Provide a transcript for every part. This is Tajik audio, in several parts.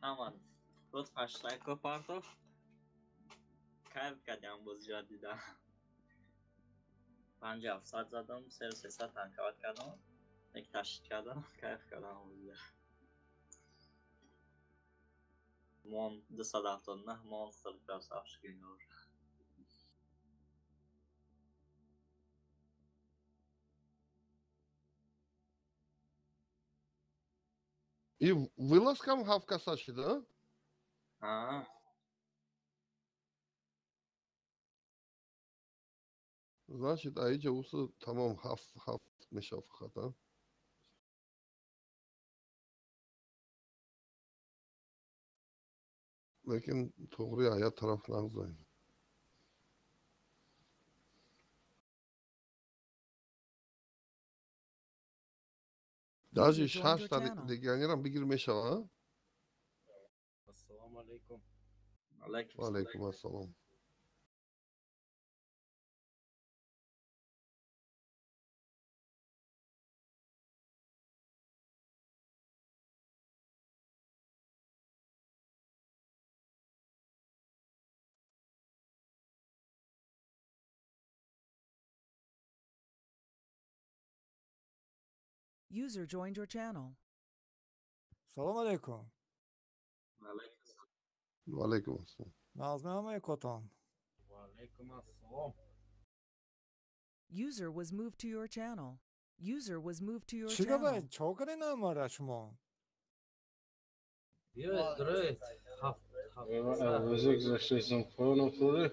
Ҳама боз ҳаштайко партоф. Кайф кардям бозиро дида. 5700 задам, 3300 танковать кардам. Як ташид кардам, кайф кардам бозиро. Мон 279 монстр красавчик инор. И вылазкам ҳафт каса шида? А. Значит, аиҷа усу тамом ҳафт ҳафт мешава фақат, а? Лекин туғри ая тараф нағзай. Даже User joined your шашта channel. Легионерам бигир мешава, а? Ассалому алайкум. Алайкум Ва алайкум ассалом. User joined your channel. Салом алейкум. Ва алайкум ассалом. Нағзми ҳамаи котон. Ва алайкум ассалом. User was moved to your channel. User was moved to your Чӣ гапа? Channel. Чо кардин амара шумо? Биёед, дуроед. Ҳафт ҳафт. Алвезе гузаштаистам поёнам фурӯ.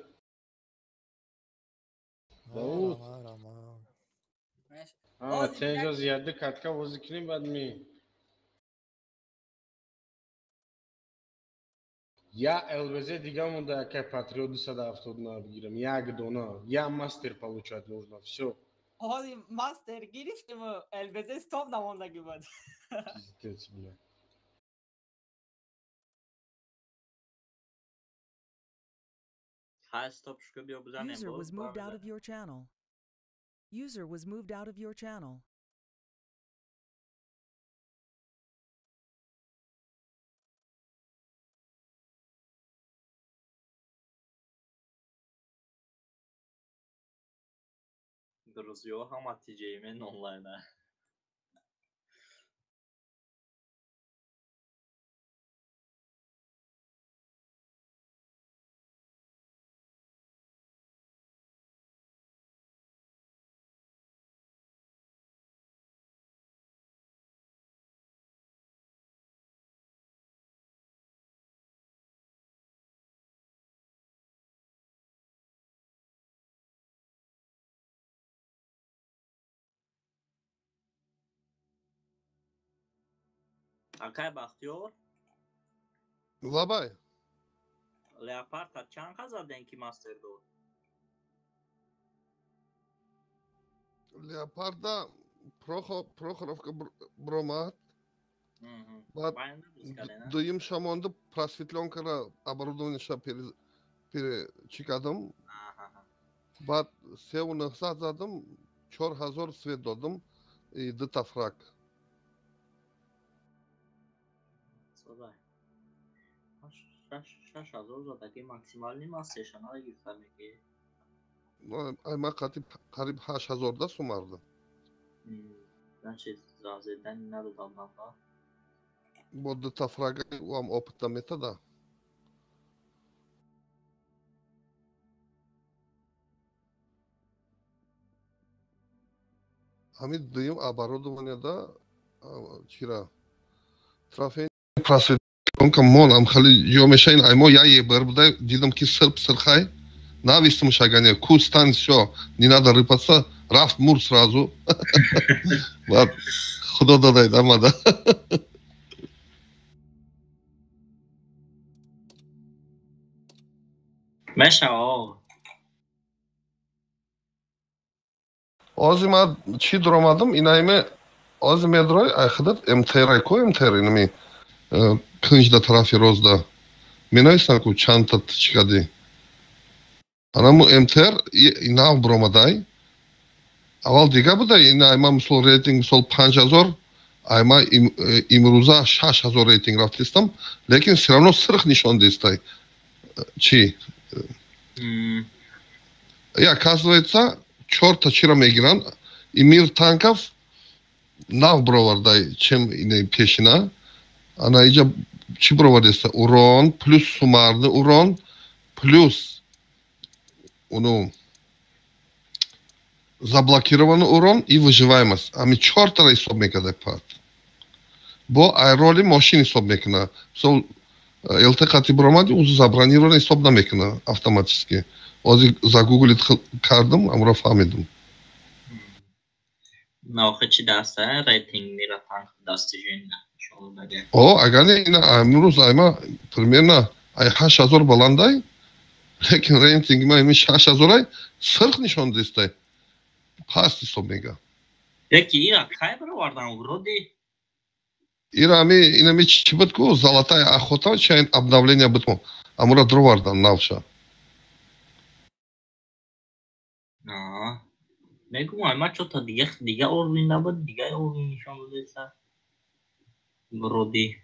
Давуд. Рама, рама. А, тенҷо зиёда катка бозӣ кунем, баъд ми. Я ЛВЗ дига монда, якай Патриот 279 бигирам. Як дона. Я мастер получать нужно. Всё. Ҳоли мастер гирифтиму ЛБЗ стоп намондагӣ буд. Пиздец, бля. Ҳашт стоп шука биё бизанем User боз. Was moved out of your channel. User was moved out of your channel. Друзьё ҳама TJмен онлайна. Акай Бахтиёр, Лабай. Леопарда чанд қа задем ки мастер дод? Леопарда Прохоровка бромад. Баъд Байн набиз кардем, а? дуюм шамонда просветлёнкара оборудованиеша пере чӣ кардам. Баъд 3900 задам, 4000 свет додам и дута фраг. Созай. 6000 задаги максимальный мастерша нагирифта меки. Ай ма қатиб қариб 8000 да сумардам. Значит, разведани надодам нам, да? Бо дута фрага уам опыта метада. Ҳамин дуюм оборудованияда чира трофей просветлёнка монам хали ҷо мешаин аймо я ебр буда дидам ки сирп сирхай навистам шагане ку стань, всё, не надо рыпаться, рафт мур сразу. Баъд худо дадай амада. Мешава. Ҳозир ман чӣ дуромадам инайме ҳозир медурой ай худат МТР ко МТР инами кунҷда тарафи розда менависам ку чандта чӣ кардӣ анаму МТР нав буромадай аввал дига буда ина ма мисол рейтинг мисол 5000. Ай ма имрӯза 6000 рейтинг рафтистам, лекин все равно сирх нишон дестай. Чи? И оказывается, чорта чиро мегиранд. И мир танков нав бировардай, чем ина пешина. Ана иҷа чӣ бировардеста? Урон, плюс суммарный урон, плюс уну заблокированный урон и выживаемость. Ами чортара ҳисоб мекарда пат. Бо ай роли мошин ҳисоб мекуна. Мисол, ЛТ қати биромади, узу забронирован ҳисоб намекуна автоматически. Ҳозир загуглить кардам, амро фаҳмидум. Охи чӣ даста рейтинг мира танк достижение нишон додагӣ. О, агар не, ина имрӯз айма примерно ай 8000 баландай, лекин рейтинги ма ими 6000 ай сирх нишон дестай. Паст ҳисоб мега. Яки ира кай баровардан вроде? Ира ами инами чӣ буд ку, золотая охота ча обновление буд ку. Амура дровардан навша. Мегум, ай ма чо-то дига уровень набуд, дига уровень нишон додеса. Вроде.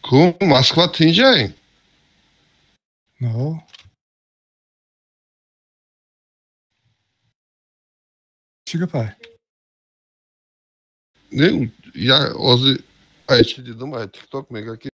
Ку Москва тинҷай? Но. Чӣ гапай? Не, я ҳозир ай чӣ дидам, ай тикток мега ки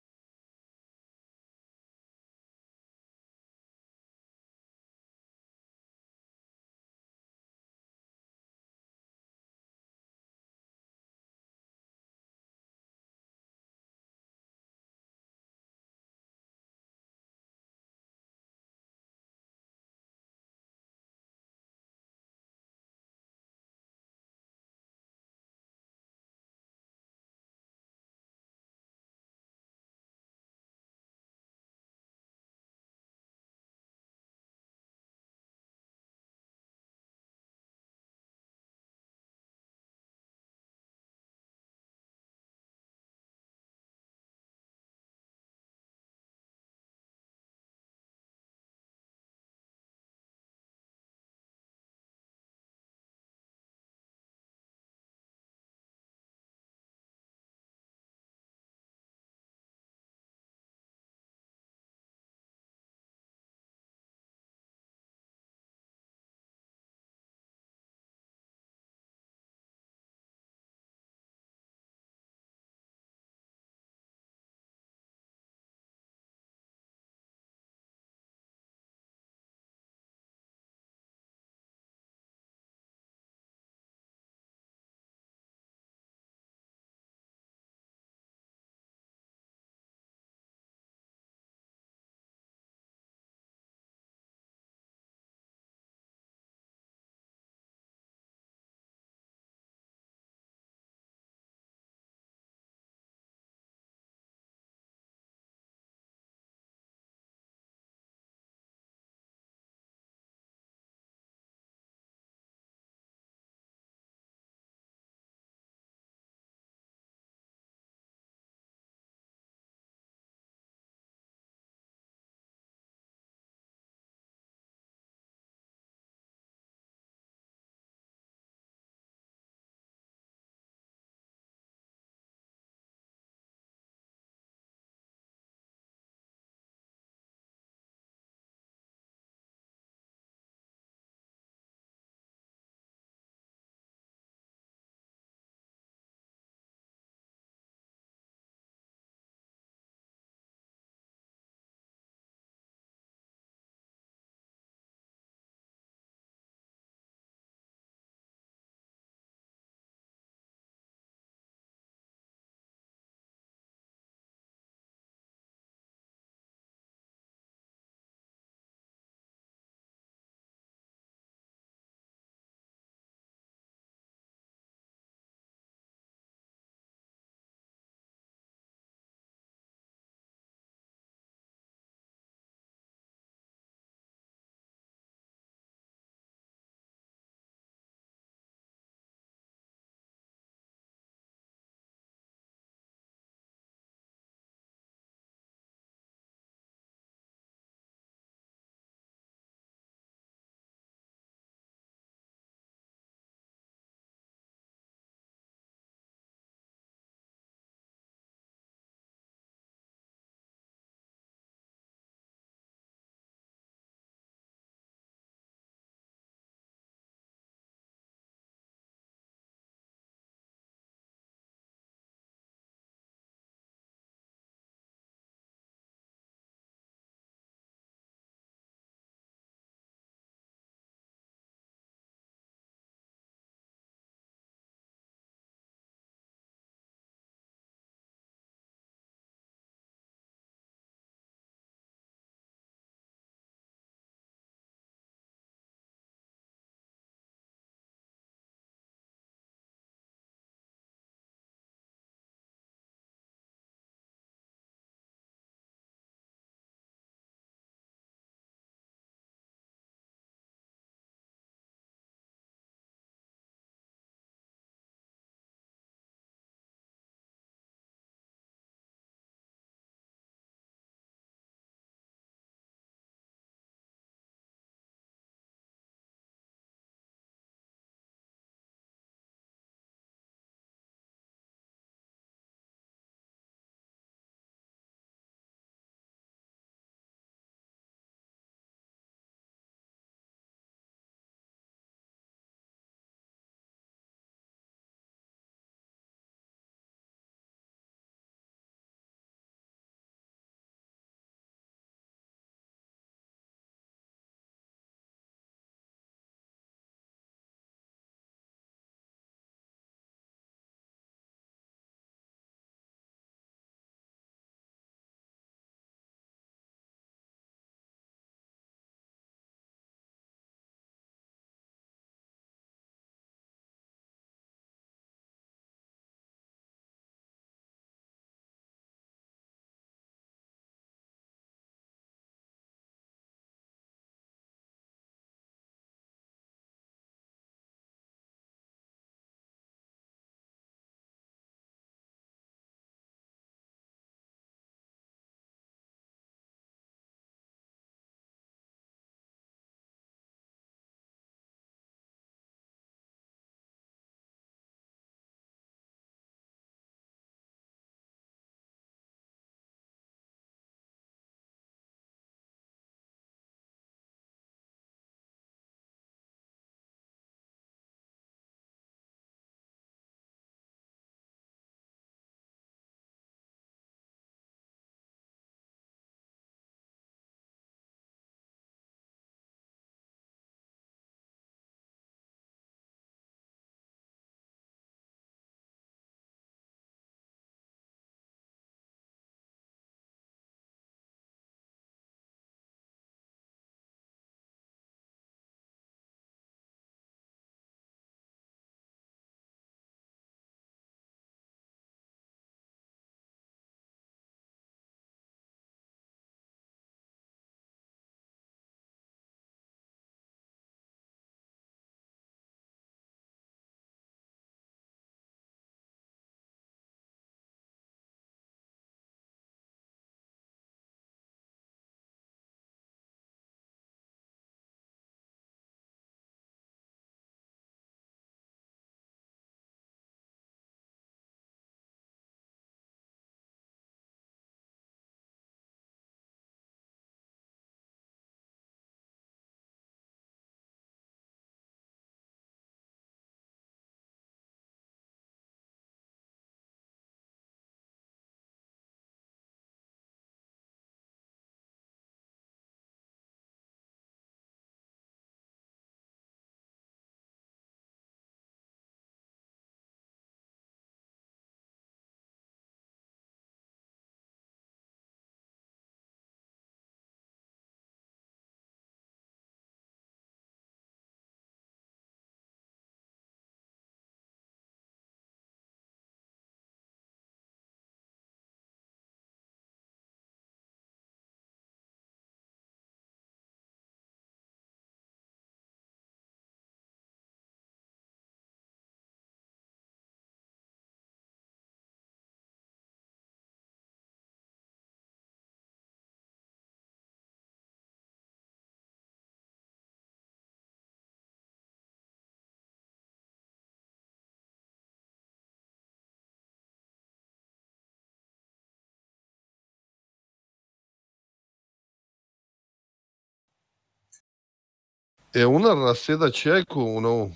Уна Россияда чия ку уно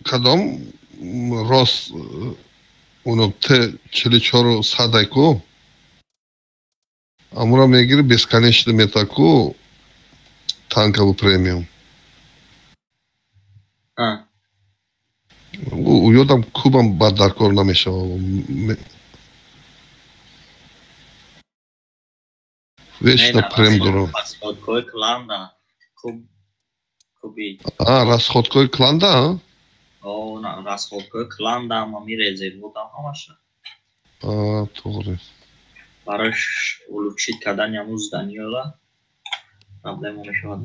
кадом рост уно Т-44 садай ку амура мегири бесконечно метаку танковый премиум. Уёдам кубам бад дар кор намешава. Вечно прем дорам. Расходкои кланда. Куби. Расходкои кланда? О, расходкои кланда ама ми резерводам ҳамаша. Тоғри. Барои улучшить кардани ҳамун зданиёла проблема мешавад.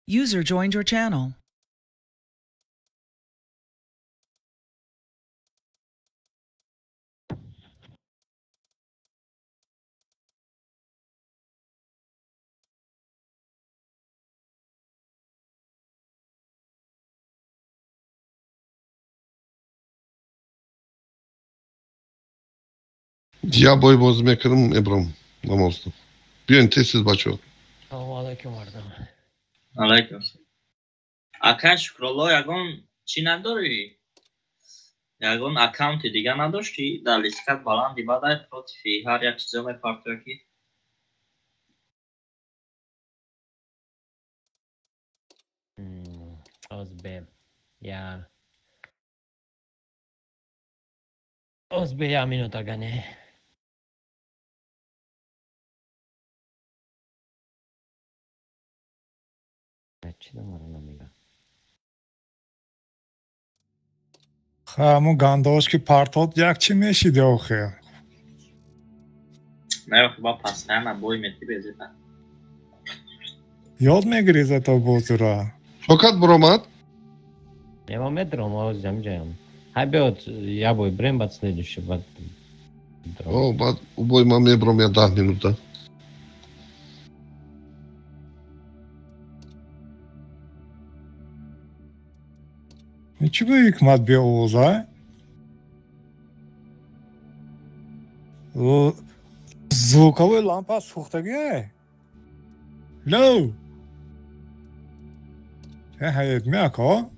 User joined your channel. Я бой боз мекунам, мебарам намозда. Биёин тез-тез бачаҳо. Салому алайкум мардум. Алайкум. Ака Шукрулло, ягон чӣ надорӣ? Ягон аккаунти дига надоштӣ? Дар листкат баланди бадай против ҳар як чизо мепартоя ки? Оз бе я минута гане. Ҳамун гандаош ки партод як чӣ мешиди охир? Не, охи ба постоянно бой мети безета. Ёд мегирӣ зато бозура. Шокат буромад? Не, ма медром, оз ҷамҷаям. Ҳай биёд, я бой брем, баъд следующий, баъд. О, баъд убой ман мебром я 10 минута. Чӣ бо ҳикмат биовоза? Звуковой лампа сӯхтагиай? Лоу! Ҳаед меако?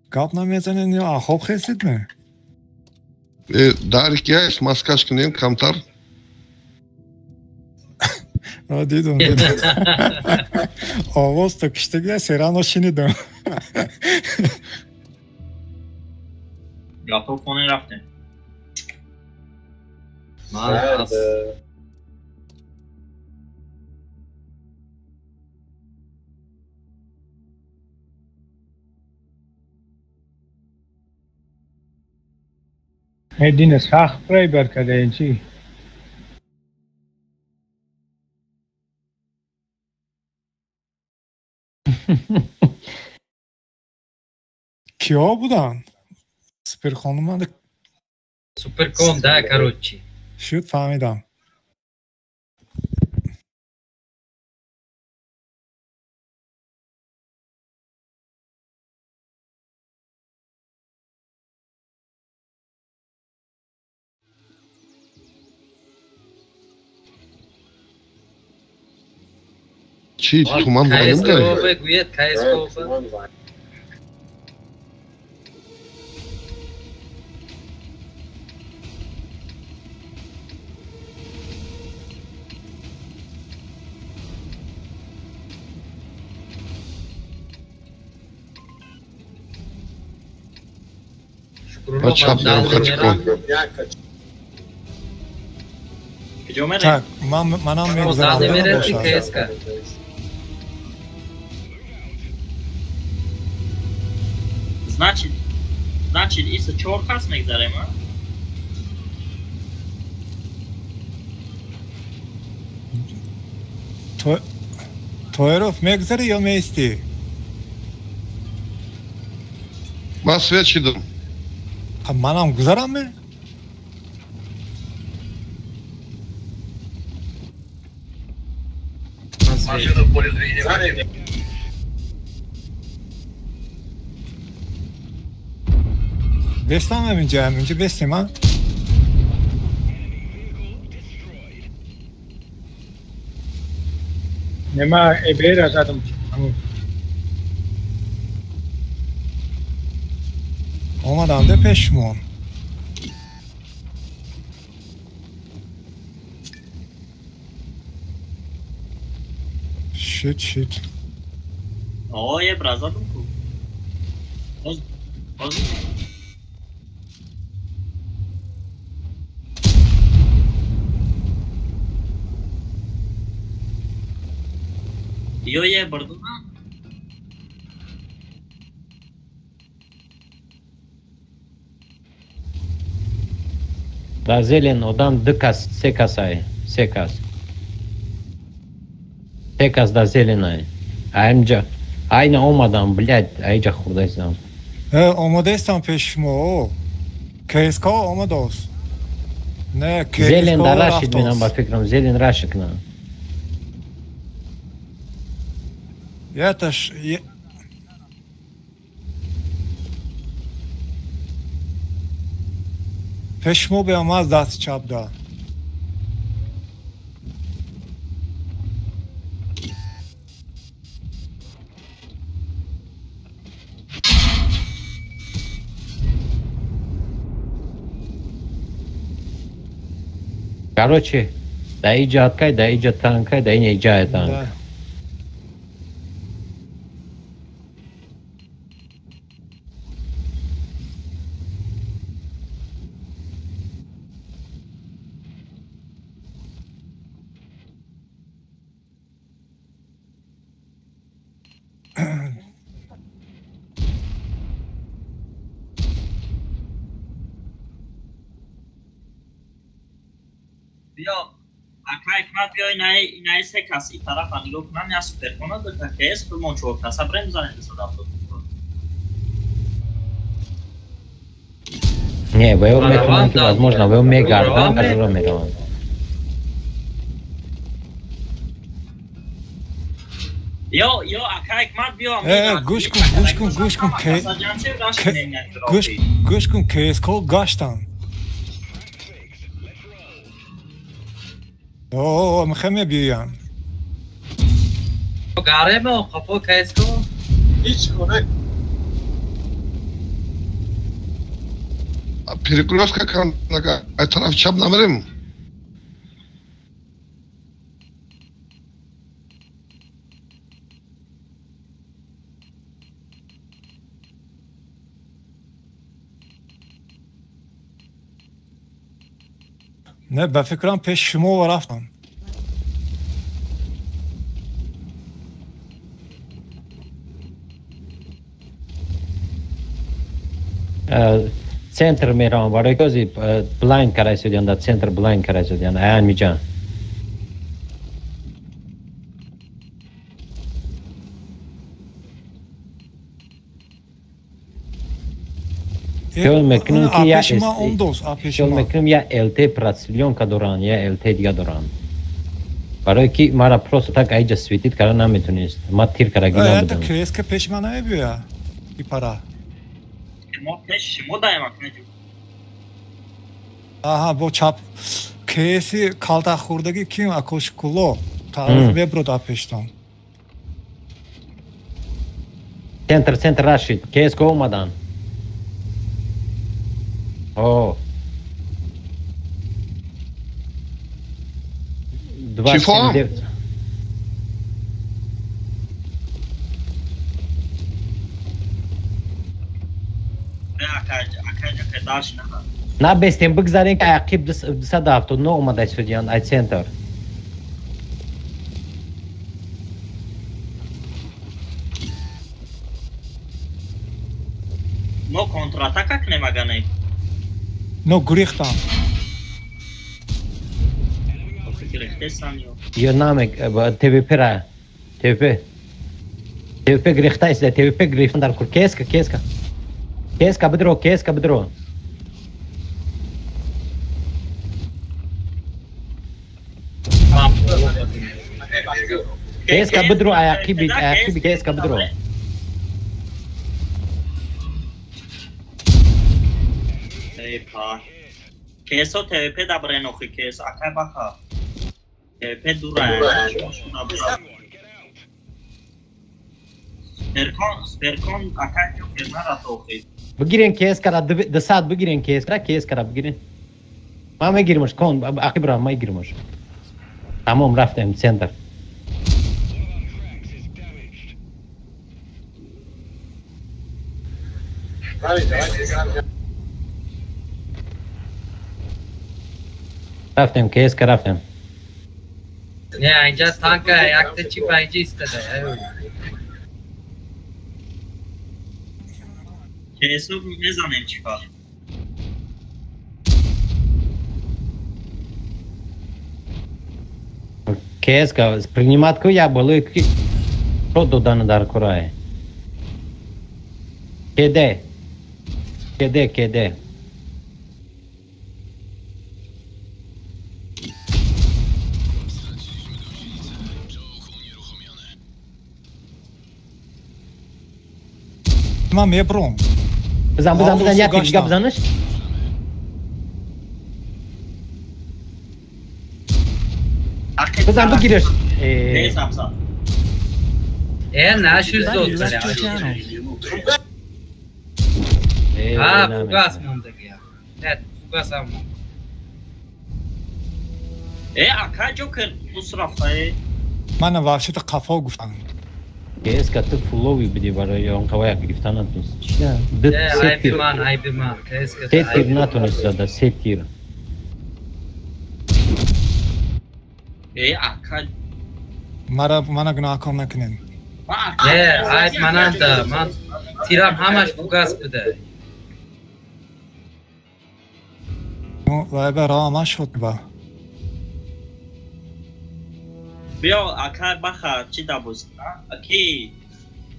Гап намезанед ё ахоб хестед ме? Дарик яст, маскаш кунем камтар. Дидум, дидум. Овоз то киштагия серано шинидам. Гапо хона рафтем. Дина сахт проибар кадаен чӣ? Киҳо буданд? Суперхонуманд? Суперкон, да, короче. Шуд, фаҳмидам. Чӣ туман КСГО гӯяд, КСГО. Чап мерам хачкон. Куҷо мерем? Так, манам мегузарам. Значит, иса чор кас мегзарем, а? Тоиров мегзари ё меистӣ? Ман свет шидам. Манам гузарам ме? Машину в поле зрения. Бестам ҳаминҷа, ҳаминҷа бестем, а? Не, ма эбера задам. Омадам де пеш шумо. Шит, шит. О, ебра задам ку. Оз, оз. Ё ебрдуна. Да зелен одам ду кас, се касай, се кас. Се кас да зеленай. Аимҷа, айна омадам, блядь, аиҷа хурдайсам. Омадаистам пеш шумо. КСК омадааст. Не, КСК зелен да рашид менам ба фикрам, зелен рашид на. Яташ пеш шумо биям аз дасти чап да. Короче, да иҷа откай, да иҷа танкай, да ина иҷа танк. Инаи се кас и тарафа нигоҳ кунам, я суперкона ду КС худмон чор каса брем занем 270. Не, ваё метавонам ки возможно, ваё мегардам, кажуро меравам. Ё, ё, ака Ҳикмат биё. Гӯш кун, гӯш кун, гӯш кун, гӯш, гӯш кун, КСК гаштан. О, мехоҳем мебиёям. Гаремо, қафо КСК. Ҳеҷ кора. Перекрестка кан, ай тараф чап намерем. Не, ба фикрам пеш шумо рафтам. Центр меравам, барои кози блайнд карай судян, да центр блайнд карай судян, аян миҷан. Хел мекунам ки я хел мекунам я ЛТ процелёнка доран, я ЛТ дига доран. Барои ки мара просто так аиҷа светит кара наметунист. Ма тир караги набудам. Это КСК пеш ма намебиёя. И пара. Мо пеш шумо даем акнаҷу. Аҳа, бо чап КС калта хӯрдагӣ ким акошкуло таъриф меброд апештон. Центр, центр рашид. КСК омадан. О. 279. Акаҷа, акаҷа, дальше нахад. Набестем бигзарем ки ақиб 279 омада истодиянд ай центр. Мо контратака кунем ага не? Но гурехтам. Гурехтесан ё? Ё намек ТВП-ра. ТВП. ТВП гирифта истода, ТВП гирифтан дар кур. Кеска, кеска. Кеска бидро, кеска бидро. Кеска бидро, аяқиби, аяқиби кеска бидро. Эй па. Кесо ТВП дабрен охи кес, акай баха. ТВП дура. Сперкон, сперкон акай ҷокер нарат охи. Бигирен кескара, 200 бигирен кескара, кескара бигирен. Ман мегиримаш, кон, ақиб ра, мегиримаш. Тамом, рафтем центр. Рафтем, кеска рафтем. Не, инҷа танка, якта чипа инҷа истода. Кесу мезанем чипа. Кеска, принимать ку я болои ки шот додан дар курае. Кеде. Кеде, кеде. Ман мебром. Бизан, бизан, бизан, як дига бизанаш. Бизан бигираш. Э, нашуд зод. А, фугас мондаги. Не, фугас ам. Э, ака ҷокер ус рафта э. Мана вообще-то қафо гуфтам. Кеска ту фулови биди барои он қавая гирифтан натунист. Чия? Се тир. Айби ман, айби ман. Кеска. Се тир натунист зада, се тир. Э, ака мара мана гунаҳкор накунед. Не, айб мананда. Ман тирам ҳамаш фугас буда. Вай ба роҳ нашуд ба. Биё акай баха чӣ дабоз аки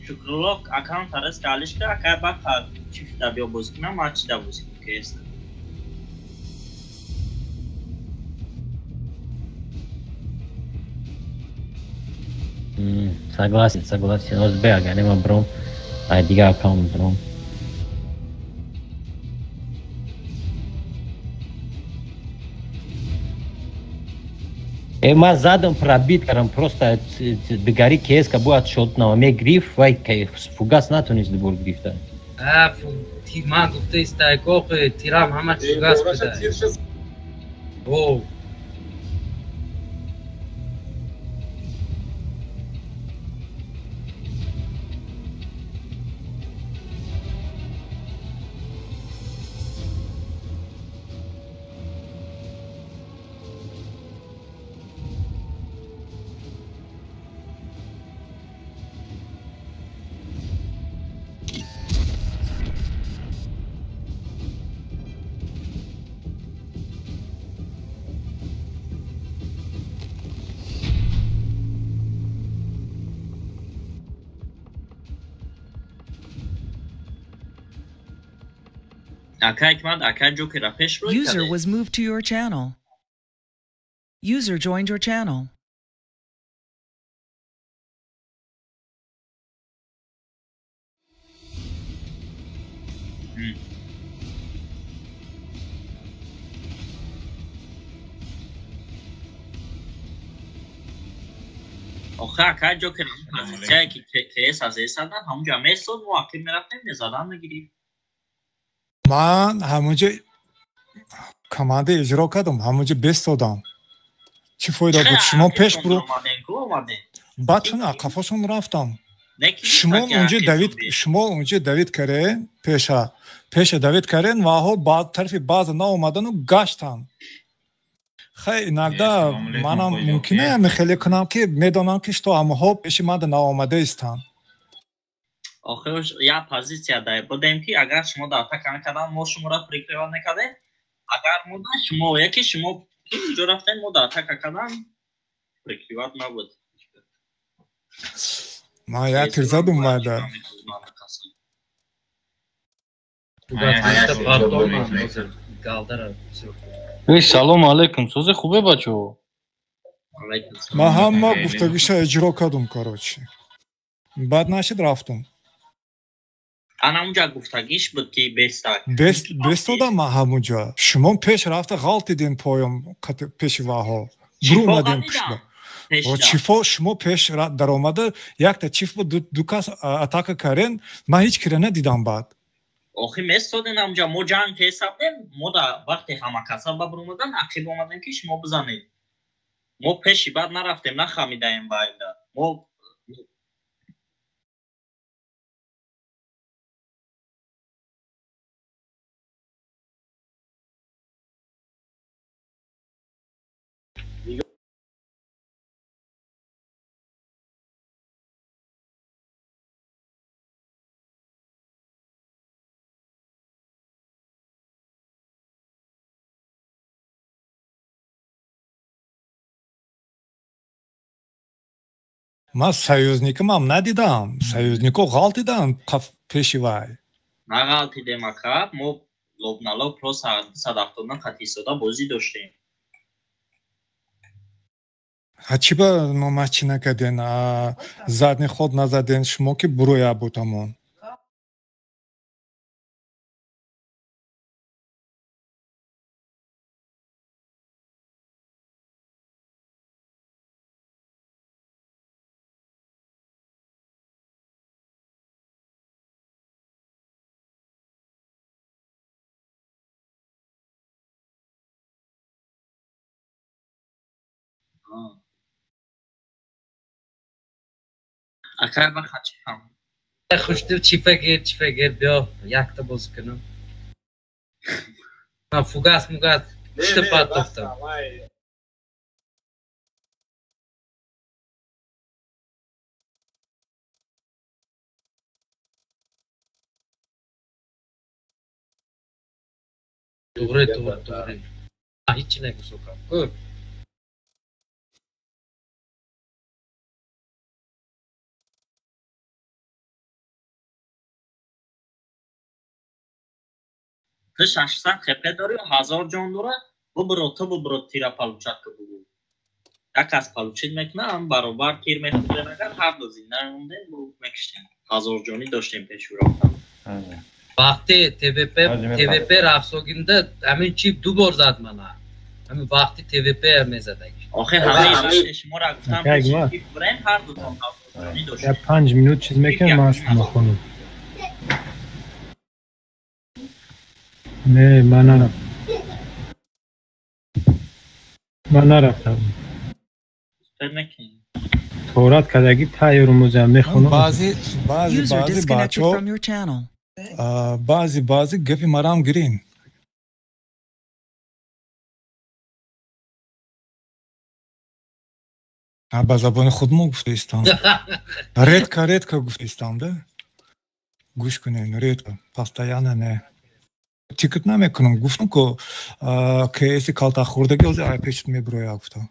Шукрулло аккаунт арес калиш ка акай баха чӣ да биё боз кунам ма чӣ дабоз кес. Согласен, согласен. Озбе ага нема бром. Ай дига аккаунт бром. Ма задам пробит кардам, просто дигари кеска бояд шот нама мегирифт, вай фугас натонист дубор гирифта. А, ман гуфта истайкох, тирам ҳамаш фугас буда. О. User was moved to your channel. User joined your channel. Охе акай ҷокер позитсияе ки КС аз эсадан ҳамунҷа месод, мо ақиб мерафтем, мезадан мегирифт. Ман ҳамунҷа команда иҷро кардам, ҳамунҷа бестодам. Чӣ фоида буд? Шумо пеш буро. Баъд чун ақафошон рафтам. Шумо унҷа давид, шумо унҷа давид карен, пеша. Пеша давид карен, ваҳо тарафи база наомадану гаштан. Хай, иногда манам мумкина хеле кунам, ки медонам, ки что ҳамаҳо пеши манда наомада истанд. Охир як позитсия дай будем, ки агар шумо дар атака мекардан, мо шуморо прикрывать мекардем. Агар мо да шумо, яки шумо ки ҷо рафтем, мо дар атака кардан прикрывать набуд. Ман як тир задум майда. Эй, салом алейкум, сози хубе, бачаҳо? Ман ҳама гуфтагиша иҷро кардум, короче. Баъд нашид, рафтум. Ана унҷа гуфтагиш буд, ки бестак. Бестодам ман ҳамунҷа. Шумо пеш рафта ғалтидин поём пеши ваҳо. Бурумадем пушба. Чифо шумо пеш даромада, якта чиф буд, ду кас атака карен, ман ҳеҷ кира надидам баъд. Охи местоден ҳамҷа, мо ҷанг ҳесабдем, мо да вақте ҳама каса ба бурумадан, ақиб омадем, ки шумо бизанед. Мо пеши баъд нарафтем, нахамидаем ба айда. Мо Ман союзникамам надидам. Союзнико ғалтидан пеши вай. Нағалтидем, ака, мо лоб на лоб просто 279 хати истода бозӣ доштем. А чӣ ба номаш чӣ накарден? Задний ход назаден шумо, ки буроя буд ҳамон. Ака, баха чифам. Хуштил, чифа гир, чифа гир, биё якта бозӣ кунам. Ман фугас мугас хушта партофтам. Туғри, туғри, туғри. Ҳичи нагусокам. Ку? Ту 600 хп дорӣ, 1000 ҷон дора, бубро, ту бубро, тира получать ка бугу. Як кас получить мекуна, ам баробар тир мехӯрдем, агар ҳар ду зинда мемондем, бу мекиштем. 1000 ҷонӣ доштем пеши рафтан. Вақти ТВП ТВП рафсогинда ҳамин чип ду бор зад мана. Ҳамин вақти ТВП мезадаги. Охи ҳамаи шуморо гуфтам, пеши бурем, ҳар дутон 1000 ҷонӣ доштем. Я 5 минут чиз мекунам, ман шумо хонум. Не, ман нарафтам. Ман нарафтам. Торат кардагӣ тайёру мӯзам мехонам. Баъзе баъзе User баъзе disconnected бачаҳо from your channel. Баъзе баъзе гапи марам гирин. Ба забони худмо гуфтаистам. Редко, редко гуфтаистам, да? Гӯш кунем, редко, постоянно не. Тикет намекунам, гуфтам, ко КС калта хӯрдагӣ ҳозир ай пешат мебироя, гуфтам.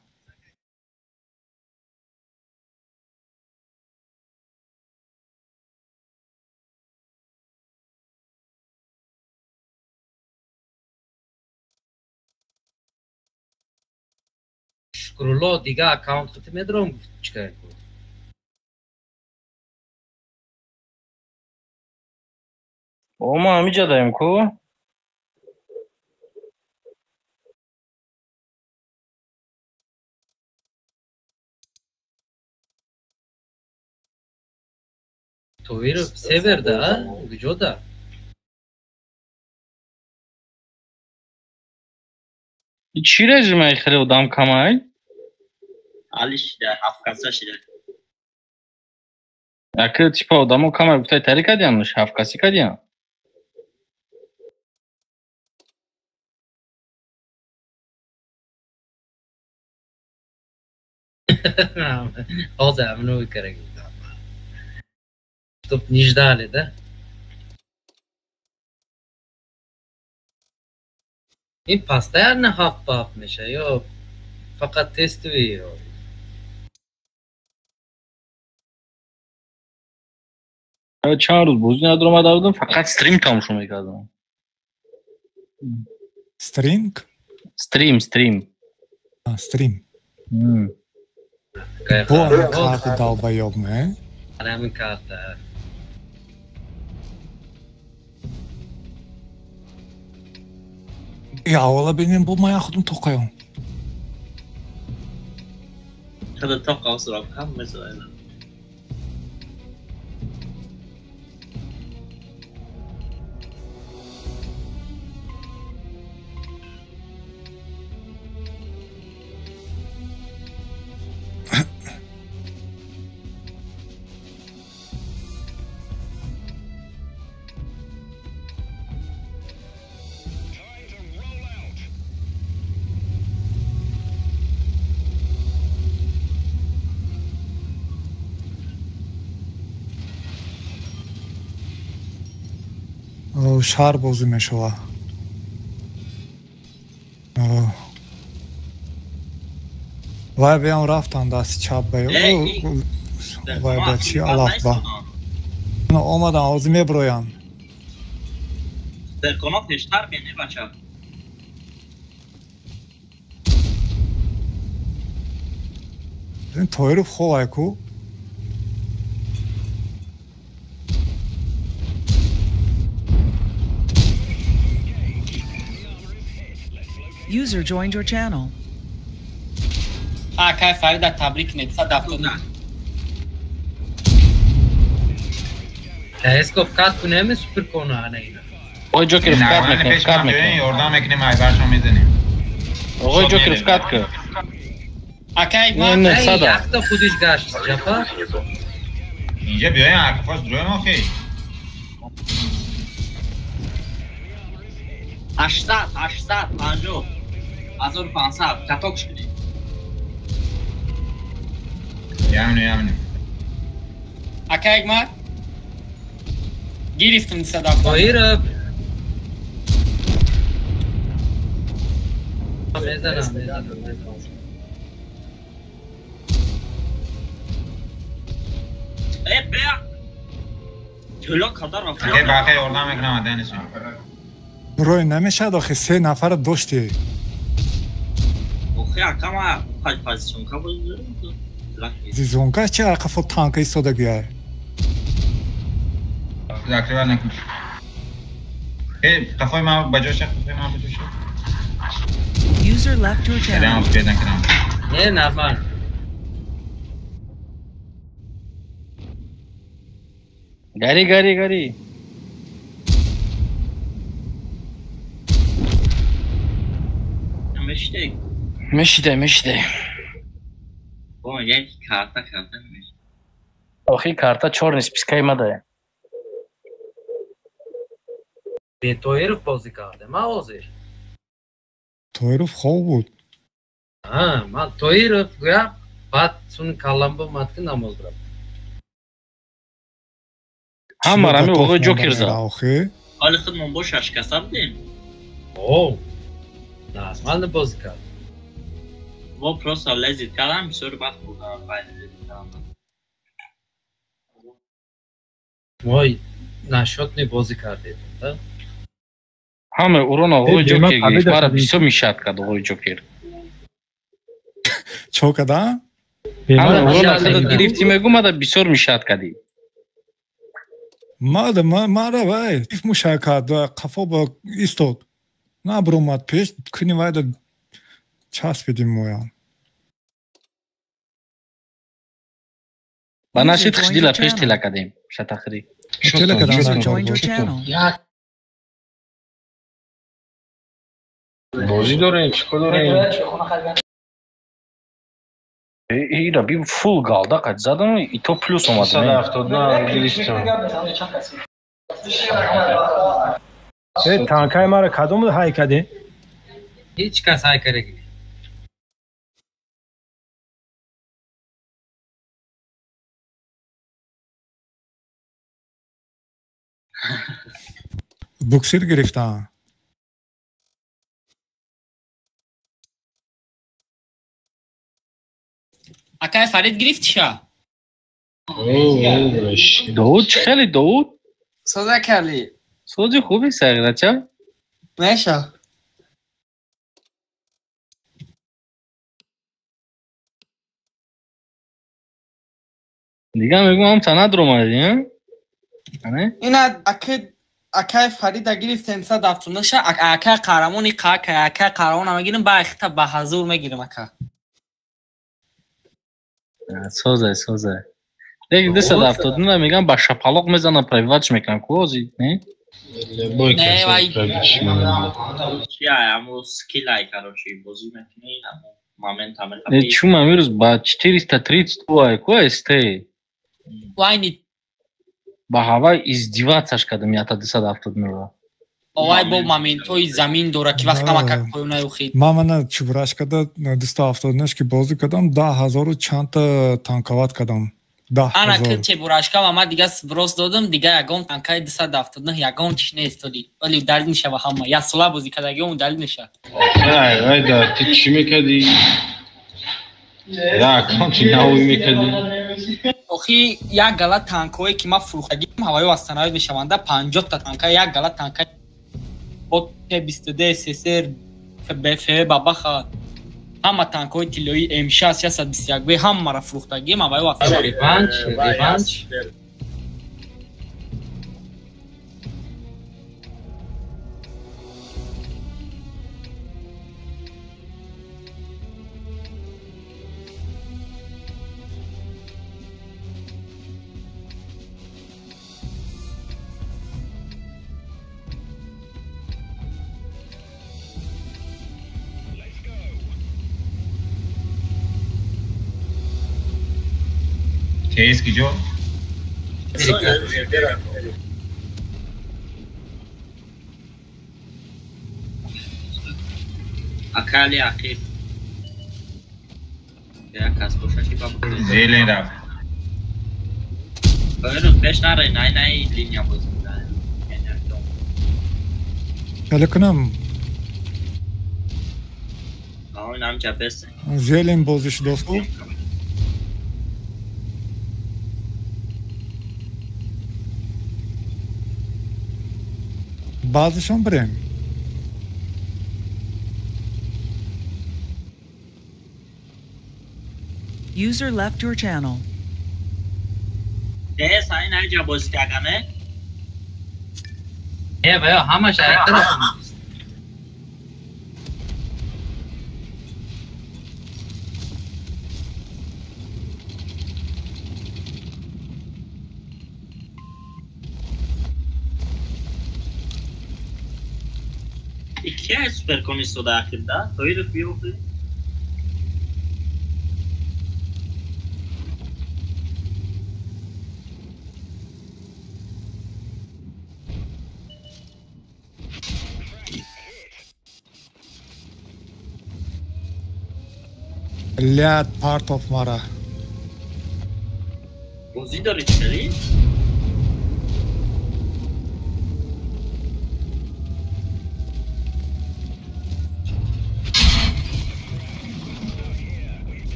Шукрулло дига аккаунт хати медорам, гуфт, чикар ку? О, мо ҳамиҷа даем ку? Тоиров северда, а? Куҷода? Чӣ режимаи хеле одам камай? Али шида, ҳафткаса шида. Ака типа одамо камай гуфтай тари кардиям, ҳафт касӣ кардиям. Ҳозир ҳамино карда. Чтоб не ждали, да? Ин постоянно ҳафт ба ҳафт меша ё фақат тестовый ё? Чанд рӯз бозӣ надоромада будам, фақат стрим тамошо мекардам. Стринг? Стрим, стрим. Стрим. Бо ҳамин карта долбоёб ме? Ҳамин карта. Аввала бинем, бо ман худам тоқаём. Худа тоқав суроб кам мезояд. Шаҳр бозӣ мешавад. Вай биям рафтан дасти чап ба вай ба чи алаф ба. Омадан, ҳозир меброянд. Серконо пештар бе, бача. Тоиров ховай ку? User joined your channel. Акай Фарида табрик кунед, 179. Эсков кат кунем супер кона ана ина. Ой Ҷокер кат мекунем, кат мекунем. Ёрдам мекунем, айбаршо мезанем. Оғои Ҷокер кат кун. Акай ма якта худиш гашт ҷафа. Инҷа биёем, акфош дроем охи. 800, 850, 1500 каток шуди. Ямну, ямну. Акай ма гирифтам 270. Тоиров. Мезанам, мезанам. Э, бя. Ҷило кадар рафт. Акай бақай ёрдам мекунам, аданисо. Рой намешавад охи, се нафара доштӣ. Охи акама позиционка буд. Зизонка чи ақафо танка истода гӯяй. Закрывай накун. Э, қафои ман ба ҷо шав, қафои ман ба ҷо шав. User left your channel. Не, нормально. Гари, гари, гари. Мешиде. Мешиде, мешиде. Бо як карта карта мешиде. Охи карта чорный спискаи мадае. Бе Тоиров бозӣ карде, ма ҳозир. Тоиров хоб буд. А, ма Тоиров гӯя баъд сун калламбо мад ки намоз рафт. Ҳама рами оғои Ҷокер зад. Ҳоли худмон бо шаш каса будем. О, нормально бозӣ кард. Во просто лезит кардам, бисёр вақт бурдам байни лезит кардам. Мой нашотни бозӣ кардед, да? Ҳама урон оғои Ҷокер гирифт, мара бисёр мешад кард оғои Ҷокер. Чо када? Ҳама урон худат гирифтӣ мегӯ, мада бисёр мешад кардӣ. Мада мара вай, иф мушак кард, қафо ба истод. На бромад пеш, куни вайда часпидим моям. Ба нашид хушдила пеш тела кардем, шатахри. Тела кардам. Бозӣ дорем, чӣ кор дорем? Ира би фул галда қад задам и то плюс омад. 179 гирифтам. Э танкаи мара кадом ҳай каде? Ҳеҷ кас ҳай кардаги. Буксир гирифтам. Акай Фарид гирифтиша? Довуд чӣ хеле Довуд? Соза кардӣ. Сози хуби сағирача? Меша. Дига мегӯям ҳам санад ромадӣ, а? Ина акай Фарида гирифтем 179-ша, акай қаҳрамони қака, акай қаҳрамона мегирим, ба хита ба ҳазур мегирим ака. Созай, созай. Лек 279 мегам ба шапалоқ мезанам, пробиватш мекунам ку ози, не? Не, вай. Чи ай, аму скилл ай, короче, бозӣ мекунӣ, аму момент ам Не, чум амирӯз ба 432 ай ку СТ. Вайни. Ба ҳавай издеваться кардам ята 279-ро. Овай бо моментҳои замин дора ки вақт камакак поён наёхид. Ман мана чубурашкада 279 ки бозӣ кардам, 10 000 чандта танковать кардам. 10 Ана ҳазор. ки чебурашка ва ман дига сброс додам, дига ягон танкаи 279 ягон чиш нест оли. Оли далил мешава ҳама. Як сола бозӣ кардагиом далил мешава. Ай, ай да, ти чӣ мекардӣ? Я аккаунти навӣ мекардӣ? Охи як гала танкҳое ки ман фурӯхтагим ҳаваё восстановить мешаванда, 50 та танка, як гала танка бо Т-22 ССР БФ бабаха ҳама танкҳои тиллоии М6 621 Б ҳамаро фурӯхтагим ҳаваё восстановить. Реванш, реванш. Кейс киҷо? Акали ақиб. Як кас боша ки ба Зелен рафт. Рӯз пеш наре, най най линия бозӣ. Хеле кунам. Инамҷа бест. Зелен бозӣ шудост. Баъзешон бирем. User left your channel. Э, сайн айҷа бозӣ кардане? Э, ва ҳамаш айта. Ки суперкон истода ақибда? Тоиров биёхи? Ляд партов мара. Бозӣ дорӣ чӣ?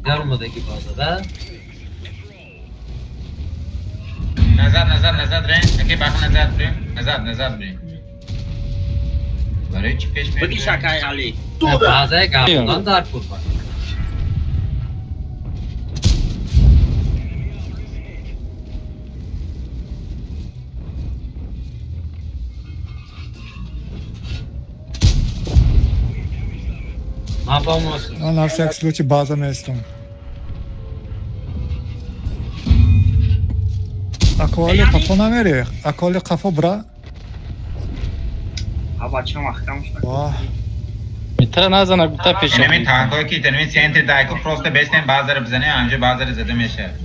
Дар омадаги базада. Назад, назад, назад рен. Аки бах назад брем. Назад, назад брем. Барои чӣ пеш Бигӣ шакай Али. Базаи гапдан дар курба. Ман ба мос. Ман на всякий случай база местам. Аколи қафо намери? Аколи қафо бра? А бача маҳкам шуд. Ваҳ. Тра назана гуфта пеш. Инами танкҳое ки инами центри дайку просто бестем базара бизанем, анҷо базара зада мешавад.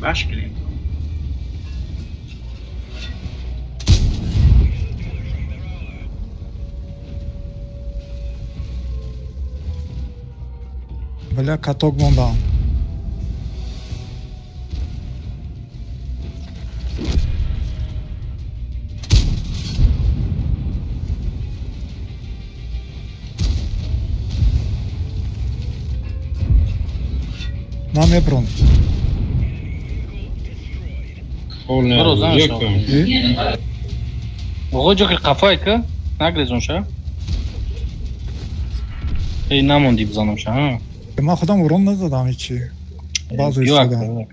Баш кунем. Бля, каток мондам. Ман меброн. Оғои Ҷокер қафое ки нагрезон ша. Эй намонди бизанам ша. Ман худам урон назадам ҳечи. Баъзо истодам.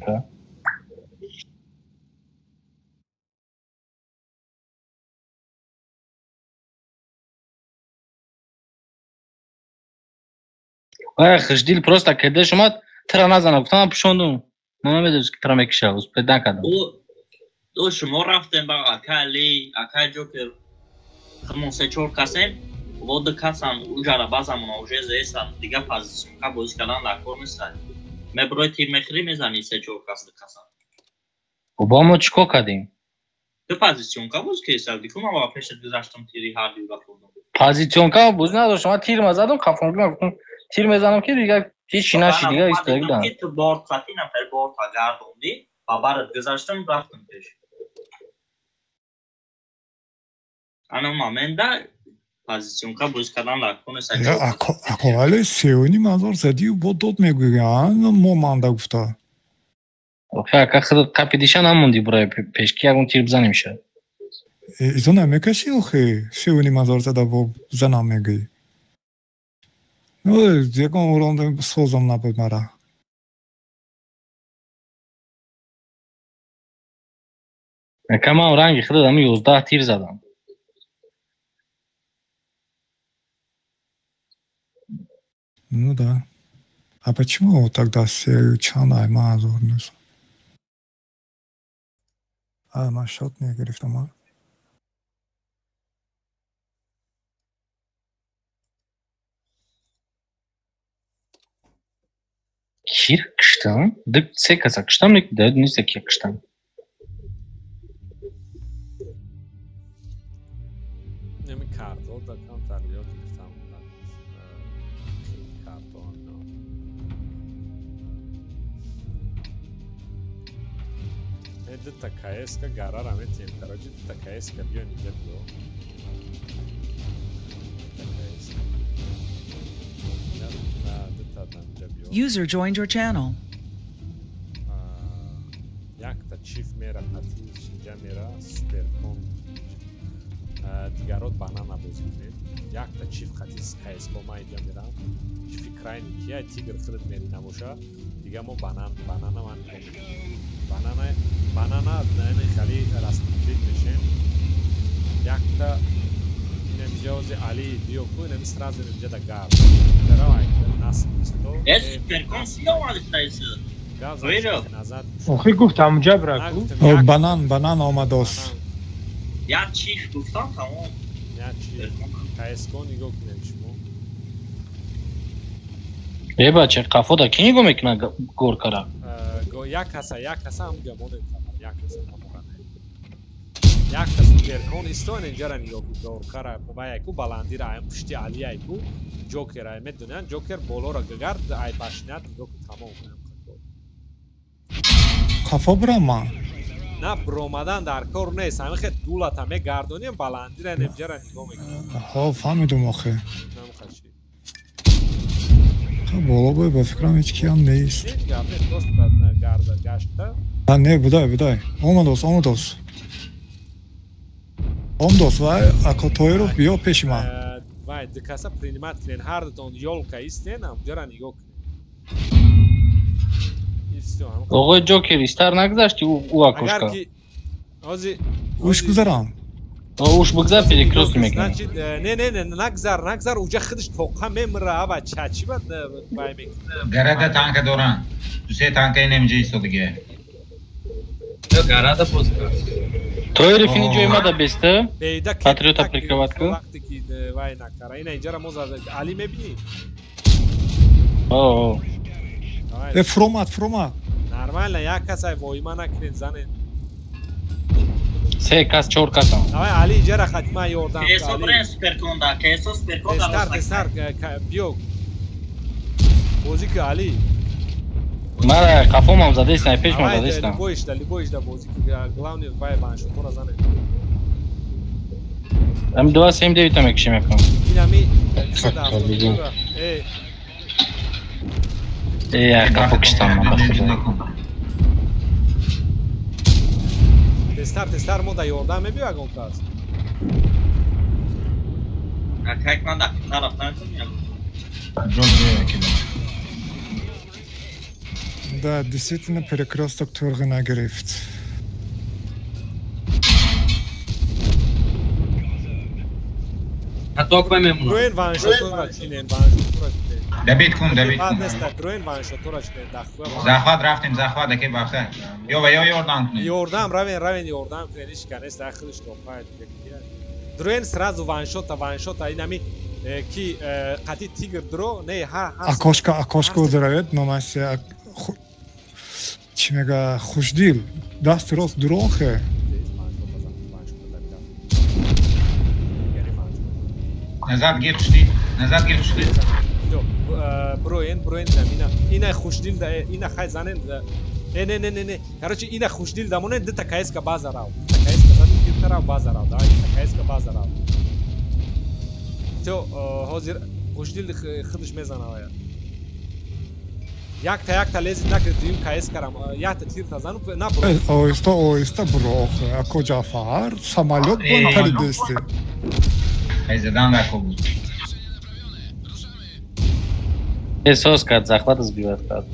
Ай хушдил просто кедеш омад тра назана гуфтам пушондум. Ман намедонистам ки тра мекиша, успед накардам. Ду шумо рафтем ба акай Али, акай Ҷокер. Ҳамон се-чор касем, во ду касам уҷара базамона уже зесан, дига позиционка бозӣ кардан дар кор нестад. Меброи тир мехӯрӣ мезанӣ се-чор кас ду касам. Бо мо чӣ кор кардем? Ту позиционка бозӣ кардӣ, ку ман ба пешат гузаштам тири ҳар дура хӯрдам. Позиционка бозӣ надоштам, ман тир мазадам, қафонги гуфтам тир мезанам ки дига ҳеҷ чӣ нашид, дига истода. Ки ту борт қатӣ нафар борта гардондӣ, ба барат гузаштам рафтам пеш. Ана момента позиционка бозӣ кардан дар кор нест. Акоали 3,5 ҳазор задию бо дод мегӯӣ, мо манда гуфта. Охи ака худат қапидиша намондӣ барои пеш ки ягон тир бизанем ша. Изо намекашӣ охи 3,5 ҳазор зада бо занам мегӯӣ. Ну, ягон урон созам набуд мара. Ака ман ранги худат ҳамин 11 тир задам. Ну да. А почему тогда се чанд ай ман ҳазор нест? А ман шот мегирифтам, а? Кира киштам? Ду се каса киштам, лекин даёд нест ки киштам. Неми карто да камтар ёд гирифтам. Карто дута КС-ка гарара метиҳем. Короче, дута КС-ка биё инҷа биё. Дута инҷа биё. User joined your channel. Якта чиф мера қатӣ инҷа мера суперкон. Дигарот банана бозӣ кунем. Якта чиф қатӣ КС-ко ман инҷа мерам. Чифи крайни кия тигр худат мери набоша. Дига мо банан, банана ман нигоҳ мекунам. Банана, банана наина хали распределить мешем. Якта инамиҷа ози Али биё ку инами сразу инамиҷа да гард. Даравай нас исто. Э суперкон сиё омадистаиси. Назад. Охи гуфт ҳамуҷа бира ку. Банан, банан омадос. Як чиф гуфтам тамом. Як чиф. КС-ко нигоҳ кунем шумо. Э бача, қафода ки нигоҳ мекунад горкара? Як каса, як каса ҳам гамонем фақат, як каса намонад. Як каса суперкон истоен инҷара нигоҳ кун, горкара вай ку баландира ай пушти Али ай ку Ҷокер ай медонанд, Ҷокер болоро гагард ай башинат нигоҳ кун тамом. Қафо бирам ман? На биромадан дар кор нест, ҳамин хел дулата мегардонем баландира инҷара нигоҳ мекунем. Ҳо, фаҳмидум охи. Намхаши. Боло бой ба фикрам ҳеҷ киам нест. Ҳеҷ гап нест, просто гарда гашта. Не, будай, будай. Омадос, омадос. Омадос, вай, ако Тоиров биё пеши ман. Вай, ду каса принимат кунен, ҳар дутон ёлка истен, ҳамҷара нигоҳ кунен. Оғои Ҷокер, истар нагузашти ӯ акошка? Агар ки ҳози Уш гузарам. Уш бигзар перекрёст мекунем. Значит, не не не, нагзар, нагзар, уҷа худаш тоқа мемра, аба чачи бад вай мекунад. Гарада танка доран. Ду се танка инем ҷа истодиге. Ё гарада боз кард. Тоири фини ҷои мада беста. Патриота прикрывать ку. Вақте ки вай накара. Ина инҷара мо зада. Али мебини? О. Э фромат, фромат. Нормально, як кас ай воима накунед, занед. Се кас, чор касам. Давай Али инҷара хатима ёрдам. Кесо брен суперконда, кесо суперконда. Тестар, тестар, биё. Бозӣ ки Али. Мара қафомам задестам, пешмам задестам. Любоишда, любоишда бозӣ ки главный вай баншотора занед. Ам 279 та мекшим мекунам. Инами Э, қафо киштам ман ба худо. Тестар, тестар мо да ёрдам мебиё ягон кас. Акак ман да тараф накунам. Да, действительно перекресток Турга нагирифт. Каток мемонад. Дроен ваншотора чинен, ваншотора чинен. Дабит кун, дабит кун. Дроен ваншотора чинен, дахва. Захват рафтем, захват аке бахта. Ё ва ё ёрдам кунед. Ёрдам, равен, равен ёрдам кунед, ҳеч кас нест, ахириш топа. Дроен сразу ваншота, ваншота, инами ки қати тигр дро, не, ҳа ҳа. Окошко, окошко дравед, номаси чӣ мега, хушдил, дасти рост дурохе. Назад гир хушдил, назад гир хушдил. Броен, броен ина. Ина хушдил да, ина хай занен. Не, не, не, не, не. Короче, ина хушдил да монен дта каеска база рав. Каеска заду тир рав база рав. Давай, каеска база рав. Всё, ҳозир хушдил худаш мезана вая. Якта якта лезит накред дуюм каескарам. Якта тирта зану на бро. Оҳиста, оҳиста бро. Ако Ҷафар, самолёт бон паридести. Ай задан рако буд. Эҳсос кард, захват сбивать кард.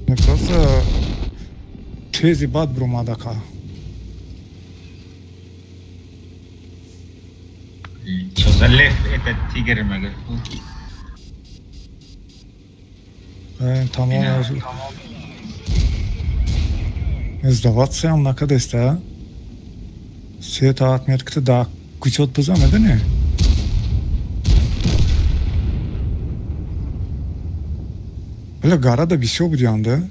Не просто тези бад бромадака. Что за лев этот тигр мага? Тамом. Сдаваться ям накадеста. Сета отметка да кучот биза медани. Бля, гарада бисёр будианда.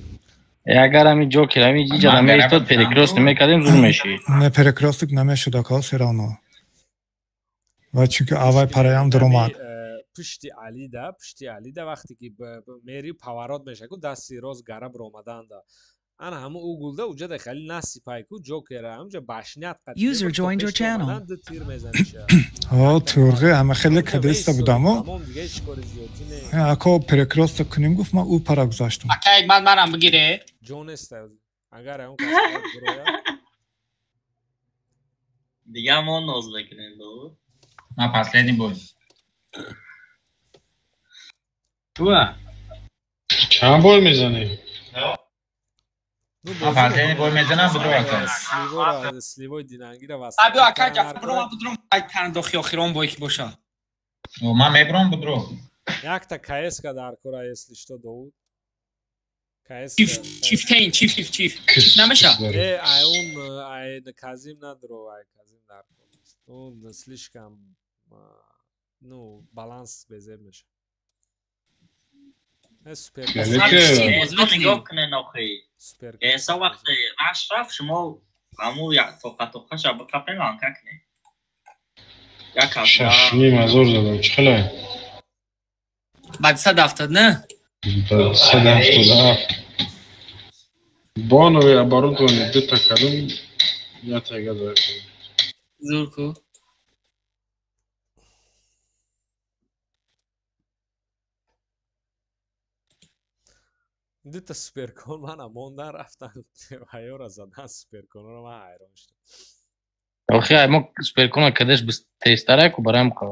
Агар ами ҷокер ами иҷада меистод перекрёст мекардем зур мешид. Не, перекрёсток намешуд ака все равно. Ва чунки аввай параям даромад. Пушти Алида, пушти Алида вақте ки мери поворот мешаку дасти рост гара баромаданда. Ана ҳаму угулда уҷада хеле насипай ку ҷокера ҳамҷа башнят қад. User joined your channel. Тир мезаниша. Ҳо, турғи ҳама хеле кадеста будамо. Ако перекрёсток кунем гуфт ман ӯ пара гузаштам. Ака як баъд манам бигире. Ҷонест агар он кас бирояд. Дига мо ноз мекунем ду. Ман последний бой. Туа. Чанд бой мезанӣ? Ман последний бой мезанам будро ака. Сливора, сливои динангира васт. Абио ака Ҷафар бро ман будром ай тандохи охирон бой ки боша. Ман мебром будро. Якта КС-ка дар кора если что Довуд. КС. Чифтейн, чиф, чиф, чиф. Чиф намеша? Э, ай он ай Казим надро, ай Казим дар кор. Он слишком ну баланс безеб меша. Супер. Нигоҳ кунед охи. Эса вақте Ашраф шумо ҳаму тоқа тоқаша биқапен ланка кунед. Як аз 6,5 ҳазор задам, чӣ хеле? Баъд 170 не? 177. Бо новое оборудование дута кардам, я тега дар. Зур ку. Дута суперкон мана мондан рафтан ҳаёра задан суперконро ман ҳайрон шудам. Охи ай мо суперкона кадеш тезтара ку барам ко.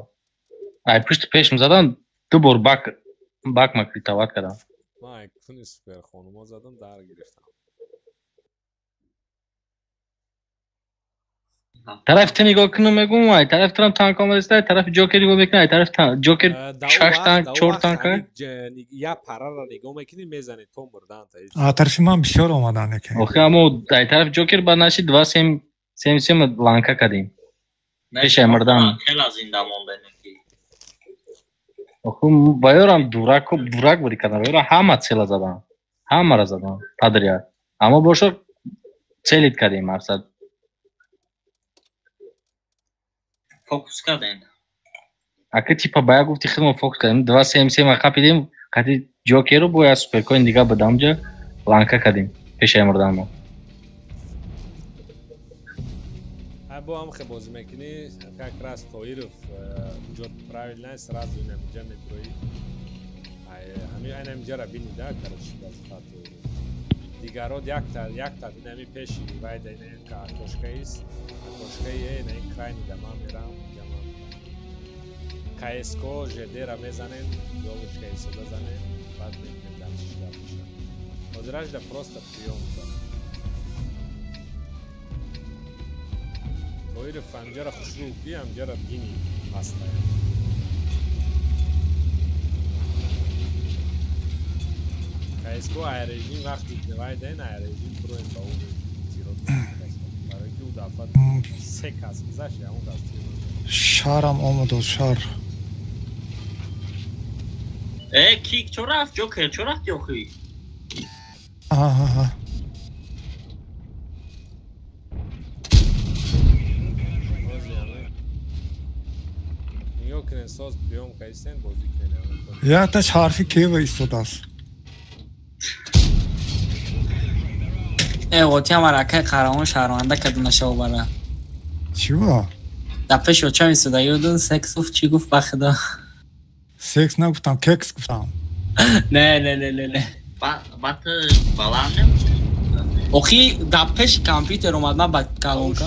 Ай пушти пешм задан ду бор бак бак ма критоват кардам. Ман ай куни суперхонумо задам дар гирифтам. Тарафи ту нигоҳ кунам мегӯм, ай тарафи турам танк омадаст, ай тарафи Ҷокер нигоҳ мекунам, ай тарафи Ҷокер шаш танк, чор танк. Я параро нигоҳ мекунӣ, мезанӣ то мурдан. А тарафи ман бисёр омадан яке. Охи амо ай тарафи Ҷокер баъд нашид 2 3 3 3 ланка кардем. Пешай мурдан. Хела зинда монда неки. Охи баёрам дурак дурак буди кардам. Баёрам ҳама цела задан. Ҳамаро задан подряд. Аммо бошо целит кардем мақсад. Фокус кардем. Ака типа бая гуфти хидмо фокус кардем. 2 3 3 қапидем, қати Ҷокеру бо я суперкоин дига будамҷа ланка кардем пешай мурдан мо. Бо ҳам хе бозӣ мекунӣ, как раз Тоиров унҷо правильно сразу инаминҷа медрои. Ҳамин айнаминҷаро бини да, короче, вазифа Тоиров. Дигарот якта якта инами пеши вайда ина окошкаист, окошкаи ина ин крайни да ман мерам, инҷа ман КСК ЖД-ра мезанем, ёлочка истода занем, баъд мебинем дар чӣ гап мешавад. Ҳозираш да просто приём да. Тоиров амҷара хушрӯ ки амҷара бини ҳастая. КСК айрежим вақти вайден айрежим броем ба ӯ тирот барои ки ӯ дафъа се кас гузашт, ягон кас тир. Шарам омадо шар. Э, кик чо рафт? Ҷокер чо рафти охи? Аҳа. Якташ ҳарфи кева истодааст. Э, ғотиам аракаи қаҳрамон шаҳрванда каду нашавбара. Чӣ ба? Дар пеши очам истода ёдун секс гуфт, чӣ гуфт ба худо? Секс нагуфтам, кекс гуфтам. Не, не, не, не, не. Ба ту баланд нагуфтӣ? Охи дар пеши компютер омад, ман ба калонка.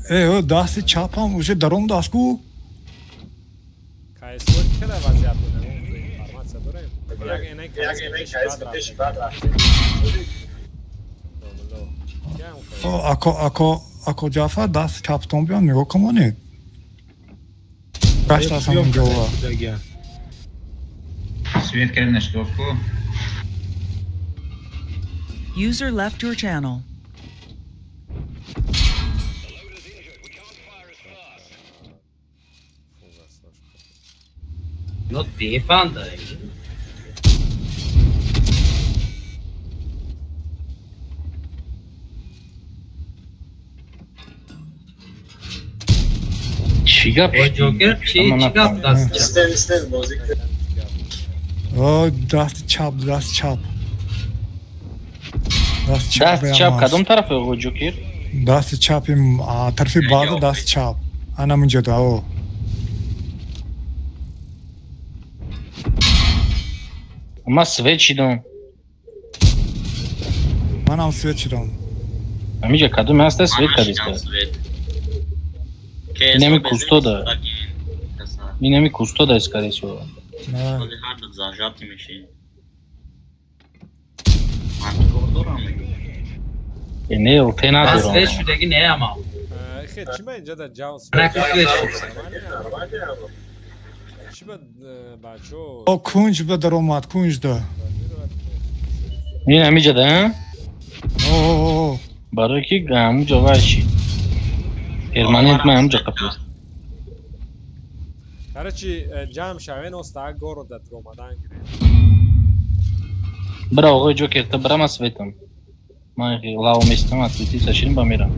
Э, дасти чапам уже даромадааст ку? КСК чара вазъият информатсия дорем? Як НК пеши бад рафтем. Ако ако ако Ҷафар дасти чаптон биён нигоҳ кунонед. Гаштаасам унҷова. Свет кардем нашдофку. User left your channel. No defanda. Чӣ гап? Ҷокер чӣ гап даст чап? Истен бозӣ. О, дасти чап, дасти чап. Дасти чап кадом тараф оғо Ҷокер? Дасти чапи тарафи баъда дасти чап. Ана мунҷо да, о. Ма свет шидам. Манам свет шидам. Амиҷа кадоме ҳаста свет кардиста? Инами кустода. Инами кустода скорее всего. Не, ЛТ надорам. Свет шудаги не ама. Хе, чӣ ма инҷа дар ҷавн свет шуд? Чӣ ба бачо? О, кунҷ ба даромад, кунҷ да. Ин ҳамиҷа да? О. Барои ки ҳамуҷа вай шид. Перманент ман ҳамуҷа қапист. Короче, ҷамъ шавен оста города дромадан гирем. Бира оғои Ҷокер, ту бира ман светам. Ман лав местам, аз светица ширин ба мерам.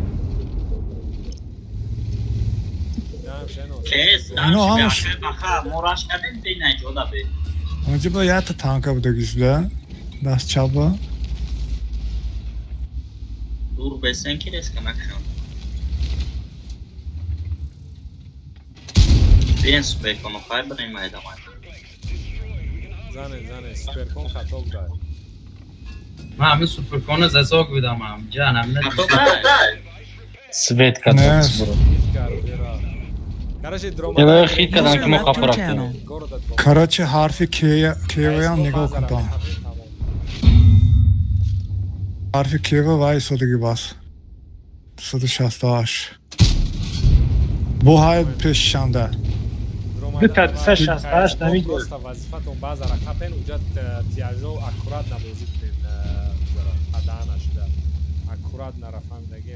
Онҷо ба якта танка будагист да? Даст чапа. Дур бесен ки резка накшон. Бен суперконо хай бирем майдамай. Зане, зане, суперкон хато будай. Ман ҳамин суперкона засок будам ҳам. Ҷан ҳамина. Свет кадом. Короче, ҳарфи кеваям нигоҳ кунтон. Ҳарфи кева вай содагӣ бас. 268. Бо ҳай пешшанда. 268 намидонам. Просто вазифатон баъза рақапен уҷа тиажо аккурат набозӣ кунед, ада нашуда. Аккурат нарафаҳмидаги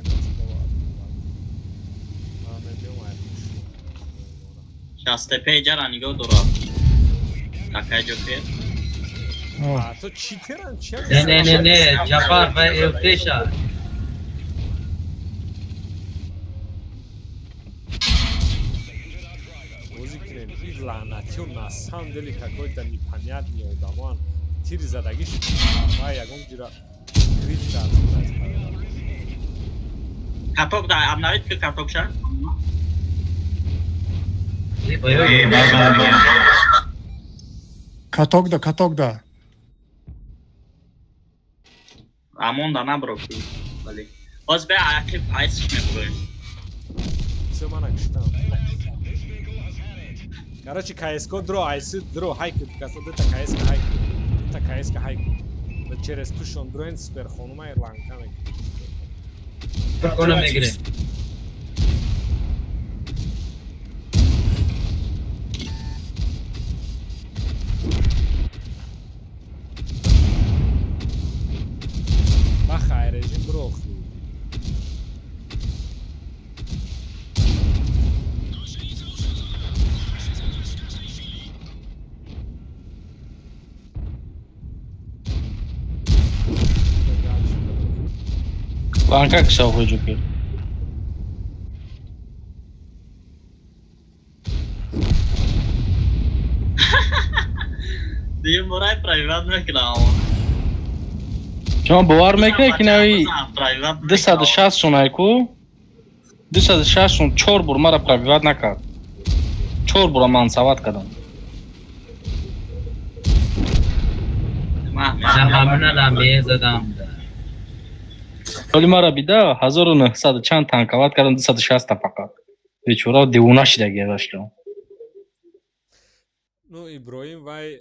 Шастепе ҷара нигоҳ дорад. Акай ҷокер. То читеран чи? Не, не, не, не, Ҷафар ва ЛТ-ша. Бозӣ кунем. И лаънатиё на самом деле какой-то непонятный одамоан. Тири задагиш ва ягон ҷира крит кард. Каток да, обновить ки каток ша? Каток да, каток да. Амон да набро ки. Вале. Боз бе ақиб айсш мебурем. Всё мана киштам. Короче, КСК дро, айси дро, хайки, каса дета КСК хайки. Дета КСК хайки. Да через тушон дроен супер хонума ирландка мегирем. Хонум мегирем. Режим брох. Ланка кишав хоҷукер. Дигар морай private мекунам. Шумо бовар мекунед ки нави 260 сум айку 260 сум 4 бор мара пробиват накард. 4 бора ман сават кардам. Ман задам. Вале мара бида 1900 чанд танкават кардам 260 та фақат. Бечора девона шида герашло. Ну, Иброим вай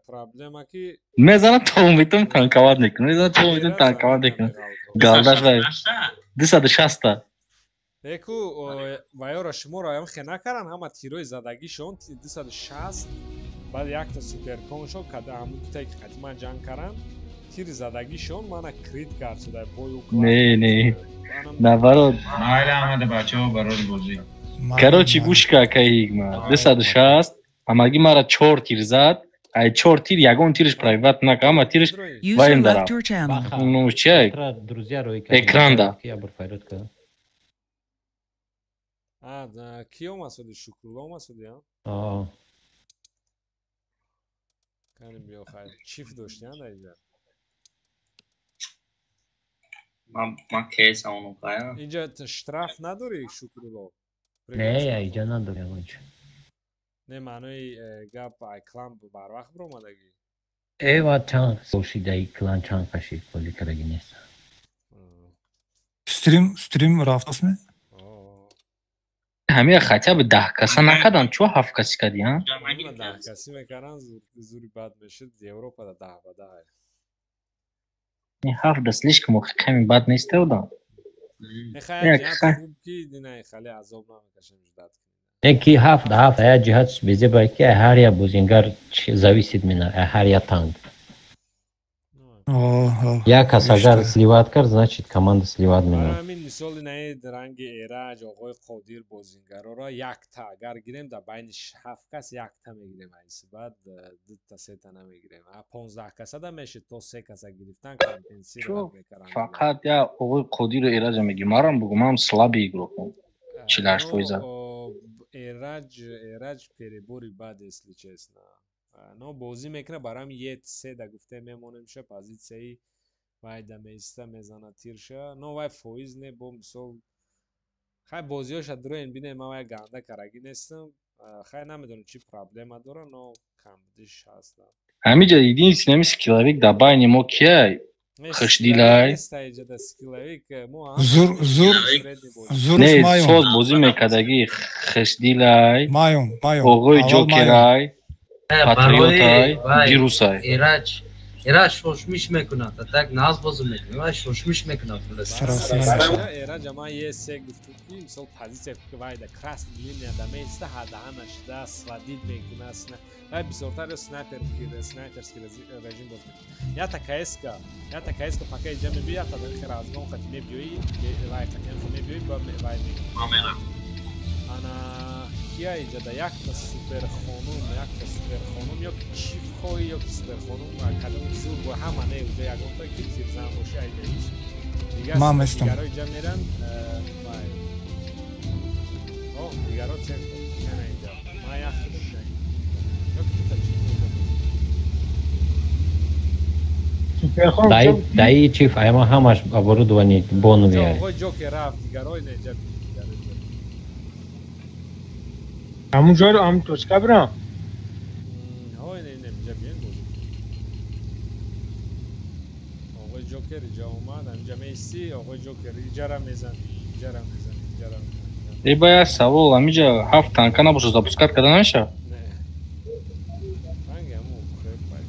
проблема ки мезана то метум танкават мекунам, мезана то метум танкават мекунам. Галдаш вай 260 та. Еку вайора шуморо ам хе накаран ҳама тирои задагишон 260 баъд якта суперкон шо када ҳамун китае ки қати ман ҷанг каран тири задагишон мана крит кард шуда бой. Не, не. Наоборот. Майла омада бачаҳо барои бозӣ. Короче, гӯш ка акаи Ҳикмат. 260 ҳамагӣ мара 4 тир зад. Ай 4 тир ягон тириш пробиват накард, ҳама тириш ваем дарав. Ну чия? Экран да. А, ки омад суди? Шукрулло омад суди, а? Аа. Кани биё хайр. Чиф дошти, а, дар инҷа? Ман кейсам оно кая. Инҷа штраф надорӣ, Шукрулло? Не, инҷа надорӣ ягон чи. Не, маънои гап ай клан барвақт биромадагӣ? Эва чанд сол шида и клан чанд кашид бозӣ кардагӣ нест. Стрим, стрим рафтастми? Ҳамира хотя бы 10 каса накардан, чо 7 каси кардӣ, а? 10 каси мекардан, зури бад мешуд, Европада 10 ба 10. Ин 7 да слишком охи ками бад нест одам. Хуб ки динай хали азоб намекашем ждать. Ки 7 да 7 ая ҷиҳат безеба ки ҳар як бозингар зависит мена ҳар як танк. Як кас агар сливать кард, значит команда сливать мена. Ҳамин мисоли наи ранги Эраҷ, оғои Қодир бозингароро якта агар гирем дар байни 7 кас якта мегирем, айси баъд дута сета намегирем. 15 касада мешид то 3 каса гирифтан компенсировать мекарданд. Фақат я оғои Қодиру Эраҷа мегӣ, марам бугу, ман слабый игрокам. 48%. Эраҷ перебори бад, если честно. Но бозӣ мекунад, барои ҳамин е се да гуфте мемонем ша позитсияи вай да меиста мезана тирша, но вай фоиз не бо мисол хай бозиҳоша дуроен бинем, ман вай ганда карагӣ нестам, хай намедонам чӣ проблема дора, но камбудиш ҳаст. Ҳамиҷа единственный ҳами скилловик дар байни мо кияй? Хушдилай. Зур, зур, зур. Не, соз бозӣ мекардагӣ Хушдилай. Майум, майум. Оғои Ҷокерай. Патриотай, вирусай. Эраҷ, Эра шошмиш мекунад, так наз бозӣ мекунад, шошмиш мекунад. Эра ҷамоа ЕС гуфту ки мисол позиция ки вайда красный линия да меиста ҳадаҳана шуда сводит мекунад. Вай бисёртар снайпер снайперский режим боз мекунад. Ята КСК пока иҷа мебиёй, ята дар хер разгон қати мебиёй, вай қати мебиёй ба вай мекунад. Ана кия иҷада якта суперхонум, ё чиф хоҳӣ ё ки суперхонум, кадом зур бо ҳама не уҷа ягонта ки зирзан боши айда ҳеч. Ман местам. Дигаро иҷа меран, вай. О, дигаро центр, ана иҷа. Ман як худам иҷа. Ё ки тута чиф иҷа боши. Даи чиф аяма ҳамаш оборудование боновия. Оғои Ҷокер рафт, дигаро ина иҷа. Ҳамун ҷойро ҳамун точка бирам? Ҳо, ина ина инҷа биён бозӣ. Оғои Ҷокер иҷа омад, ҳаминҷа меистӣ, оғои Ҷокер иҷара мезанӣ, иҷара мезанӣ, иҷара мезанӣ. Э, ба як савол, ҳаминҷа ҳафт танка набошад, запускать карда намешавад? Не. Ранги ҳамун хеб бай.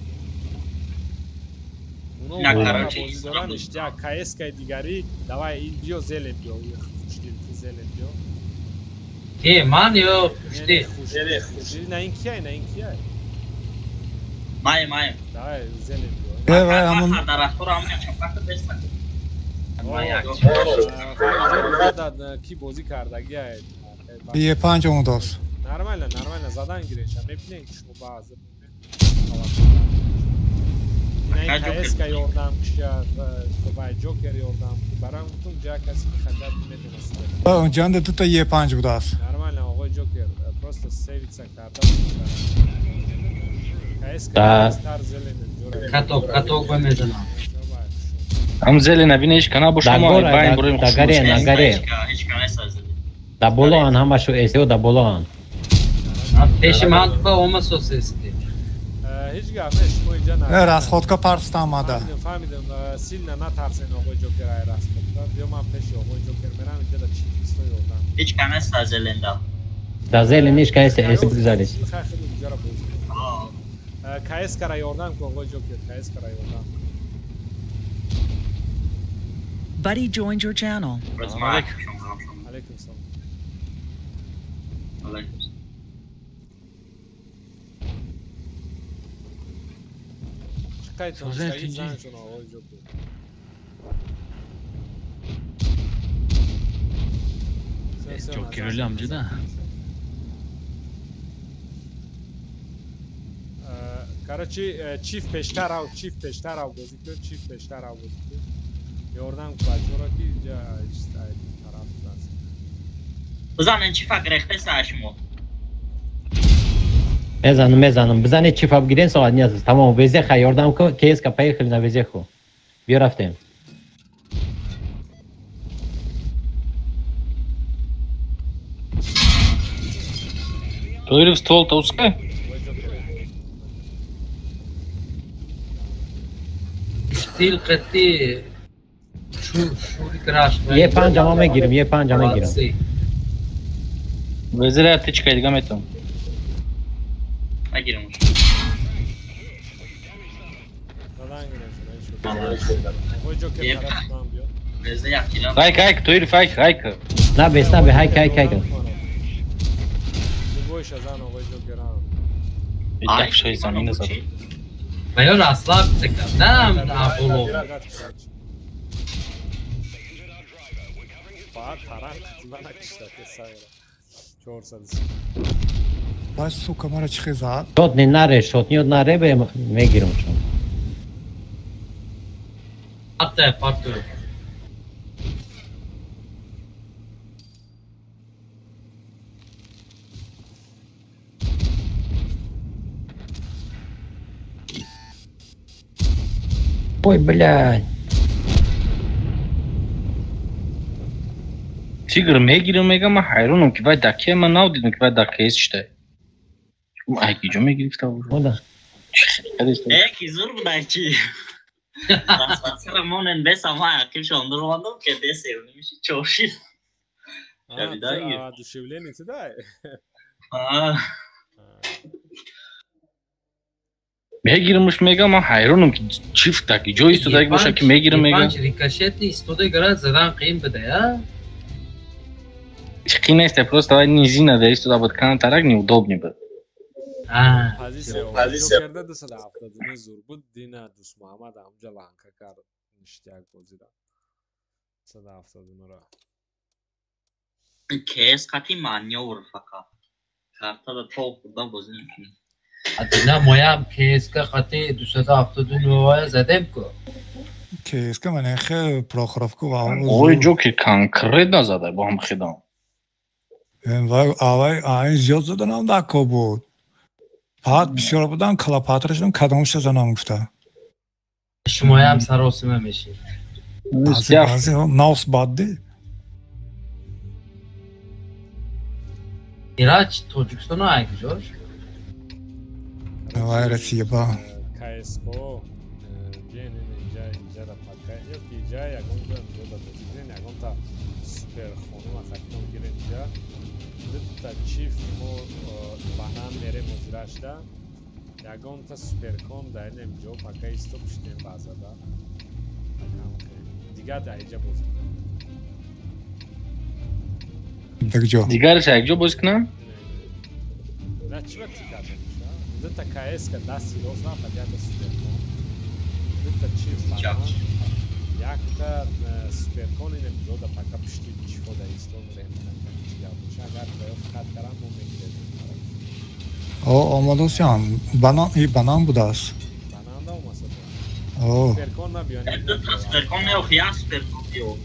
Уно бозӣ доранд, иштия КСК-и дигарӣ, давай ин биё зелен биё, хушдил ту зелен биё. Э, ман ё хушдил? Хушдил, на ин кияй, на ин кияй? Май, май. Давай, зелен биё. Э, вай, ҳамун... Дарахтро ҳамун чапакта беста. Ки бозӣ кардагия? Е5 омадааст. Нормально, нормально, задан гиреша. Мебинем ки шумо баъзе ина КСК ёрдам киша, вай Ҷокер ёрдам. Барам гуфтум ҷа касе ки хатар метавонист. Ҷанда дута Е5 будааст. Нормально, оғои Ҷокер просто севица карда. КСК стар зелен ҷора. Каток, каток ба мезанам. Ам зелена бина ҳеч кана боша мо байн бурем. Дагаре, нагаре. Да болоан ҳамашу эсио да болоан. Пеши ман ба омад сосести. Ҳеҷ гап не, шумо иҷа на. Расходка парста омада. Фаҳмидам, сильно натарсен оғои Ҷокер ай расходка. Биё ман пеши оғои Ҷокер мерам, иҷа да чифисто ёрдам. Ҳеҷ кана нест зелен да. Да зелен ҳеҷ кана нест, эси бигзаред. Хай худум иҷара бозӣ. КСК-ра ёрдам ку оғои Ҷокер, КСК-ра ёрдам. Buddy joined your channel. Алейкум салом. Алейкум салом. Ҷокер амҷида. Короче, чиф пештар ав, чиф пештар ав бозӣ кун, чиф пештар ав бозӣ кун. Ёрдам ку бачаҳоро ки инҷа тараф аст. Бизанен чифа гирехтеса шумо. Мезанам, мезанам. Бизане чифа бигирен соат нест. Тамом, везеха ёрдам ку, КСК поехали на везеху. Биё рафтем. Тоиров ствол таускай? Стил қати Е5 ама мегирам, Е5 ама мегирам. Везера тичка дига метам. Нагирам. Хайк, хайк, Тоиров, хайк, хайк. На бес, на бе, хайк, хайк, хайк. Майор расслабься, дам Аполло. Вай, сука, мара чӣ хезад? Шот не наре, шот не наре, бе мегирам шон. Ата, парту. Ой, блядь. Тигр мегирам, мегам, ман ҳайронам ки вай дакия, ман навдидам ки вай дакия читай. Ай ки ҷо мегирифта буд. Э, ки зур будай чи. Расфасира монен беса ма ақиб шондур мондам ки десе немиши чошид. Шабидай. Одушевление ти дай. Мегирмуш мегам, ман ҳайронам ки чифт таки ҷой истодаги боша ки мегирам мегам. Рикошетни истода гарад задан қиин буда, я? Қиин нест, просто давай низина да истода буд, кан тарак неудобный буд. Позиция карда 279 зур буд, Дина Дус Муҳаммад ҳамҷа ланка кард, ништяк бозида. 279 ра. КС қати манёвр фақат. Картада тол хурдан бозӣ мекунӣ. Дина моям КСК қати 279 задем ку. КСК ман хел Прохоровку ва Ой, ҷоки конкретно зада бо ҳам хидам. Вай авай айн зиёд заданам дако буд. Пат бисёр будан, калапатрашон кадомша занам гуфта. Шумоям саросима мешид. Баъзе навс бадди. Ираҷ Тоҷикистон ай куҷош? Вай Россия ба. КСКО биен инҷа инҷара пака ё ки инҷа ягон ҷо инҷо да бозӣ кунем, ягонта супер хонума хатином гирем инҷа. Дута чиф мо банан мерем озирашда. Ягонта суперкон дар инем ҷо пака исто пуштем баъзада. Дигар дар инҷа бозӣ кунем. Дигар Дигараш якҷо бозӣ кунам? На чӣ ба тикарда меша? Дута КСК дасти рост рафт, якта суперкон. Дута чиф банан. Якта суперкон инем ҷо да пака пушти чифо да исто мерем. Агар фақат карам мо мегирем. О, омадосян. Банан, и банан будааст. Банан да омаса. О. Суперкон набиён. Дута суперкон не охи, як суперкон биё.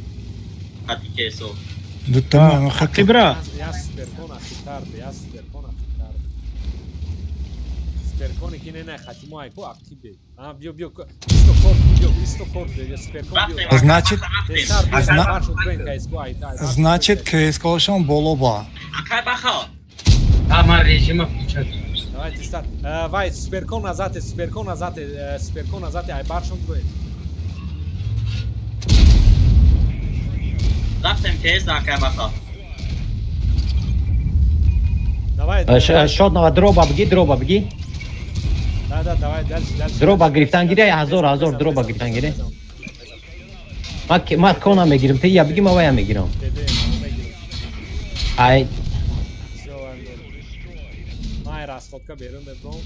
Қати КСО. Дута хати бра. Я суперкон ахитар, я суперкон ахитар. Суперкони ки не хати мо айку активе. А биё биё исто кор биё исто кор биё суперкон биё. Значит, значит КСК-шон боло ба. Акай баха. А ман режима включать. Давайте старт. Вай суперкон назад, суперкон назад, суперкон назад, ай баршон дует. Рафтем КС акай баха. Давай. Шоднова дроба бги, дроба бги. Да, да, давай дальше, дальше. Дроба гирифтан гире, ҳазор дроба гирифтан гире. Ма кона мегирам, ти я бги, ма вая мегирам. Ай. Май расходка берун бебром.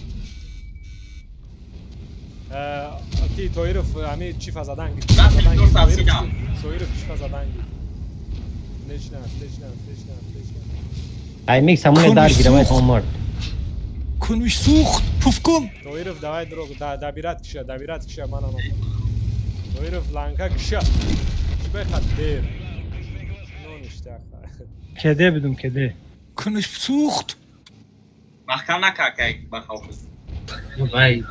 Ти Тоиров, ами чифа задан ги. Тоиров чифа задан ги. Отлично, отлично, отлично, отлично. Ай микс ҳамоне дар гирам, ай омард. Куниш сухт, пуф кун. Тоиров давай дрог, да добират киша, добират киша, мана мана. Тоиров ланка киша. Чи бехат дер. Ну ништяк. Кеде бидум, кеде. Куниш сухт. Маҳкам накард, бахав. Вай.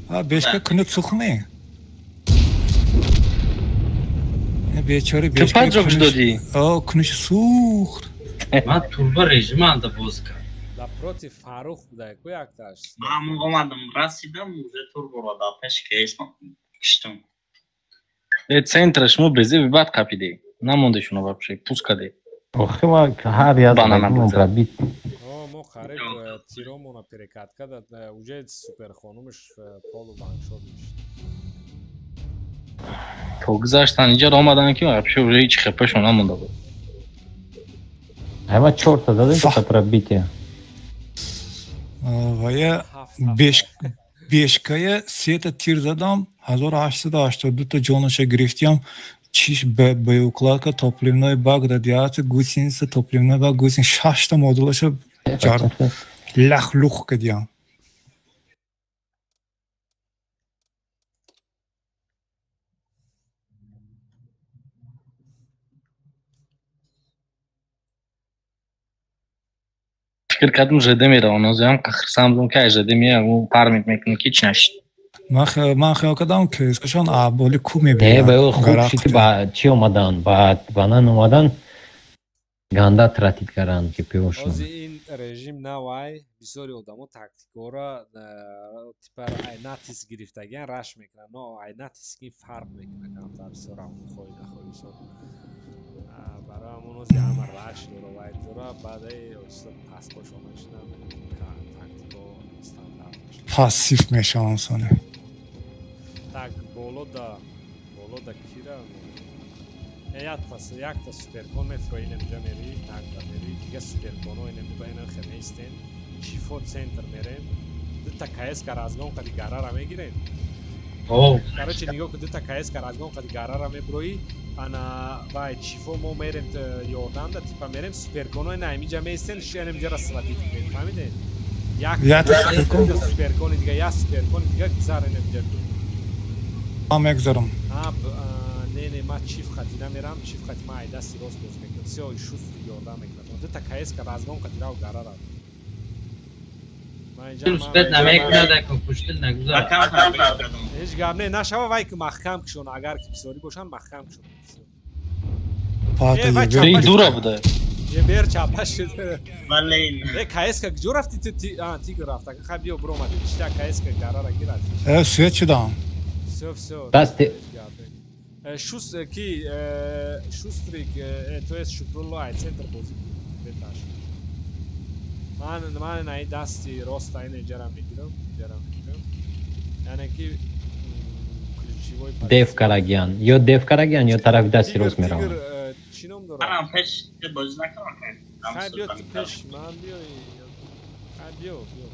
А бешка кунит сухне. Бечора бешка. Ту панҷ додӣ? О, куниш сухт. Ман турбо режима анда боз кард. Да против Фарух буда, ку якташ. Ман омадам, расидам, уже турборо да пеш КС киштам. Э центра шумо безеби бад қапиде. Намонде шуно вообще, пуск каде. Охи ма ҳар як банана пробит. О, мо қариб тиромона перекат кард, уже супер хонумш полу ваншот мешд. То гузаштан инҷа омадан ки вообще уже ҳеч хепашон намонда буд. Ама чорта задем то пробитие. Вая бешкая сета тир задам 1882 та ҷонаша гирифтиям. Чиш боеукладка, топливной бак, радиация, гусеница, топливной бак, гусеница, шашта модулаша ҷар лах-лух кардиям. Фикр кардам ЖД меравам, озиам хирсам будам ки ЖД меям, пармит мекунам ки чӣ нашид. Ман хиёл кардам ки кашон аболи ку мебинам. Не, ба ӯ хуб шид ки ба чӣ омадан, ба банан омадан, ганда тратит кардан ки пиёшон. Ози ин режим навай, бисёри одамо тактикора типа ай натиск гирифтагиан раш мекунанд, но ай натиск ин фарқ мекунад камтар бисёр ҳам хоҳӣ нахоҳӣ бисёр. Барои ҳамон ози ҳама раш дора вай дора, баъдаи оҳиста пасбош омадашинам тактико стандарт мешавад. Пассив мешавам соне. Так, боло да кира. Якта суперкон мефрои инамҷа мери, нагда мери, дига суперконо инамҷа инам хеместен. Чифо центр мерем. Дута КСК разгон қади гарара мегирем. Короче, нигоҳ кун, дута КСК разгон қади гарара меброи. Ана вай чифо мо мерем ёрдамда, типа мерем суперконо ина ҳаминҷа меистен, инамҷара сватит мекунем, фаҳмидед? Як суперкони дига, як суперкони дига гузар инамҷа. Ман мегузарам. Не, ман чиф хати намерам, чиф хати ман ай дасти рост боз мекунам. Всё, шустри ёрдам мекунам. Дута КСК разгон қади рав гарара. Успет намекунад, акун пуштил нагузар. Ҳеҷ гап не, нашава вай ки маҳкам кишон, агар ки бисёрӣ бошанд маҳкам кишон. Дура буда. Ебер чапа шуд. Э, КСК куҷо рафти ту? Тигр рафт. Хай биё биромад. Чита КСК гарара ки рафт. Э, свет шудам. Всё, всё. Дасти Шус ки Шустрик, то есть Шукрулло ай центр бозӣ беташ. Ман ай дасти рост ай ҷара мегирам, Яъне ки ключевой дев карагиан. Ё дев карагиан, ё тарафи дасти рост меравам. Чӣ ном дорад? Манам пеш бозӣ накардам. Хай биё ту пеш ман биё. Хай биё, биё.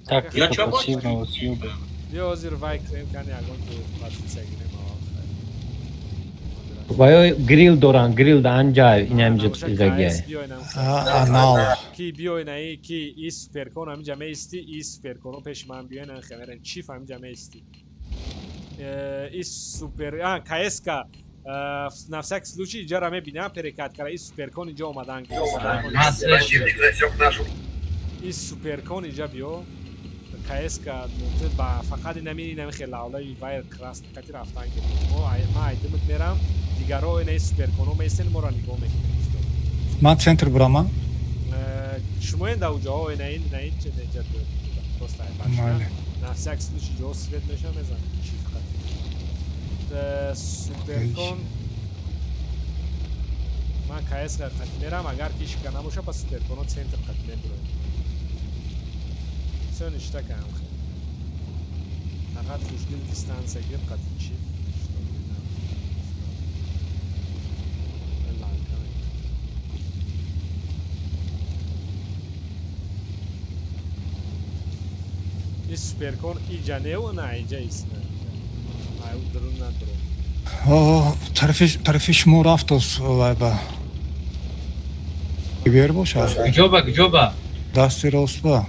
Тактика пассивного съёба. Биё ҳозир вай крем кани ягон ту позитсия гирем аввал. Вай грил доран, грил да анҷа инамҷа чизагия. Анал. Ки биё инаи ки и суперкон ҳаминҷа меисти, и суперконо пеши ман биё ина хемерен чиф ҳаминҷа меисти. И супер, КСК на всякий случай иҷара мебинам перекат кара и суперкон иҷа омадан. И суперкон иҷа биё. КСК ба фақат инами инами хелавлаи вайр красный қати рафтан гирифт. Мо ман айдимит мерам, дигаро инаи суперконо меистен, моро нигоҳ мекунем. Ман центр бурама? Шумо ин да уҷаҳо инаи инаи че неҷа просто ай бача. На всякий случай ҷо свет меша мезанем чиф қати. Суперкон ман КСК қати мерам, агар ки ишка набоша, па суперконо центр қати мебуроем. Всё ништяк ам хел. Фақат хушдил дистанция гир қати чиф. И суперкон иҷа неу на иҷа истна. Ай удрун надро. О, тарафи шумо рафтос вайба. Бер боша. Куҷоба, куҷоба? Дасти рост ба.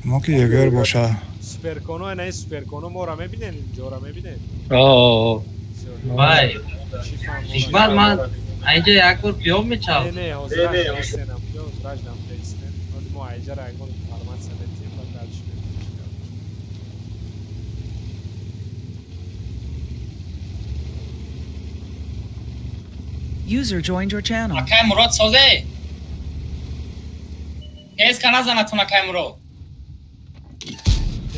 Мо ки егер боша. Суперконо не суперконо мора мебинен, ҷора мебинен. О. Вай. Ҳикмат ман инҷа як бор биём мечалам. Не, не, ҳозир ҳастем, ҳозир истем. Ҳозир мо инҷа ягон информатсия метиҳем ва дальше мебинем. User joined your channel. Акай Мурод созе. КСК назанатун акай Мурод.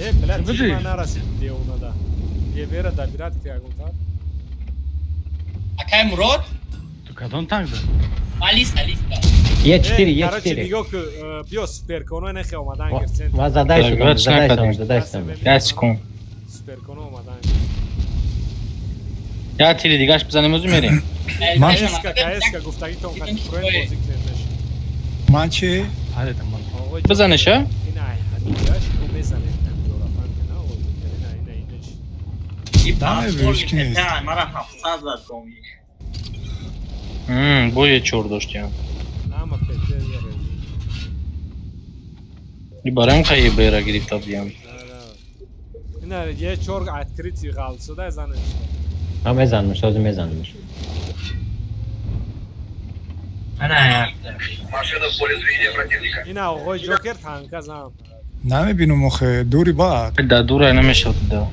Э, блядь, ман нарасид деонада. Ебера добират ки ягонтар. Акай Мурод? Ту кадом танк да? Алиса, Алиса. Е4, Е4. Короче, нигоҳ ку, биё суперконо нехе омадан гир центр. Ма задай шудам, задай шудам, задай шудам. 10 секунд. Суперконо омадан. Я тири дигаш бизанем озу мерем. КСК, КСК гуфтагитон қати проем бозӣ кунем меши. Ман чи? Бизанеша? Ина ай ҳаминҷаш ку мезанем. Мара 700 зад коми. Бое чор доштям. Ама пете яре. И барам қайи бера гирифта будям. Ина е чор открытый ғалт шуда занеш. Ма мезанмш, ҳозир мезанмш. Ана якта. Машина в поле зрения противника. Ина оғои Ҷокер танка зам. Намебинам охе, дури бад. Да дура намешавад да.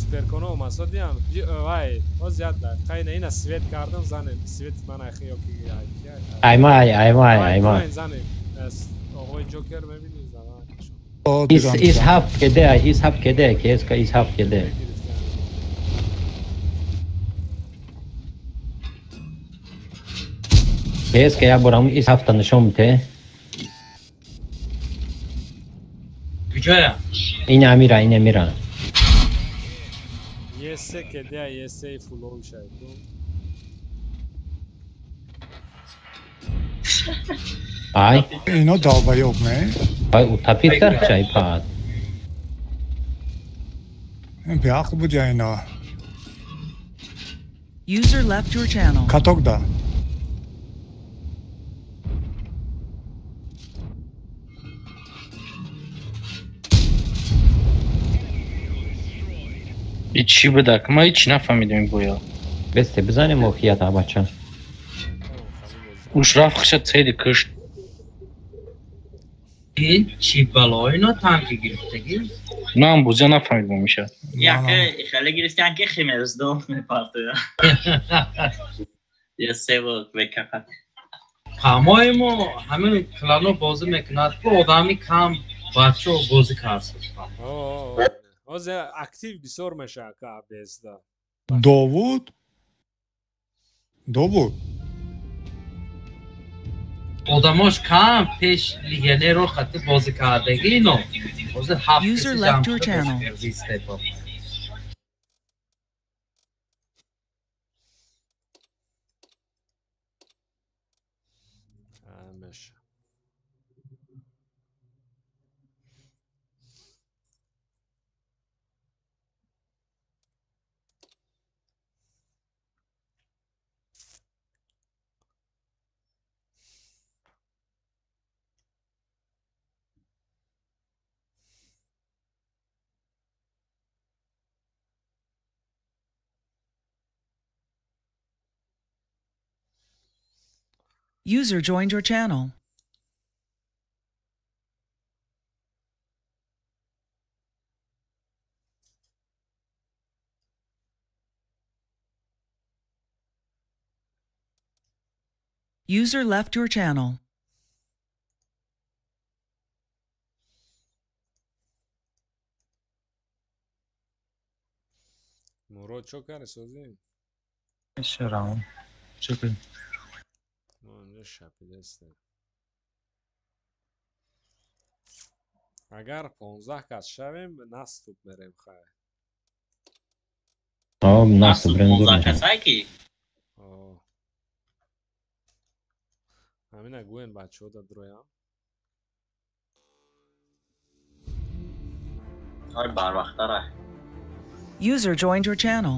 Суперконо омасодиам. Вай, ҳоз яд да. Қайна ина свет кардам занем. Свет ман ахи ёки Аймай, аймай, аймай. Занем. Оғои Ҷокер мебини занам. Ис ҳафт кеде, ис ҳафт кеде, КСК ис ҳафт кеде. КС як бор ҳамун ис ҳафта нишон бите. Куҷоя? Ин амира, ин амира. Есе кедя, есе фулов шайту. Ай. Ино долбоёб, не? Ай, утопит кард чай пад. Беақл буд я ино. User left your channel. Каток да. И чӣ буда? Ма ҳеч нафаҳмидем боя. Бесте, бизанем охията бача. Уш рафт хиша цели кушт. Ин чӣ балои но танки гирифтагӣ? Ман бозия нафаҳмидам миша. Яке хеле гирифтан ки химерсдорф мепартоя. Я сево векақат. По-моему, ҳамин клано бозӣ мекунад, ки одами кам бачаҳо бозӣ кард. Ҳозир актив бисёр мешавад ка АБС-да. Довуд? Довуд. Одамош кам пеш легионерро хати бозӣ кардагӣ ино. Ҳозир ҳафт User каси left ҷамъ your шуда channel. бозӣ кард. Меша. User joined your channel. User left your channel. Мурод чо карди созӣ? Шарам. Чӣ кунем? Мо инҷо шапидастем. Агар 15 кас шавем, наступ мерем хай. О, наступ брем зур 15 мешавад. касай ки? О. Ҳамина гӯен бачаҳо да дуроям. Ой, барвақттара. User joined your channel.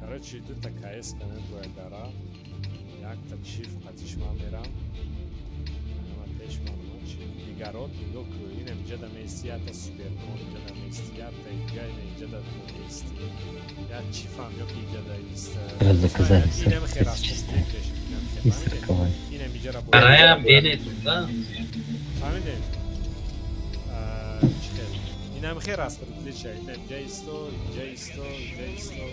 Короче, дута КС каме бояд дара. Якта чиф қатиш ман мерам. Ама пеш ман ма чиф. Дигарот нигоҳ кӯ. Инам инҷа да меисти, якта суперкон инҷа да меисти, якта дига ина инҷа да меисти. Як чифам ё ки инҷа да ист. Заказали Инам хер сыр аст. чистый. Пеш, инам хер. И сырковой. Инам инҷара бояд. Бараям бенед, да? Фаҳмидем? Чӣ хел? Инам хер аст отличие. Инам инҷа исто, инҷа исто, инҷа исто.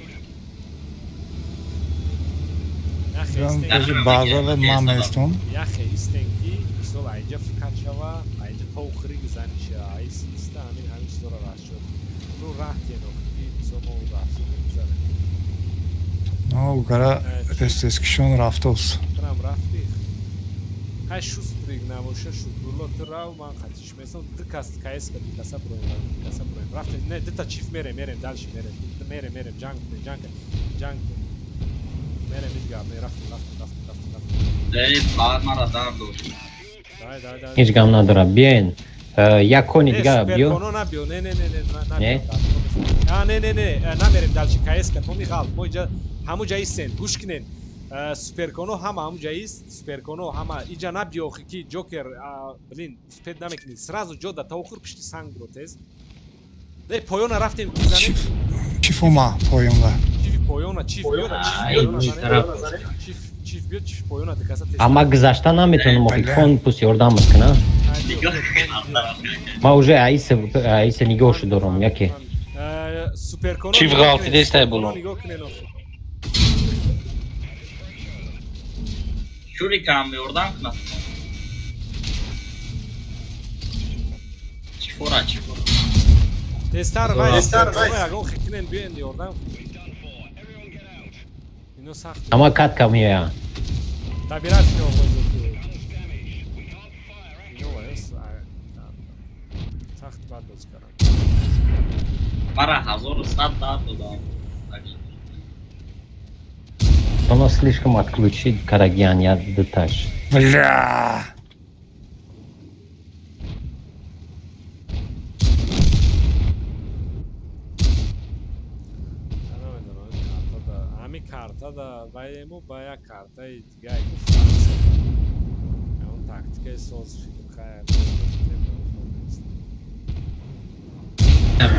Даже базова ман местум. Яхе истен ки мисол айҷа фикат шава, айҷа то охири гузани шава, айс иста ҳамин ҳамин чизоро расчёт. Ру раҳ тиен охири, мисол мо рафтем мегузарем. О, гара тез-тез кишон рафтос. Трам рафти. Хай шустрик набоша, Шукрулло ту рав, ман қатиш месам, ду кас КС ка ду каса броем, ду каса броем. Рафтем, не, дута чиф мерем, мерем, дальше мерем. Мерем, мерем, ҷанг кунем, ҷанг кунем, ҷанг кунем. Мерем, ҳеҷ гап не, рафтем, рафтем, рафтем, рафтем, рафтем. Эй, баъд мара дард дошт. Давай, давай, давай. Ҳеҷ гам надорад. Биёен. Як кони Не, дига биё. суперконо набиё, не, не, не, не, набиё. Не? А, не, не, не, намерем дальше, КС ка, томи ғалт. Мо инҷа ҳамун ҷа истен, гӯш кунен. Суперконо ҳама ҳамун ҷа ист, суперконо ҳама иҷа набиё охи ки Ҷокер, блин, успед намекунӣ. Сразу ҷо да та охир пишти санг биро тез. Не, поёна рафтем, бизанем. Чиф ома поёнда. Чифи поёна, чиф биё да, чиф Ай, поёна ин занем. тараф. Чиф, чиф биё, чиф поёна дикаса тез. Ама гузашта наметавонам охи кон пус ёрдам кунам. Ма уже аиса аиса нигоҳ дорам яке. Суперконо Чиф нигоҳ ғалти кунен, дестай суперконо боло. нигоҳ кунен охи. Шурикам ёрдам кунад. Чифора, чифора. Тезтар вай, тезтар вай, ягон хикнен биёен ёрдам. Ама катка меоянд. Табират ки оғоз ино сахт бад боз кардам. Мара 1100 дар додам. Оно слишком отключить Карагян, я деташ. Бля! Ҳами карта да ваему ба як картаи дига гуфтам. Он тактикаи соз фикр хайр.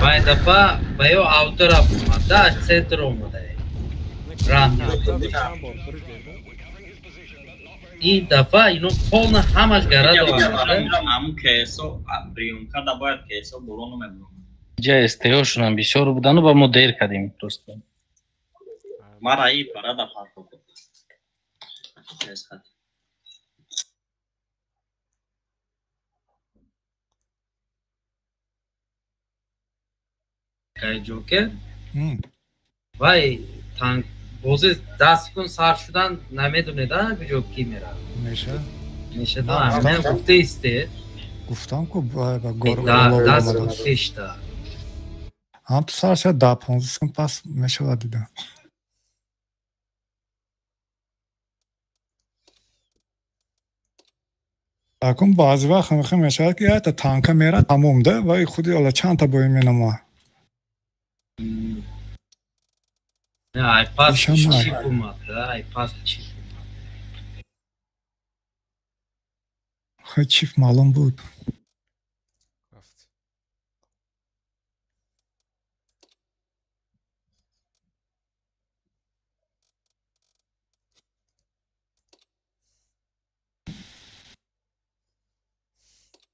Вай дафа ба ё аутора омада, аз центр омада. Ин дафа ино полна ҳамаш гарад омада. Ҳамун КСО приёмка да бояд КСО боло намебурад. Ҷа СТО-шунам бисёр будану ба мо дер кардем просто. Мара и парада партофт. Кай Ҷокер? Вай танк бози 10 секунд сар шудан намедонед, а куҷо ки меравад. Меша? Меша да, ман гуфта исте. Гуфтам ку ба гор 10 секунд пешта. Ҳам ту сар шуд 10-15 секунд пас мешавад дида. Акун баъзе вақт ҳамихел мешавад ки якта танка мерад тамом да вай худи ола чандта бои менама. Ай пас чип омад, ай пас чип омад. Хай чип маълум буд.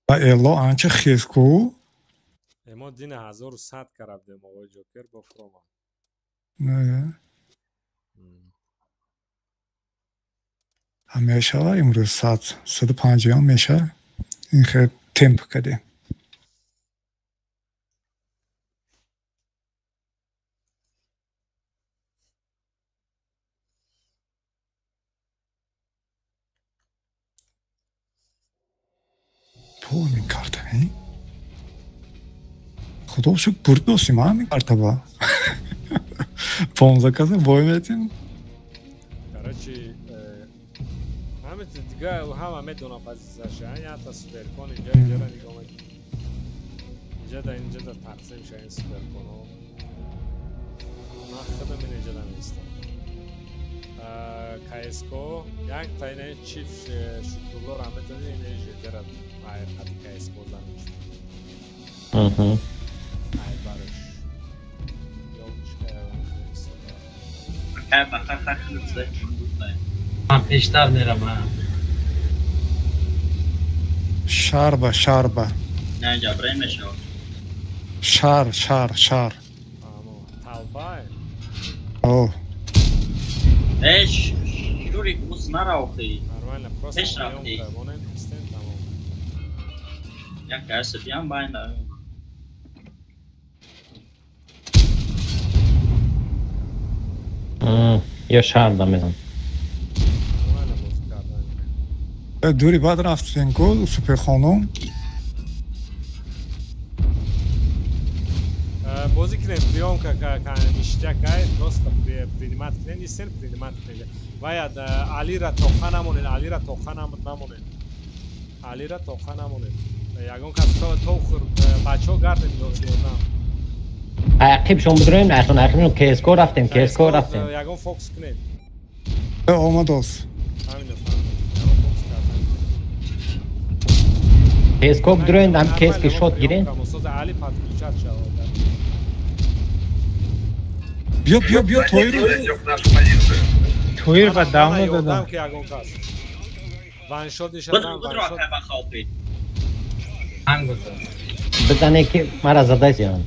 Ва эло анча хез ку? Мо дина 1100 карабдем оғои Ҷокер бо фуромад. Не. Мешава имрӯз 150 меша. Ин хел темп кардем. Ин карта, худо шукр бурдосим ҳамин карта ба. 15 каса бой метим. Короче, ҳамин дига ҳама медонам позицияша, ята суперкон инҷа инҷара нигоҳ мекунӣ. Инҷа да инҷа да тақсим ша ин суперконо. Ман худам ин инҷа да меистам. КСКО як та ина чиф шукрулло ра метавонӣ ина жедера қати КСКО заниш. Ай барош. Ман пештар мерам. Шарба, шарба. Не, ҷабрай мешавад. Шар, шар, шар. Талбай? О. Э, Шурик, ус наравхи. Нормально, просто Пеш рафти. Як касе биям байна. Ё шаҳр да мезан. Дури баъд рафтем ку суперхонум. Бозӣ кунем приёмка ништякай просто принимать кунем истен принимать кунем. Ваяд Алира тоқа намонед, Алира тоқа намонед. Алира тоқа намонед. Ягон кас то бачаҳо гардем ёрдам. Ақибшон бидроем, асон ақибшон КСКО рафтем, КСКО рафтем. Ягон фокус кунед. Омадос. Ҳамин фаҳмидам. Ягон фокус кардан. КСКО бидроем, ҳам КСК шот гирем. Али подключат шавад. Биё, биё, биё, Тоир. Тоир ба давно додам. Ки ягон кас. Ваншот нишадам, ваншот. Бизане ки мара задайсиан.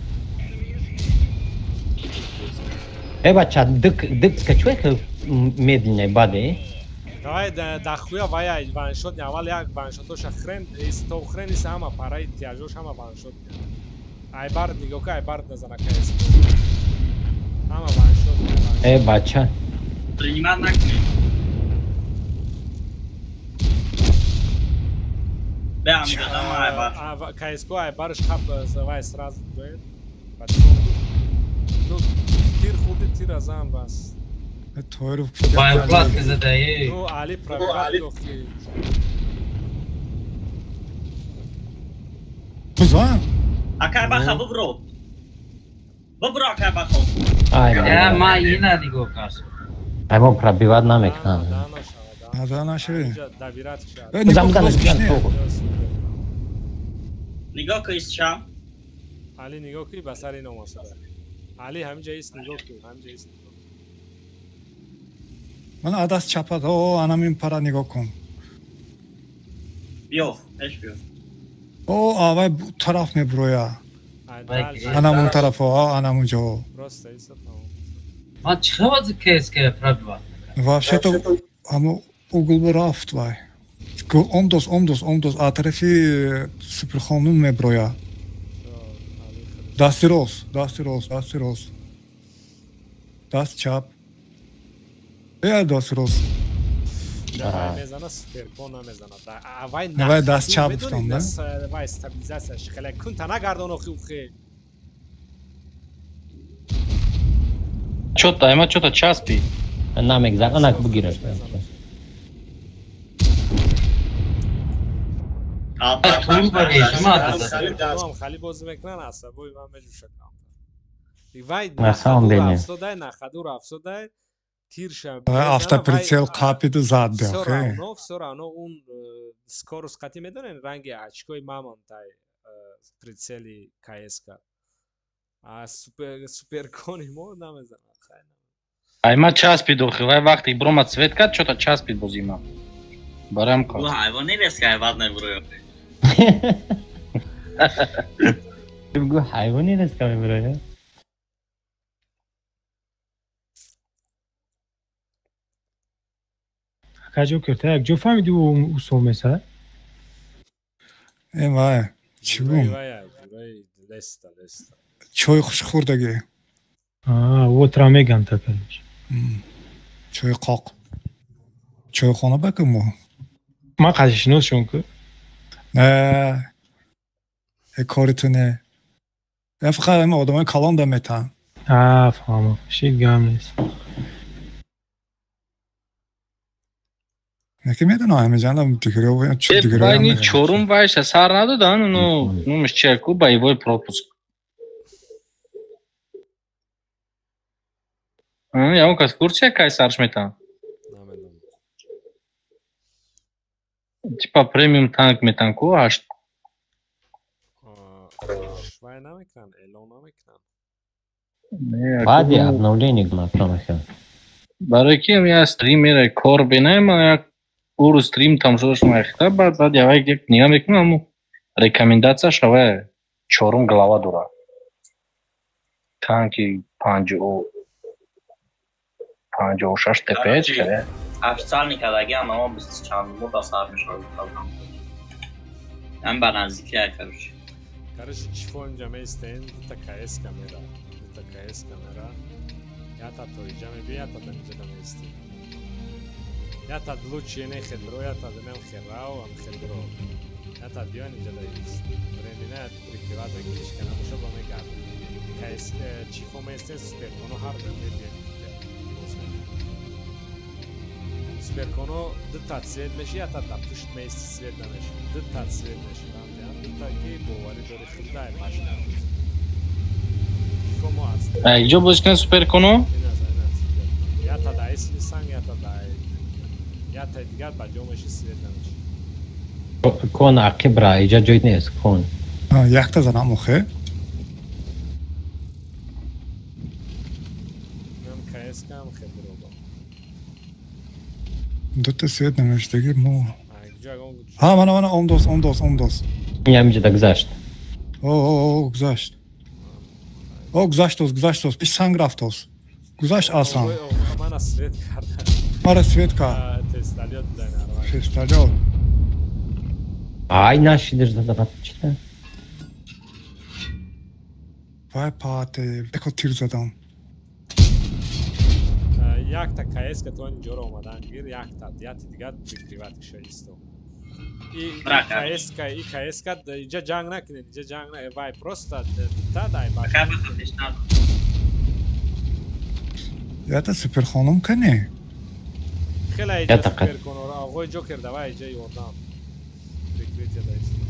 Э бача, дык дык скачуй медленный баде. Давай дахуя вая ваншот аввал як ваншотоша хрен, то хрен ис ҳама параи тяжош ҳама ваншот. Айбар нигоҳ ка айбар назана кайс. Ҳама ваншот. Э бача. Принимат накунед. КСК айбарш хаб вай сразу дует. Ну, тир хурди, тир азан бас. Тойров Байплат задаи. Ну, Али пробиват охи. Бузан? Акай баха бубро. Бубро акай баха. Я ма ина нигоҳ карсу. Ай мо пробиват намекунам. Да, наши. Нигоҳ кун исча. Али нигоҳ кун ба сари ин омасада. Али ҳаминҷа ист нигоҳ кун, ҳаминҷа ист. Ман адас чапад, о, анам ин пара нигоҳ кун. Биё, пеш биё. О, авай тараф мебуроя. Анам он тараф, о, анам унҷо. Просто ист тамом. Ман чӣ хабази КСК пробиват? Вообще-то ҳамо угол рафт вай. Омдос, омдос, омдос, а тарафи суперхонум меброя. Дасти рост, дасти рост, дасти рост. Даст чап. Я даст рост. Мезана суперкон намезана. Авай Авай даст чап гуфтам, да? Вай стабилизатсияш хеле кун та нагардон охи ухе. Чё-то, ама чё-то часпи. Намегзар, анак бугираш. Хали бозӣ мекунан, асабои ман меҷӯшакам. Вай нафсодай, нахадур афсодай, тирша. Автоприцел қапиду зад бе. Всё равно он скорость қати медонен ранги очкои мамонтай прицели КСК. А суперкони мо намезанад. Ай ма часпид охи, вай вақти бромад свет кард, чё-то часпид бозӣ ма. Барам кор. Ҳайвон нест, ки ҳайвон мебурояд. Бигӯ ҳайвоне нест, ки мебурояд. Акаҷо кирта як ҷо фаҳмиди ӯ усол меса? Э вай, чӣ гум? Чой хушк хӯрдагӣ. Аа, отра меган такариш. Чойи қоқ. Чойхона ба ку мо? Ман қашишиносшон ку? Не, э кори ту не. Э фақат ҳама одамои калон да метаҳанд. Аа, фаҳмам. Шид гам нест. Неки медонам ҳамиҷанда дигиро чӣ дигиро. Байни чорум вайша сар надодан, ну, номаш чия ку боевой пропуск. Ягон кас курсия кай сарш метаҳанд? Типа премиум танк метаҳанд ку ҳашт. Вай намекунанд, эълон намекунанд. Баъди обновление гумафрамаха. Барои ки я стример кор бинам, як уру стрим тамошош мехта, баъд явай як нига мекунам, аммо рекомендация шава чорум глава дора. Танки 56 ТП хеле. Официални кадаги ама бист чанд мо ба сар мешавад. Ам ба наздики ай короче. Короче, чифо инҷа меистен, дута КС камера, дута КС камера. Ята то иҷа меби, ята да инҷа да меисти. Ята лучи не хедро, ята да нем херау, ам хедро. Ята биён инҷа да ист. Времена прикривата гишка набоша ба мегард. КС чифо меистен суперконо ҳар ду мебиен. Суперконо дута цвет меши, ята да пушт меисти цвет намеши. Дута цвет меши, фаҳмидиам? Дута ки боварӣ дори худдай машина. Иҷо бозӣ кунед суперконо? Ята да исли санг, ята да ята дигар ба ҷо меши свет намеши. Кон ақибра, иҷа ҷой нест, кон. Якта занам охе? Нам КСК ам хеброба. Дута свет намешдаги мо. Ҳа, мана мана омдос, омдос, омдос. Ин ҳамиҷа да гузашт. О, о, гузашт. О, гузаштос, гузаштос, пеш санг рафтос. Гузашт асан. Мана свет карда. Мара свет кард. Тесталёт да. Тесталёт. Ай, нашидаш да чита. Вай пате, еко тир задам. Якта КС ка то инҷоро омадан гир, якта, яти дигар прикриват киша исто. И КС ка, и КС ка инҷа ҷанг накунед, инҷа ҷанг на, вай просто та дай баш. Ята суперхонум кане? Хеле инҷа суперконора, оғои Ҷокер давай инҷа ёрдам. Прикрытие да исто.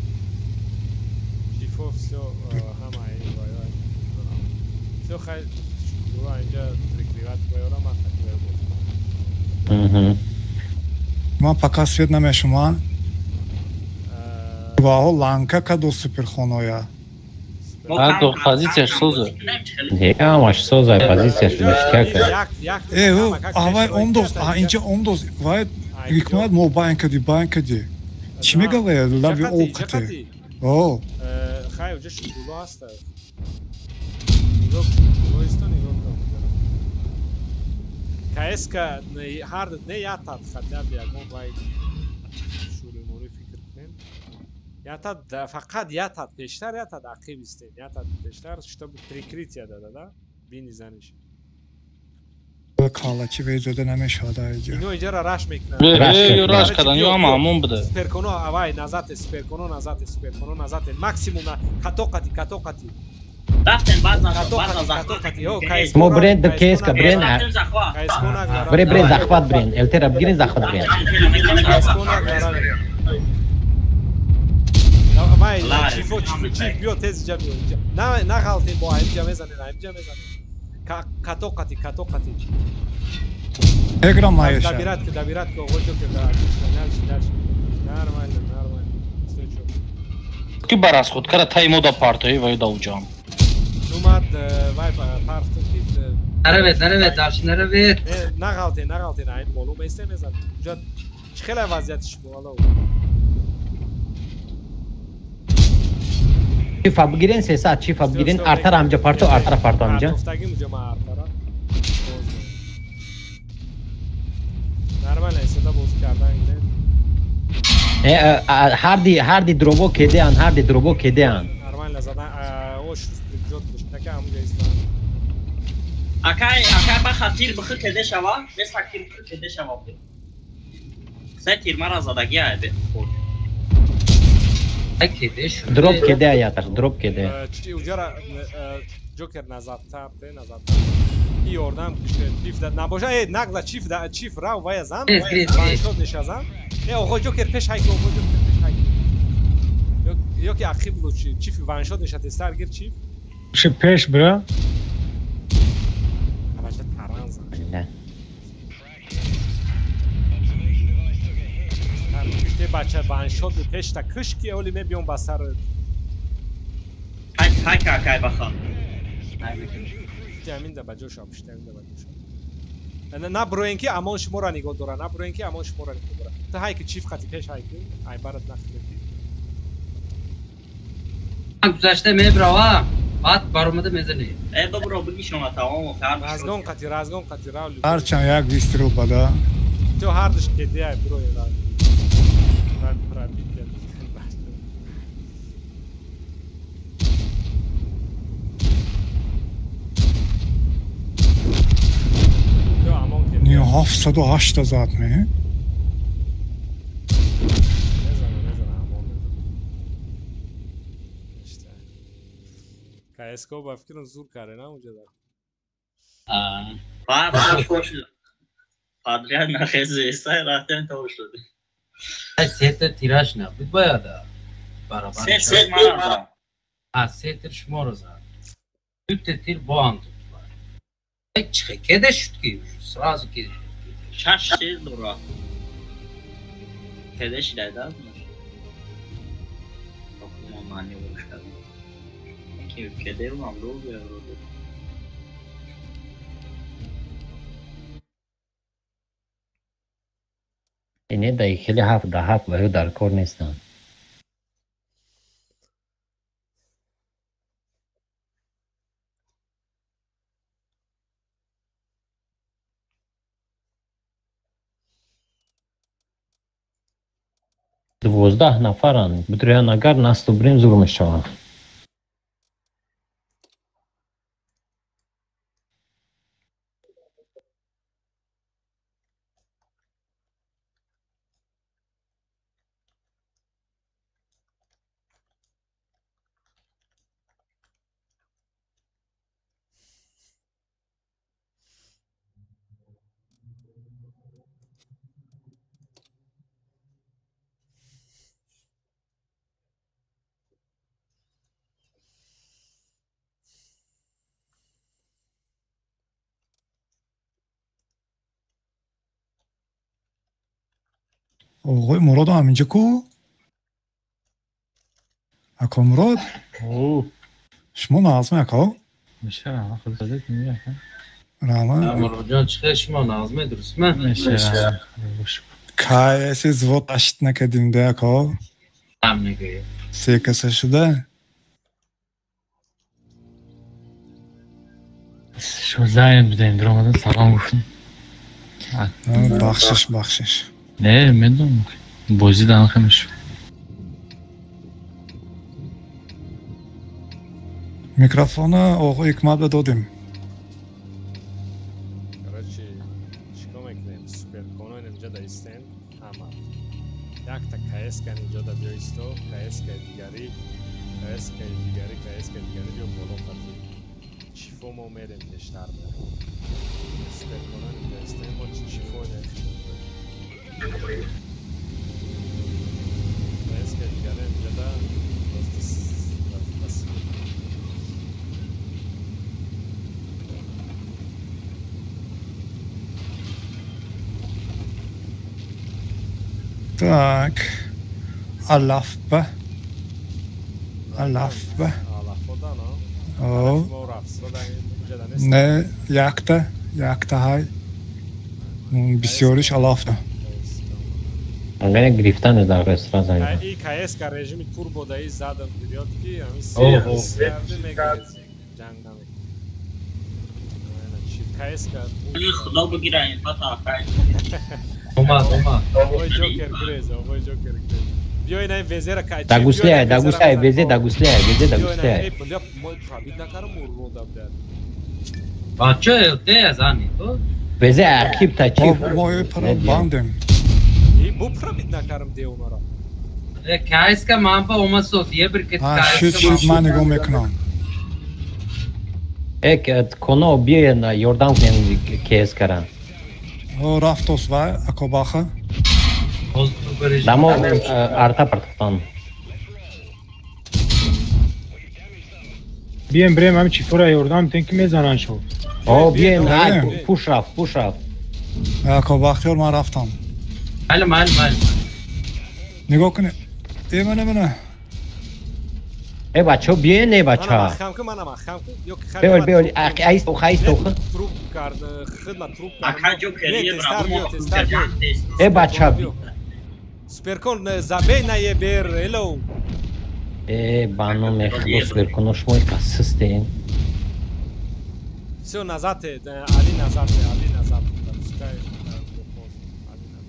Чифо всё ҳама вай вай. Всё хай шукура инҷа прикриват вайора ман хативай боз. Ман пока свет намешума. Ваҳо ланка кадо суперхоноя. Ҳа, позицияш соза. Ҳамаш соза, позицияш ништяка. Э, авай омдоз, а инҷа омдоз, вай ҳикмат мо байн кади, байн кади. Чӣ мегавая лаби об қате? О. Хай, уҷа шукуло ҳаста. Нигоҳ, шукуло исто нигоҳ кун. КСК ҳар не ятат хотя бы ягон вай шуримурӣ фикр кунем. Ятат фақат ятат пештар ятат ақиб истед, ятат пештар, чтобы прикрытие дада, да? Бини заниш. Калачи везода намешавад аиҷа. Ино иҷара раш мекунанд. Раш кардан, ё ҳама ҳамон буда. Суперконо авай назате, суперконо назате, суперконо назате, максимум на катоқати, катоқати. Рафтем баъд Мо брен д КСК брен. Бре бре захват брен. ЛТ-ра бигирен захват брен. Вай, чифо, чифо, чиф, биё тез иҷа биё. На, нағалтем бо инҷа мезанем, инҷа мезанем. Катоқати, катоқати. Эграм маеша. Добират ки, добират ки, оғои Ҷокер да. Дальше, дальше. Нормально, нормально. Всё чё. Ки барас худ кара тай мода партои вай да уҷам. Нумад вай партои ки наравед, наравед, дальше наравед. Нағалтем, нағалтем, айн боло меистем мезанем. Уҷа чӣ хеле вазъияти шумо ало. Чифа бигирен сеса, чифа бигирен артара амҷа парто, артара парто амҷа. Артофтагим уҷа ма артара. Нормально, истода бозӣ кардан гирен. Ҳарди ҳарди дробо кедеан, ҳарди дробо кедеан. Нормально задан, ош ҷот бишнака амҷа истан. Акай, акай ба хатир бихи кеде шава, бес хатир бихи кеде шава. Се тир мара задаги ай бе. Дроп кеде аяташ, дроп кеде. Уҷара Ҷокер назадтар, те назадтар. И ёрдам куште, чиф да набоша, э нагла чиф да чиф рав вая зан. Ваншот нешазан. Э оғои Ҷокер пеш ҳайки, оғои Ҷокер пеш ҳайки. Ё ки ақиб лучи, чиф ваншот нешате сар гир чиф. Ши пеш бра. Абаша таран зан. Куште бача ваншот пешта киш ки оли мебиём ба сар. Ҳай ҳай ка кай баха. Амин да ба ҷоша, пушти амин да ба ҷоша. На броен ки амон шуморо нигоҳ дора, на броен ки амон шуморо нигоҳ дора. Ту ҳай ки чиф қати пеш ҳай ки, ай барат нахлети. Ман гузашта мебрава, баъд баромада мезанӣ. Э бибро биги шума тамом хар. Разгон қати, разгон қати равли. Ҳарчанд як вистрел бада. Ту ҳардуш кеди ай броен рав. Пробитие. Не, 708 зад ме. Мезана, мезана, амон мезана. КСК ба фикрам зур каре, на унҷа да. Баъд подряд нахези сай рафтем то шуд. Се тираш набуд бояда. Барабар. Се се мара зад. А се тир шуморо зад. Ду тир бо ҳам дод. Чӣ кеде шуд ки сразу ки шаш тир дора. Кеде шидай да? Маневр кардем. Ки кеде вам долго вроде. Ине дай хеле ҳафт да ҳафт ва ё дар кор нестанд. 12 нафаранд. Бидроян агар настубрем зур мешаванд. Оғои Мурод ҳам инҷа ку? Ако Мурод? Шумо нағзме ако? Раҳмат. Муродҷон, чӣ хел шумо нағзме, дурустме? Кай эси звод ашит накардим де ако? Ҳам мегӯед. Се каса шуда? Шозаем будем, даромадем, салом гуфтем. Бахшиш, бахшиш. Не, медонам. Бозӣ дан хемеш. Микрофона оғо Ҳикмат ба додем. Короче, чикор мекунем? Суперконо инҷа да истем ҳама. Якта КС-ка инҷа да биё исто, КС-ка дигари, КС-ка дигари, КС-ка дигари биё боло қатӣ. Чифо мо мерем пештар мерем. Суперконо инҷа истем, мо чифо не. КС-ка дигари инҷа да просто Так, Алафба. Алафба. Не, якта, якта ҳай. Бисёриш алафта. Ангане гирифтан дар ресторан зайда. И КС-ка режими турбо даи задам вперёд ки ами се мегирад ҷанг намекунад. КС-ка Худо бигира ин фата акай. Омад, омад. Оғои Ҷокер грез, оғои Ҷокер грез. Биё ина везера кай. Дагуслия, дагуслия, везе дагуслия, везе дагуслия. Бля, мо пробит накарам урода, бля. Бача, ЛТ зани, то? Везе архив та чиф. Мо бандем. И бу пробит накарам де умара. Э, КС-ка ман ба омад соз, ебр ке КС-ка. Шуд, шуд, ман нигоҳ мекунам. Э, коно биё на ёрдам кунем КС-кара. Рафтос ва акобаха. Дамо арта партохтан. Бием брем ҳами чифора ёрдам тен ки мезананд шо. О, бием, ай, пуш рафт, пуш рафт. Ако Бахтиёр ман рафтам. Майли, майли, майли. Нигоҳ кунед. Э, мана, мана. Э, бачо, биен, э, бача. Мана махкам кун, мана махкам кун. Ё ки Беол, беол, айст, айст, труп кард, хидма труп кард. Ака Ҷокер, Э, бача. Суперкон забей на ебер, hello. Э, бано мехо суперконо шумо касистен. Всё, назад, Али назад, Али назад. Пускай Али назад.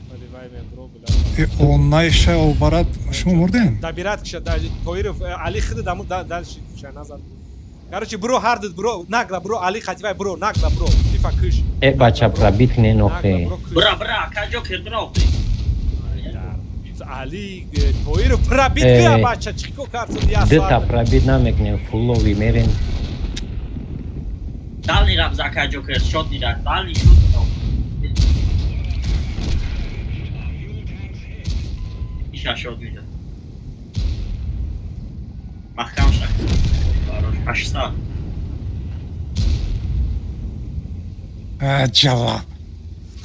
Поливай мен бро, бля. Оннайша обарат шумо мурден? Добират киша, Тоиров, Али хида даму дальше киша назад. Короче, бро, хардит, бро, нагла, бро, Али хативай, бро, нагла, бро, тифа кыш. Э, бача, пробит не нохе. Бра, бра, ака Ҷокер, бра, охе. Али, Тоиров, пробит кия, бача, чико карту, я Дта пробит намекнем, фуллови мерем. Дальний раб за ака Ҷокер, шот не дад, дальний шот. Иша шот медад. Маҳкам шак. 800. Ҷавоб.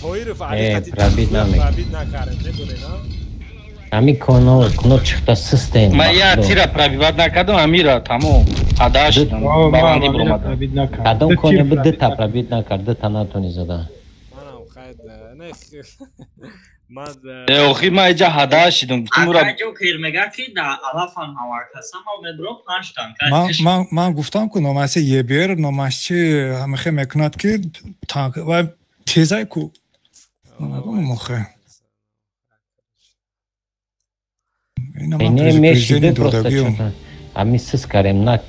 Тоиров Али қати пробит намекунад. Накард, медонед, а? Ами коно, коно чихта систем. Ман я тира пробиват накардам, амира тамом. Ҳадаш баланди буромадам. Кадом коне буд дта пробит накард, дта натони зада. Манам хайд, не ман Э, охир ман иҷа ҳадаш шидам, гуфтам ура Ака Ҷокер мега ки да алафан ҳаваркаса ма мебро панҷ танка. Ман гуфтам ку номаси ебер, номаш чи ҳамихе мекунад ки танк ва тезай ку. Надонам охе. Не мешиде просто чата. Ами сис карем на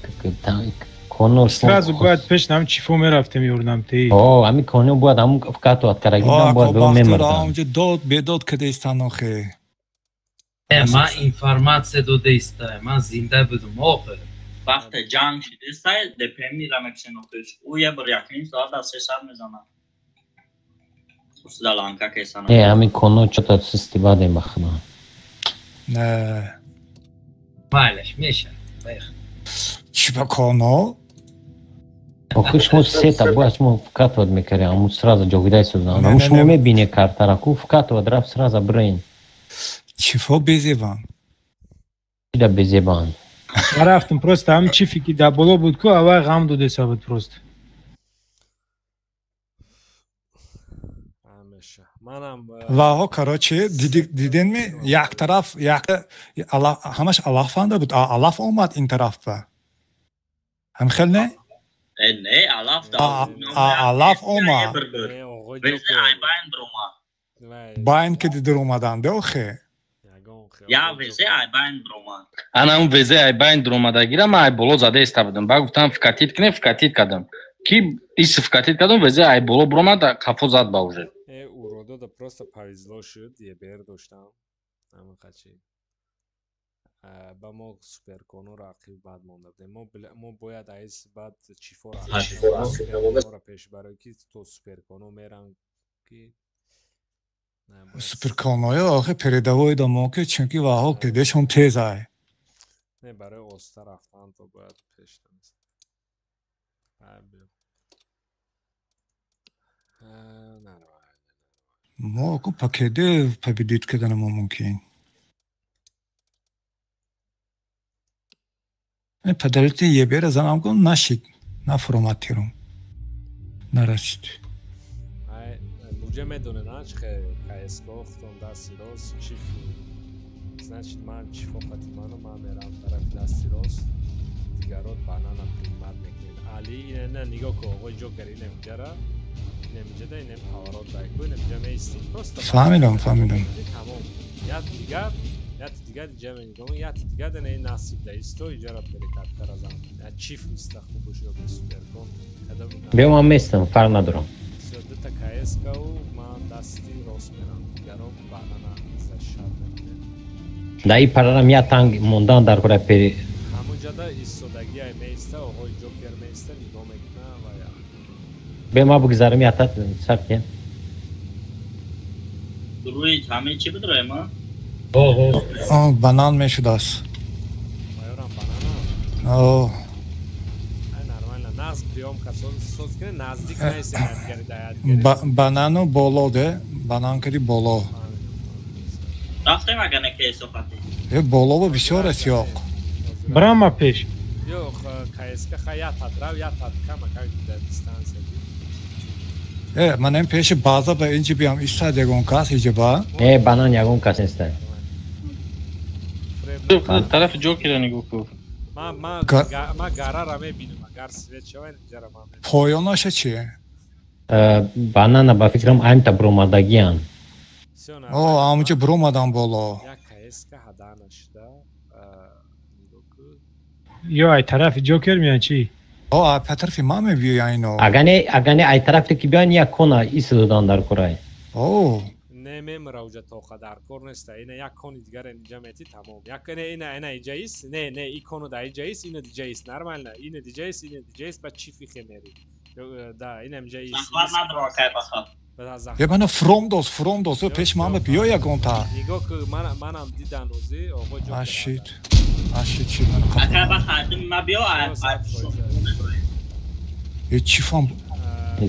коно сразу бояд пеш нам чифо мерафтем ёрдам ти. О, ами коно бояд ҳамун кату аткараги нам бояд бо мемардам. Онҷо дод бедод када охе. Э, ман информатсия дода истаем, ман зинда будум, охе. Вақте ҷанг шидистай, ДПМ мира мекшен охеш. Ӯ ебр якним соат да се саат мезанад. Усда ланка кесана. Не, ами коно чата систи бадем бахна. Не. Майлаш, меша. Баих. Чӣ ба коно? Охир шумо сета бояд шумо вкатывать мекардем, аму сразу ҷовидай создан. Аму шумо мебине картара ку вкатывать рафт сразу брейн. Чифо безебан. Чида безебан. Рафтем просто ҳам чифи ки дар боло буд ку аввал ғам додеса буд просто. Ваҳо короче диденми як тараф як ҳамаш алафанда буд, алаф омад ин тараф ба. Ҳам хел не? Не, алаф алаф омад. Байн ки дидир омаданд охе. Я везе ай байн бромад. Ана он везе ай байн дромадагира ман ай боло зада иста будам. Ба гуфтам вкатит кне, вкатит кардам. Ки ис вкатит кардам, везе ай боло бромад, қафо зад ба уже. Урода да просто повезло шуд, ебер доштам. Ҳамин қачи. Ба мо суперконо рақиб бад монда будем. Мо бояд айс бад чифо рақибро пеш барои ки то суперконо меран ки суперконоё охи передовой дамо ки чунки ваҳо кедешон тез ай. Не, барои оста рафтан то бояд пеш намест. Мо ку пакеде победить карданамо мумкин. Падарити ебера занам кун нашид, нафуромад тирум. Нарасид. Уже медоне на чхе КСК хтон дасти рост чиф. Значит ман чифо хати ману ман мерам тарафи дасти рост. Дигарот банана принимат мекунед. Али ине на нигоҳ ку оғои Ҷокер инем ҷара. Инем ҷада инем поворот дай ку инем ҷа меистем. Просто фаҳмидам, фаҳмидам. Тамом. Як дигар, як дигар ҷа менигом, як дигар да не насиб да исто иҷара перекаткара зан. Я чиф иста хуб шуд суперкон. Биё ман местам, фарқ надорам. Дута КСК-у ман дасти рост мерам. Дигарон банана защищать мекунем. Да и парарам я танг мондан дар кора пери. Ҳамунҷада истодагиай меиста, оғои Ҷокер меиста, нигоҳ мекуна ва я. Бе ма бугзарам я та сар кен. Рӯи ҳамин чӣ буд рӯи ма? О, банан мешудааст. Майорам банана? О. Нағз приёмка соз кунед, наздик наистед ядгари да ядгари. Банану боло де, банан кади боло. Рафтем агар не КСО хати. Э боло бо бисёр аст ёқ. Брама пеш. Ёқ, КСК ха я тадрав, я тад кама как да дистанция. Э, манем пеши база ба инҷи биям истад ягон кас иҷа ба. Не, банан ягон кас нест. Тарафи Ҷокера нигоҳ кун. Ма гарара мебинам, агар свет шавад инҷара ман мебинам. Поёнаша чи? Банана ба фикрам аймта бромадагиян. О, амҷа бромадан боло. Як КСК ҳада нашуда. Нигоҳ кун. Ё ай тарафи Ҷокер меян чи? О, ай тарафи ман мебиёян ино. Агане ай тарафи ки биёян як кона ис додан дар курай. О. Не мемра уҷа тоқа дар кор неста. Ина як кони дигар инҷа мети тамом. Як не ина ина иҷа ист. Не, не, и кону да иҷа ист, ина диҷа ист. Нормально. Ина диҷа ист, ина диҷа ист, ба чифи хемери. Да, ина инҷа ист. Захват надора кай баха. Е мана фром дос, фром дос, пеш ман ба биё ягонта. Нигоҳ ку, манам дидан ози, оғои Ҷокер. Ашит. Ашит чи ман қафо. Акай баха, ма биё ай. Е чифам.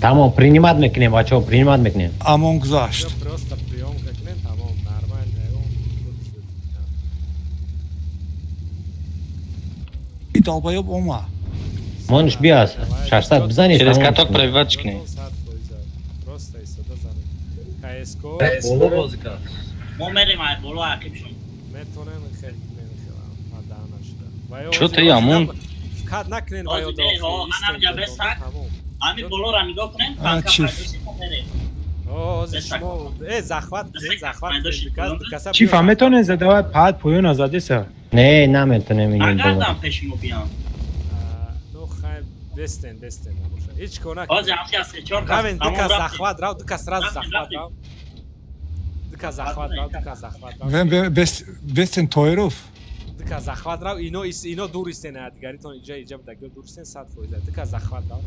Тамом, принимат мекунем, бачаҳо, принимат мекунем. Амон гузашт. Просто приёмка кунем, тамом, нормально. И долбоёб ома. Монш биё, 600 бизанед. Через каток пробивать кунем. Просто истода занед. КСК боло бозӣ кард. Мо мерем ай боло ақибшон. Метонем хел кунем, ҳада нашуда. Чо ти амон? Кад накунем ва ё дохил. Ами болоро нигоҳ кунем, танка пайдо. Э, захват, захват. Чифа метонем задавай пад поёна задеса? Не, наметонем ин боло. Агардам пеши мо биям. Ну хай, дестен, дестен набоша. Ҳеч кор накунем. Ҳозир ҳамси аз се-чор кас. Равен, ду кас захват рав, ду кас сразу захват рав. Ду кас захват рав, ду кас захват рав. Бестен Тоиров. Ду кас захват рав, ино дур истен, дигаритон иҷа иҷа будагиё дур истен 100%. Ду кас захват рав.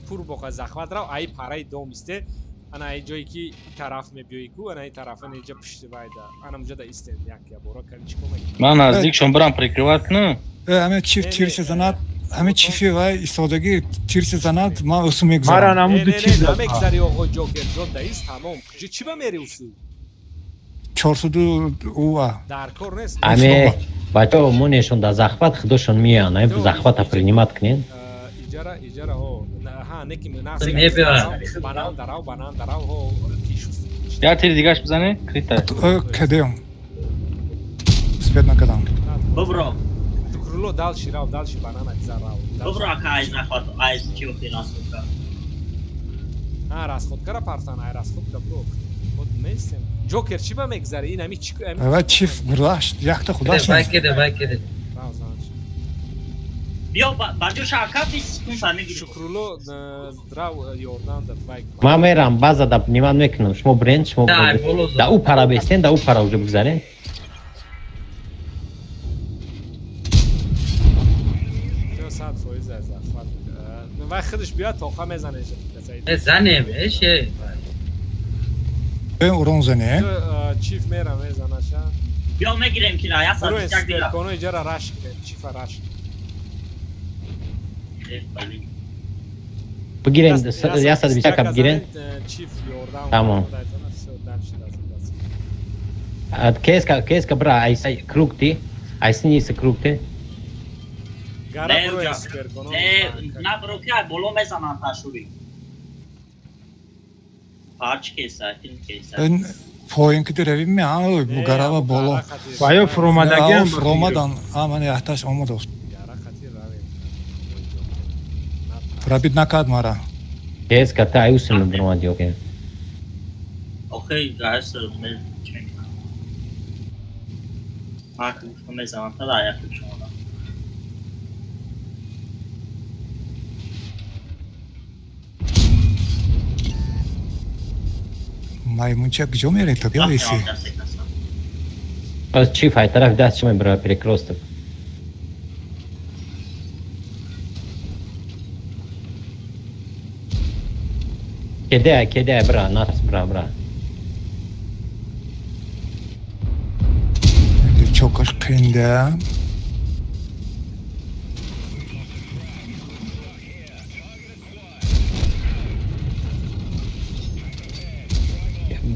Пур боқа захват рав, ай параи дом исте. Ана ай ҷое ки тараф мебиёи ку, ана ай тараф, ана иҷа пушти вайда. Ана муҷа да истен як я бора кани чико мекунам. Ман наздикшон бирам прикрывать кунам. Э, аме чиф тирше занад. Ҳамин чифи вай истодагӣ тирси занад, ман усу мегузарам. Мара намуд ду тир зад. Намегузари оғо Ҷокер, ҷо даист тамом. Чӣ ба мери усу? 400 уа. Дар кор нест. Аме бачаҳо монешон дар захват худошон меянд, ай захвата принимат кунед. Иҷара, иҷара, ҳо. Ҳа, неки нағз. Банан дарав, банан дарав, ҳо, кишу. Як тири дигаш бизане, крита. Кадем. Успеть накардам. Бубро. Крыло дальше рав, дальше банана гзар рав. Бубро, ака айз нахват, айз чи охи расходка. Ҳа, расходкара партан, ай расходка бро. Худ мейсем. Ҷокер чӣ ба мегзари? Ин ами чӣ? Ава чиф гулашт, якта худаш. Вай кеде, вай кеде. Рав зан. Биё ба ҷоша ака 20 секунд мегирем. Шукрулло рав ёрдам дад вай. Ман мерам база да нимат мекунам. Шумо бренд, шумо да ӯ пара бестен, да ӯ пара уже бигзарен. 100% аз захват. Вай худаш биёд тоқа мезанеш. Мезанем, эше. Урон зане. Чиф мера мезанаша. Биё мегирем ки на, 121 дира. Коно иҷара раш кунем, чифа раш. Бигирем, 121 бигирем. Чиф ёрдам. Тамом. Кеска, кеска бра, ай кругти, ай сини се кругти. На бро ки боло мезананд ташури. Парч кеса, филм кеса. Поин ки равим меан, бугарава боло. Ваё фуромадагиам фуромадан, а ман яхташ омадост. Рабид накард мара. Кеска та ай усим бромад ёке. Охи, гайс, ме чемпион. Мак мезанам та да яхт шумо. Маймунча куҷо мере то биё иси? Аз чиф ай тараф даст чима бира перекросток. Кеде, кеде бра, нас бра, бра. Чокаш қинда.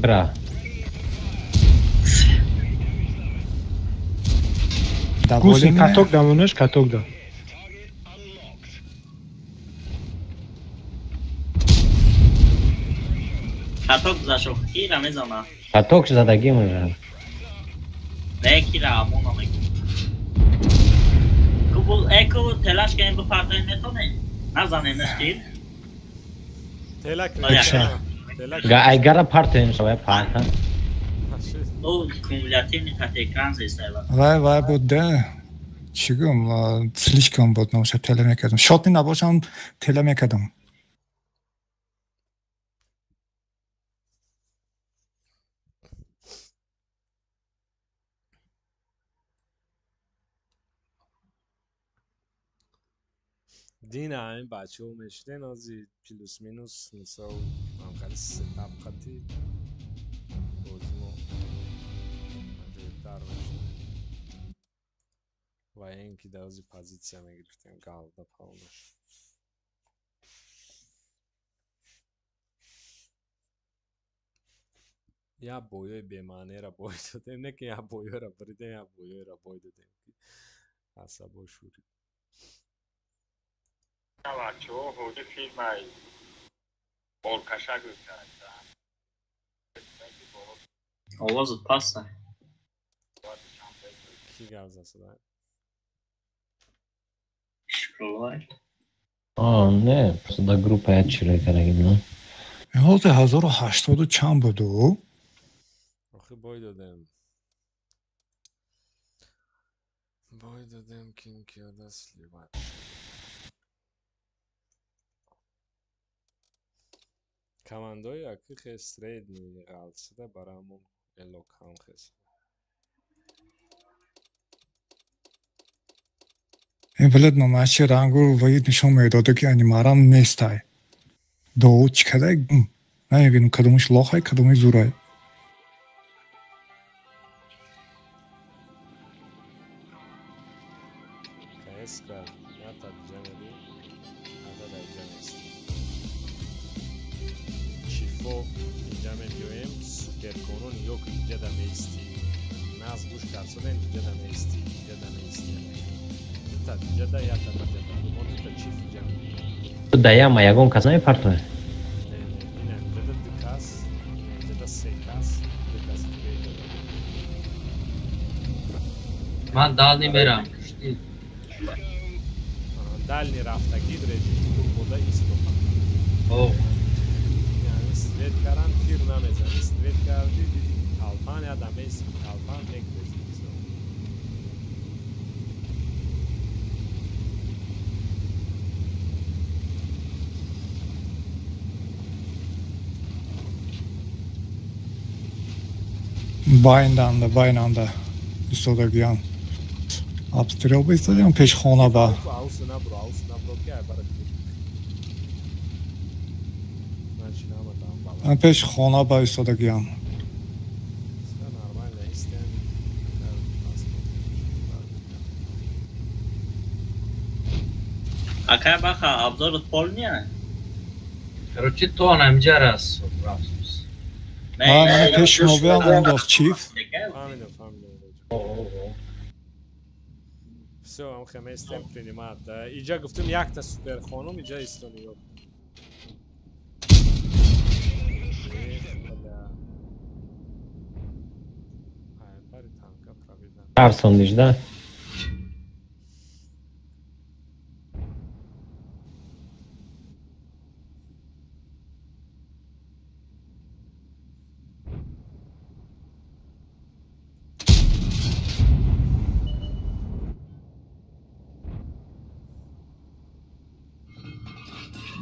Бра. Гуси каток да монеш, каток да. Каток зашо кира мезана. Каток задаги може. Не кира, амона меги. Кубул эко телаш кен бу партен метоне. Назане нешти. Телак. Га айгара партен шава парта. О, кумулятивни кат экран зестайва. Вай вай буд да. Чӣ гум, слишком буд, наша теле мекардам. Шотни набошам теле мекардам. Дина ҳамин бачаҳо мешиден, ози плюс минус мисол ҳамхали сетап қати бозимо аҷоибтар мешид ва ин ки дар ози позитсия мегирифтем галда палда. Як боёи бемаънеро бой додем, не ки як боёро буридем, як боёеро бой додем ки асабо шурид. Бачаҳо ҳоҷи филмай болкашак гӯшкарданд. Овозат паста. Ки гап зад? Шукрулло. А, не, просто да группа як чиро кардаги буд. Ҳозир 1080 чанд буду? Охи бой додем. Бой додем кин киёда сливат. Командои аки хе средний ғалтсида барамон элокам хес. Ин валет номачи рангу ваид нишон медода ки анимарам нестай. Доу чӣ кадай? Намебинам кадомиш лохай, кадомиш зурай. КСК, я так ҷамъ. Иҷа мебиёем, суперконо нигоҳ кун, иҷа да меистӣ. Наз гӯш карсоден, иҷа да меистӣ, иҷа да меистӣ. Дута иҷа да, якта иҷа да. Мо дута чиф иҷа мебиёем. Да яма ягон кас намепартояд? Не, не, ина иҷа да ду кас, ина иҷа да се кас, ду кас дига иҷа да. Ман дальний мерам. Дальний рафтагӣ режими турбода истопа. Яъне свет каран тир намезани, свет карди диди талпан я дамеси талпан мегрези. Байнанда, байнанда истодагиам. Обстрел бистодиам пеш хона ба. Пеш хона ба истодагиам. Акай баха обзорот полный? Короче, то анамҷа рас. Ман пеш шумо биям он дост чиф. Всё, ам хеместем принимат. Иҷа гуфтум якта суперхонум, иҷа истониё. Тарсондиш, да?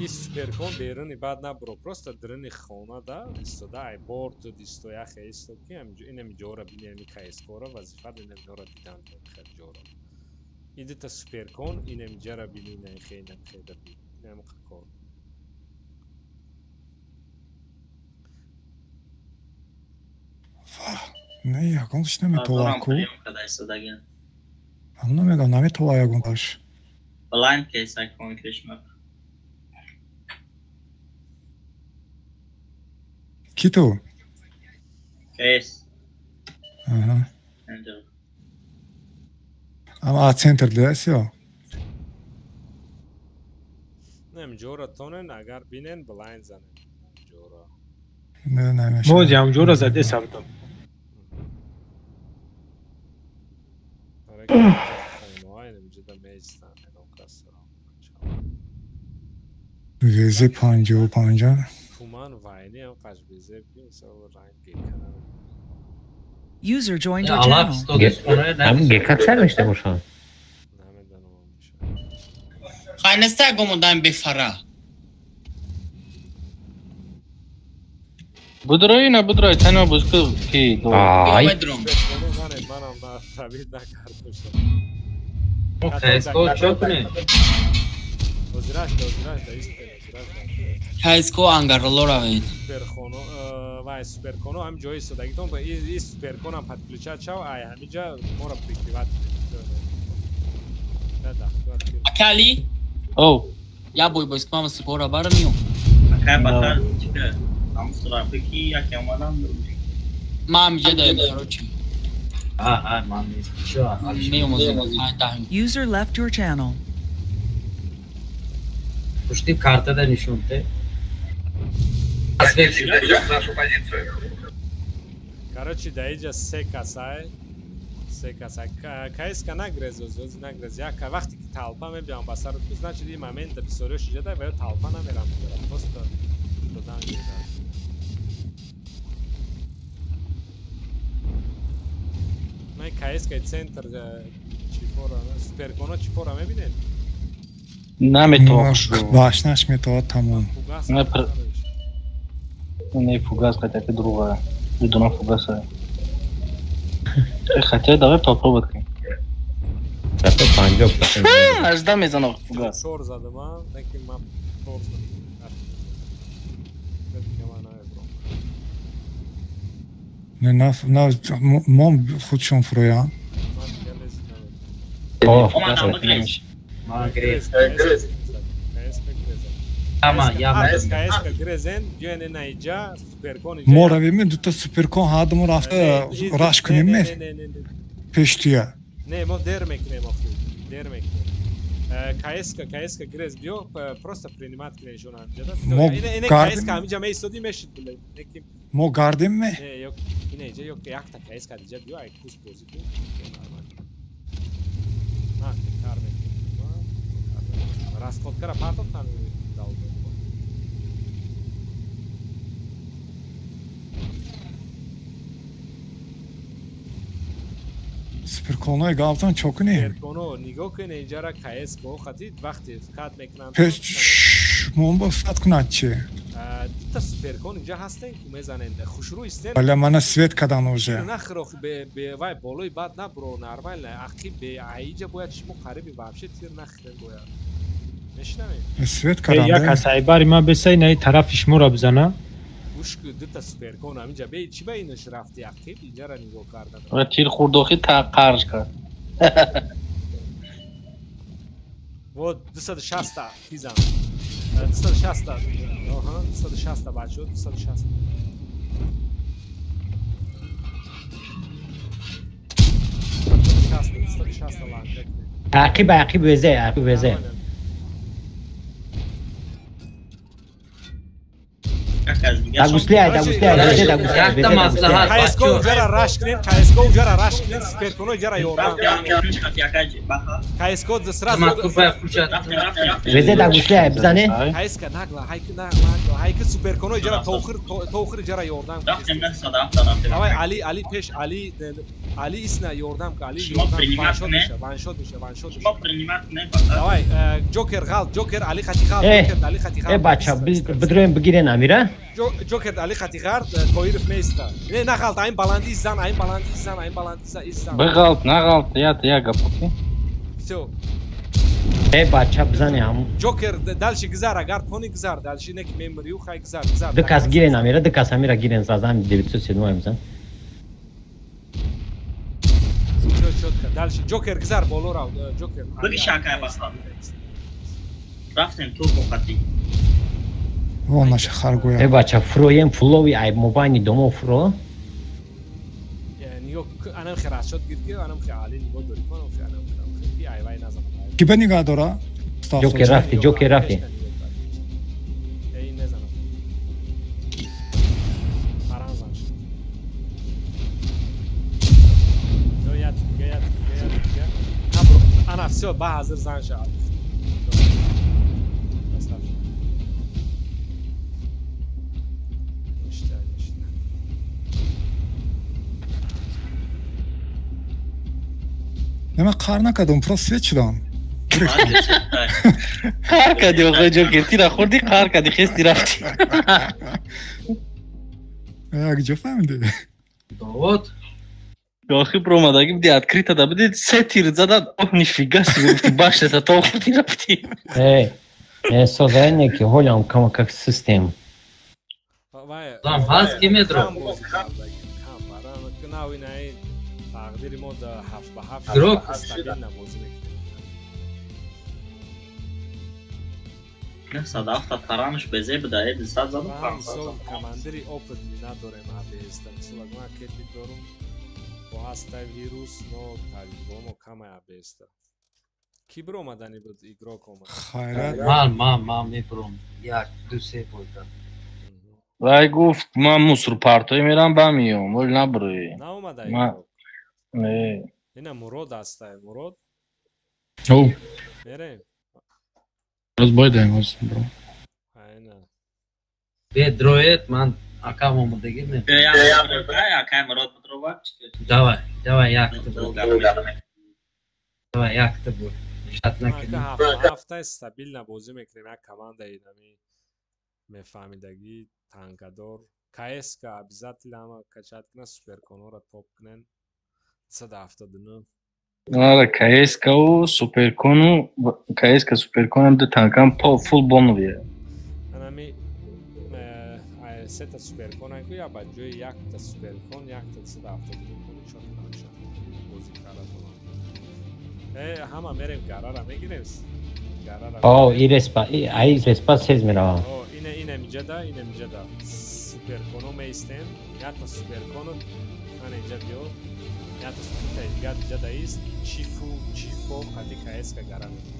И суперкон беруни баъд набуро, просто дирини хона да истода, ай борт исто яхе исто ки инами ҷора бини, ами кайскора вазифат инами ҷора дидан хел ҷора. Идита суперкон инами ҷара бини, инами хе, инами хе да бини, инами кор. Не, ягон чиз наметова ку. Ам намегам, наметова ягон баш. Blind case icon кишмак. Ки ту? Кейс. Аҳа. Ама центр дидасиё? Нем ҷора тонен, агар бинен блайнд занен. Ҷора. Не, намешава. Боз ям ҷора заде савдам. ВЗ 55. User joined your channel. Ҳамин гека чар мешта бошад? Хай неста ягон бефара. Будрой на будрой, тана бузку ки. Ай. Кайско ангароло равед. Суперхоно вай суперконо ҳам ҷои истодагитон ба и суперконам подключать шав, ай ҳамиҷа моро прикрывать. Акали? Оу. Я бой бойс к мама супора бармио. Акай батар чика ам сурафики яке омадам. Мам ҷеда короче. А, мам чё? User left your channel. Пушти карта да нишон те. Нашу позицию. Короче, да иҷа се касай, се касай. Кайска нагрез, оз нагрез. Як вақте ки толпа мебиям ба сар, значит ин момент да бисёриаш иҷа да ва ё толпа намерам. Просто додан гирад. Ман кайска центр чифора, суперконо чифора мебинед? Наметавон. Башнаш метавад тамом. Не фугас, хотя ты другая. Иду на фугаса. Хотя давай попробуй. Зато 50%. Ажда мезанам фугас. Чор задам, а? Неки ман чор задам. Не, на, на, мом худшон фруян. О, фугас. Ма грез. Яма, яма. КСК грезен, биёен ина иҷа, суперкон иҷа. Мо равем, дута суперкон ҳадмо рафта раш кунем ме? Пештуя. Не, мо дер мекунем охи, дер мекунем. КСК грез биё, просто принимать кунем шона ҳамиҷа. Ина КСК ҳамиҷа меистоди мешид биле. Мо гардем ме? Не, ё ина иҷа ё якта КСК диҷа биё, ай кус бозӣ кун. Нормально. На, кар мекунем. Расходкара партофтан дал. Суперконои гафтан чо кунем? Суперконо нигоҳ кунед инҷара КС бо хатид вақте кат мекунанд. Пеш шумо фат кунад чи? Дута суперкон инҷа ҳастен ки мезанед. Хушрӯ истен. Вале мана свет кадан уже. Нахро бе вай болои бад набро нормально. Ақиб бе аиҷа бояд шумо қариби вообще тир нахрен бояд. Мешнавед? Свет кадан. Як кас айбари ма бесай наи тарафи шуморо бизана. Гӯш кун, дута суперкон ҳаминҷа бе чӣ ба инаш рафти ақиб инҷара нигоҳ кардан. Ва тир хурдохи та қарж кард. Вот 260 та тизан. 260 та. Аҳа, 260 та бачо, 260. 260 та ланка. Ақиб, ақиб везе, ақиб везе. Дагуслиай, дагуслиай, везе, дагуслиай, везе, дагуслиай. КСК ҷара раш кунед, КСК ҷара раш кунед, суперконо ҷара ёрдам. КСК сразу Везе дагуслиай, бизане. КСК нагла, хайки нагла, хайки суперконо ҷара тохир, тохир ҷара ёрдам. Давай Али, Али пеш, Али, Али исна ёрдам, Али ёрдам. Ваншот меша, ваншот меша, ваншот меша. Давай, Ҷокер ғалт, Ҷокер Али хати ғалт, Ҷокер Али хати ғалт. Э бача, бидроем бигирен Амира. Ҷокер Али хати ғард, Тоиров меиста. Не, нағалт, айн баланди зан, айн баланди зан, айн баланди зан. Бағалт, нағалт, я гап. Всё. Э бача, бизане ҳам. Ҷокер дальше гузар, агар тони гузар, дальше не ки мемрию, хай гузар, гузар. Ду кас гирен Амира, ду кас Амира гирен, сазам 907 бизан. Всё чётко. Дальше Ҷокер гузар, боло рав, Ҷокер. Биги шакай баста. Рафтем ту хати. Вон наша харгоя. Э бача, фуроем фулови ай мобайни домо фуро. Нигоҳ, анам хе расчот гир ки, анам хе Али нигоҳ дори кун, анам хе, анам хе ай вай назан. Ки ба нигоҳ дора? Ҷокер рафти, Ҷокер рафти. Эй незанам. Паран зан шуд. Ё я дига, я дига, я дига. Набро, ана всё, ба ҳазир зан шуд. Не, ман қар накардам, просто свет шудам. Қар кардӣ, охо Ҷокер, тира хӯрдӣ, қар кардӣ, хести рафтӣ. Як ҷо фаҳмидӣ? Довод. Охи бромадагӣ биди открыто да биди се тир задад, ох нифига себе, гуфти баштата то хӯрдӣ рафтӣ. Э, э, созаене ки ҳолям кама как систем. Там ҳаст ки метро. Тақдири мо да 7 ба 7 стабилна бозӣ мекунем. 907 таранаш безе буда, э 200 заду 500. Командири опыт надорем АБС-да. Мисол ман кети дорум бо ҳастай вирус, но таҷрибамо камай АБС-да. Ки биромадани буд игрок омад? Хайрат. Ман мебурам. 1 2 3 бойда. Вай гуфт ман мусурпартоӣ мерам ба миём, вол набурӣ. Наомада игрок. Не. Ина Мурод ҳастай, Мурод. Оу. Мерем. Боз бойдаем, боз бро. Айна. Бе дроед, ман акам омадагӣ ме. Акай Мурод бдрова. Давай, давай якта бур. Давай якта бур. Шат накунем. Ҳафтаи стабилна бозӣ мекунем, як командаи нами мефаҳмидагӣ, танкадор. КСК обязательно ҳама качат кунад, суперконора топ кунен. 179. Ара, КСК-у, Суперкону, КСК Суперконам ду танкам по фул боновия. Анами сета суперкон айку я ба ҷои якта суперкон якта 179 кони чот намешавад. Бозӣ карда тонам. Ҳама мерем гарара мегирем. Гарара. О, и респа, ай респа сез меравам. О, ина миҷада, ина миҷада. Суперконо меистем. Ята суперконо ана инҷа биё. Ята суперка дигар диҷада ист. Чифу, чифо, қати КСК гара мекунем.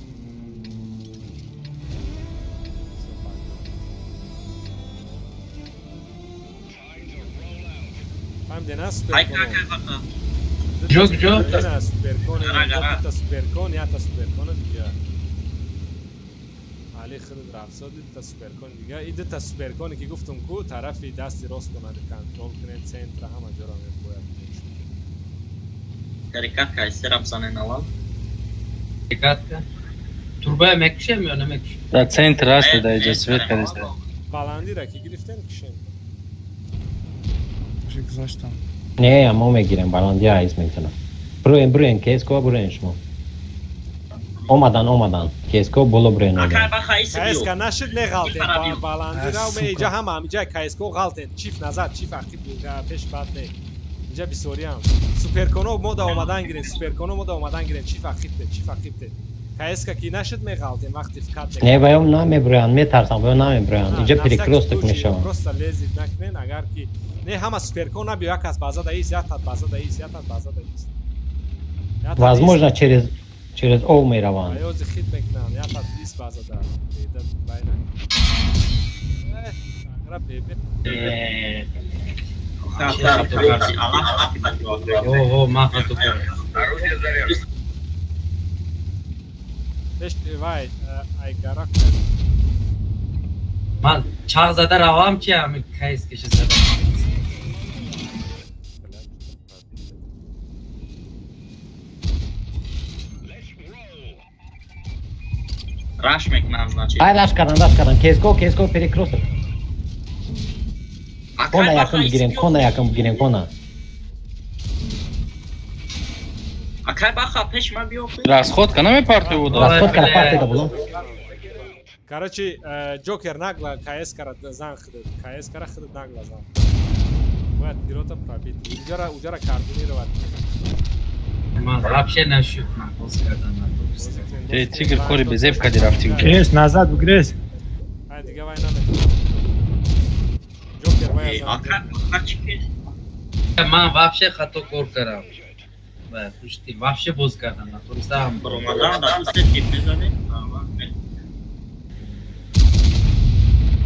Фаҳмиде на суперконо? Ҷо ҷо? На суперкон, ята суперкон, ята суперконо дига. Али худат рафсод, дута суперкон дига. И дута суперконе ки гуфтум ку тарафи дасти рост кунад контрол кунем, центра ҳама ҷоро бояд. Карикатка айсера бзанен аввал. Карикатка. Турбая мекушем ё намекушем? Дар центр аст, дар иҷа свет кардеста. Баландира ки гирифтем кушем. Гузаштам. Не, мо мегирем, баланди айс мезанам. Бруен, бруен, КСК бруен шумо. Омадан, омадан. КСК боло бруен. КСК нашид меғалтем, баландира иҷа ҳама ҳамиҷа КСК ғалтем. Чиф назад, чиф ақиб пеш бад не. Инҷа бисёриам. Суперконо мода омадан гирем, суперконо мода омадан гирем. Чиф ақибте, чиф ақибте. КСК ки нашид меғалтем вақти фкат. Не, ваём намебруянд, метарсам, ваём намебруянд. Инҷа перекрёсток мешавам. Просто лезид накунен, агар ки не ҳама суперкон набиё, як аз база да ист, як аз база да ист, як аз база да ист. Возможно, через ов мераванд. Аёзи хит мекунанд, як аз ист база да. Беда байна. Агра бебе. О, ман хато кардам. Пеш вай, ай гара. Ман чағ зада равам чи ҳами кайс киша зада. Раш мекунам, значит. Ай, раш кардан, раш кардан. КСК, КСК перекрёсток. Кона якум бигирем, кона якум бигирем, кона. Акай баха пеш ма биё. Расход кана мепарте буда. Расход кана парте да було. Короче, Джокер нагла КС кара зан худат. КС кара худат нагла зан. Бояд пирота пробить. Уҷара координировать. Ман вообще нашуд, ман боз кардан надост. Э, тигр кори безеб кади рафти. Грес, назад грес. Ай, дига вай намекунам. Джокер вай зан. Ман вообще хато кор кардам. Ва пушти вообще боз кардан надост. Баромадан дар се тип мезанем.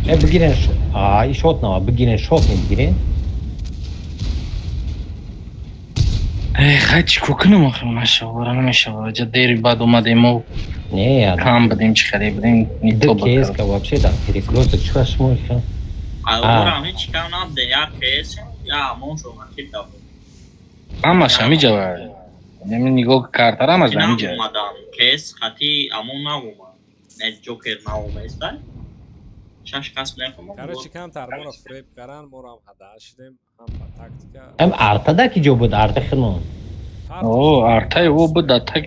Э, бигирен, ай, шот нава, бигирен, шот не бигирен. Э, хай чӣ кор кунам охир, машавара намешавара. Ҷа дери баъд омадем мо. Не, кам будем, чӣ харе будем, не то ба. КСК вообще да перекрёсток чӣ шумо ха. Албора ҳеч кам набуде, як КС, я амон шо накид да. Ҳамаш ҳамиҷа ва. Яъне нигоҳ картара ҳамаш ҳамиҷа. Омадан КС хати амон наомад. Не Ҷокер наомад, шаш кас мехомам. Короче, камтар моро фреб каран, моро ҳам ҳада шидем, ҳам ба тактика. Ам арта да ки ҷо буд, арта хинон. О, артаи о буд да так.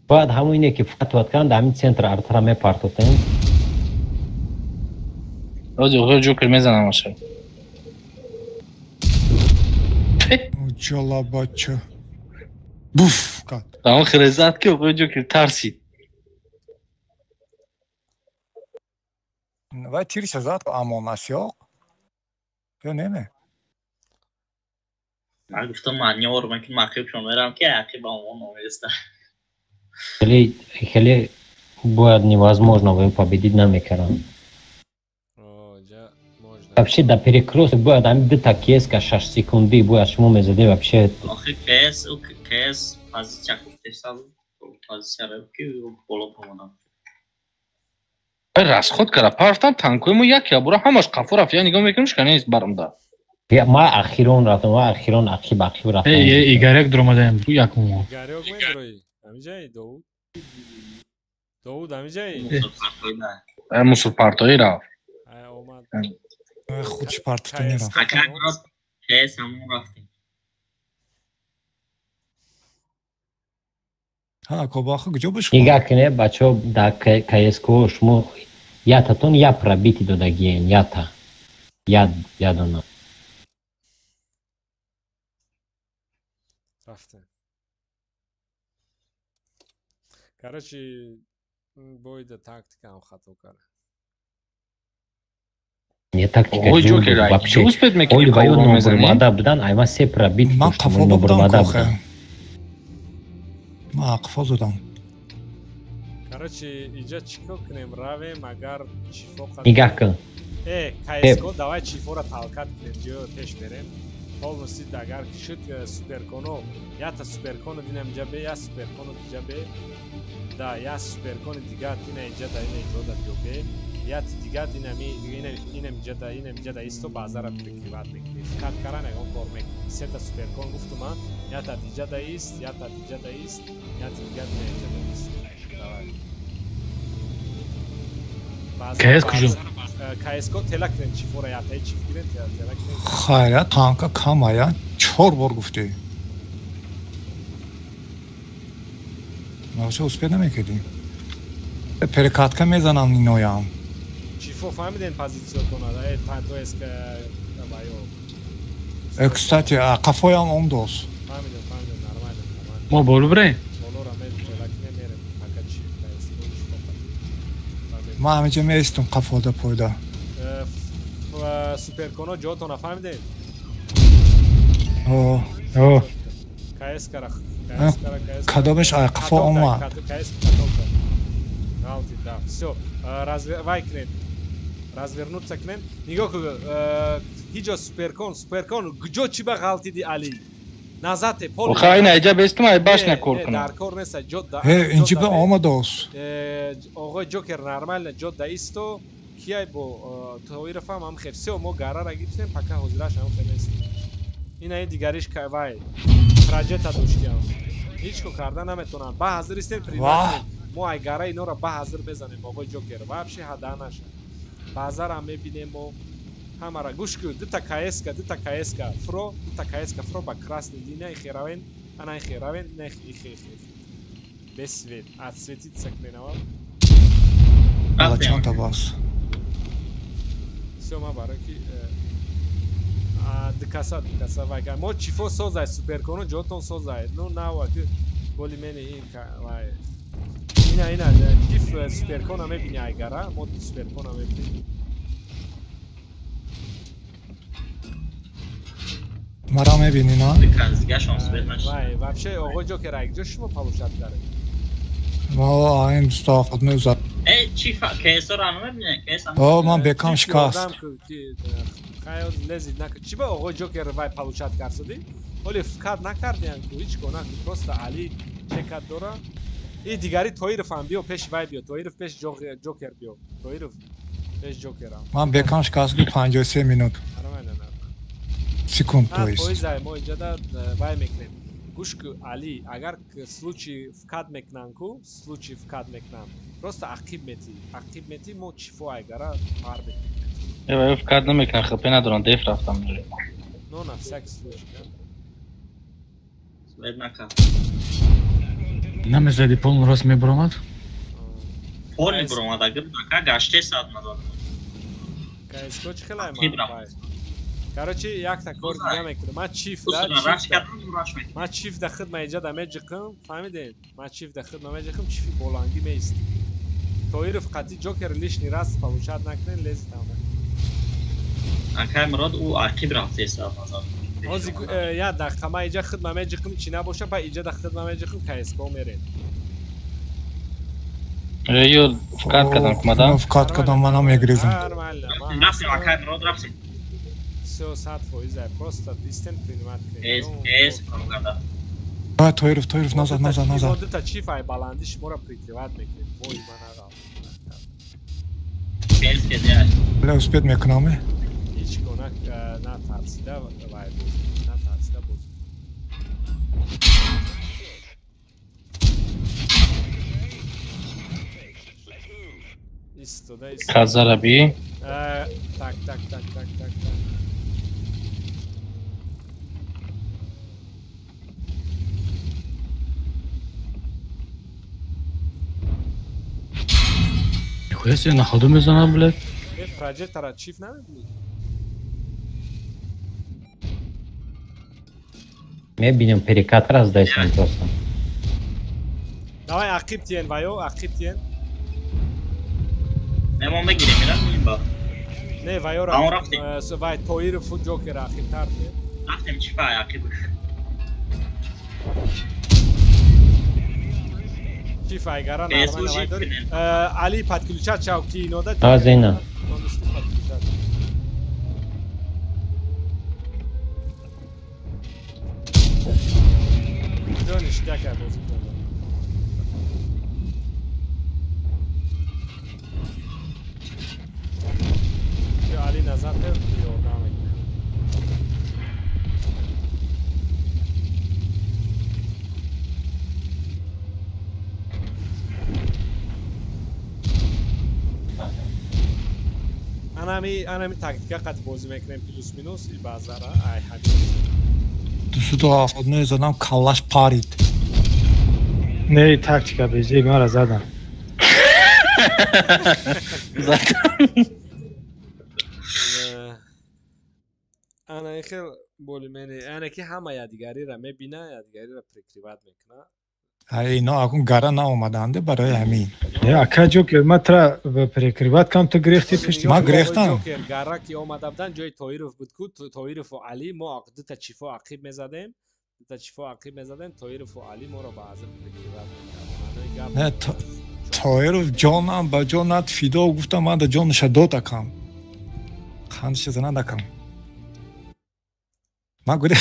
Бояд ҳамон ине ки фатват карданд, ҳамин центр артара мепартотем. Ози оғои Ҷокер мезанам аша. Ҷола бача. Буф кард. Он хеле зад ки оғои Ҷокер тарсид. Вай тирша зад амон асёқ. Ё неме? Ман гуфтам манёр мекунам, ақибшон мерам ки ақиб амон оместа. Хеле хеле бояд невозможно вы победить намекарам. Вообще до перекрёсток бояд ҳамин дута КСК 6 секунди бояд шумо мезаде вообще. Охи КС, КС позиция гуфтеса, позиция ки боло помонам. Расход кара партан танкои мо як ябура ҳамаш қафо рафт, я нигоҳ мекунам шка нест баромда. Я ма ахирон рафтам, ма ахирон ақиб ақиб рафтам. Э, Игарек дуромадаем, ду якум. Игарек медрои. Ҳамиҷаи Довуд. Довуд ҳамиҷаи? Мусул партои рафт. Ай омад. Худш партота нерафт. КС ҳамон рафтем. Ҳа, Кобаха куҷо бошед? Нигоҳ кунед, бачаҳо, дар КСК шумо ятатон я пробити додагиен, ята. Я дона. Рафтем. Короче, бойда тактикам хато кард. Не тактика ҷур буд вообще. Оли ва ё нобурмада будан, айма се пробит Ман қафо будам кохе. Ман қафо зудам. Короче, иҷа чӣ кор кунем? Равем, агар чифо Нигаҳ кун. Э, КСК, давай чифора талкат кунем, ҷо пеш берем. Полностью агар шуд суперконо, ята суперконо динам иҷа бе, я суперконо диҷа бе. Да, я суперкони дига дина иҷа да ина иҷо да биё бе. Яти дига динами инам иҷа да инам иҷа да исто базара прикриват мекунем. Фикат каран ягон кор мекунем. Сета суперкон гуфтума, ята диҷа да ист, ята диҷа да ист, яти дига дина иҷа да ист. Давай. КС куҷо? КСК тела кунем чифора ятаи чиф гирем тела кунем. Хайра танка камая чор бор гуфтӣ. Вообще успеть намекардӣ. Перекатка мезанам иноям. Чифо фаҳмидем позициятона, э то СК баё. Кстати, қафоям омдос. Фаҳмидем, фаҳмидем, нормально, нормально. Мо боло бирем? Болора ме тела кунем мерем. Пока чиф КСК чифо. Ман ҳаминҷа меистум қафода пойда. Суперконо ҷотона фаҳмидем? О, о. КСК-ра кадомеш қафо омад? Ғалти, да. Всё, вай кунед. Развернуться кунем. Нигоҳ кун, ҳиҷо суперкон, суперкон куҷо чӣ ба ғалтиди Али? Назате, пол. Охай ина иҷа бестум ай башня кор кунам. Дар кор нест, ҷо да. Э, инҷи ба омадос. Оғои Ҷокер нормально ҷо да исто. Кияй бо Тоиров ҳам хел. Всё, мо гарара гирифтем, пока ҳозираш ҳам хел нест. Ина дигариш вай траҷета доштиам. Ҳеҷ ко карда наметонам. Ба ҳазир истем приват. Мо ай гара инора ба ҳазир мезанем оғои Ҷокер. Вообще ҳада наша. Базарам мебинем мо. Ҳамара гӯш кун, дута КСК, дута КСК фро, дута КСК фро ба красный линия херавен, ана херавен, не хе хе. Без свет, отсветиться кунем. Ала чанд та бас. Всё, ма барои ки дикаса дикаса вай мо чифо созай суперконо ҷотон созай. Ну нава ки боли мени ин вай ина ина чиф суперкона мебини айгара, мо суперкона мебинем. Мара мебини на? Вай, вообще оғои Ҷокер айгҷо шумо получат каред? Мо айн 279 зад. Э, чиф КС-ро намебине, КС. О, ман бекам шикаст. Хайоз лезид нак. Чӣ ба оғои Ҷокер вай получат карсудӣ? Оли фкат накардиан ку, ҳеҷ ко нак, просто Али чекат дора. И дигари Тоиров ҳам биё пеш вай биё, Тоиров пеш Ҷокер биё. Тоиров пеш Ҷокерам. Ман бекам шикаст 53 минут. Секунд, то есть. Фоизай мо иҷода вай мекунем. Гӯш ку Али, агар случай вкат мекунан ку, случай вкат мекунан. Просто ақиб мети, ақиб мети мо чифо айгара пар мекунем. Э, вкат намекунан, хп надорам, деф рафтам. Ну, на всякий случай, да? Свет накард. Намезади полный рост мебуромад? Полный буромад, агар нака гаште сад надод. КСК чӣ хелай ман? Короче, якта кор дига мекунам. Ман чиф да, ман чиф да худ ма иҷа да меҷиқам, фаҳмидед? Ман чиф да худ ма меҷиқам, чифи болангӣ меистам. Тоиров қатъи Ҷокер лишний раз получат накунед, лезит ҳама. Акай Мурод ӯ ақиб рафтеса назар. Ҳозир як дақиқа ман иҷа худ ма меҷиқам, чӣ набоша, ба иҷа да худ ма меҷиқам, КСК мерем. Ё вкат кардам кумада? Вкат кардам, манам мегрезам. Нормально. Рафтем, акай Мурод рафтем. Всё, 100% просто истем принимать кунем. Эс, пропаганда. А, Тоиров, Тоиров, назад, назад, назад. Дута чиф ай баланди шуморо прикриват мекунем. Вой, ман ағал. Эс кедиай. Бля, успеть мекунам, э? Ҳеҷ ко натарсида вай боз, натарсида боз. Истода, истода. Казараби. Так, так, так, так, так, так. Нихуя себе на ходу мезанад, блядь. Э, проджектора чиф намебинӣ? Мебинем перекат раз дайсам просто. Давай ақиб тиен ваё, ақиб тиен. Не мо мегирем, мирам ба. Не ваё ра. Вай Тоиров Ҷокер ақибтар тиен. Рафтем чифа ақиб. Чифа айгара нормально вай дори. Али подключать шав ки инода. Азина. Ништяк бозӣ кардам. Али назар ёрдам мекунад. Анами тактика қат бозӣ мекунем плюс минус и баъзара ай ҳамин. 279 задам каллаш парид. Не тактика безег мара задам. Ана ин хел болимени, ана ки ҳама якдигариро мебина, якдигариро прикриват мекуна. Ай ино акун гара наомаданде барои ҳамин. Не, ака Ҷокер, ма тра прикриват кам ту гирехти пишти. Ма гирехтам. Ҷокер гара ки омада будан ҷои Тоиров буд ку, Тоирову Али мо дута чифо ақиб мезадем. Дута чифо ақиб мезадем, Тоирову Али моро баъзан прикриват мекарданд. Не, Тоиров ҷонам ба ҷонат фидо гуфтам, ман да ҷонаша дод акам. Қандша занад акам. Ма гуре.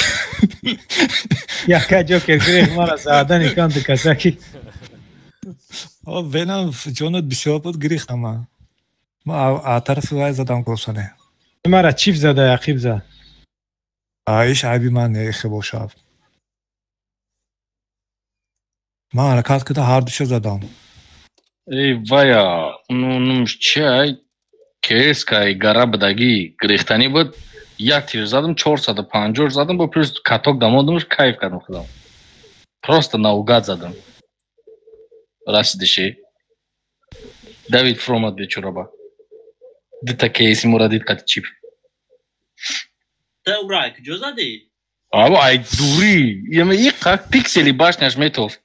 Яка Ҷокер гирех мара задани кам ту касаки. О, венам ҷонат бисёр буд гирехтам ман. Ма а тарафи вай задам гӯсане. Мара чиф зада ақиб зад. Иш айби ман не ихе бошад. Ман ҳаракат карда ҳар душа задам. Эй вая, ну чи ай КСК гара будагӣ гирехтанӣ буд. Як тир задам, 450 задам, бо плюс каток дамодамш кайф кардам худам. Просто наугад задам. Расидиши. Давид фромад бечураба. Дута кейси мора дид қати чип. Та урай, куҷо задӣ? Ава, ай дури. Яма иқак пиксели башняш метов.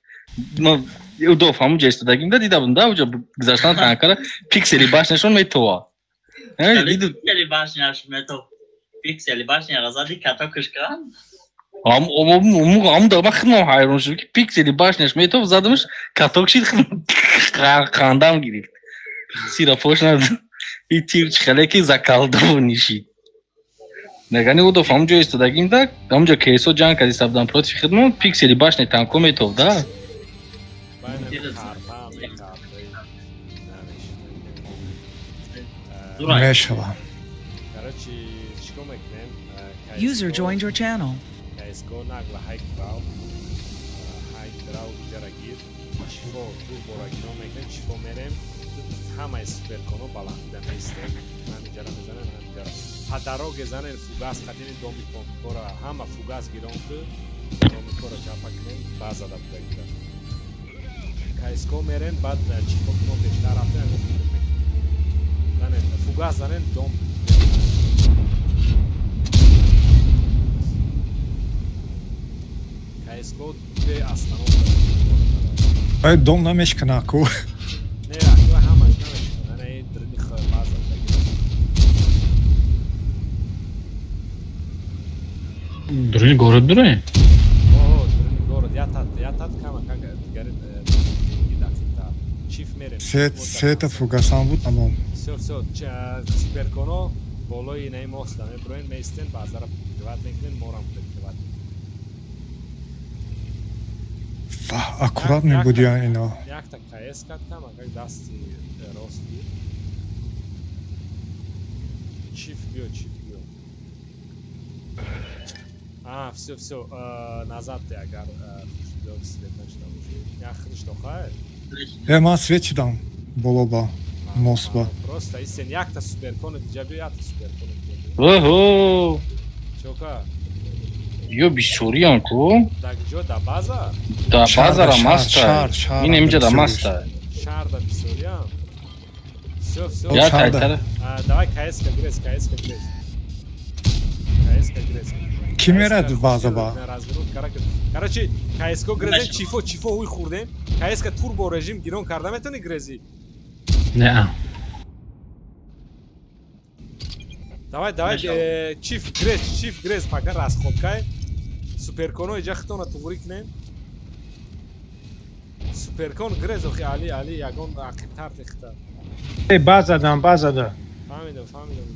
Удов ҳамун ҷа истодагим да дида будам да уҷа гузаштан танкара пиксели башняшон метова. Пиксели башняш метов. Пиксели башняра зади катокаш кан? Ам да ман худам ҳайрон шудам ки пиксели башняш метов задамш каток шид қандам гирифт. Сира фош над. И тир хеле ки закалдовани шид. Нагани удов ҳамун ҷо истодагим да ҳамун ҷо кейсо ҷанг кардиста будам против хидмон пиксели башни танко метов да. Мешавам. User joined your channel. CSGO нагла хайк брав. Хайк брав ҷарагир. Чифо ду бора гиро мекунем, чифо мерем. Ҳамаи суперконо баландида меистем. Ҳаминҷара мезанем, ҳаминҷара. Па дороге занем фугас қадини доми помикора. Ҳама фугас гирон ку домикора чапа кунем, базада буда гира. CSGO мерем, баъд чифо ки мо пештар рафтем, ягон фикр мекунем. Занем, фугас занем дом. CSGO две остановка. Ай дом намешкана ку. Не, аку ҳамаш намешкана. Не, дрини база дагира. Дрини город дуре? О, дрини город. Ятат кама как дигари дақита. Чиф мерем. Сета фугасан буд тамом. Всё, всё, суперконо болои инаи моста меброен, меистен, базара прикриват мекунен, морам прикриват. Аккурат мебудиян ино. Якта КС каттам, агар дасти рости. Чиф биё, чиф биё. А, всё, всё, назад ты агар свет нашида бошӣ. Як худиш дохай? Ман свет шидам болоба, мостба. Просто истен якта суперконо диҷа биё, якта суперконо диҷа биё. Оҳо! Чока? Ё бисёриям ку? Да куҷо? Да база? Да базара маста. Ин инҷа да маста. Шаҳр да бисёриям. Всё, всё. Я тайтара. Давай КС-ка гирез, КС-ка гирез. КС-ка гирез. Ки мерад база ба? Короче, КС-ко гирезем, чифо, чифо ҳуй хӯрдем. КС-ка турбо режим гирон карда метавонӣ грези? Не. Давай, давай, чиф грез, пока расходкай. Суперконо иҷа хитона туғрӣ кунем. Суперкон грез, охи Али, Али, ягон ақибтар техта. Э, базадан, базада. Фаҳмидам, фаҳмидам.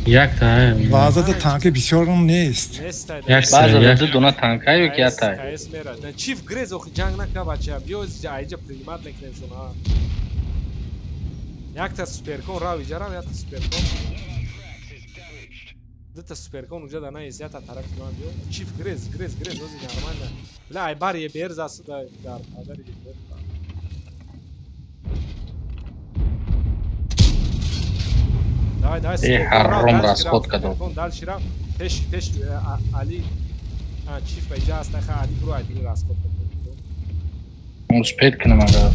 Якта, базада танки бисёрам нест. Базада ду дона танка ё ки якта? КС мера. Чиф грез, охи ҷанг нака бача. Биё иҷа принимат мекунем шуна. Якта суперкон рав иҷа рав, якта суперкон. Дута суперкон уҷа да наист, якта тарафи ман биё. Чиф грез, грез, грез, ози нормально. Бля, ай бар ебер засу да дар падари ебер. Давай, давай, суперкон рав, расход кадом. Дальше рав, пеш, пеш, Али. А, чиф ба иҷа аст, наха Али бро, ай диги расход кадом. Успед кунам ага.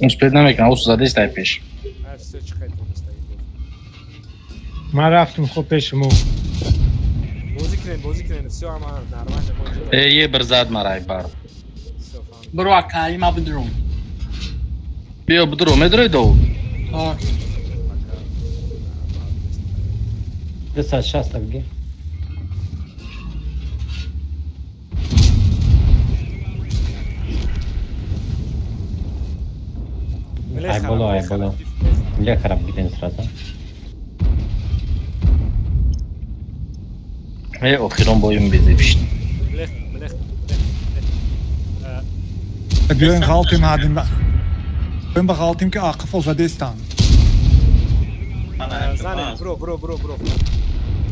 Успед намекунам, усу задест ай пеш. Ай, всё, чиқай тониста. Ман рафтум хоб пеши мо. Бозӣ кунем, бозӣ кунем, всё, ама нормально. Э, ебр зад мара ай бар. Бро, акали ма бидрум. Биё бидро, медрои Довуд? Ҳо. 260 бигир. Ай боло, ай боло. Лехара бигирен сразу. Э, охирон боюм безебишт. Биёин ғалтим ҳадим. Биёин ба ғалтим ки ақифо задестан. Зане, бро, бро, бро, бро.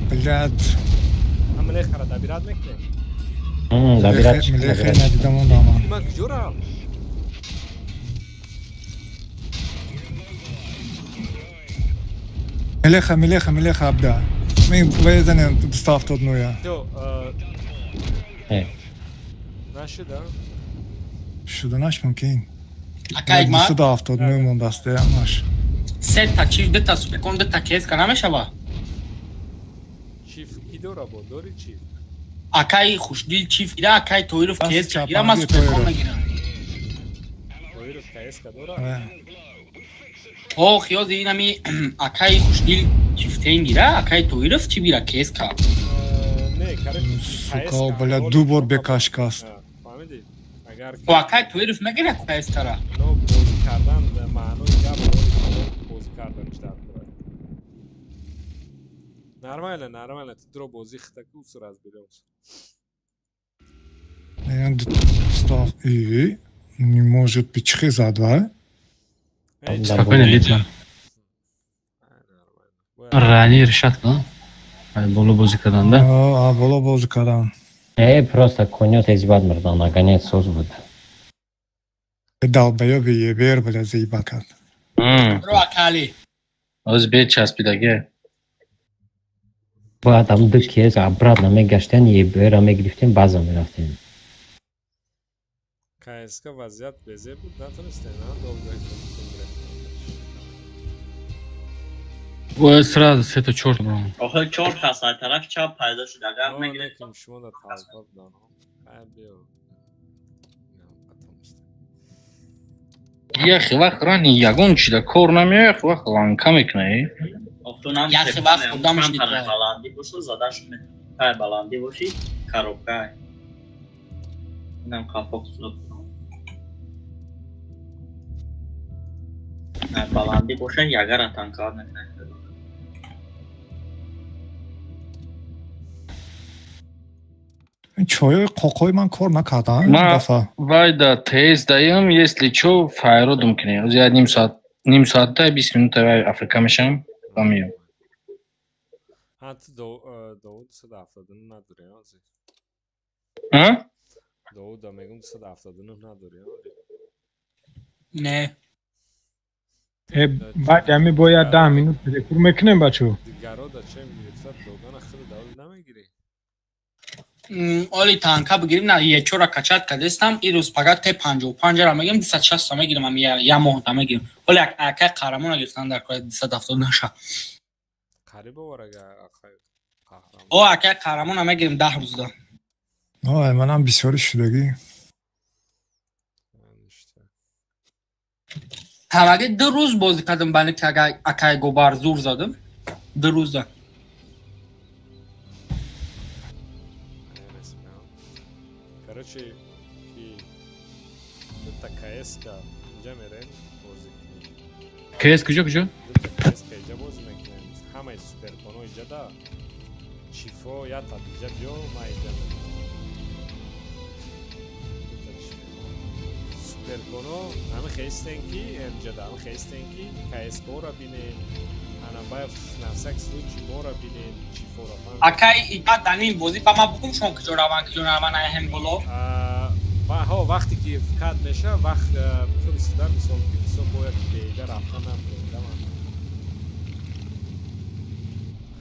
Блядь. Ам лехара добират мекунем? Добират. Лехе надидам он дама. Ма куҷо рафт? Мелеха, мелеха, мелеха абда. Ми везанем 279. Э. Нашуда? Шуданаш мумкин. Акай ма? 279 мондааст, амаш. Се та чиф, ду та суперкон, ду та КС-ка намешава? Чиф ки дора бо? Дори чиф? Акай Хушдил чиф гира, акай Тоиров КС-ка гира, ман суперкон мегирам. Тоиров КС-ка дора? О, хиёзи инами акай Хушдил чифтен гира, акай Тоиров чи бира КС-ка? Не, короче, сука, бля, ду бор бекашка аст. Фаҳмидӣ? Агар О, акай Тоиров мегира КС-кара? Но бозӣ кардан маънои гап бозӣ карданиш дар кора. Нормально, нормально, ту дро бозӣ хитаку усу разберёмся. Став и не может быть чихе зад, ва? Спокойно, лидер. Рани решат кун. Ай боло бозӣ кардан, да? А, боло бозӣ кардан. Э, просто конё тез бад мурдан, наконец соз буд. Долбоёби ебер, бля, заеба кард. Бро, акали. Оз бе часпидаге. Бояд ам ду кез обратно мегаштен, ебера мегирифтем, база мерафтем. КСК вазъият безеб буд, натонистем, а? Долго Бояд сразу сето чорт бром. Охир чорт ҳаст, ай тарафи чап пайдо шуд, агар мегирифтем. Шумо да талба будан. Хай биё. Яхе вақт рани ягон чида кор намеояд, яхе вақт ланка мекунад. Яхе вақт одамаш нита. Баландӣ бошад, задаш тай баландӣ боши, коробка. Инам қафо хусуд. Баландӣ бошад, ягара танкар мекунад. Чойои қоқои ман кор накардам дафъа. Вай да ТС даям, если чо файродум кунем. Оз як ним соат, ним соата 20 минута вай Африка мешам, ва меём. А ту Довуд 279 надорӣ, ози? А? Довуда мегум 279 надорӣ, ози? Не. Э, баъд ами бояд 10 минут перекур мекунем, бачо. Дигаро да чем гирифта додана худ Довуд намегирӣ? Оли танка бигирим, на ечора качат кадестам, ирӯз пага Т55-ра мегирим, 260 мегирим, ами я моҳ мегирим. Оли акай қаҳрамона гирифтан дар кор 279 ша. Қариб овар ага акай қаҳрамон. О, акай қаҳрамона мегирим 10 рӯзда. Ой, манам бисёри шудагӣ. Ҳамаги 2 рӯз бозӣ кардам, бале ки акай гобар зур задам. 2 рӯза. Короче, ки дута КС-ка инҷа мерем бозӣ кунем. КС куҷо куҷо? Дута КС-ка инҷа бозӣ мекунем. Ҳамаи суперконо инҷа да. Чифо я та инҷа биё, ман инҷа мерем. Суперконо ҳама хестен ки инҷа да, ҳама хестен ки КС-ро бинем. Ана баъд на всякий случай моро бинем, чифоро. Акай иҷа данин бозӣ ба ман бугум шон куҷо раванд, куҷо нараванд, ай ҳем боло. Ҳо, вақте ки кад меша, вақт фиристода, мисол ки бисёр бояд беида рафтан намедам.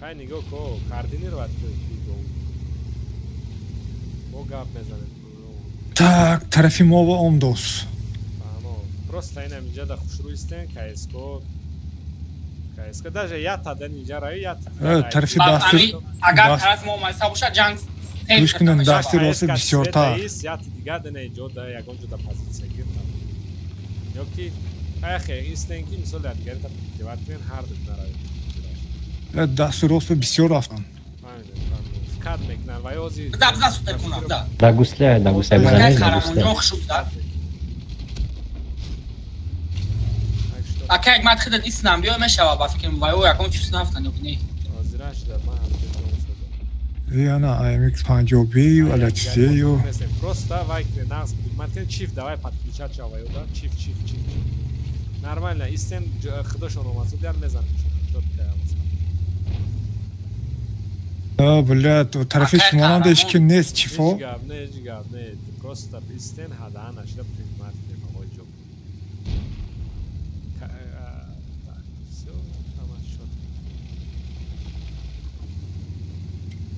Хай нигоҳ ко, координировать ко мо гап мезанем. Так, тарафи мо ва омдос. Фаҳмо. Просто инам инҷа да хушрӯ истен, КСК КСК даже я та дан инҷа рави, я та. Тарафи дасти агар тарафи мо омайса бошад ҷанг гӯш кунем, дасти рости бисёртар. Я дига дана иҷо да ягон ҷо да позитсия гиртам. Ё ки ахе истен ки мисол я дигари та прикриват кунен, ҳар ду наравед. Дасти рости бисёр рафтан. Кад мекунан ва ёзи биза супер кунам да. Да гусля, да гусля бизанед, да гусля. Акай ман худат иснам биё мешава ба фикрам ва ё ягон чиз нафтан ё не. Ҳозираш да ман Яна AMX 50B ва чизею. Просто вай нағз ман чиф давай подключать шава ё да чиф чиф чиф. Нормально истен худошон омадсу дияр мезанем чётко. Бля, тарафи шумо ҳеч ки нест чифо. Ҳеч гап не, ҳеч гап не. Просто истен ҳадаан нашда прикмат кунем оқои ҷо.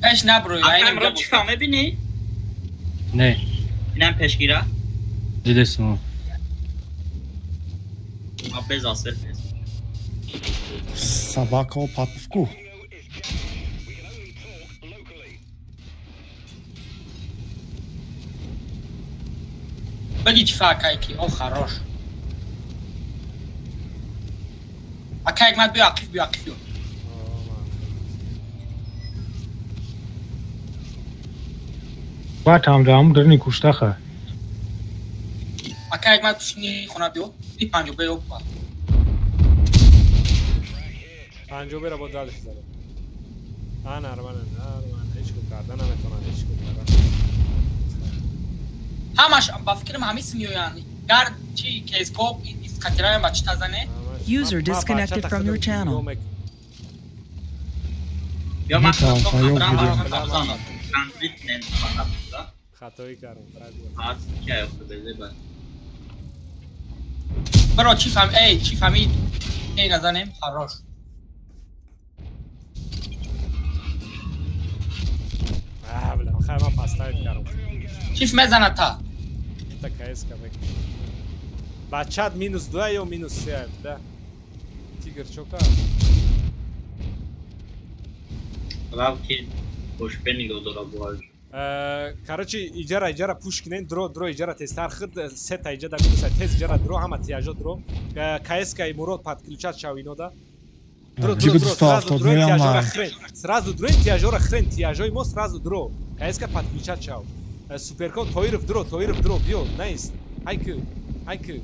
Пеш набрӯй, акам ро чифа мебинӣ? Не. Инам пешгира? Дидесмо. Ма без асер пес. Собака патку. Баги чифа акай ки, о хорош. Акай мад биё ақиф биё ақиф биё. Батам да ам дерни куштаха. Акай мад пушни хона биё, и панҷо бе опа. Панҷо бера бо дальше зада. А нормально, нормально, ҳеч кор карда наметавонад, ҳеч кор карда. Ҳамаш ба фикрам ҳамис меоянд. Гар чи кезкоп из қатираям ба чи тазане? User disconnected from your channel. Ё ман хабрам хатоӣ кардам. Бро чӣ фаҳм, эй чӣ фаҳмид? Эй назанем, хорош. Бля, хай ман поставить кардам. Чиф мезанад та? Та КС-ка мекушад. Бачат -2 ё -3, да? Тигр чо кард? Рав ки хушбе нигоҳ дора бувад. Короче, иҷара иҷара пуш кунен, дро дро иҷара тезтар хид сета иҷа да минуса тез иҷара дро ҳама тияжо дро. КС-каи Мурод подключат шав ино да. Дро дро дро сразу дро тияжора хрен. Сразу дро тияжора хрен, тияжои мо сразу дро. КС-ка подключат шав. Суперкон Тоиров дро, Тоиров дро, биё, найс. Хайку, хайку.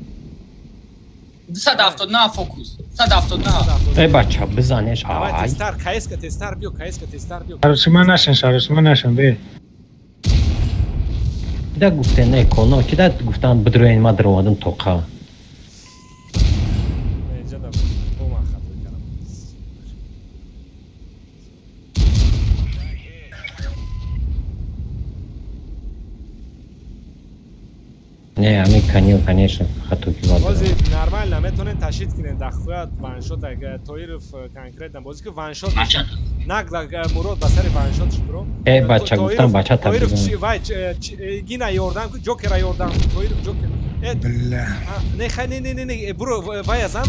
279 фокус. 279. Эй бача, бизанеш. Ай. Тезтар, КС-ка тезтар биё, КС-ка тезтар биё. Шаршима нашен, шаршима нашен, бе. Кида гуфте не коно, кида гуфтан бидроен ма даромадам тоқа. Инҷа да бо ман хато кардам. Не, ами канил, конечно, хато кивад. Бози нормально метонен ташид кунен дахуят ваншот Тоиров конкретно бози ки ваншот нагла Мурод ба сари ваншот шуд бро. Э бача гуфтам бача та. Тоиров вай гина ёрдам ку Ҷокера ёрдам Тоиров Ҷокер. Э бля. Не хай не не не бро вай азан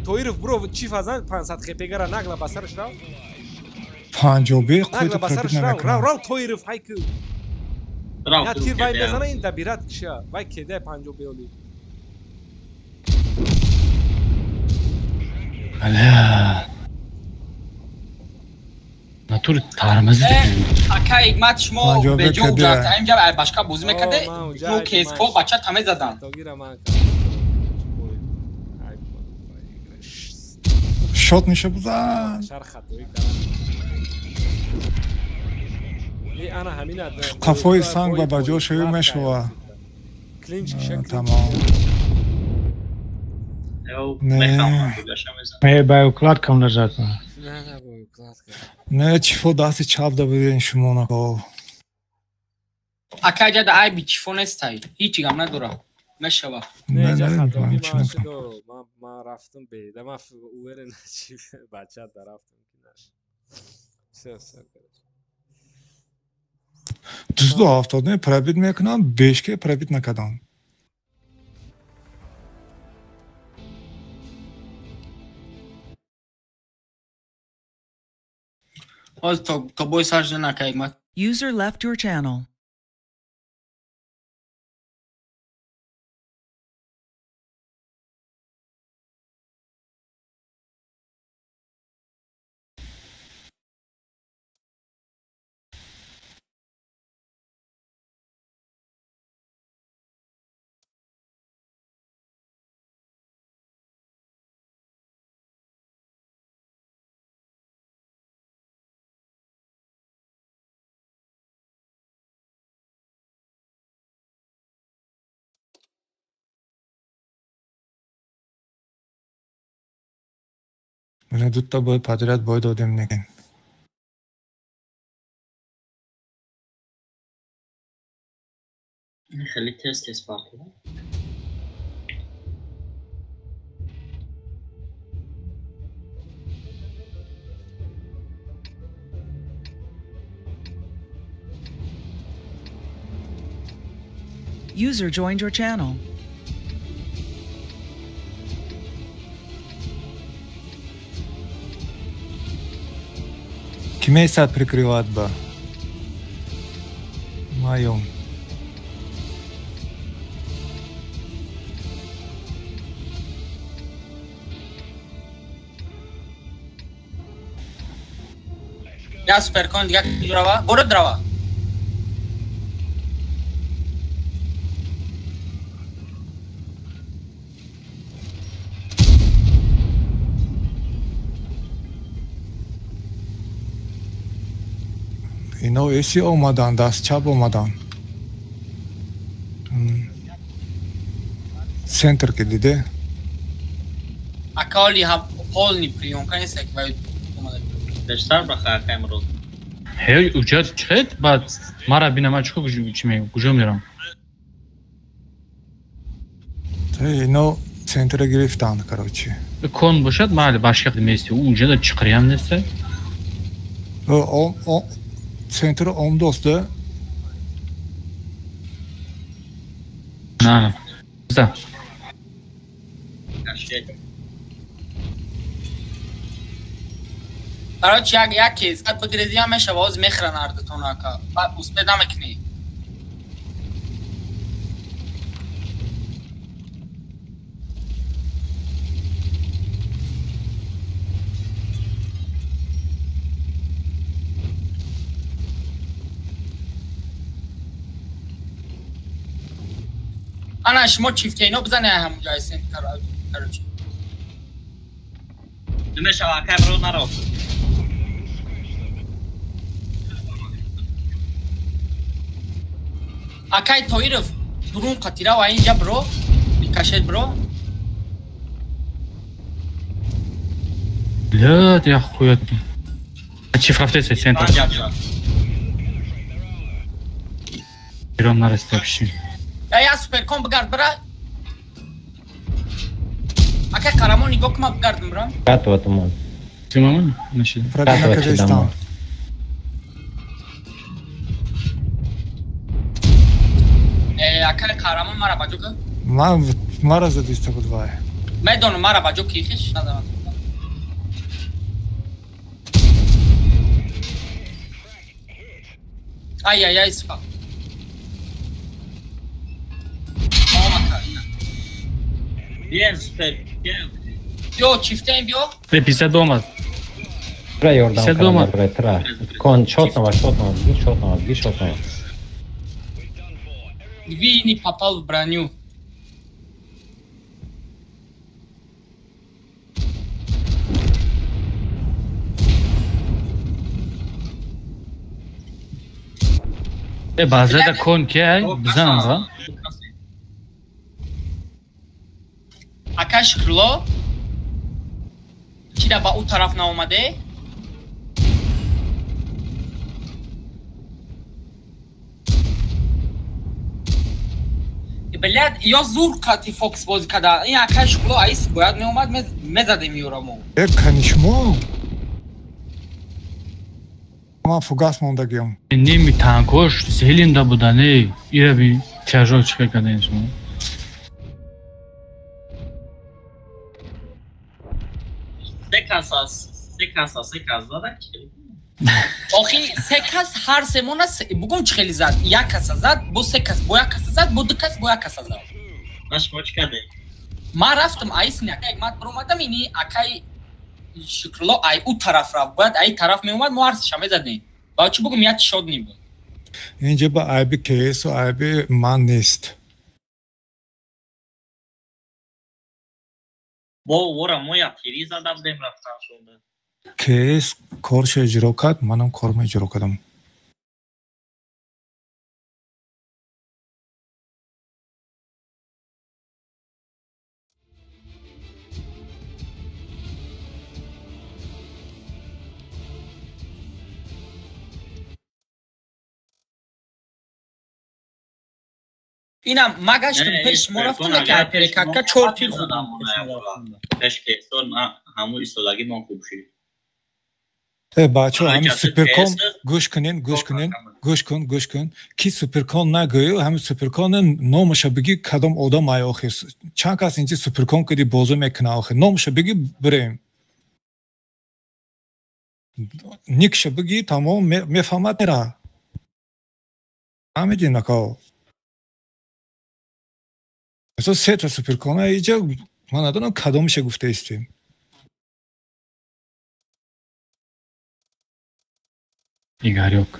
Тоиров бро чиф азан 500 хпгара нагла ба сараш рав. 50 бе қуйд рав рав Тоиров хайку. Я тир вай мезана ин дабират киша. Вай кеде 50 беоли. Бля. Натури тармази. Ака Ҳикмат шумо беҷо уҷаста инҷа башка бозӣ мекарде, ну КСК бача таме задан. Шот меша бузан. Қафои санг ба баҷо шавӣ мешава. Тамом. Не, ба укладкам лежат. Не, чифо дасти чап да буден шумо нако. Ака ҷада айби чифо нестай. Ҳеҷ гам надора. Мешава. Не, ман рафтам беда, ман уверен чи бача да рафтам ки наш. Всё, всё. 270 пробит мекунам, бешке пробит накардам. Ҳоз то бой сар шуда нака Ҳикмат. User left your channel. Мана дута бой подряд бой додем некен. Хеле тез тез парти. User joined your channel. Ки месяц прикрывать ба? Моем. Я суперкон дига дрова, город дрова. Ино эси омадан, даст чап омадан. Центр ки диде? Акали ҳам полный приёмка нест, ки вай омада. Бештар баха акай имрӯз. Ҳей, уҷа чет, баъд мара бина ман чӣ чи мегӯм, куҷо мерам? Ино центра гирифтанд, короче. Кон бошад, майли башка месте. Уҷада чиқириям нест. Центр омдост, да? На, да. Короче, як кез, кад бигрезиям мешава, оз мехран ардатон ака. Баъд успед намекунӣ. Ана шумо чифтейно бизане ҳамунҷа центр, короче. Мешава, акай бро наро. Акай Тоиров дурун қатира ва инҷа бро, рикошет бро. Блядь, я хуя. Чиф рафтеса центр. Ирон нараста вообще. Я суперкон бигард бра. Акай Қарамон нигоҳ кума бигардам бра. Катова туман. Туман? Нашид. Катова Казахстан. Акай Қарамон мара баҷо ки? Ман мара задиста буд вай. Медонам мара баҷо ки хеш надорам. Ай ай ай сука. Биен супер. Биё чифтаем биё. Э 52 омад. Тра ёрдам кардам бре тра. Кон шот нава, шот нава, гир шот нава, гир шот нава. Ви не попал в броню. Э базада кон ки ай бизан ва. Ака Шукрулло чира ба ӯ тараф наомаде? Блядь, ё зур қати Фокс бозӣ карда. Ин ака Шукрулло айс бояд меомад, мезадем ёро мо. Э канишмо. Ман фугас мондагиам. Ними танкош зелинда будан, эй, ира би тяжел чиқа кардаин шумо. Се кас зада чи? Охи се кас ҳар семона бугум чӣ хеле зад? Як каса зад, бо се кас, бо як каса зад, бо ду кас, бо як каса зад. Ма шумо чӣ кардем? Ман рафтам айс не, акай ман баромадам ини акай Шукрулло ай ӯ тараф рафт. Бояд ай тараф меомад, мо ҳар сеша мезадем. Ба чӣ бугум як шод небуд. Инҷа ба айби КСу айби ман нест. Бо вора мо як тири зада будем рафтан шуда. КС коршо иҷро кард, манам кормо иҷро кардам. Инам ма гаштам пеш мо рафтам ки перекатка 4 тир хӯрдам. Пеш КС ҳамун истодаги мон хуб шид. Э бачо, ҳамин суперкон гӯш кунен, гӯш кунен, гӯш кун, гӯш кун. Ки суперкон нагӯю, ҳамин суперкон номаша бигӣ кадом одам ай охир. Чанд кас инҷи суперкон киди бозӣ мекуна охир. Номаша бигӣ бирем. Никша бигӣ тамом мефаҳмад мера. Фаҳмидӣ нако? Мисол сета суперкона иҷа ман надонам кадомша гуфта истем. Игорёк.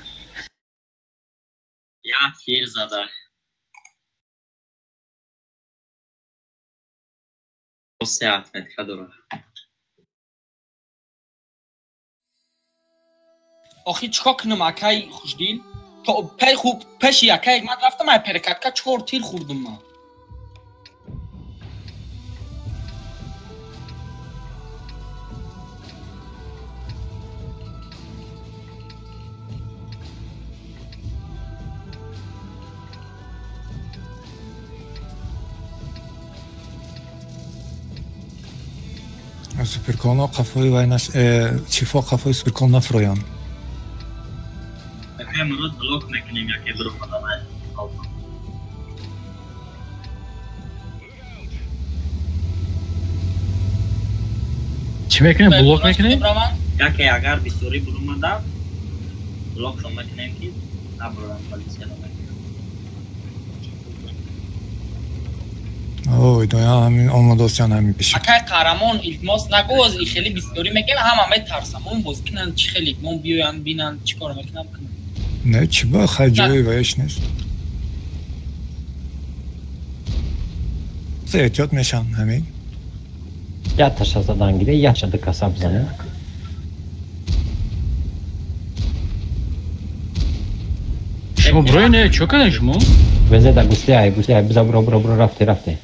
Як тир зада. Се отметка дора. Охи чикор кунам акай Хушдил? То пей хуб пеши акай ман рафтам ай перекатка 4 тир хӯрдум ман. Суперконҳо қафои вай наш чифо қафои суперкон нафроянд. Акай Мурод блок мекунем яке биромадам ай. Чӣ мекунем? Блок мекунем? Яке агар бисёрӣ биромадам блокшон мекунем ки набурам полисия намекунем. Ой, доя ҳамин омадосян ҳамин пеши. Акай қаҳрамон илтимос нагӯ, и хеле бисёрӣ мекунем, ҳама метарсам. Он боз кунанд чӣ хеле, мон биёянд бинанд чӣ кор мекунам кунанд. Не, чӣ ба хай ҷои ваеш нест. Се эҳтиёт мешан ҳамин. Як таша задан гире, якша ду каса бизанем. Шумо брои не, чӣ кардем шумо? Везеда гусли ай, гусли ай, биза бро бро бро рафте рафте.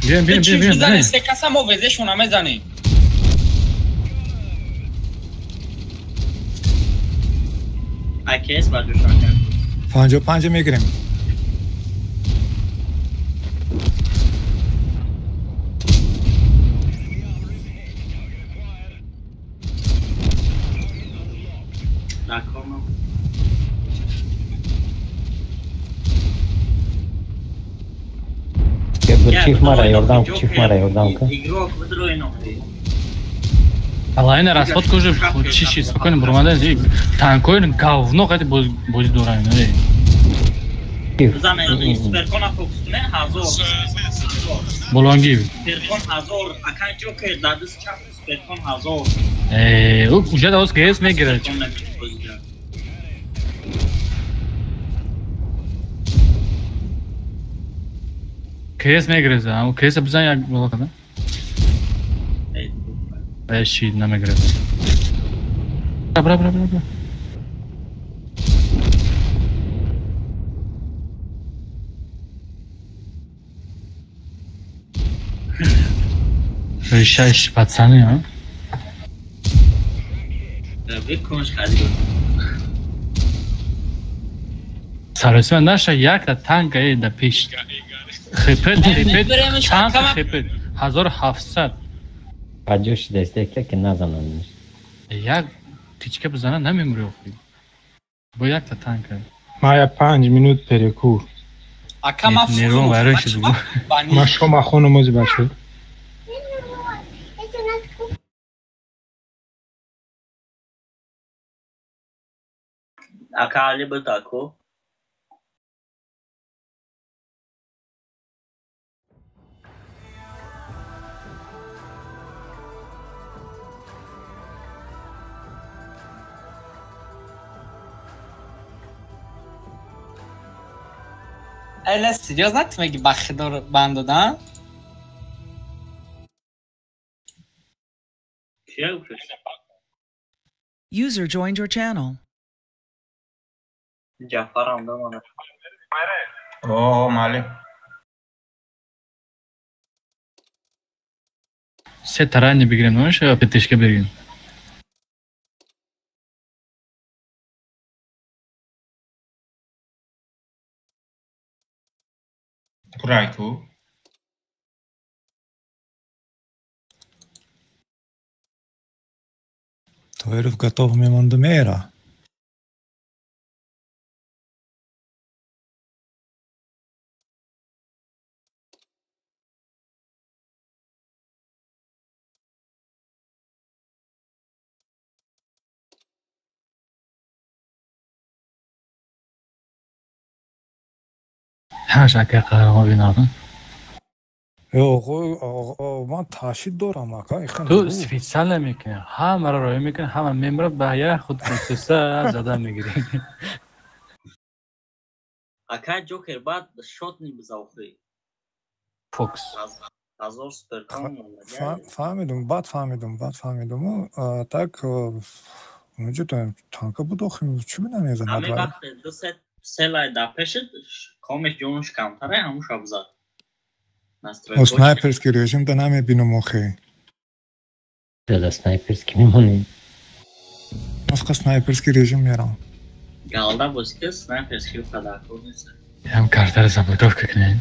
Бием бием бием бием. Се каса мо везешона мезанем. Ай КС ба ҷӯшон кард. 55 мегирем. Наконам. Чиф мара ёрдам, чиф мара ёрдам кун. Игрок бидрои нохи. Алайна расход кужи чӣ чи спокойно буромада танкои говно қати бозӣ дорам. Бизанед суперкона фокус кунед 1000. Болонги. Суперкон 1000, акан Ҷокер дар даст чап суперкон 1000. Уже да ос ГС мегирад. КС мегирад, а КС бизан як боло када. Э, шид намегирад. Бра бра бра бра. Решаешь, пацаны, а? Бикунш хади. Саросима наша якта танка э да пеш. Хипет, хипет, чанд хипет? 1700. Паҷо шидаст ки назанам. Як тичка бизана намемури охи. Бо якта танка. Ма я 5 минут перекур. Ака ма нервом вайрон шуд. Ма шома хонум ози бачо. Ака Али буд аку. Эла серьезно ты меги бахидор банд додан? User joined your channel. Ҷафарам дамона. О, мали. Се тарани бигирем, намеша петишка бигирем. Пурайку. Тоиров готов мемондумера. Ҳамаш ака қаҳрамон бинадам. Ё, ман ташид дорам ака. Ту специально мекунӣ, ҳамаро роя мекунӣ, ҳама мемра ба як худ процесса зада мегирӣ. Ака Ҷокер баъд шотни бизавхӣ. Фокс. 1000 суперкон. Фаҳмидум, баъд фаҳмидум, баъд фаҳмидум. Так, унҷо танка буд охи, чӣ намезанад? Ҳамин вақт ду селай дар пешит комеш ҷонуш камтаре, ҳамуша бизад. Снайперский режим да намебинам охи. Да снайперский мемонӣ. Масқа снайперский режим мерам. Галда боз ки снайперский падаркор нест. Ям картаро заблокировка кунем.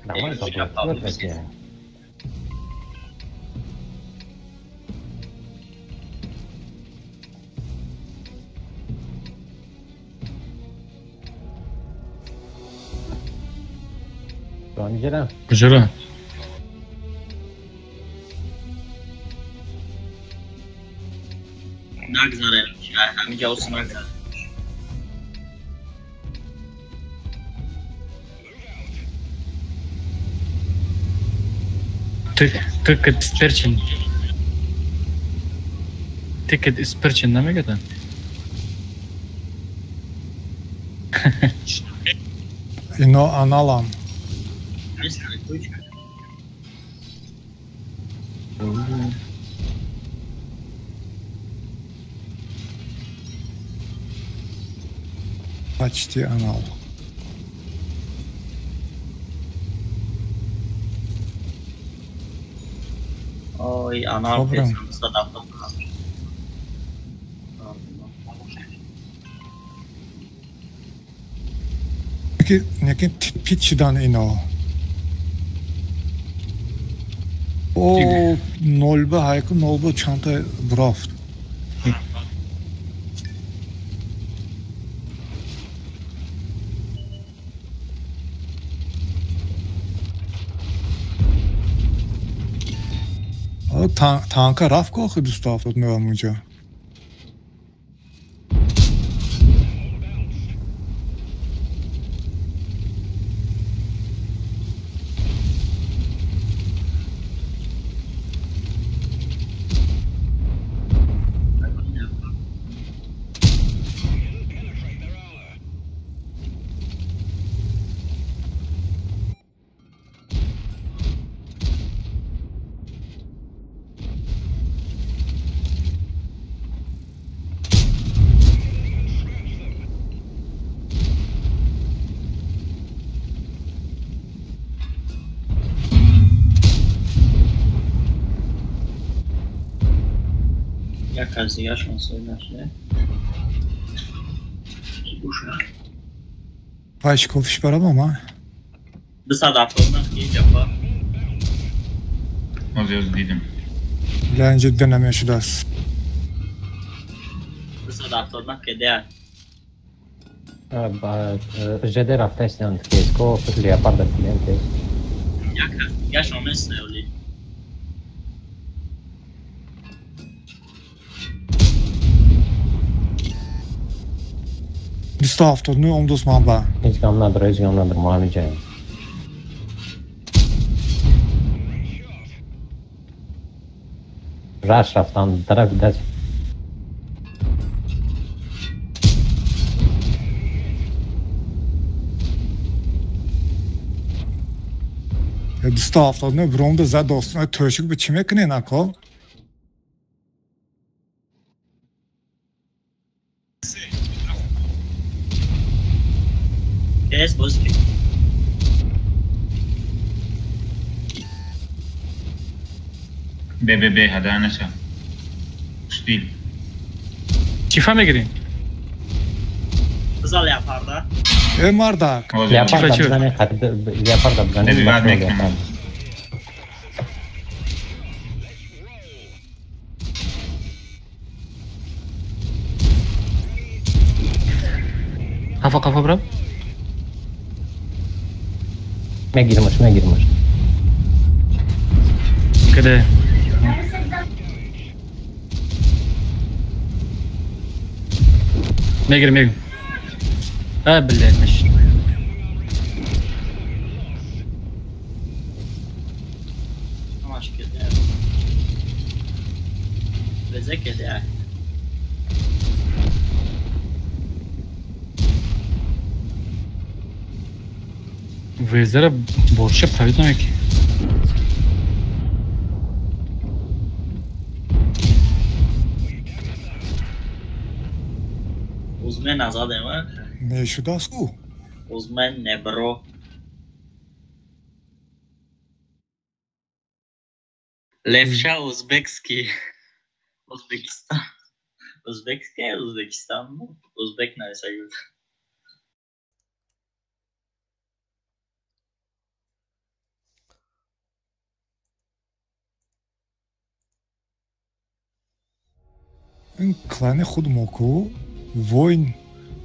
Давай заблокировка. Куҷоро? Нагзарем, ҳамиҷа ус нагзарем. Тыкет исперчин. Тыкет исперчин намегата? Ино аналам. Почти анал. Ой, анал Неки пит шудан ино. О, нолба ҳайку нолба чандта бурафт. Танка рафт ку охи 270 меам унҷа. Як аз дигаршон соҳиб нашуда. Вай шикофиш барам ама. 279 ки ҷафар. Ҳозир дидим. Бля, инҷа дида намешудааст. 279 ки деа. ЖД рафтаистанд КСКО, Леопарда клиенте. Як аз дигаршон нест оли. Бисту ҳафтоду нӯ омдос манба. Ҳеҷ гам надора, ҳеҷ гам надора, мо ҳамин ҷаем. Раш рафтан тарафи даст. 279 бромда зад достон тӯшик ба чӣ мекунен ако? Кес боз ки. Бе бе бе ҳада наша. Штил. Чифа мегирем? Биза леопарда. Э мардак. Леопарда бизанем, леопарда бизанем. Бе Қафо қафо брат. Мегирмаш, мегирмаш. Каде? Мегирим, мегирим. А, блядь, значит. Ҳамаш кеде. Безе кеде. Везера борча правит намеки. Узмен назадем, а? Мешудааст ку? Узмен небро. Левша узбекский. Узбекистан. Узбекский, Узбекистан. Узбек нависагуд. Ин клани худ мо ку войн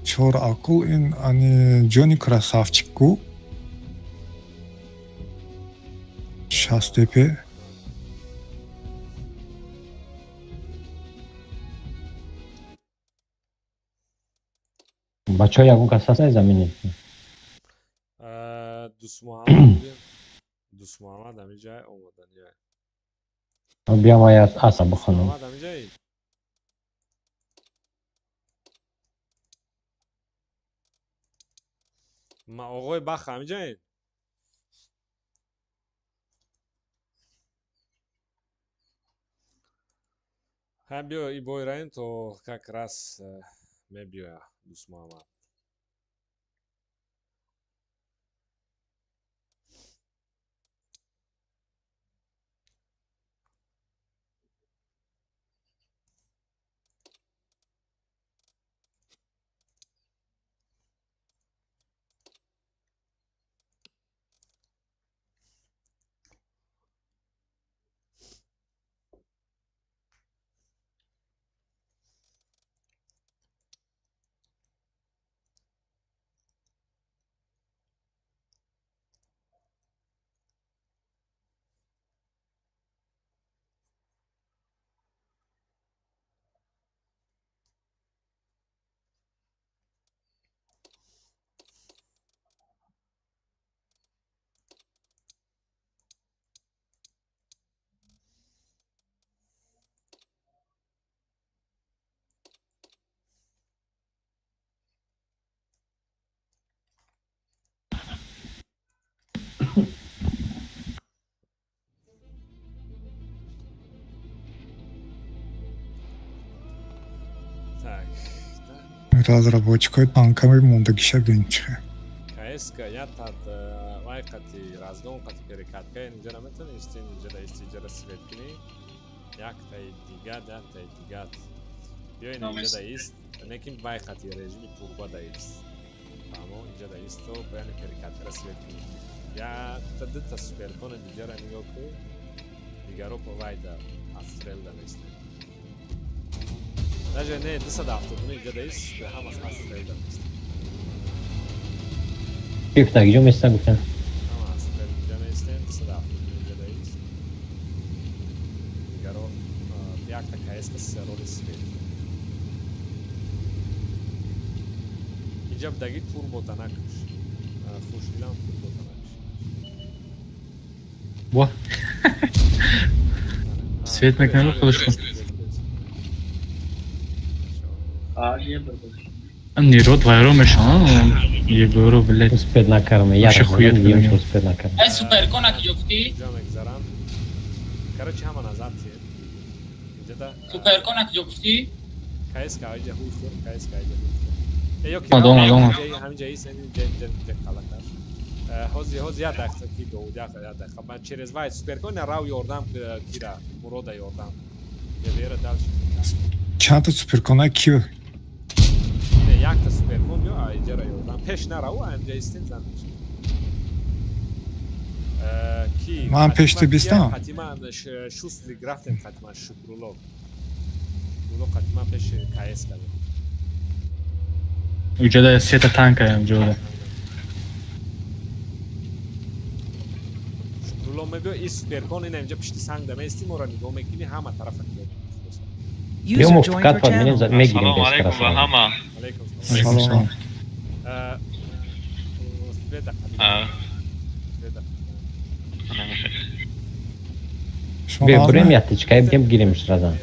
чор акул ин ани ҷони красавчик ку 60 тепе. Бачаҳо, ягон кас ҳаст замини? Дусмуҳаммад, Дусмуҳаммад ҳамин ҷай омадан ҷай. Биям ай аса бихонам. Муҳаммад ҳамин ҷай. Ма оғои бах ҳамин ҷай. Ҳам биё и бой раем то как раз мебиёя Дусмуҳаммад. Так. Разработчикои танками мондагиша бинчи. КСК я тат вай қати разгон қати перекатка инҷара метавонӣ исти инҷара исти иҷара свет кунӣ. Яктаи дигар, яктаи дигар. Биёин инҷа да ист, лекин вай хати режими турба да ист. Фаҳмо, инҷа да ист, то баяни перекатра свет кунем. Якта дута суперкона дигара нигоҳ кун. Дигаро по вай да астрел да местем. Даже не, 279 инҷа да ист, ҳамаш астрел да местем. Чиф на гиҷо местан гуфтан? Ҳама астрел инҷа местем, 279 инҷа да ист. Дигаро якта КС роли свет. Инҷа даги турбота накаш. Хушдилам турбота накаш. Во. Свет мекунам худаш кун. Нирод вайрон мешавад. Еборо, блядь. Успед накарме, я хует успед накарме. Ай суперкона ки ҷофти? Инҷа мегзарам. Короче, ҳама назад тиед. Инҷа да суперкона ки ҷофти? КС ка инҷа хуй хӯр, КС ка инҷа хуй хӯр. Ё ки ҳаминҷа ист, инҷа инҷа инҷа калакаш. Ҳозир ҳозир як дақиқа ки ду як дақиқа. Ман через вай суперкона рав ёрдам кира, Мурода ёрдам. Я вера дальше. Чанд та суперкона ки? Не, якта суперкон ё инҷара ёрдам. Пеш нарав, ҳаминҷа истин зан. Ки ман пеш ти бистам. Хатима шустри графтем хатима Шукрулло. Шукрулло хатима пеш КС кард. Уҷада сета танка ям ҷода. Шукрулло мебиё и суперкон ина инҷа пишти санг да меисти моро нигоҳ мекунӣ ҳама тарафа нигоҳ мекунӣ. Биё муфтикат пад менем мегирем. Салом алейкум ба ҳама. Алейкум салом. Биё бурем яктичка бигем гиремш разан.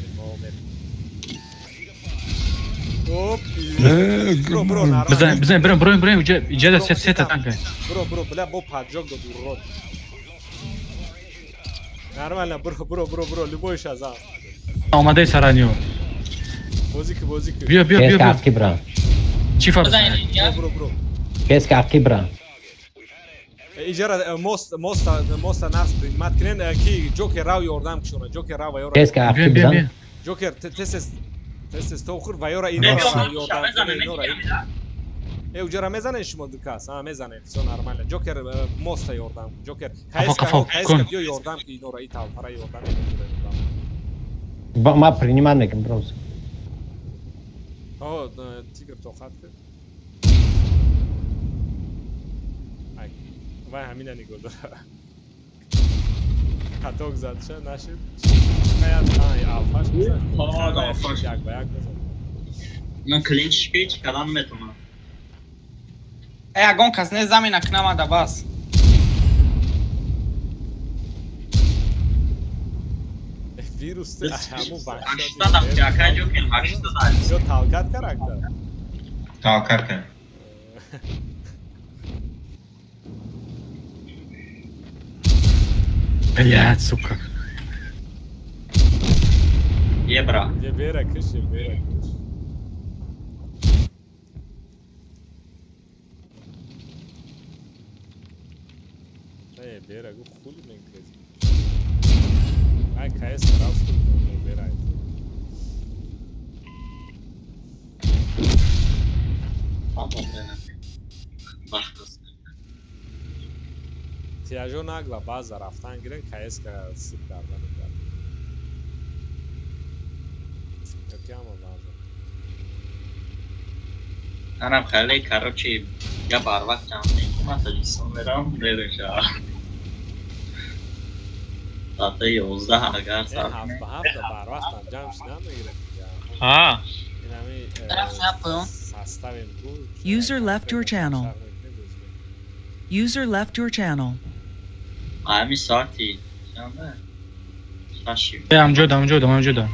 Бизан, бизан, бирем, бирем, бирем, иҷа сета танка. Бро, бро, бля, бо паджок дод урод. Нормально, бро, бро, бро, бро, любой шазам. Омадаи сараниё. Бозӣ ки, бозӣ ки. Биё, биё, биё. Кеска ақиб ра. Чӣ фарқ? Бро, бро. Кеска ақиб ра. Иҷара мост, мост, мост нас принимат кунен ки Ҷокер рав ёрдам кушона, Ҷокер рав ёрдам. Кеска ақиб зан. Ҷокер тез тез то хӯр ва ёра инора ёрдам инора. Э уҷара мезанед шумо ду кас? А мезанед, всё нормально. Ҷокер моста ёрдам. Ҷокер КС КС биё ёрдам ки инора и талпара ёрдам. Ма принимат мекунам просто. О, тигр тоқат кард. Ай, вай ҳамина нигоҳ дора. Каток зад ша нашид. Шояд ай алфаш бизад. Як ба як бизад. Ман клинч ки калам метавонам. Э, ягон кас не замина кнамада бас. Вирус ҳамун ваҳшат. Ака Ҷокер 800. Ё талкат каракта? Талкат кард. Блядь, сука. Ебра. Ебера киш, ебера киш. Не, ебера гу хули мен кез. Ай, КС рафт ебера. Тиажо нагла база рафтан гирен КС ка сип кардан кард. Ёки ҳама база. Анам хеле короче я барвақт ҷамъ мекунам Тоҷикистон мерам мереша. Соати 11 агар сар. Ҳафт ба ҳафт барвақтам ҷамъ шидан мегирем. Ҳа. Составим ку. User left your channel. User left your channel. Ҳамин соати чанда? 6. Ҳамҷода, ҳамҷода, ҳамҷода.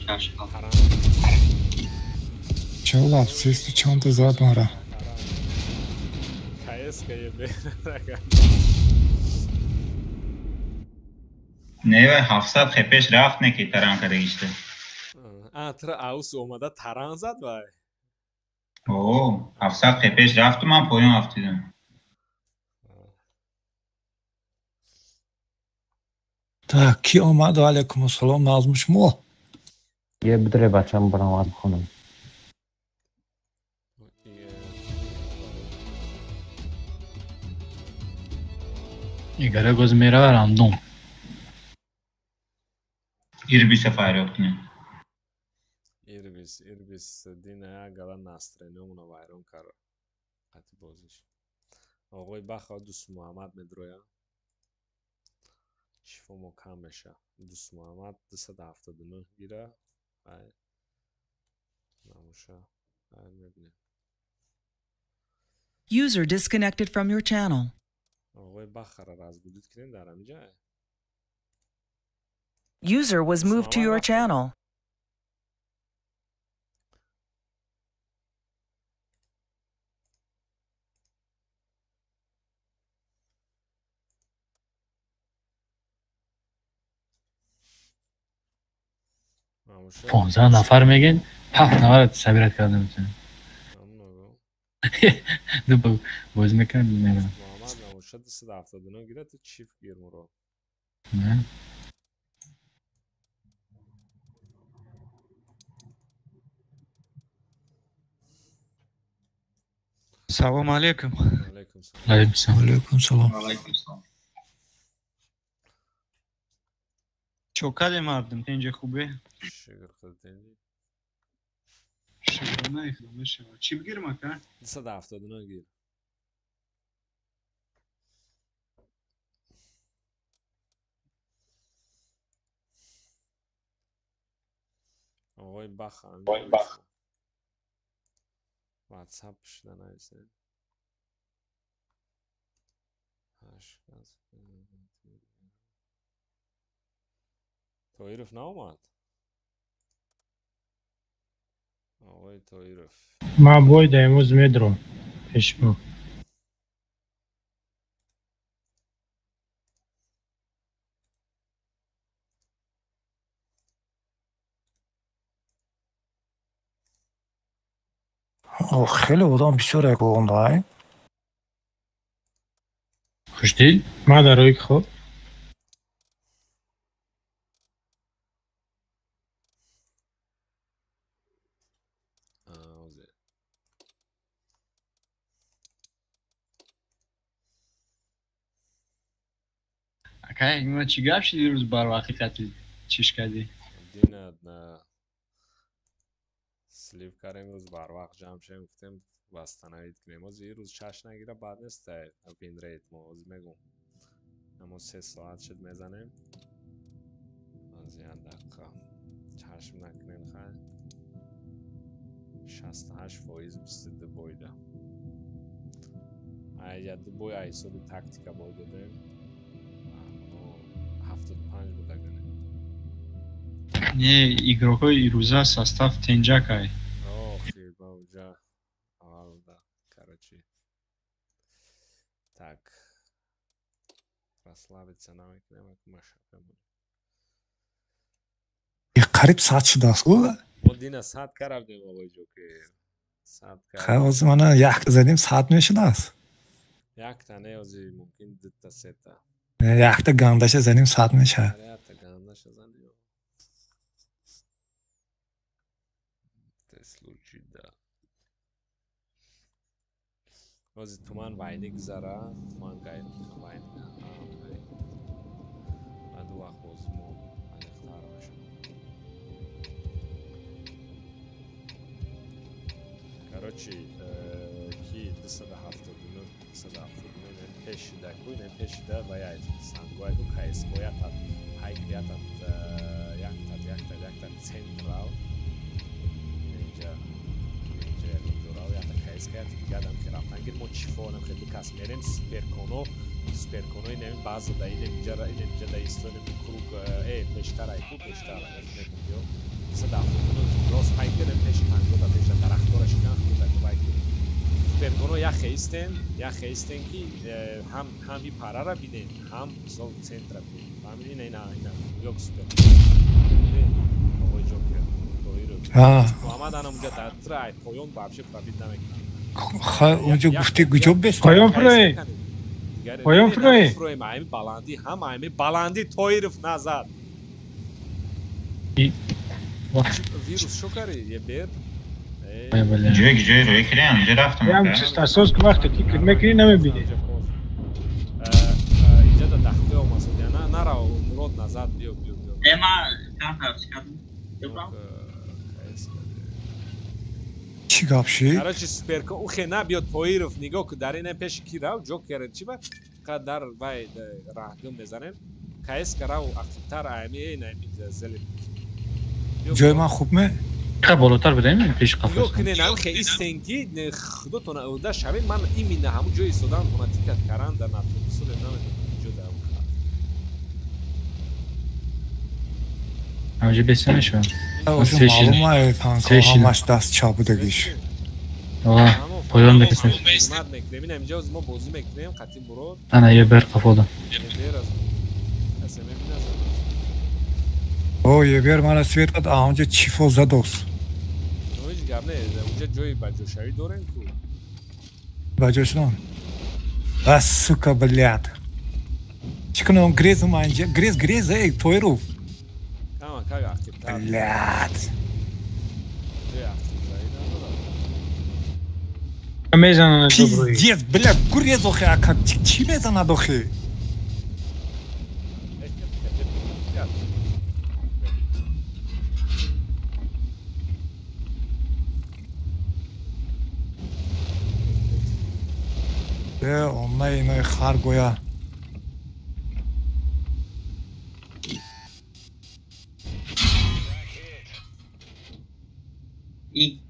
6. Чалаб, сесту чанда зад мара. КС ка ебера. Не, вай 700 хепеш рафт не ки таран кардагишта. А, тра аус омада таран зад вай. О, 700 хепеш рафту ман поён афтидам. Так, ки омад? Ва алайкум ассалом, назм шумо. Е бидре бачам барам аз хонам. Игора гоз мерава рандом. Ирбиса файрёд кунем. Ирбис, Ирбис дина гала настроениямона вайрон кард. Қати бозиш. Оғои Баха Дӯст Муҳаммад медроя. Шифомо кам меша. Дӯст Муҳаммад 279 гира. Ай. Намуша. Ай мебинем. User disconnected from your channel. Оғои Бахара разбудит кунем дар ҳамин ҷай. User was moved to your channel. Понздаҳ нафар мегин, ҳафт нафар сабират карда метавонем. Ду бозӣ мекунад, меравад. Муҳаммад намуша 279 гира, ту чиф гир муро. Салом алейкум. Алейкум салом. Алейкум салом. Алейкум салом. Алейкум салом. Чокаде мардум, тенҷа хубе? Шукр худо тенҷи. Шукрона худо мешава. Чӣ бигирм ака? 279 гир. Оғои Баха. Оғои Баха. WhatsApp шуда нависем. Тоиров наомад? Оғои Тоиров. Ман боида имрӯз медром пешмо. Хеле одам бисёр як онлайн. Хушдил? Ман дар рӯи хоб. Акай, ма чӣ гап шуд дирӯз барвақти қатл чиш кардӣ? Дина слив кардем, рӯз барвақт ҷамъ шудем, гуфтем восстановить кунем. Ҳозир ин рӯз чаш нагира, баъд нест винрейт мо, ҳозир мегӯм. Амо 3 соат шуд мезанем. Ҳозир як дақиқа чашм накунем, хай. 68% 22 бойда. Ай я ду бой ай ҳисоби тактика бой додем. 75 буда гане. Не, игрокҳои ирӯза состав тенҷакай. Охи, ба уҷа аввал да, короче. Так. Расслабиться намекунем, як машаққа буд. Қариб сад шудааст ку? Мо дина сад кардем оғои Ҷокер. Сад Хай, кардем. ҳозир мана якта задем, сад мешудааст. Якта не, ҳозир мумкин дута, сета. Якта гандаша занем, сад мешавад. Якта гандаша занем. Те случай да. Ҳозир туман вайни гузара, туман гайр вайни. Баъд вақт боз мо аниқтар мешавад. Короче, ки 279, 279 пешида ку, не пешида ва я сангоя ку КСК ятат, пайк ятат, яктат, яктат, яктат централ. Инҷа, инҷа ягон ҷорав ята КСК ята дига адам ки рафтан гир, мо чифонам хеле кас мерем суперконо, суперконо инем баъза да инем инҷа инем инҷа да истонем круг, пештар ай ку пештар, мегум ё 279 рост пайк дерем пеши танго да пеша дарахтора шикан худа ку вай ку. Суперконо яхе истен ки ҳам ҳам и парара биден, ҳам мисол центра биден. Фаҳмидӣ? Ина ина ина ёк супер. Оғои Ҷокер, Тоиров. Муҳаммад ана унҷа дар тра ай поён вообще пробит намекунад. Хай, унҷо гуфти куҷо бест? Поён пурӣ. Поён фуроем. Фуроем, ами баландӣ, ҳама ами баландӣ Тоиров назад. Вирус шо кари, ебер? Ҷое ки ҷои рӯй кирем, ҷо рафтам. Ям чист асос ки вақте тикр мекунӣ намебинӣ. Инҷа да дахте омасод, я на нарав, Мурод назад биё, биё, биё. Э, ма карта чикардам? Чӣ гап шид? Короче, суперко ухе на биё Тоиров нигоҳ ку дар ина пеши ки рав, Ҷокер чи ба қадар вай раҳгум мезанем. КСК рав ақибтар ами эй ами зелен. Ҷои ман хуб ме? Қа болотар бидем пеши қафас. Нигоҳ кунед, ам хе истен ки худотона уда шавед, ман именно ҳамун ҷои истодан тона тикат каран дар натонисоле намедонам ҷо дар ҳамҷо беса мешавад. Маълум ай танко ҳамаш даст чап будагиш. Поён мекунем. Мат мекунем. Ина инҷо мо бозӣ мекунем қати Мурод. Ана ебер қафода. Ебер аз касе мебинад. О, ебер мана свет қад аонҷа чифо задос. Ну ҳеҷ гап не, унҷа ҷои баҷошавӣ дорем ку. Баҷо шудан? А, сука, блядь. Чӣ кунам, грезам анҷа, грез, грез, эй, Тоиров. Кама как ақибтар. Блядь. Ҷои ақибтари надорад. Мезананд доброи. Пиздец, блядь, гурез охе, ака, чӣ мезанад охе? Э, онна инои хар гоя. И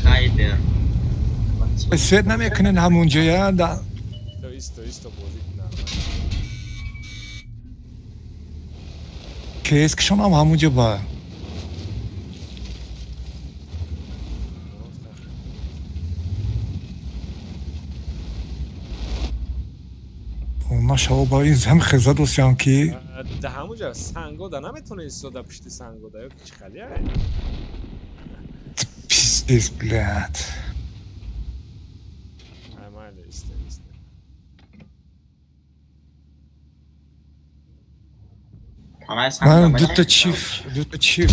Хайбер. Свет намекунен ҳамунҷоя да. То исто, исто бозӣ кунам. КС-кишонам ҳамунҷо ба. Онна шаво ба ин зам хезадосиям ки Да ҳамунҷа сангода наметавонӣ истода пишти сангода ё ки чӣ хали ай? Пиздец, блядь. Ай майли, исто, исто. Ман дута чиф, дута чиф.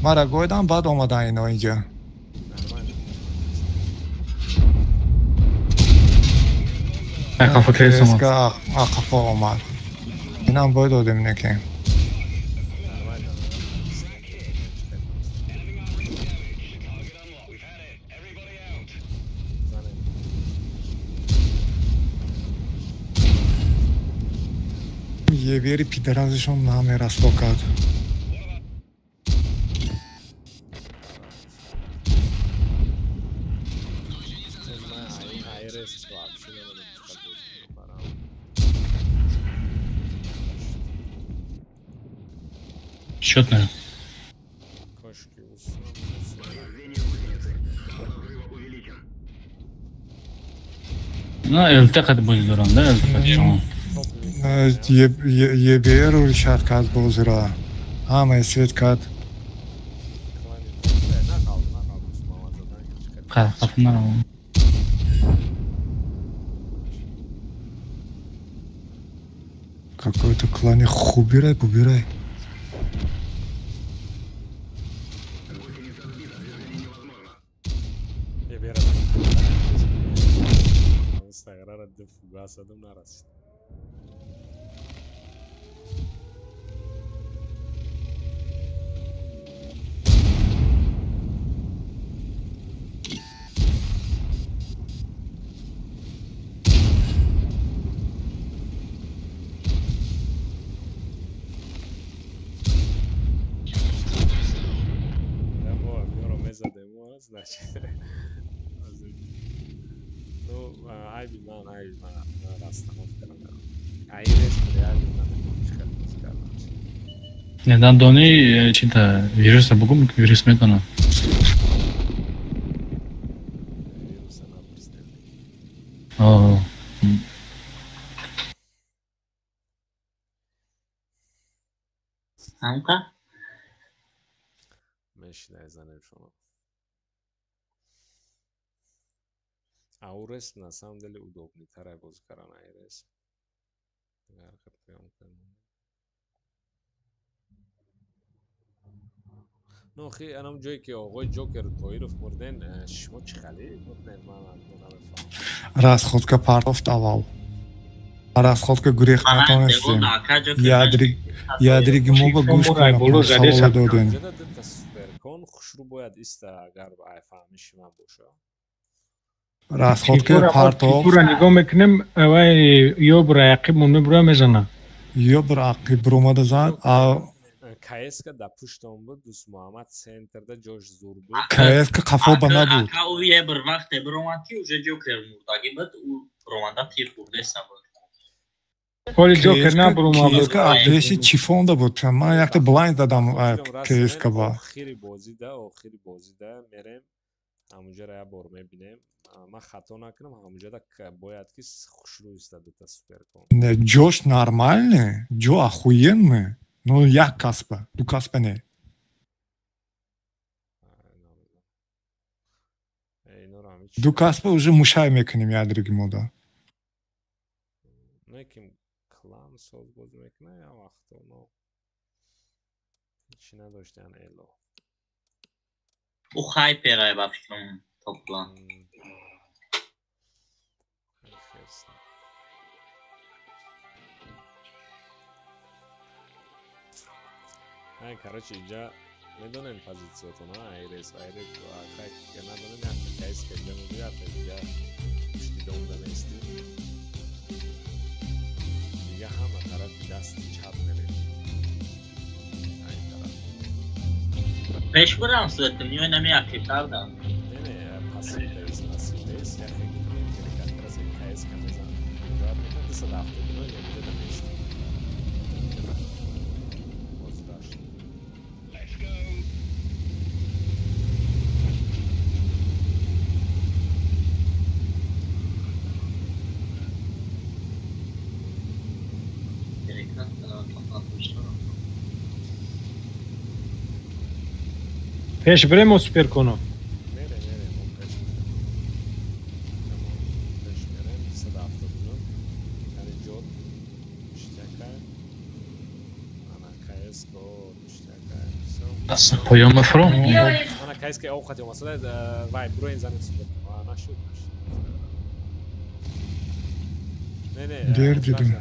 Мара гойдан баъд омадан ино инҷа. Қафо кес омад. КСК қафо омад. Инам бой додем неки. Ебери пидоразишон намерасло кард. Айрес вообще намедонам чӣ қадр бозӣ кунам барам. Счет на. Кошки усам. На ЛТ қад бозӣ дорам, да ЛТ қад шумо. ЕБР решат кард бозиро. Ҳамаи свет кард. Қафо наравам. Какой-то клани хубирай, бубирай. Ебера. Саграра ду фугаса дум нарасид. Значит. Ну, айби ман, айби ман, расстановка надорам. Айрес реально намедонам чӣ хел бозӣ кардам. Не, дандони чита вируса бугум, вирус метона. Вируса напурсидем. О. Анка? Мешинай занем шумо. Аурес на самом деле удобный тарай бозӣ кардан айрес. Ну, хи анам ҷое ки оғои Ҷокер Тоиров мурден, шумо чӣ хали мурден, ман намефаҳмам. Расходка партофт аввал. Расходка гурехт натонистем. Ядриги мо ба гӯш кунем, савол додем. Суперкон хушрӯ бояд иста, агар ай фаҳмиши ман боша. Расходка партофт. Чифура нигоҳ мекунем, вай ёбра ақиб мон мебура мезана. Ёбра ақиб ромада зад, КСК да пуштон буд, Дӯст Муҳаммад центрда ҷош зур буд. КСК қафо ба набуд. Ака ӯ ебр вақте биромад ки уже Ҷокер мурдагӣ буд, ӯ ромада тир хӯрдеса буд. Ҳоли Ҷокер набуромад. КСК пеши чифонда буд. Ман якта блайнд задам КСК ба. Охири бозида мерем, ҳамунҷаро як бор мебинем. Ман хато накунам, ҳамунҷода бояд ки хушрӯ иста дута суперкон. Не, ҷош нормальный, ҷо охуенный. Ну, як каспа, ду каспа не. Ду каспа уже мушай мекунем ядриги мода. Не ким клан соз бозӣ мекунад, я вақто, но ҳечи надоштан эло. Ӯ хайперай ба фикрам топ клан. Короче, инҷа медонем позициятона, айрес, айрес, акай надонем, якта кайс ка инҷа мебиёд, дига пушти домда нести. Дига ҳама тарафи дасти чап мерем. Ай тараф. Пеш бурам суратим, ниёй нами ақибтар дам. Не, не, пассив бейс, яхе карикатура кайс ка мезанам. Ҷавоб мекунад 279, инҷа да нести. Пеш бремо суперконо. Мере, мо пеш мерем. Пеш мерем, 279. Яъне ҷо ништякай. Ана КСК ништякай. Поён мафром. Ана КСК овқати омасада, вай броин занем суперконо. А нашуд. Не, не. Дер дидем.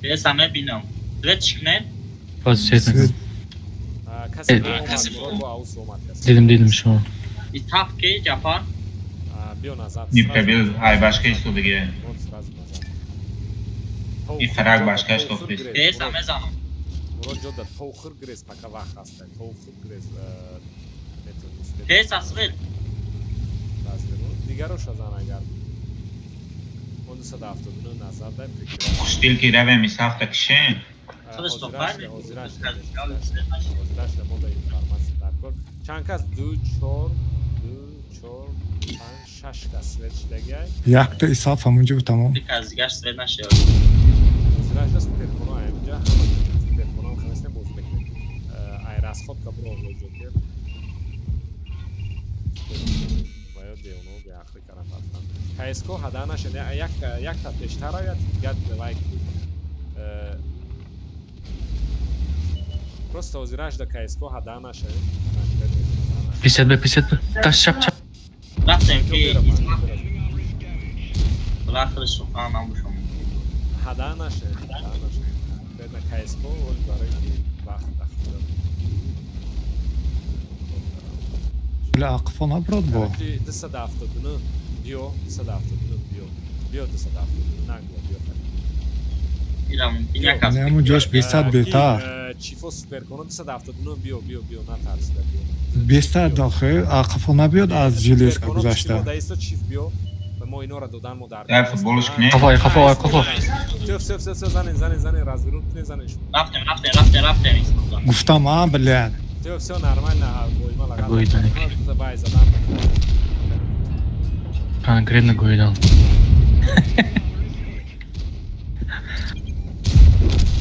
Песа мебинам. Свет чикнед? Свет. Дидим шумо. Итап ки Ҷафар? Биё назад. Нипка биё, ай башка истодагӣ. И фарак башка истодагӣ. Песа мезанам. Мурод ҷо да тохир грез пока вақт ҳаст. Тохир грез метавонӣ. Песа свет. Дигароша зан агар. Он 279 назад дай прикрив. Хуштил ки равем исафта кишем. Ҳозирашда мо да информатсия даркор. Чанд кас? 2 4 2 4 5 6 кас свет шидагиай. Якта исаф ҳамунҷо тамом. Кас дигар свет нашуд. Ҳозирашда суперконо ҳаминҷа ҳама суперконо хелесне бозӣ мекунем. Ай расходка бро Ҷокер. Ва ё девоно беақлӣ кардан рафтан. КСК ҳада нашед, якта пештар ояд, дигар лайк. Просто ҳозираш да КСК ҳада нашед. 52 52. Таш чап чап. Рафтем ки Балахир сухан набошам. Ҳада нашед, ҳада нашед. Бедна КСК барои ки вақт дахтар. Бля, ақфо наброд бо. 279 биё, 279 биё. Биё 279 нагӯ биё. Ҳамун ҷош 200 беҳтар. Чифо суперконо 279 биё, биё, биё, натарсида биё. 200 дохил, қафо набиёд аз жилеска гузашта. Даисто чиф биё. Мо инора додан мо дар. Дар футболш кунем. Қафо, қафо, қафо. Всё, всё, всё, всё, занен, занен, занен, развернут кунем, занен. Рафтем, рафтем, рафтем, рафтем. Гуфтам, а, блядь. Всё, всё нормально, бойма лаган. Вай задан. Конкретно гӯйдан.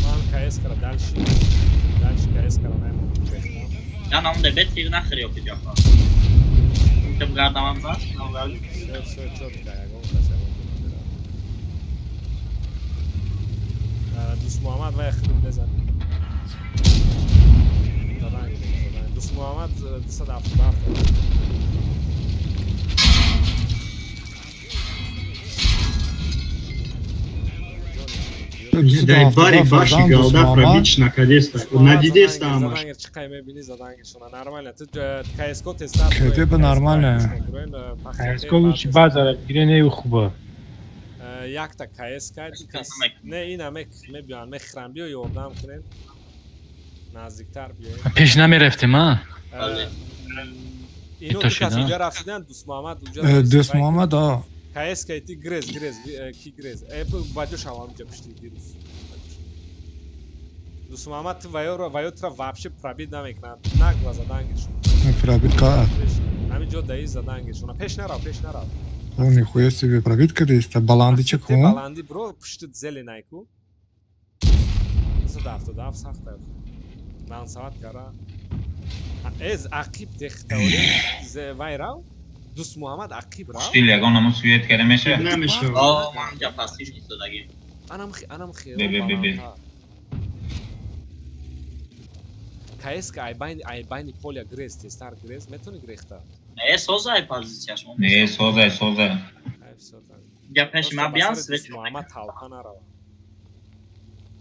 Ман КС кара дальше. Дальше КС кара наймон. Я нам де бет тир нахри ёки Ҷафар. Пишта бигардамам зад. Все чётко, ягон кас ягон ҷо Дӯст Муҳаммад вай худат безан. Дӯст Муҳаммад 277. Дай бари баши галда пробить наконец-то. Надидеста амаш. Чиқай мебини задангишона нормально. Ту КСК теста. КДБ нормально. КСК лучше базара гире не хуба. Якта КСК не ина мебиён мехрам биё ёрдам кунед. Наздиктар биёед. Пеш намерафтем, а? Ино ду кас унҷа рафтидан Дӯст Муҳаммад унҷа. Дӯст Муҳаммад, а. КСК ти грез грез ки грез. Баҷо шавам унҷа пишти вирус. Дӯст Муҳаммад ту ваёро ваётра вообще пробит намекунад. Нагла задангишон. Пробит ка. Ҳамин ҷо даи задангишон. Пеш нарав, пеш нарав. О, нихуя себе пробит кардеста. Баланди ча кун? Баланди бро пушти зеленай ку. 277 сахта. Ман сават кара. Эз ақиб дехтаоли зе вай рав. Дӯст Муҳаммад ақиб рав. Штил ягон намуд свет кара меша? Намеша. О, ман ҷа пасиш истодаги. Анам хе. Бе бе бе бе. КСК айбайни поля грез тестар грез метони грехта. Не, созай позицияш. Не, созай, созай. Я пеш ма биан свет. Муҳаммад талқа нарава.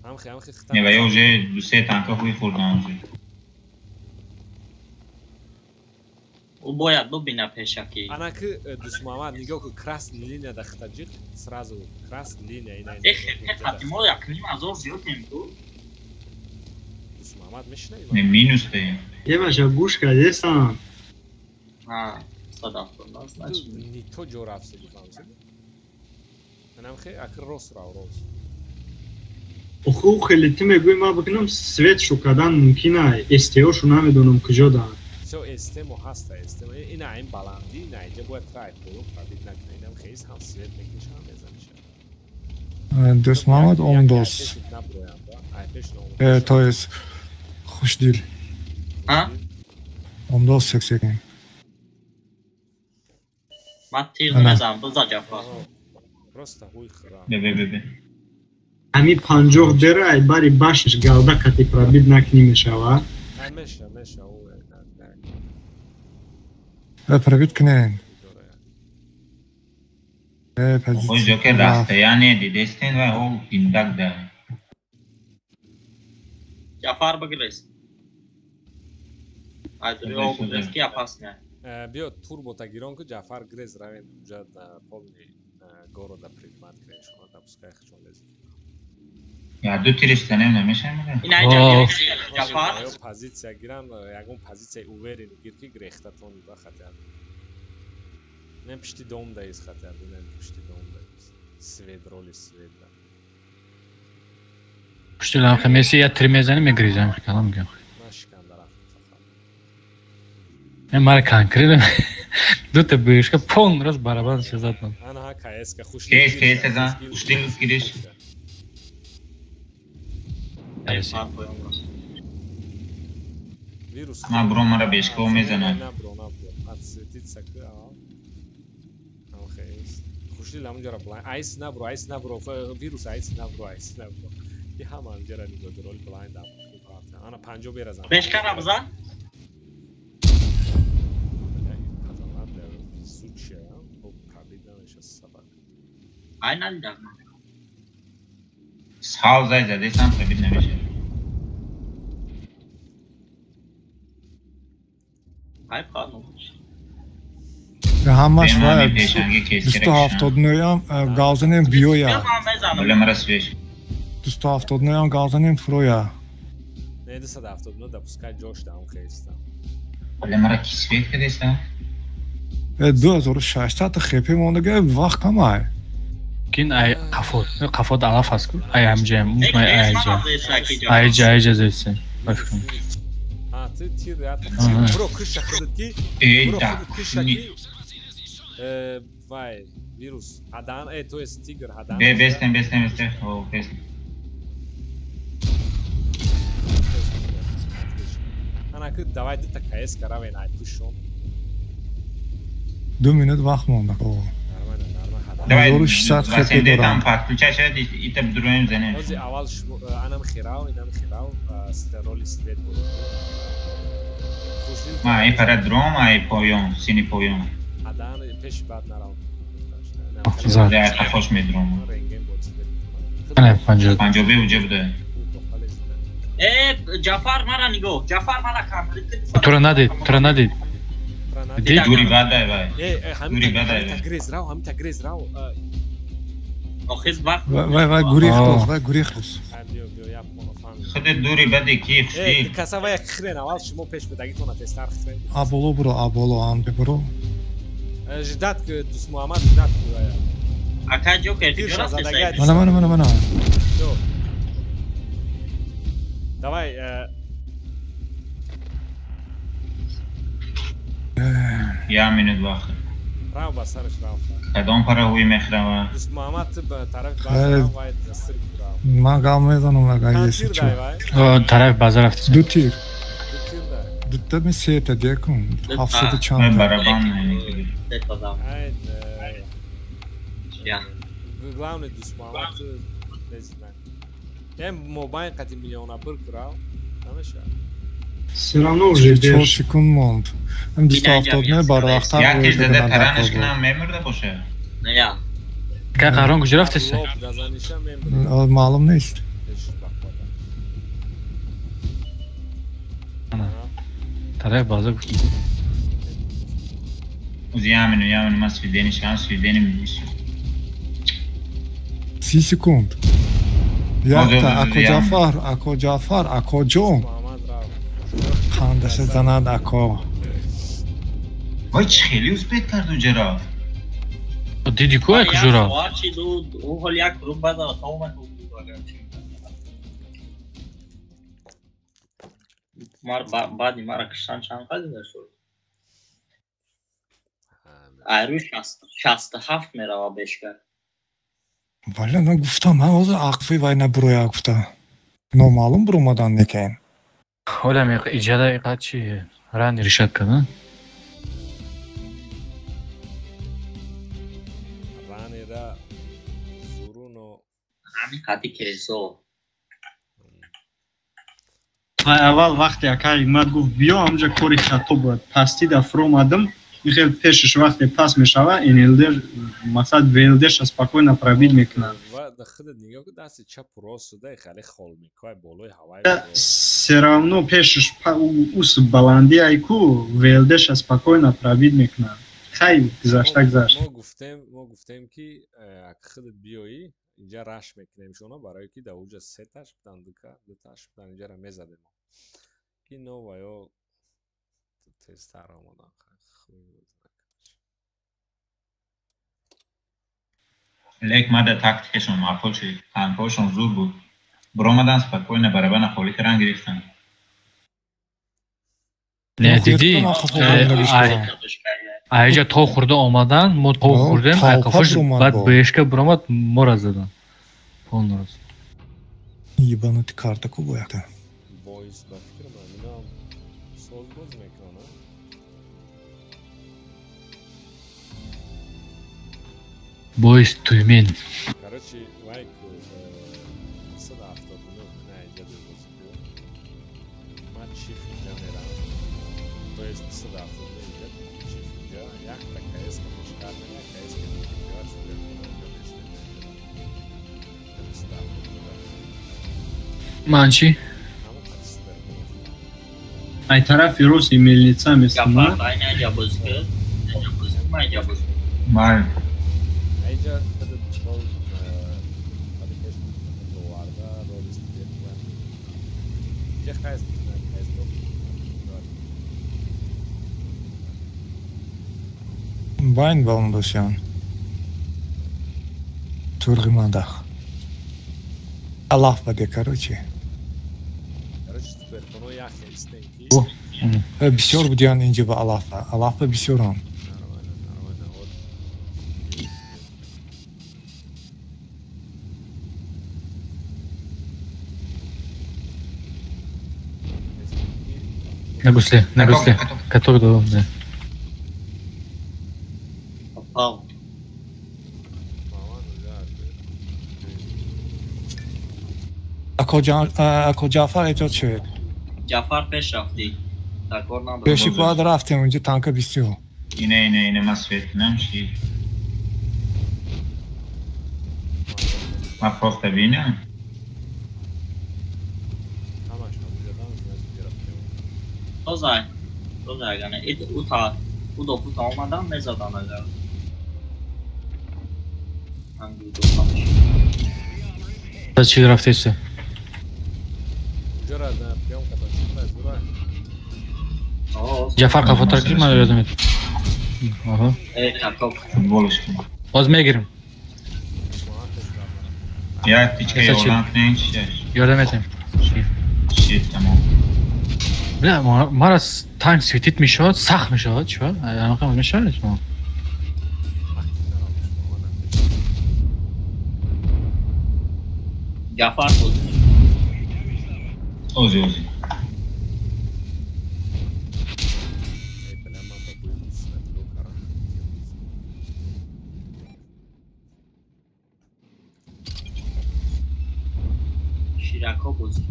Амхи хита. Не, ва я уже ду се танка хуй хӯрдам уже. Ӯ бояд бубина пешаки. Ана ки Дӯст Муҳаммад нигоҳ кун, красный линия да хита ҷиқ, сразу красный линия ина. Эх, мо як ним ҳазор зиёдем ку. Дӯст Муҳаммад мешинавӣ? Не, минус даем. Ебаша гӯш кардесан. А, 170, значит. Не то ҷо рафтӣ бифаҳмсӣ. Анам хе акр рост рав, рост. Оху хеле ту мегӯӣ ман бикунам свет шу кардан мумкин ай, СТО шу намедонам куҷо даҳам. Всё СТ-мо ҳаста, СТ-мо ина ин баландӣ, ина инҷа бояд трай поён пробит накунӣ. Инам хеис ҳам свет мекиша, ҳам мезаниша. Дӯст Муҳаммад омдос. То есть хушдил. А? Омдос сексекин. Ман тир мезанам, биза Ҷафар. Просто ҳуй хӯра. Бе бе бе бе. Ами 50 дера ай бари башиш галда кати пробит накунӣ мешава? Меша, меша, Пробит кунен. Ой, ҷокер расстояние дидестен ва ҳол пиндак да. Ҷафар бигрез. Айдрио бигрез ки опасне. Биё турбота гирон ку Ҷафар грез равем уҷа да полный города принимать кунем шумо допускай хучон лез. Я ду тириш занем намешам мега? Ина инҷа Ҷафар позиция гирам, ягон позицияи уверен гир ки грехтатони ба хатар. Не пишти дом да из хатар, не пишти дом да из. Свет роли свет да. Пушти ламха меси я три мезани мегризам калам мегам. Нашикан дарафт фақат. Не мара конкретно дута бишка полный раз барабан шазад ман. Ана КСК хуш. КС КС за хуштил гириш. Вирус. На бро мара бешко мезана. На бро, на бро. Отсветиться к хушдил ҳамунҷара блайн айс набро, айс набро, вирус айс набро, айс набро. И ҳама ҳамунҷара нигоҳ дорол блайнд ам. Ана 50 беразам. Бешкара биза? Ай надидам. Сав зай задесам пробит намеша. Ай падно. Ҳамаш вай 279-ам галзанем биёя. Бале мара свеш. 279-ам галзанем фуроя. Не 279 допускай ҷош даам хеста. Бале мара ки свет кадеста? 2600 хп мондага вақт камай. Кин ай қафод, қафод алаф аст ку. Ай ҳамҷаям, ай айҷа. Айҷа, айҷа зесен. Бафикрм. А, ты тир, бро кыша худат ки. Бро худат кыша ки. Вай, вирус. Хадан, то есть тигр хадан. Бе, бестем, бестем, бестем. О, бестем. Ана ки давай дута КС каравен ай пушон. 2 минут вақт монда. Давай, 1600 там подключай шавад, ита бидуроем занем. Ҳози аввал анам хирав, инам хирав, роли свет буд. Ма ай пара дром, ай поён, сини поён. Адан пеши бад нарав. За хафош медром. Ана 50. 50 бе уҷа буда. Э, Ҷафар мара нигоҳ, Ҷафар мара конфликт. Тура надид, тура надид. Дури бадай вай. Дури бадай вай. Грез рав, ҳамита грез рав. Охиз вақт. Вай вай гурехтос, вай гурехтос. Худи дури бади ки хушти. Каса вай хрен аввал шумо пеш будагитона тезтар хрен. Аболо буро, аболо ам буро. Ждат Дус Муҳаммад ждат вай. Ака Ҷокер куҷо рафтесай? Мана мана мана мана. Давай. Я минут вақт. Рав ба сараш рав. Кадом пара ҳуй мехӯрава? Дус Муҳаммад ба тарафи базар рав, вай дастир рав. Ман гап мезанам агар еси чо. Тарафи базар рафтесай. Ду тир. Дута ми сета декун. 700 чанд. Барабан. Главное Дус Муҳаммад незинак. Эм мобайн қати миллиона бир рав. Намешавад. Все равно уже 4 секунд монд. Ам 279 барвақттар. Якеш зада таранаш кунам мемурда боша. Не. Ка қарон куҷо рафтеса? Маълум нест. Тараф база гуфт. Уз ямину, ямину ма свидени шам, свидени миш. 30 секунд. Якта ако Ҷафар, ако Ҷафар, ако ҷон. Хандаша занад ако. Вай чӣ хеле успет карду ҷараф. Диди ку як ҷура? Баъди мара киштан чанд қадр шуд? Айрӯи 67 мерава бешкар. Вале ман гуфтам, ман ҳозир ақфи вай набуроя гуфта. Номаълум буромадан некаин. Ҳолам иҷада иқад чи рани решат кардан? Ранера зуруно ҳамин қади кезо. Вай аввал вақте ака Ҳикмат гуфт биё ҳамҷа кори хато буд. Пастӣ да фуромадам, ин хел пешаш вақте пас мешава, НЛД мақсад ВЛД-ша спокойно пробить мекунад. Все равно пешаш ус баландӣ айку ВЛД-ша спокойно пробить мекунад. Хай гузашта гузашт. Мо гуфтем ки ак худат биёӣ инҷа раш мекунем шуно барои ки дар уҷа сеташ будан дуташ будан инҷара мезадем. Ки но ва ё тезтар омадан. Лек мада тактикашон маъқул шуд, танкҳошон зуд буд. Буромадан спокойно барабана холӣ кардан гирифтанд. Не дидӣ? Айҷа то хӯрда омадан, мо то хӯрдем, айқафош баъд бешка буромад, мора задан. Полный. Ебанутый карта ку бояд. Бойс ба фикр ман инам соз боз мекунад. Бойс туймен. Короче, лайк 179 на иҷа боз ман чиф инҷа мерам. То есть 179 инҷа, чиф инҷа, якта КС мушкар мена, КС ки инҷа супер Ман чӣ? Ай тарафи рост мельница месама. Ман Айҷа чол оварда роли инҷа хайс Байн баландосян. Турғи мандах. Аллах баде, короче. Бисёр будиян инҷа ба Алафа. Алафа бисёрам. На гусле, на гусле. Каток додам, не. Ако Ҷаъфар эҳтиёт шавед. Ҷаъфар пеш рафтӣ. Такрор надорам. Пеши бояд рафтем, унҷа танка бисёр. Ине, ине, ине, ман свет кунам ши. Ман просто бинам. Тозай. Тозай агар не. Ута, удо пута омадан мезадан агар. Чӣ рафтеса? Ҷафар қафотар ки ман ёдам мед. Аҳа. Боз мегирим. Як тичка ёрдам кунед, ёрдам метем. Чи тамом. Бля, мара танк светит мешавад, сахт мешавад, чӣ? Анақа мешавад шумо? Ҷафар буд. Ози, ози. Ширако бозӣ.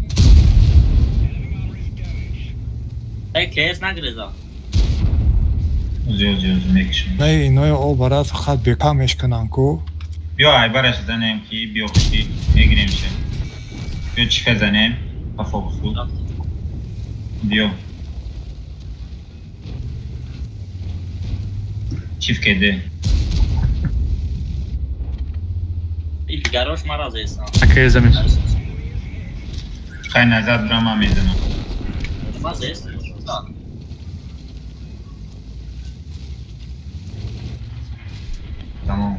Эй, КС нагреза. Ози, ози, ози, мекишем. Не, инои о барад фақат бека мешкананд ку. Биё айбараш занем ки биё хуши мегиремша. Биё чифа занем по фокусу. Биё. Чиф кеде. Ил дигарош мара зесан. Окей, замин. Хай назад брама мезанам. Ма зесан. Тамом.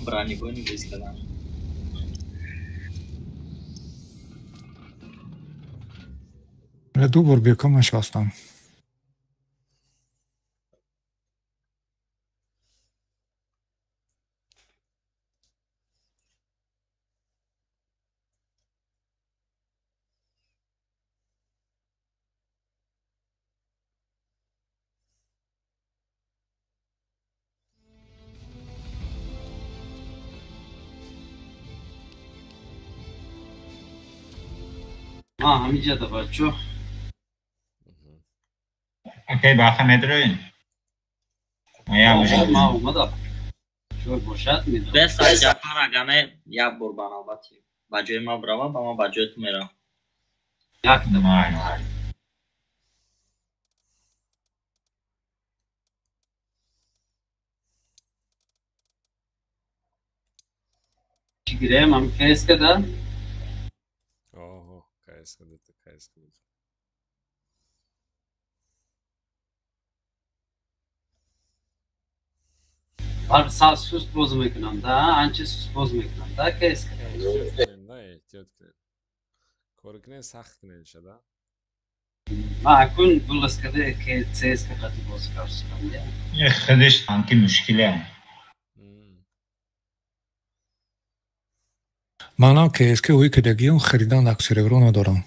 Бронебойни бозӣ кардам. Ду бор беком нишастам. ҳамиҷа да бачо. Окей, баха медрои? Ма омадам. Ҷой бошад медрои. Бес Ҷафар агане як бор ба навбати. Ба ҷои ма брава, ба ма ба ҷои ту мерам. Як май. Чӣ гирем, ам КСК да? Бар сал суст боз мекунам, да, анча суст боз мекунам, да, КСК. Да, эҳтиёт кунед. Кор кунед, сахт кунед шада. Ма акун вылазкаде КСК хати боз карсам, я. Худиш танки мушкиле. Манам КСК ӯи кадагиам харидан як серебро надорам.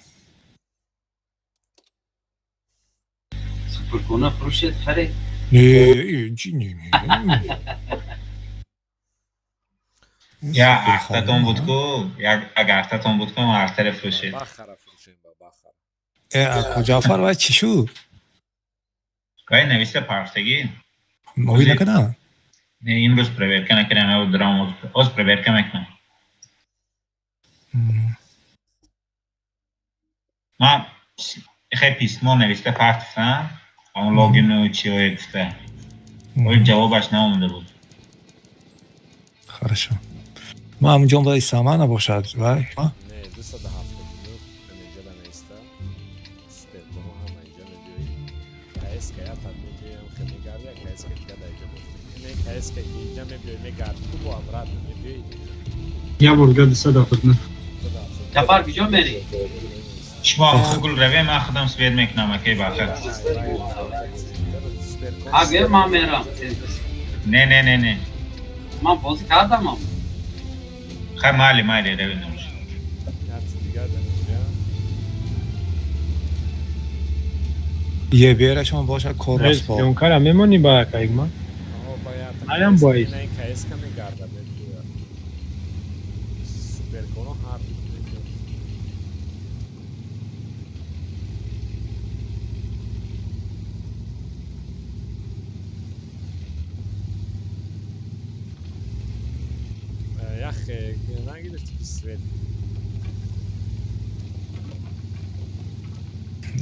Суперкона фурӯшед харед. Не, не, не. Я ахтатон буд ку, агар ахтатон буд ку, ман ахтаре фурӯшед. Бахара фурӯшем ба бахара. Э, ако Ҷаъфар вай чӣ шуд? Вай нависта парфтагӣ. Моҳӣ накардам? Не, имрӯз проверка накардам, я драм оз проверка мекунам. Ман хеле письмо нависта партифтам, он логину чиое гуфта. Ои ҷавобаш наомада буд. Хорошо. Ман ҳамунҷо вай сама набошад, вай? Не, 279 инҷа наиста. Суперконо ҳама инҷа мебиёи. КСК я тад мебиёем, хе мегарди, КСК дига дар инҷа боз. Не, КСК инҷа мебиёи, мегарди, ту бо обратно мебиёи. Я бор 279. Ҷафар куҷо мерӣ? Шумо гугл равем, ман худам свет мекунам, окей, бахар. Агар ман мерам. Не, не, не, не. Ман бозӣ кардам. Хай майли, майли, равем намуш. ЕБР-шон бошад кор расво. Ёнкара мемонӣ ба акаигма? Аям боис. На КСК мегардад. Суперконо ҳар Ях, нагирифти ки свет.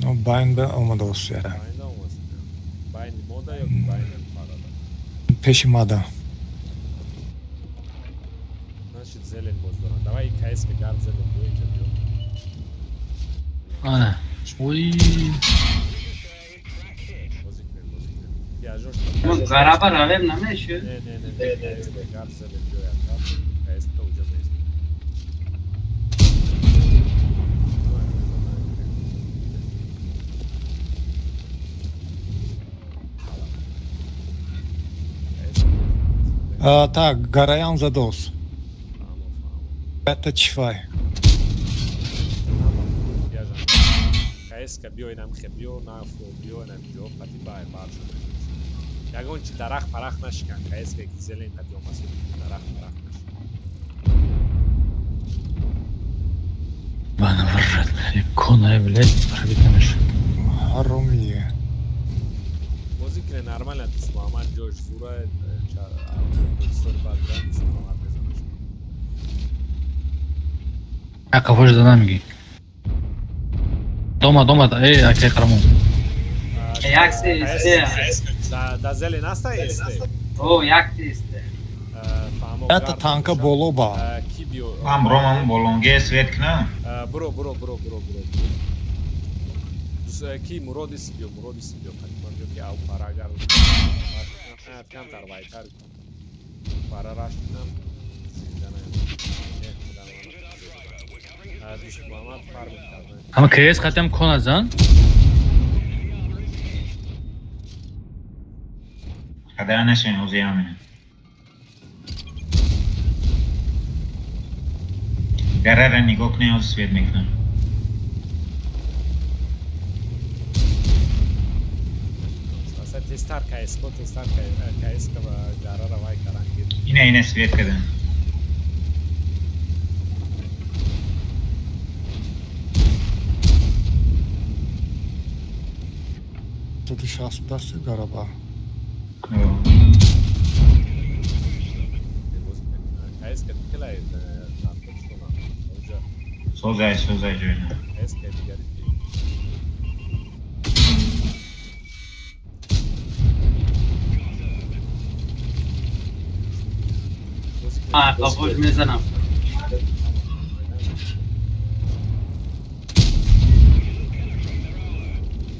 Ну, байн ба омадааст яра. Байна омад. Байни мода ё байни парада? Пеши мада. Значит, зелен боз дорам. Давай КСК гард зелен биё инҷа биё. Ана. Ой. Бозӣ кунем, бозӣ кунем. Я жош. Гараба равем намешуд? Не, не, не, не, гард зелен биё яка. КСК уҷа меист. Так, Гараян задос. Это чифай. КСК биё инам хе биё нафо биё инам биё қати бай бар шуд. Ягон чи дарахт парахт нашикан. КСК ки зелен қати омаст дарахт парахт нашикан. Бана варрат, конай, блядь, пробить намешад. Ҳаромие. Бозӣ кунед нормально Дӯст Муҳаммад ҷош зура Тоҷикистони баъд Дӯст Муҳаммад мезанаш. Ака фош дана мегӣ. Дома, дома, эй, акай қарамон. Як се исте. Да зелен аста исте. О, як се исте. Это танка боло ба. Ки биё? Ман бромам болонге свет кунам. Буро, буро, буро, буро, буро. Ки Муродис биё, Муродис биё, қадиман биё ки ав пара агар камтар вайтар пара рашт кунам зинда наям. Дӯст Муҳаммад фарм кард. Ама КС қатиам кона зан? Қадар нашин ҳозир ҳамин. Гарара нигоҳ кунед ҳозир свет мекунам. Тезтар КСК, тезтар КСК ва гарара вай каран гир. Ина ина свет кардам. Тут шаст даст гараба. КСК дикелай танкошона. Оҷа. Созай, созай ҷойна. КСК дигари қабул мезанам.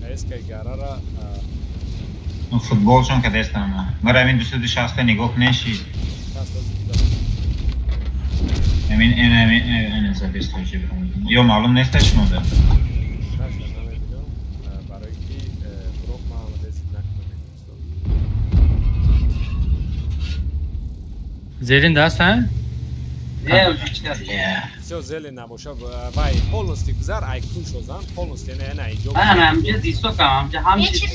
КСК гарара Футболшон кадестам. Мара ҳамин 260 нигоҳ кунед ши. Ҳамин ин ҳамин ин задеста чи ё маълум нест шумо да? Шашта намебинам барои ки броқ ман омадези накунам. Зелен даст, а? Не, уже даст. Всё зелен набоша, вай полностью гузар, ай кун шозан, полностью не на иҷо. Ана, амҷа дисокам, амҷа ҳамчи.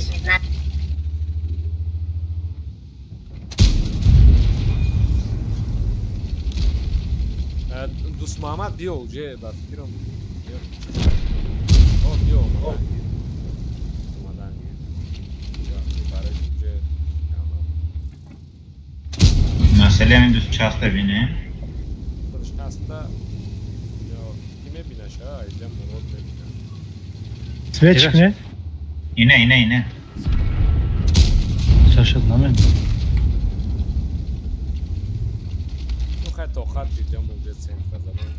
Дӯст Муҳаммад биё уже ба фикрам. О, биё омадан гир. Омадан гир. Барои уже Масъала ҳамин 260 бине. 260 ё ки мебинаша, иҷа Мурод мебина. Свет кунед? Ина, ина, ина. Шашад намебинам. Ну хай то хат иҷа уже центр задан.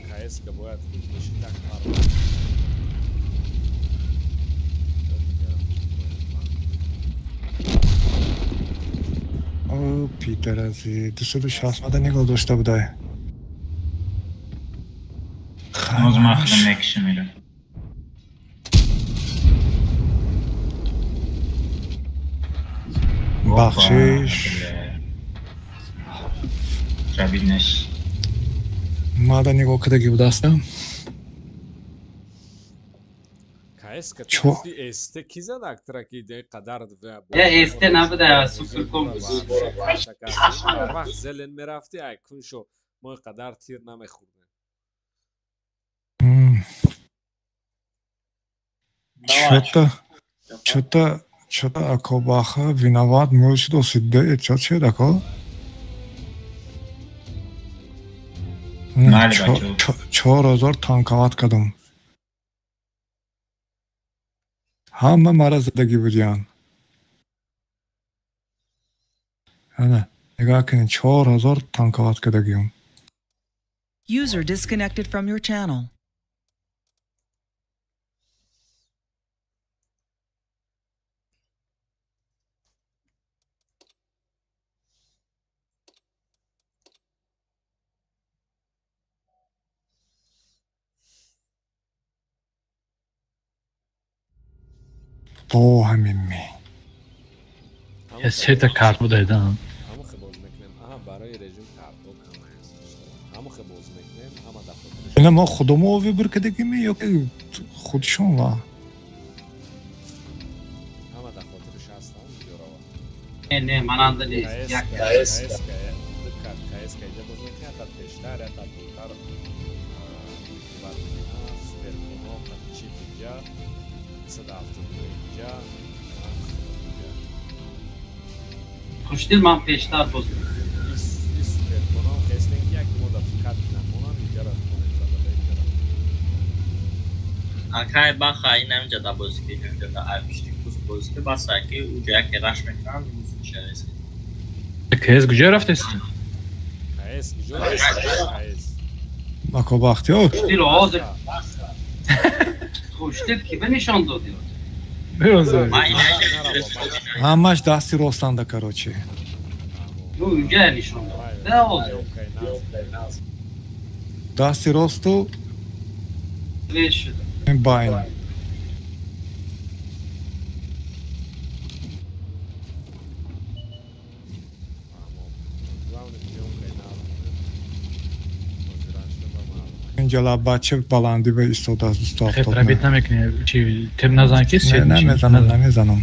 КСК бояд так парвоз. О, пидорази, 260 мада нигоҳ дошта будай. Ҳозир ман худам мекишам ира. Бахшиш. Рабид наш. Мада нигоҳ кадаги будаста. КС ки СТ ки зад актра ки қадар СТ набуда суперком вақт зелен мерафти ай куншо мо қадар тир намехӯрдем. Чё-то Акобаха виноват мӯл шуд осида чё чед ако? 4000 танковат кардам. Ҳама мара задагӣ будиян. Ана, нигоҳ кунед, 4000 танковат кардагиам. User disconnected from your channel. Бо ҳамин ме. Я сета карт буда. Ҳамохе боз мекунем. Аҳа, барои режим картҳо кама аст. Ҳамохе боз мекунем, ҳама дафотираш. Ина мо худамо выбор кардагиме ё ки худшон ва? Ҳама дафотираш ҳастанд, ҷорава. Не, не, мананда нест. Як КС, ду карт КС ка иҷа боз мекунем, та пештар, та дуртар. Суперконо, чип иҷа. 172 инҷа. Хушдил ман пештар боз суперконо хестен ки як мо дафикат намонам иҷара тонем зада иҷара. Акай баха ин ҳаминҷа да бозӣ ки инҷа да айпишти кус бозӣ ки бас ки уҷа яке раш мекунанд минус мешавад. КС куҷо рафтест? КС куҷо рафтест? КС. Ако Бахтиёр? Хушдил ҳозир. Хушдил ки ба нишон додӣ? Ҳамаш дасти ростанда, короче. Ну, инҷа нишон дод. Да ҳозир. Дасти росту байна. Инҷала бача баландӣ ба истодааст дусту Пробить намекунӣ, чи тем назан ки свет намезанам, намезанам.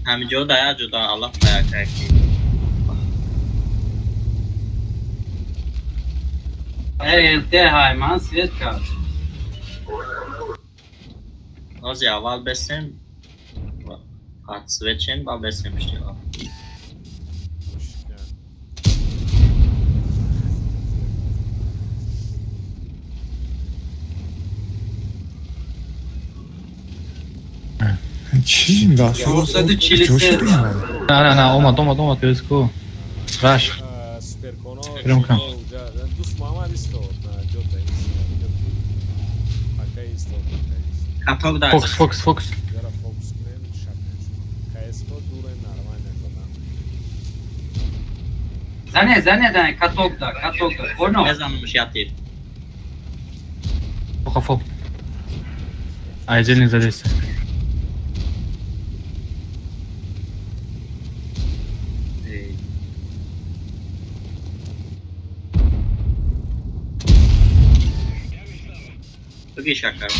Ҳаминҷо да як ҷо да аллаҳ да як яки. ЛТ ҳай ман свет кард. Ҳози аввал бесем баъд свет шем, баъд бесем пишти. Чӣ даст? 443. На, на, на, омад, омад, омад, КС ко. Раш. Суперконо Фирм кам. Дӯст Муҳаммад истод, ҷота ака истод, ака истод. Каток да. Фокс, фокс, фокс. Ҷара фокус кунем, шак КС ко дуре нормально задан. Зане, зане, зане, каток да, каток да. Корно. Мезанамш ятир. Фока, фок. Ай, зелен задеста. Бигӣ шакар.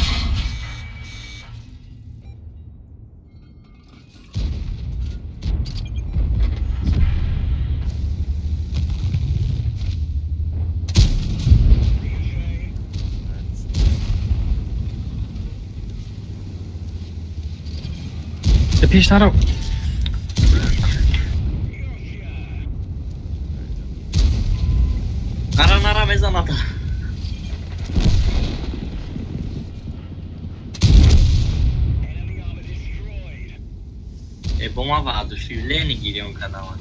Пеш наро. Нара, нара мезанад. Э, бо ман воодушевление гирён кардам.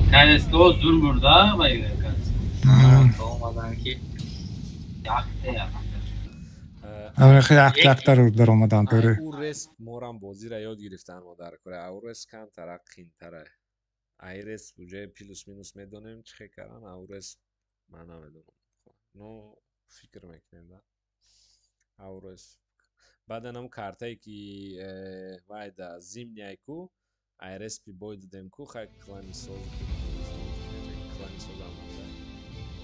КС ко зур бурда ва КС. Омадан ки Якте як. Ҳамин якта якта даромадан тори. Ӯ рес морам бозиро ёд гирифтан мо дар кора. Ау рес камтара қинтара. Ай рес уҷаи плюс минус медонем чӣ хел кардан, ау рес ман намедонам. Ну, фикр мекунем да. Ау рес Баъдан ҳам картае ки вай да зимняй ку ай респи бой додем ку хай клани соз клани соз амада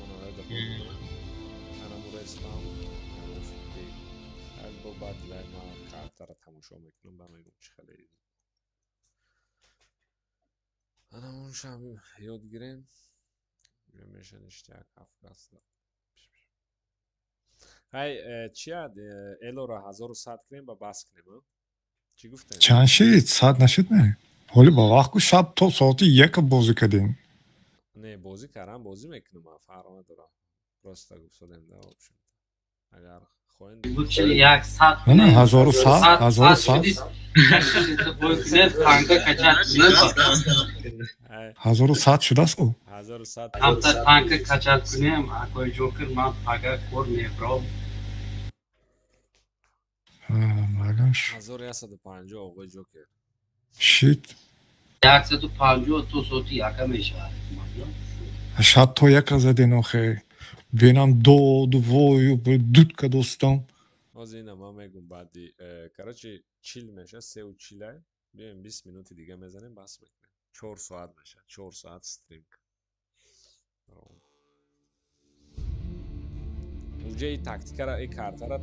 онора да бой додем. Анаму респам бо баъд лай ма картара тамошо мекунам ба мегум чӣ хеле анамуншам ёд гирем меша ништяк ҳафт. Ҳай чия элора 1100 кунем ба бас кунем, чӣ гуфтем? Чанд шид? 100 нашид не? Ҳоли ба вақт ку шаб то соати 1 бозӣ кардем. Не, бозӣ кардам, бозӣ мекунам, ман фарқ надорам. Просто гуфтодем да, в общем. Агар хоҳем Не, 1100, 1100. 1100 шудааст ку? 1100. Ҳамта танка качат кунем, акои Ҷокер, ман пага кор мебром. Магаш. 1150 оғои Ҷокер. Шит. 150 то соати яка мешавад. Шаб то яка заден охе. Бенам доду вою дуд кадостам. Ҳозир ина ман мегум баъди короче 40 меша, 3:40 биёем 20 минути дига мезанем, бас мекунем. 4 соат меша, 4 соат стрим. Уҷа и тактикара, и картара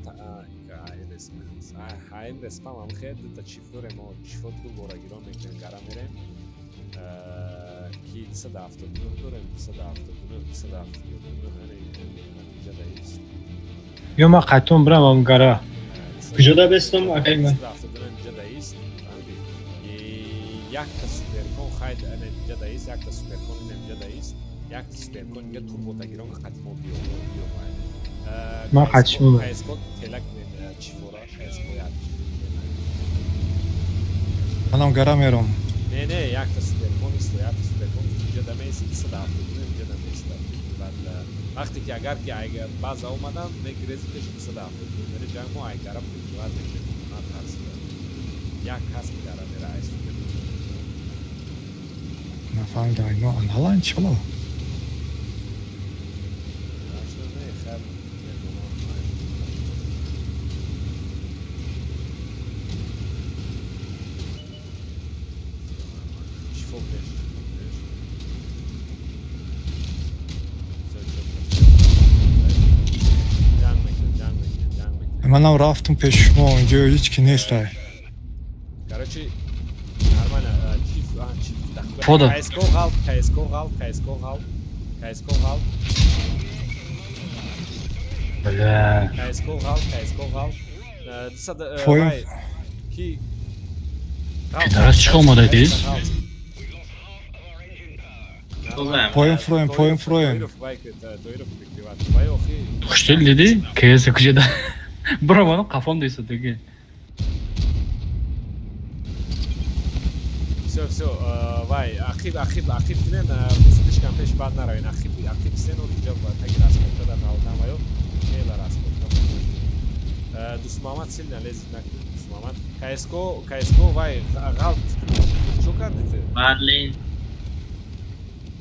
ҳаин респам ам хе дута чиф дорем, мо чифо ду бора гирон мекунем, гара мерем ки 279 дорем, 279, 279 инҷа даист. Ё ман қайтон бирам ам гара. Куҷода бестам акай ман? 279 инҷа даист. Якта суперкон хайд инҷа даист, якта суперкон инҷа даист, якта суперкон инҷа турбота гирон қати мо биё биё. Ман қачмам. КСК телак чифора КСК як. Манам гара мерам. Не, не, якта суперкон ист, якта суперкон инҷа дамеист, 279 инҷа дамеист. Баъд вақте ки агар ки агар баъза омадан мегирези пеши 279 мере ҷанг мо айгара прикриват мекунем, натарсида. Як кас гара мера ай суперкон. Нафаҳмидам, ино аналайн чӣ бало? Манам рафтум пеши шумо, инҷо ҳеҷ ки нестай. Короче, нормально, чиф, чиф. Фода. КСК ғалт, КСК ғалт, КСК ғалт, КСК ғалт. Бля. КСК ғалт, КСК ғалт. Дусад Поем. Ки Пидорас чӣ омада дид? Поем фроем, поем фроем. Хуштел диди? КС куҷода? Биромадам қафом деса диги. Всё, всё, вай, ақиб, ақиб, ақиб кунен, слишком пеш бад наравен, ақиб, ақиб сен инҷа таги раскопка дар ғалтан ваё, хела раскопка. Дустмуҳаммад сильно лезет накунед, Дустмуҳаммад. КСК, КСК, вай, ғалт, чо кардите? Барлин.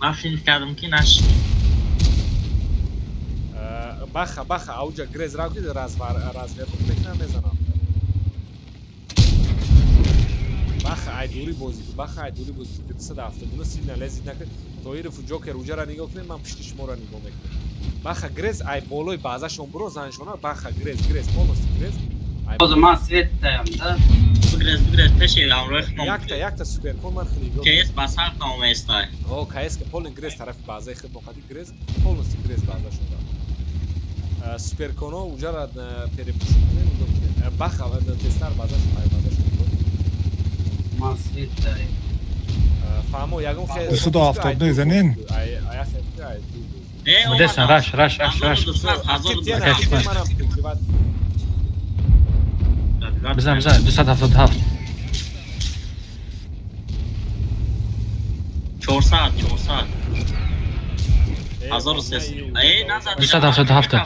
Ман филм кардам ки нашид. Баха, баха, ауҷа грез рав ки развернут мекунам, мезанам. Баха, ай дури бозӣ ку, баха, ай дури бозӣ ку, 279 сильно лезит накунед. Тоирову Ҷокер уҷара нигоҳ кунед, ман пишти шуморо нигоҳ мекунам. Баха, грез, ай болои баъзашон буро, заншона, баха, грез, грез, полностью грез. Боз ман свет таям, да? Бигрез, бигрез, пеши ҳамроҳи худам. Якта, якта суперкон ман хеле нигоҳ. КС ба сар оместай. О, КС полный грез тарафи баъзаи худ моқади грез, полностью грез баъзашон рафт. Суперконо уҷара перепушид кунед, нигоҳ кунед. Баха, тезтар баъзашон, ай баъзашон. Ман свет таям. Фаҳмо, ягон хел 279 занин? Ай, ай, ай, Мудесан, раш, раш, раш, раш. Бизан, бизан, 277. 400, 400. 1300. Эй, назад. 277.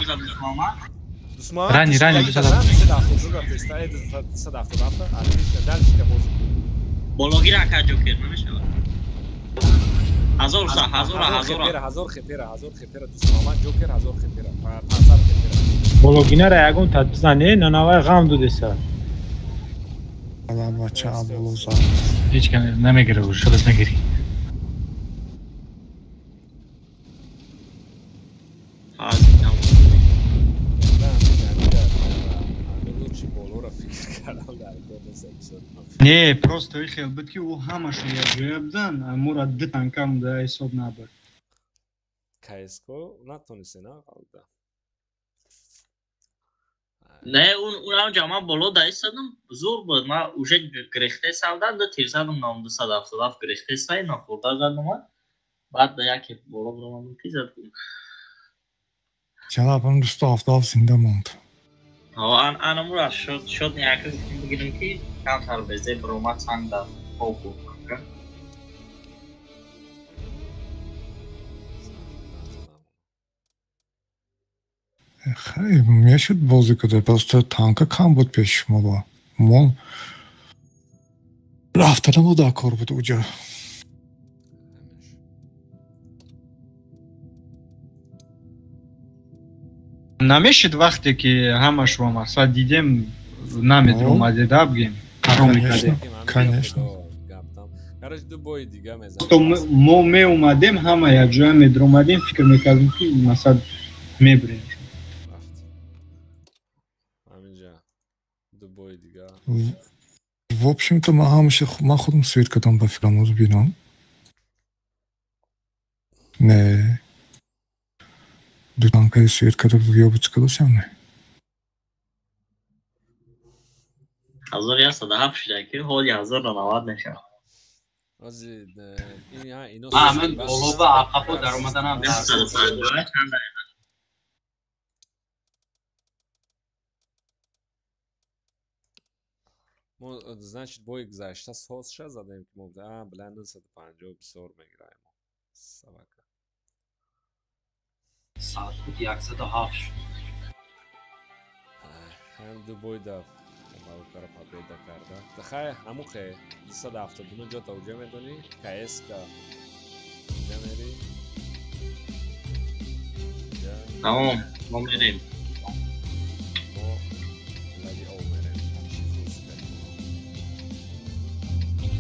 Рани, рани, 277. 277. Отлично, дальше бозӣ. Бологира ака Ҷокер намешавад. 1100, 1000, 1000. 1000 хепера, 1000 хепера, Дустмуҳаммад Ҷокер 1000 хепера, 500 хепера. Бологинара ягон тад бизане, нанавай ғам дудеса. Бача аболо зад. Ҳеҷ кам намегирад, шудат нагирӣ. Не, просто ихел буд ки ӯ ҳамашон якҷоя буданд, амора ду танка буда ҳисоб набуд. КСК натонисте на қалда. Не, унам ҷама боло даистадам, зур буд. Ман уже гирехте савдам, ду тир задам, нам 277 гирехте сай, нахӯрда задам. Баъд яке боло биромадам ки зад. Ҷаноб, ам 277 зинда монд. Анамура шод яке бигирем ки камтар безе биромад санг дар хоб буд. Хай, мешуд бозӣ куда, просто танка кам буд пеши шумо ба. Мо рафтанамо дар кор буд уҷа. Намешид вақте ки ҳамашро мақсад дидем, намедромадеда бигем, қарор мекардем. Конечно. Мо меомадем, ҳама якҷоя медромадем, фикр мекардем ки мақсад мебирем. В общем-то, ман худам свет кардам ба фикрам, озу бинам. Не. Ду танкаи свет карда ёбиц кардасям не. 1107 шуда ки ҳоли 1090 мешавад. Ман боло ба ақафо даромаданам. Мо значит бои гузашта созша задем ки мо бля 950 бисёр мегираем. Собака. Сад буд 107 шуд. Ҳам ду бой да Марукара победа карда. Хай ҳамухе 279 ҷота уҷа медонӣ, КСК уҷа мери. Тамом, мо мерем. Мо лаги ов мерем.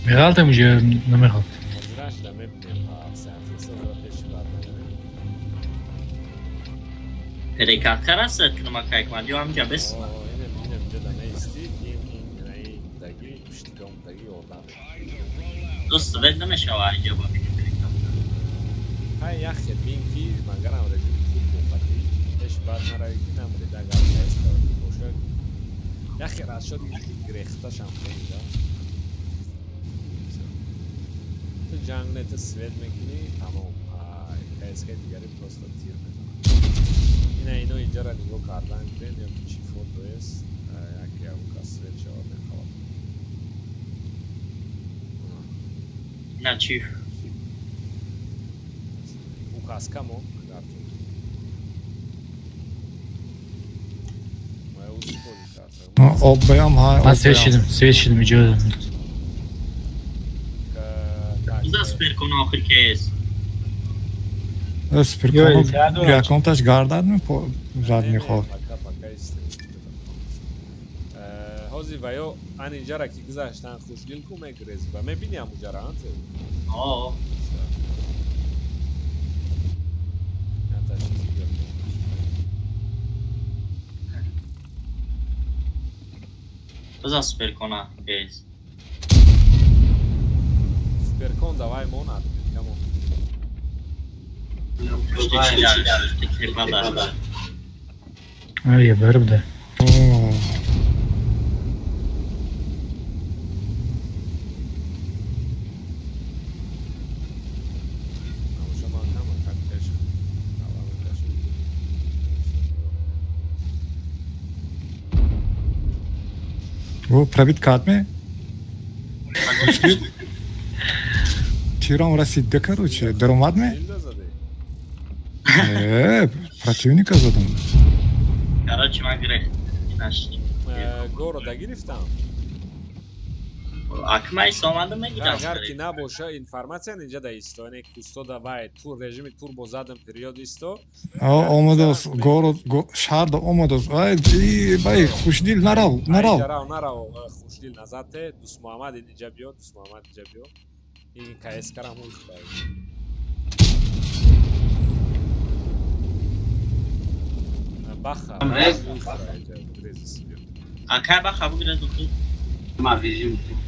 Меғалтем уҷа намеғалт. Ҳозирашда мебинем пеши бад намерем. Перекатка раст кномакайкмад ё ҳамҷа бес? Дӯст свет намешава инҷа ба перекатка. Ҳай яхе бин ки магарам режими хуб боқати пеш бад наравӣ ки намреда агар КСК боша. Яхе расшод гирехташам хелда. Ту ҷанг не, ту свет мекунӣ, тамом. КСК дигари просто тир мезанад. Ина ино инҷара нигоҳ кардан гирем ё ки чӣ фотоест, яке ягон кас свет шавад мехавад. На чиф. Указка мо агар ту. Об баям ҳай. Ман свет шидам, свет шидам иҷо. Куда суперкона охир кес? Суперкона яконташ гардад зад мехоҳад. Ҳозир ва ё ан инҷара ки гузаштан хушдил ку мегирез ва мебини ҳамуҷара анте? О. Биза суперкона кес. Суперкон давай монад, камон. Ай, барбда. О, пробит кард ме? Тирам расид да, короче, даромад ме? Не, противника задам. Короче, ман гирехт. Города гирифтам. Акмай сомада мегирам. Агар ки набоша информация инҷа да исто, яъне кустода вай тур режими турбо задам период исто. Омадос город шаҳрда омадос. Ай бай хушдил нарав, нарав. Нарав, нарав, хушдил назад те. Дус Муҳаммад инҷа биё, Дус Муҳаммад инҷа биё. Ин КС карам уфта. Баха. Акай баха бугирад духтур. Ма режим турбо.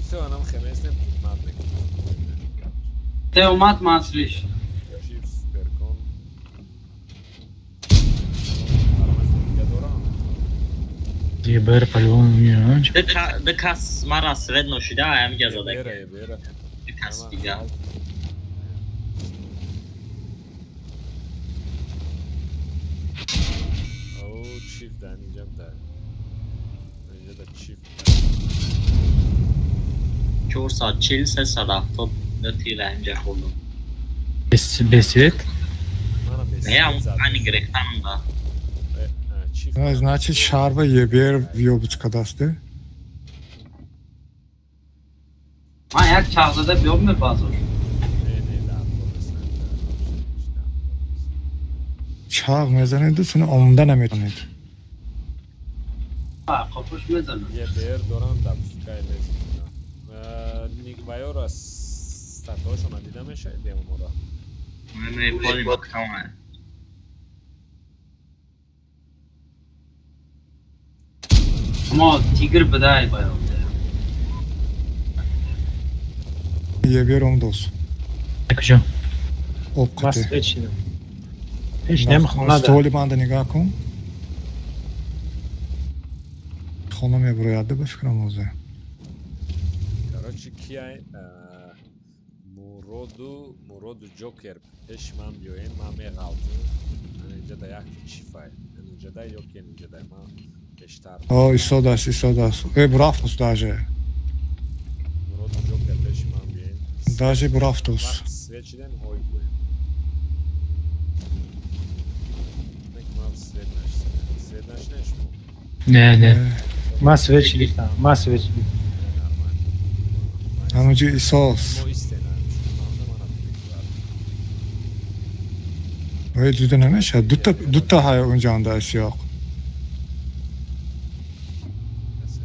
Все, нам хемесне мадник. Те омад маслиш. Чип суперкон. ЕБР по-любому меояд. Д кас мара свет ношида, аям ҷазода. ЕБР. Д кас дига. О, чип да, инҷам да. Инҷа да чип. 440 370 тир инҷа хӯрдам. Бесвет? Не, ани гирифтанам да. Значит, шарба ЕБР вёбучка дасте. Ман як чағзада биёб мебазор. Чағ мезанед, суни омда наметонед. Қопуш мезанад. ЕБР дорам да пускай лез. Нигвайора статошона дида мешавад демонора. Не, поли бактама. Мо тигр бадай байо. ЕБР омдос. Куҷо? Обқате. Пеш намехона. Столи банда нигоҳ кун. Хона меброяд ба фикрам озе. Короче, кияй Муроду Ҷокер пеш ман биёен, ман меғалтам. Инҷа да як чифай. Инҷа да ё ки инҷа да ман бештар. О, истодааст, истодааст. Э, бурафтус даже. Муроду Ҷокер пеш ман биёен. Даже бурафтус. Свет шиден ҳой гӯем. Нек ман свет нашидем. Свет нашидем шумо? Не, не. Ман свет шидам, ман свет шидам. Ҳамонҷо исос. Ой, дида намешавад. Дута ҳай унҷанда исёқ.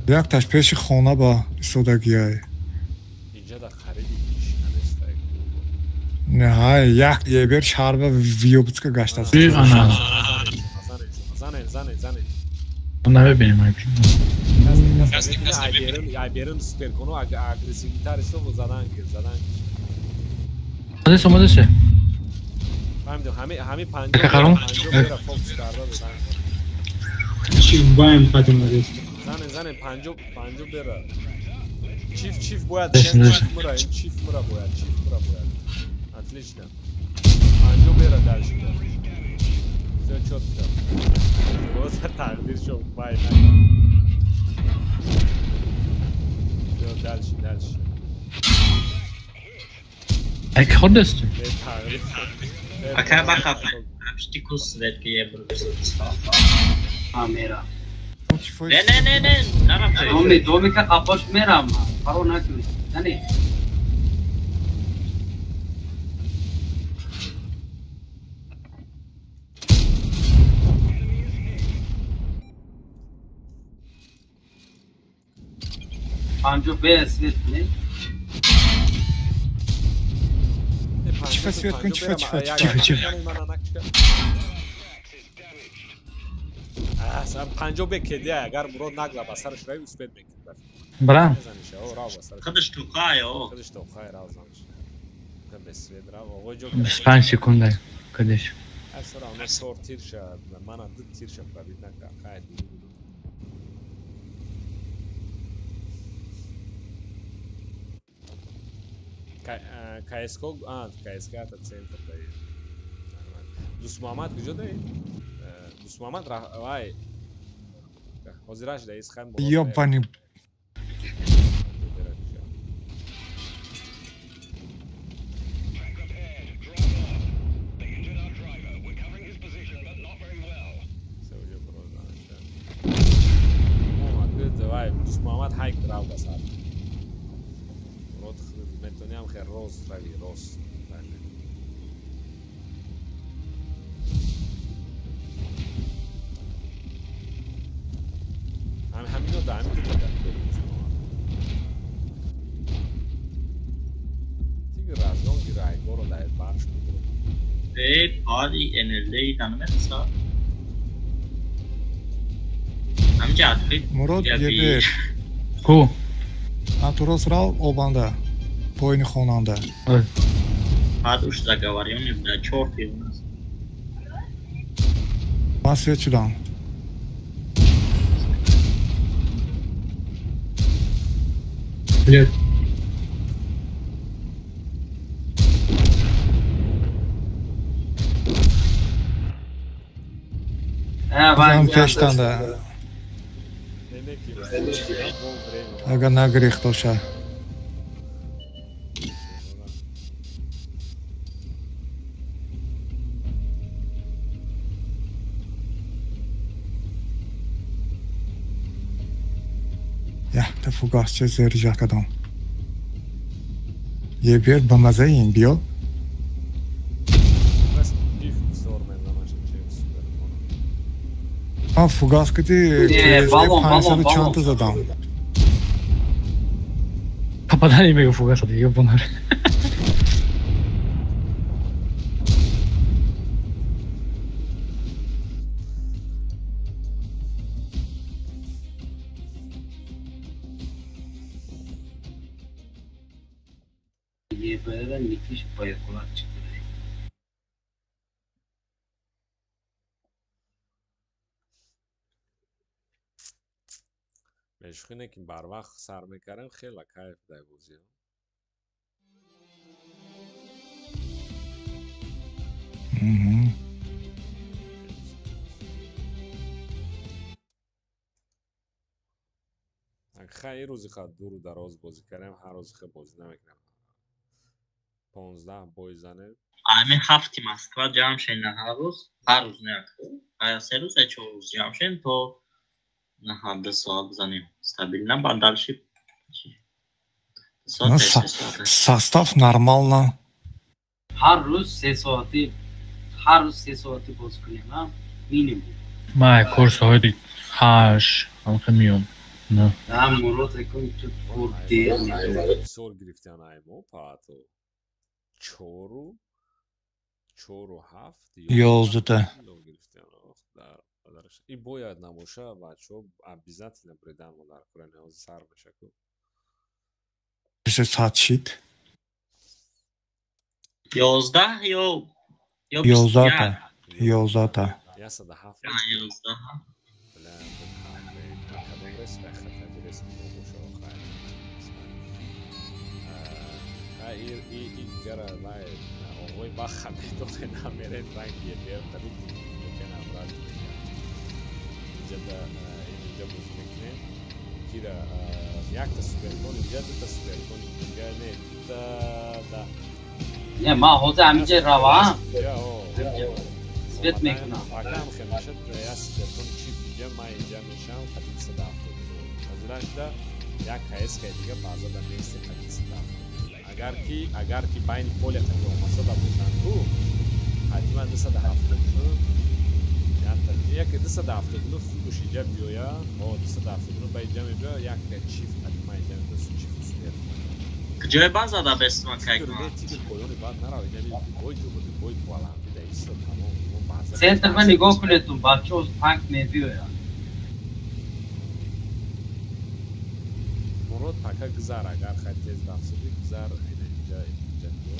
Якташ пеши хона ба истодагиай. Инҷа да хариди иш наместай. Не, ҳай, як ебер шарба виёбуцка гаштааст. Занен, занен, занен. Намебинем ай. Айберин суперкону агрессивитар исто задан гир, задан гир. Омадес, омадесе. Фаҳмидам, ҳами панҷо бера фокус карда задан. Чи баем хатим надест. Занен, занен, панҷо бера. Чиф, чиф бояд, чиф мура, чиф мура бояд, чиф мура бояд. Отлично. Панҷо бера дальше. Всё чётко. Боз тақдир шуд, бай накун. Всё, дальше, дальше. Ай хӯрдаст? Акай баха пашти кус свет ки ебр бисост. А мера. Не, не, не, не, нарафт. Доми, доми ка қапош мерам. Паро накунӣ. Яъне панҷо бе свет не? Чифа свет кун, чифа, чифа, чифа, чифа. Панҷо бе кеди агар Мурод нагла ба сараш рави успед мекунад. Брам. Худаш тоқай, о. Худаш тоқай рав занш. Бе свет рав, оғои ҷо. 25 секунда кадеш. Асара оно чор тир ша, мана ду тир ша пробит нака, қай ду. КСК, КСК это центр дает. Дус Муҳаммад куҷо дает? Дус Муҳаммад вай. Ҳозираш даис хай Мурод. Ёбани. Дӯстмуҳаммад ҳайк рав ба сар. Мурод метониам хел рост рави, рост. Ҳамино да ҳамин дута дори Дӯстмуҳаммад. Тигр разгон гира айгоро дар барш кудро. Э, пари НЛД данмеса. Ҳамҷа открыт. Мурод ебер. Ку? Антурос рав обанда. Поини хонанда. Баъд уж заговорённый буда чор тир у нас. Ман свет шудам. Блядь. Зам пештанда. Агар нагирифтоша. Якта фугасча зержа кардам. Ебер ба мазаин биё. Ман фугас кати 500 чанд задам. Попадание мега фугаса дига бонар. ЕБР никиш боякулак чиқидай. Мешухине ки барвақт сар мекардем, хела кайф дай бозиё. Хай рӯзи ха дуру дароз бозӣ кардем, ҳар рӯзи хе бозӣ намекунем. 15 бой занем. Ами ҳафти Москва ҷамъ шен на ҳар рӯз, ҳар рӯз не ая се рӯз, ая чор рӯз ҷамъ шен то на ҳар ду соат бизанем. Стабильно баъд дальше. Состав нормально. Ҳар рӯз се соати, ҳар рӯз се соати боз кунем, а? Минимум. Ман кор соати 8 ҳамхе миём. На. Да, Мурод акун ту кор дер мекунӣ. Сор гирифтан аймо паато. Чору чору ҳафт 11-та. И бояд набоша бачаҳо обязательно бредан мо дар курани ҳозир сар меша ку. Саат шид. 11 ё 11-та. 11-та. 107. 11. Бля, кадом рес хата рес боша охай. И гара вай оғои баха медохе намеред ранги бер табит докена брат. Инҷа инҷа бозӣ мекунем. Кира якта суперкон инҷа, дута суперкон инҷа, не дута да. Не, ман ҳозир ҳаминҷа равам. Свет мекунам. Акам хел мешад, я суперкон чип инҷа, ман инҷа мешам, қадим 170. Ҳозиран шуда як КСК дига баъза да меистем қадим 170. Агар ки байни поле қати омасада бошанд ку, ҳатман 279 як 279 хубш инҷа биёя, о 279 ба инҷа мебиёя, як чиф ҳатман инҷа мебиёя, чиф супер. Куҷои база да бестма кайкма? Тигр поёни бад нарав, инами бой ҷободи бой баланди да исто тамом мо база. Центр ма нигоҳ кунедтун, бачаҳо танк мебиёяд. Мурод пака гузар, агар хай тез рафсуди гузар, ина инҷа инҷа биё.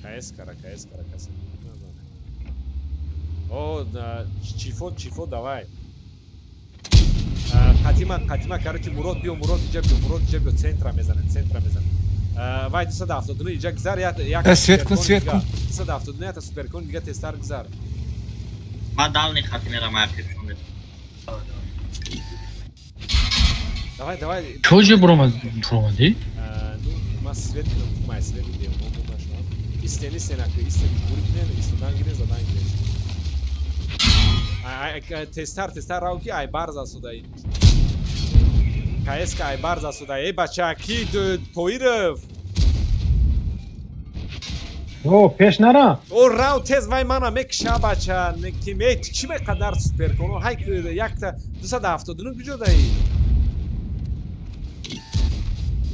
КС кара, КС кара касе назане. О, чифо, чифо, давай. Қатима, қатима, короче, Мурод биё, Мурод иҷа биё, Мурод иҷа биё, центра мезанем, центра мезанем. Вай 279 иҷа гузар, як Свет кун, свет кун. 279 ята суперкон дига тезтар гузар. Ман дальний хати мерам, ая пешон. Давай, давай. Чо ҷо буромадӣ? Ну, ман свет кунам, май свет дем, мо нашам. Истен, истен, ака, истен, бури кунем, истодан гирем, задан гирем. Тезтар, тезтар рав ки ай барза суда. КСК ай барза суда. Эй бача, ки Тоиров? О, пеш нара. О, рав тез вай мана мекша бача, ки ме чӣ меқадар суперконо? Ҳай якта 279 куҷо даи?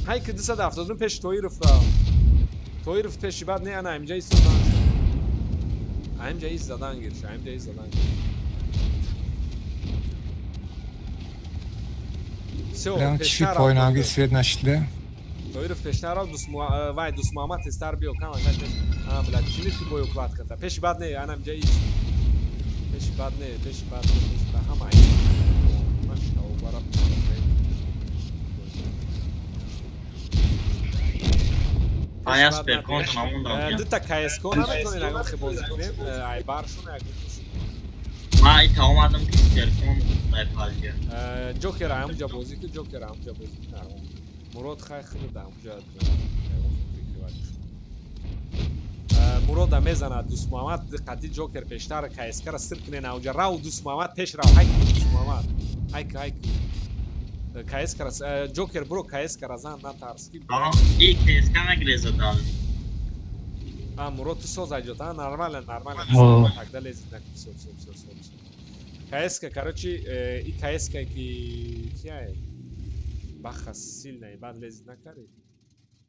Ҳай ки 279 пеш Тоиров рав. Тоиров пеши бад не, ана имҷа истодан. Имҷа ист задан гирша, имҷа ист задан гирша. Прям чӣ пойнаги свет нашида? Тоиров пеш нарав, вай Дусмуҳаммад тезтар биё, кама каш пеш. А, бля, чӣ михи бой укладката? Пеши бад не, ана имҷа ист. Пеши бад не, пеши бад не, пеши бад ҳама ай. Машаллоҳ, бараб. Ая суперкон намондам. Дута КСК наметонем ягон хе бозӣ кунем, ай баршон ягон. Ман ита омадам ки суперкон ай палҷа. Ҷокер ҳамҷа бозӣ кун, Ҷокер ҳамҷа бозӣ кун. Мурод хай худ ҳамҷа Мурода мезанад Дусмуҳаммад қати Ҷокер пештар КСК-ра сир кунен авҷа. Рав Дусмуҳаммад пеш рав, ҳай Дусмуҳаммад. Ҳай ҳай КСК-ра Ҷокер бро КСК-ра зан натарс ки. И КСК нагрезадан. А Мурод ту соз айҷот, а нормально, нормально. Тогда лезет накун, всё, всё, всё, всё. КСК, короче, и КСК ки кияе? Баха сильная, бад лезет накари.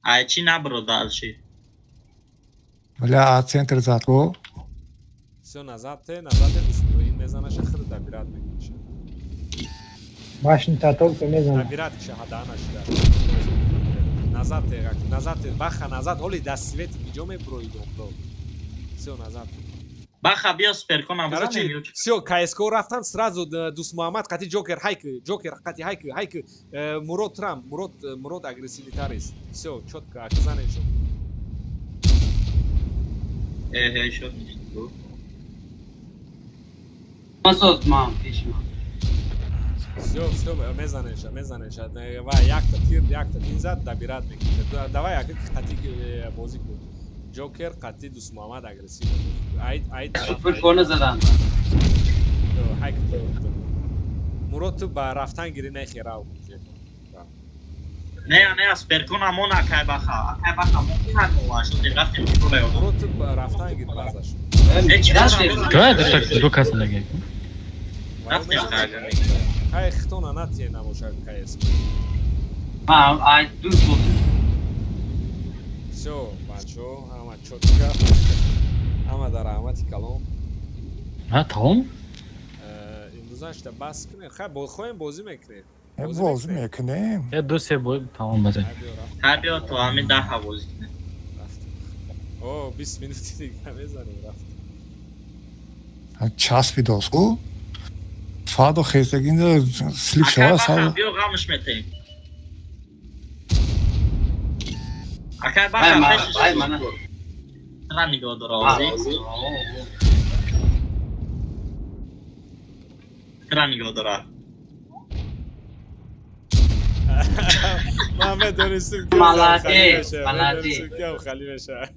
Ай чи набро дальше? Бля, а центр зад го. Всё, назад те, назад те, ин мезанаша хир добират мекунша. Башни татолка мезана. Добират киша ҳадаана шида. Назад те, назад те, баха назад, ҳоли даст свет киҷо меброи домбро. Всё, назад. Баха биё суперкон ам бизанем. Всё, КСК рафтан сразу Дусмуҳаммад қати Ҷокер ҳайк, Ҷокер қати ҳайк, ҳайк Мурод Трам, Мурод Мурод агрессивитарис. Всё, чётко, аказанем шо. Э, шо. Масоз мам пешма. Всё, всё, мезанеша, мезанеша. Вай, якта тир, якта тир зад, добират мекунад. Давай, ака қати бозӣ кун. Ҷокер қати Дусмуҳаммад агрессив. Ай, ай суперкона задан. Ҳайк. Мурод ту ба рафтан гири нехи рав. Не, не, суперкон ҳамон акай баха. Акай баха мумкин ҳад мо шуд рафтем чикор. Мурод ту ба рафтан гири базаш. Кай ду кас лаги. Рафтем кай. Хай хитона натие набошад КС. Ма ай ду буд. Всё, бачо, ҳама чётко. Ҳама дар раҳмати калом. Ҳа, тамом? Имрӯзашта бас кунем. Хай, хоҳем бозӣ мекунем. Бозӣ мекунем. Я ду се бой тамом базем. Ҳа, биё то ҳамин 10 бозӣ кунем. О, 20 минути дига мезанем, рафт. Часпидос ку? Фадо хестагинда слип шава сал. Биё ғамш метем. Акай баха пешиш. Ай мана. Тра нигоҳ дора озӣ. Тра нигоҳ дора. Ман медонистам ки Молодец, молодец. Хали меша.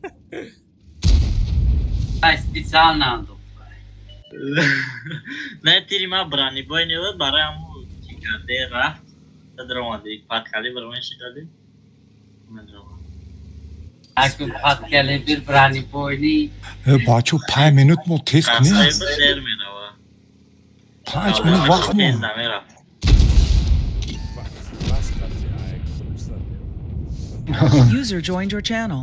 Ай специально андо. Не тири ма бронебой небуд барои ҳамун чӣ карде рафт. Даромади падкали бароман шидади. Акун падкали бир бронебойни. Бачо 5 минут мо тест кунем. 5 минут вақт мо. User joined your channel.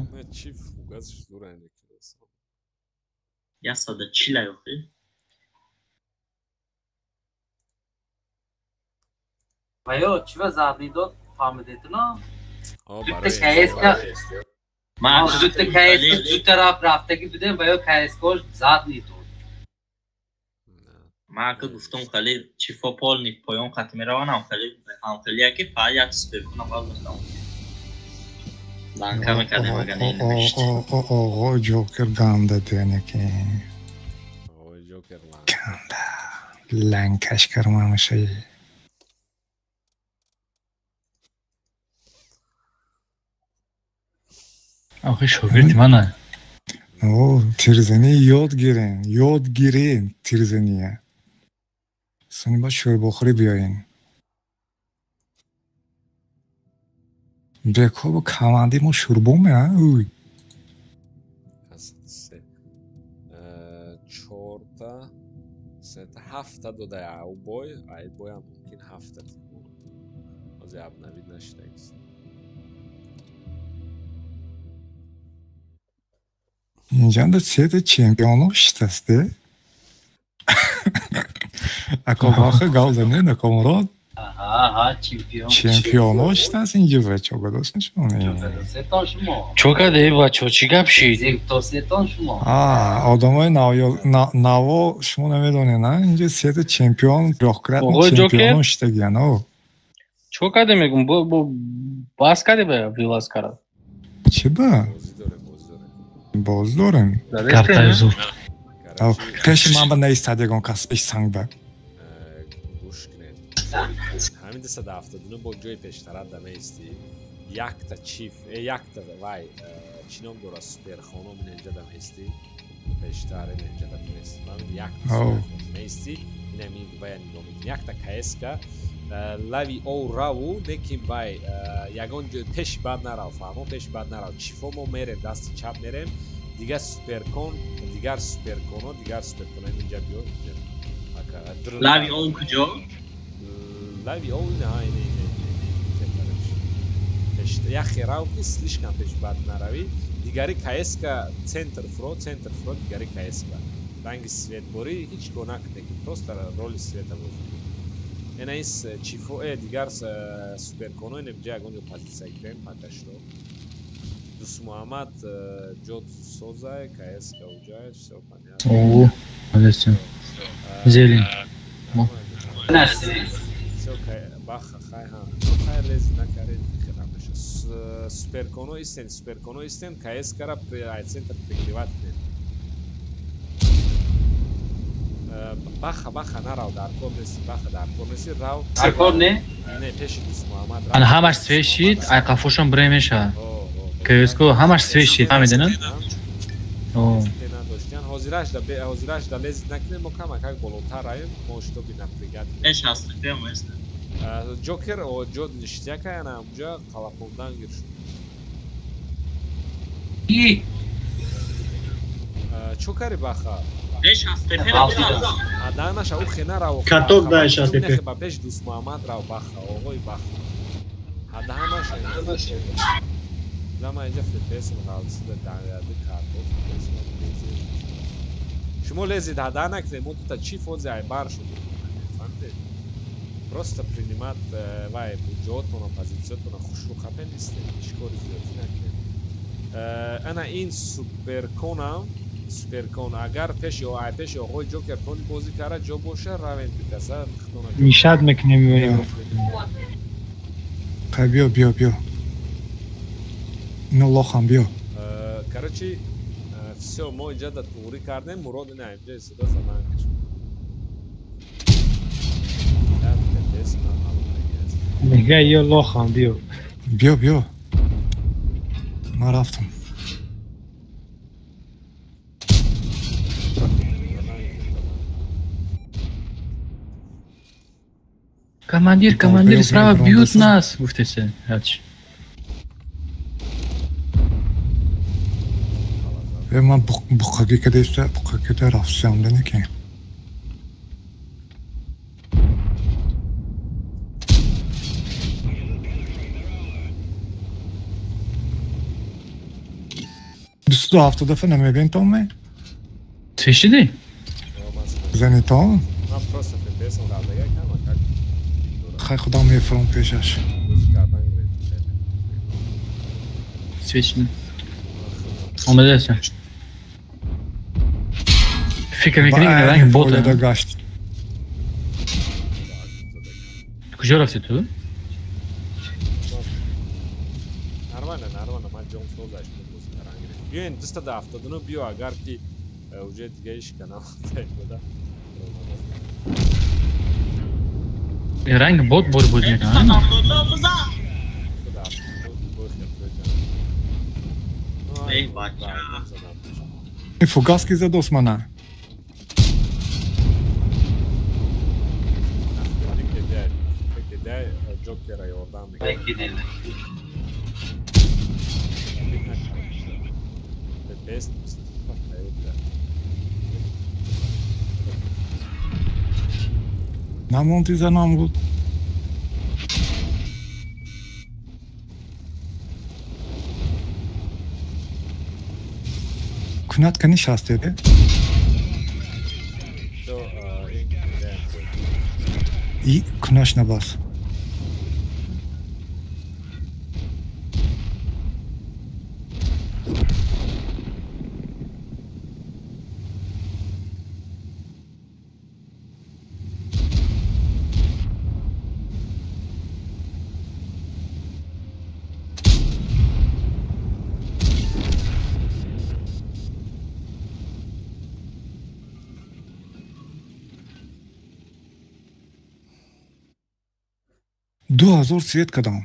140 охи. Ваё, чӣ ва задни дод фаҳмидетуно? Дутта КСК дутта КСК ду тараф рафтагӣ будем, ваё КСК-ош задни дод. Ман ки гуфтум хеле чифо полни поён қати мераванам, хеле ҳамхелия ки фақат як суперкона баз доштам. Ланка мекардем агар ненавишт. Оғо Ҷокер ганда дене ки. Оғои Ҷокер ганда. Ланкаш кармамаши. Охи шогирди мана. О, тирзанӣ ёд гирен, ёд гирен тирзания. Сони баъд шӯрбохӯрӣ биёен. Бекобу команди мо шурбоме, а? Уй. Чорта, сета, ҳафта дода ау бой, ай боям мумкин ҳафта. Ҳозир обновид нашидагист. Инҷанда сета чемпионо шитаст, э? Ако баха гап занед, ако Мурод? Аҳа, чемпион. Чемпионо шитаст инҷо бачо, гадост шумо? Сетон шумо. Чо каде бачо, чӣ гап шид? То сетон шумо. Одамои наво шумо намедонед, на? Инҷо сета чемпион, трёхкратный чемпионо шитагиян, о. Чо каде мегум, бас каде ба вилаз кара? Чӣ ба? Боз дорем. Картаи зур. Пеши ман ба наистад ягон кас пеш санг ба. Гӯш кунед. Ҳамин 279 бо ҷои пештара да меистӣ. Якта чиф, якта вай, чӣ ном дора, суперхоно мин инҷа да меистӣ. Пештар ин инҷа да меистӣ. Ҳамин якта меистӣ, инам ин вая нигоҳ мекунӣ. Якта КСК лави оу раву, лекин вай ягон ҷой пеши бад нарав, фаҳмо, пеши бад нарав. Чифо мо мерем, дасти чап мерем. Дигар суперкон, дигар суперконо, дигар суперконо инҷа биё, инҷа. Лави оу куҷо? Лави оу ина, ина, ина, ина. Яхе рав ки слишком пеш бад наравӣ. Дигари КСК центр фро, дигари КСК. Ранги светборӣ ҳеҷ гоҳ накунед, ки просто роли света бозӣ. Ина ин чифо, дигар суперконо ина инҷа ягон ҷо позитсия гирем, пакашро. Дус Муҳаммад ҷод созай, КСК уҷай, всё понятно. О, молодец. Зелень. Всё, баха, хай ҳам. Хай лез накаред, хелам меша. Суперконо истен, суперконо истен, КСК-ра ай центр прикрывать кунед. Баха, баха нарав, дар кор неси, баха дар кор неси, рав. Дар кор не? Не, пеши Дус Муҳаммад. Ана ҳамаш свеж шид, ай қафошон бре меша. КСК ҳамаш свеж шид, фаҳмидена? О. Ҳозираш да лезид накунем, мо камакак болотар раем, мо штоби напрягать. Пеш ҳаст, биё мест. Ҷокер ҷо ништяка, ана онҷа қалапондан гир шуд. Чо кари баха? Пеш ҳаст, Аданаша ӯ хена рав. Каток даеш ҳаст пеш. Ба пеш Дус Муҳаммад рав баха, оғои баха. Аданаша. Лама инҷа фпс-м ғалсида даңяди картоф фпс-м лезид. Шумо лезид ҳада накунед, мо дута чиф ҳози айбар шудем. Фаҳмидед? Просто принимать вай ҷоотона, позитсиятона хушрӯ хапен истед, ҳеҷ кори зиёдӣ накунед. Ана ин суперконам, суперкон агар пеши ай пеши оғои Ҷокер тони бозӣ кара ҷо боша, равен бикаса худона. Мишад мекунем меоем. Хай биё, биё, биё. Ино лохам биё. Короче, всё, мо инҷа да туғрӣ кардем, Мурод ина инҷа истода заман кашид. Мега ё лохам биё. Биё, биё. Ман рафтам. Командир, командир, справа бьют нас, гуфтесе. Ҳач. Ман буққагӣ кадаиста, буққагӣ када рафтам данеки. Дусту ҳафта дафъа намебин то ме? Чӣ шиди? Зани то? Ман просто фпс-м ғалдага кама как. Хай худам мефурам пешаш. Свечни. Омадаест. Фикр мекунӣ ки ранг бот гашт. Куҷо рафти ту? Нормально, нормально, ман ҷом созаш бозӣ каран гирифт. Биёен 279 биё, агар ки уже дига ишка намода. Ранг бот бор бозӣ мекунад. Эй, бача. Фугас ки задос мана. Ҷокера ёрдам мекунад. ППС Намонти занам буд. Кунат ка нишастеде? И кунаш набас. Ду ҳазор свет кардам.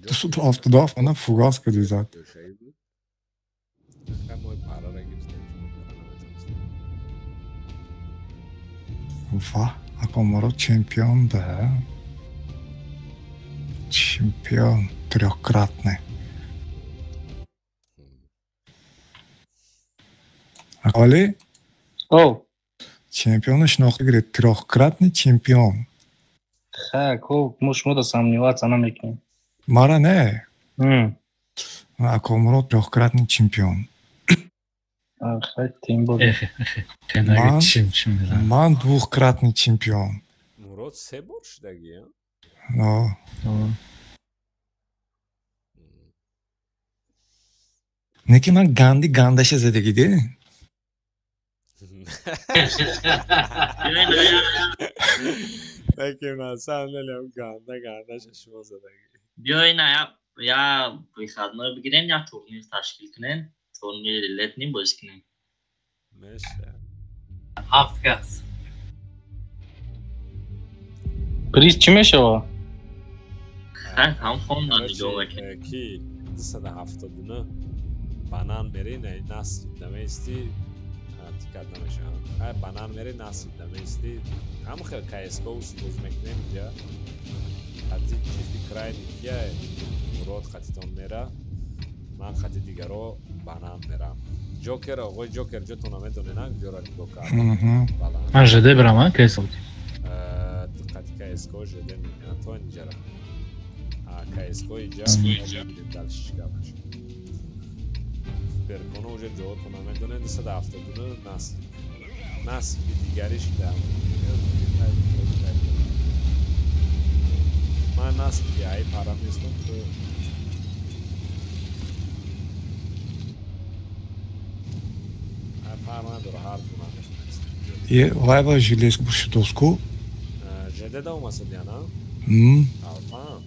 Дусаду ҳафтоду ҳафт ана фугас кади зад. Ва, ако моро чемпион да. Чемпион трехкратный. Али? О. Чемпион шинохта гирифт. Трехкратный чемпион. Ха, ко, мо шумо да сомневаться намекунем. Мара не. Ако моро трехкратный чемпион. Ман двухкратный чемпион. Мурод се бор шудаги, а? Но. Неки ман ганди гандаша задагӣ де? Неки на самом деле ганда гандаша шумо задагӣ. Биёй на я выходной бигирем, я турнир ташкил кунем, турнири летний бозӣ кунем. Меша. Ҳафт кас. Приз чӣ мешава? Ҳам хонда нигоҳ мекунем. Ки 279 банан мери, насиб намеисти, тикат намешава. Ҳай банан мери, насиб намеисти. Ҳам хел КСК боз мекунем инҷа. Хати чифи крайни кия Мурод хатитон мера, ман хати дигаро банан мерам. Ҷокер, оғои Ҷокер ҷотон намедонед, на ҷора нигоҳ кард. Ман ЖД бирам, а КСК. Хати КСК ЖД мекунад то инҷара. КСК инҷа дальше чӣ гап мешавад. Перконо уже ҷоотон намедонед, 279 насиб. Насиби дигариш да. Ман насиби ай пара местам то ай пара надора, ҳар дуна Е, вайба железку шудоску. ЖД да омасад яна? Алфа.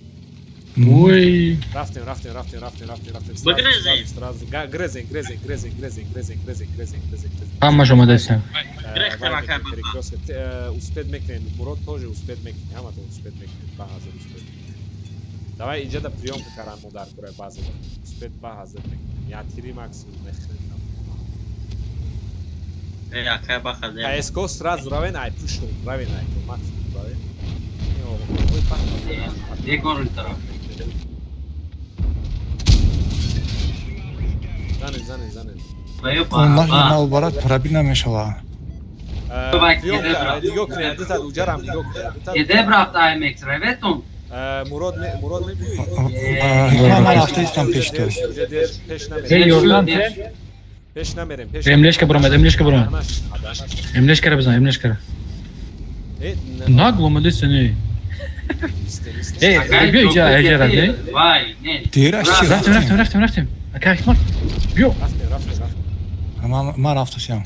Ой. Рафтем, рафтем, рафтем, рафтем, рафтем, рафтем. Грезем. Сразу грезем, грезем, грезем, грезем, грезем, грезем, грезем, грезем. Ҳамаш омадаистам. Успеть мекунем. Мурод тоже успеть мекунем. Ҳаматон успеть мекунем. Ба ҳазар успеть мекунем. Давай инҷа да приёмка каран мо дар кураи база. Успеть ба ҳазар мекунем. Я тири максимум мехӯрем. Э, акай ба ҳазар. КСК сразу равен, ай пушт равен, ай максимум равен. Егор тараф. Занед, занед, занед. Наоборот, пробил намешава. Нигоҳ кунед, дута уҷарам нигоҳ кунед. Эдеб рафт IMX, раветон? Мурод, Мурод мебиёй? Ман рафта истам пеш ту. Пеш намерем. Пеш намерем, пеш. Эмлешка баромад, эмлешка баромад. Эмлешкара бизан, эмлешкара. Нагло омадеста не. Э, биё иҷа, иҷа рад, не? Вай, не. Дераш чи? Рафтем, рафтем, рафтем, рафтем. Ака Ҳикмат, биё. Рафтем, рафтем, рафтем. Ман рафтасиям.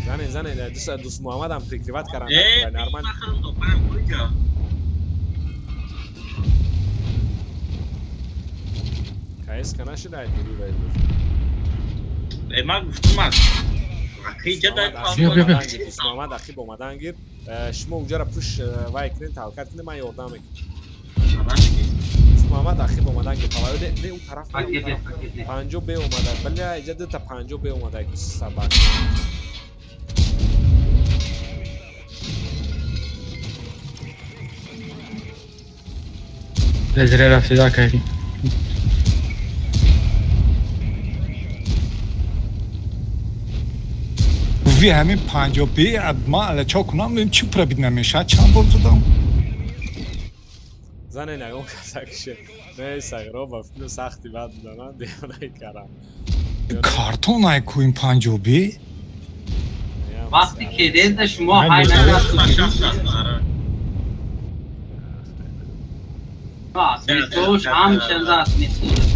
Занед, занед, дӯст Муҳаммадам прикриват кардан. Э, нормально. КСК нашида ай дури вай буд. Э, ман гуфтум, аки иҷа дай. Биё, биё, биё. Дӯст Муҳаммад ахиб омадан гир. Шумо уҷара пуш вай кунед, талкат кунед, ман ёрдам мекунам. Муҳаммад ахиб омадан ки таваллуд не у тараф 50 б омада. Бля, иҷа дута 50 б омада сабак. Зря рафтида кардӣ. Ви ҳамин 50 б ма алачо кунам, чӣ пробит намешад, чанд бор задам. Зане нагон касакше. Не сагро ба филм сахти бад будана девонаи карам. Картон ай ку ин 50 б? Вақти кедезда шумо ҳай накард. Тош ҳамшанза асмисоз.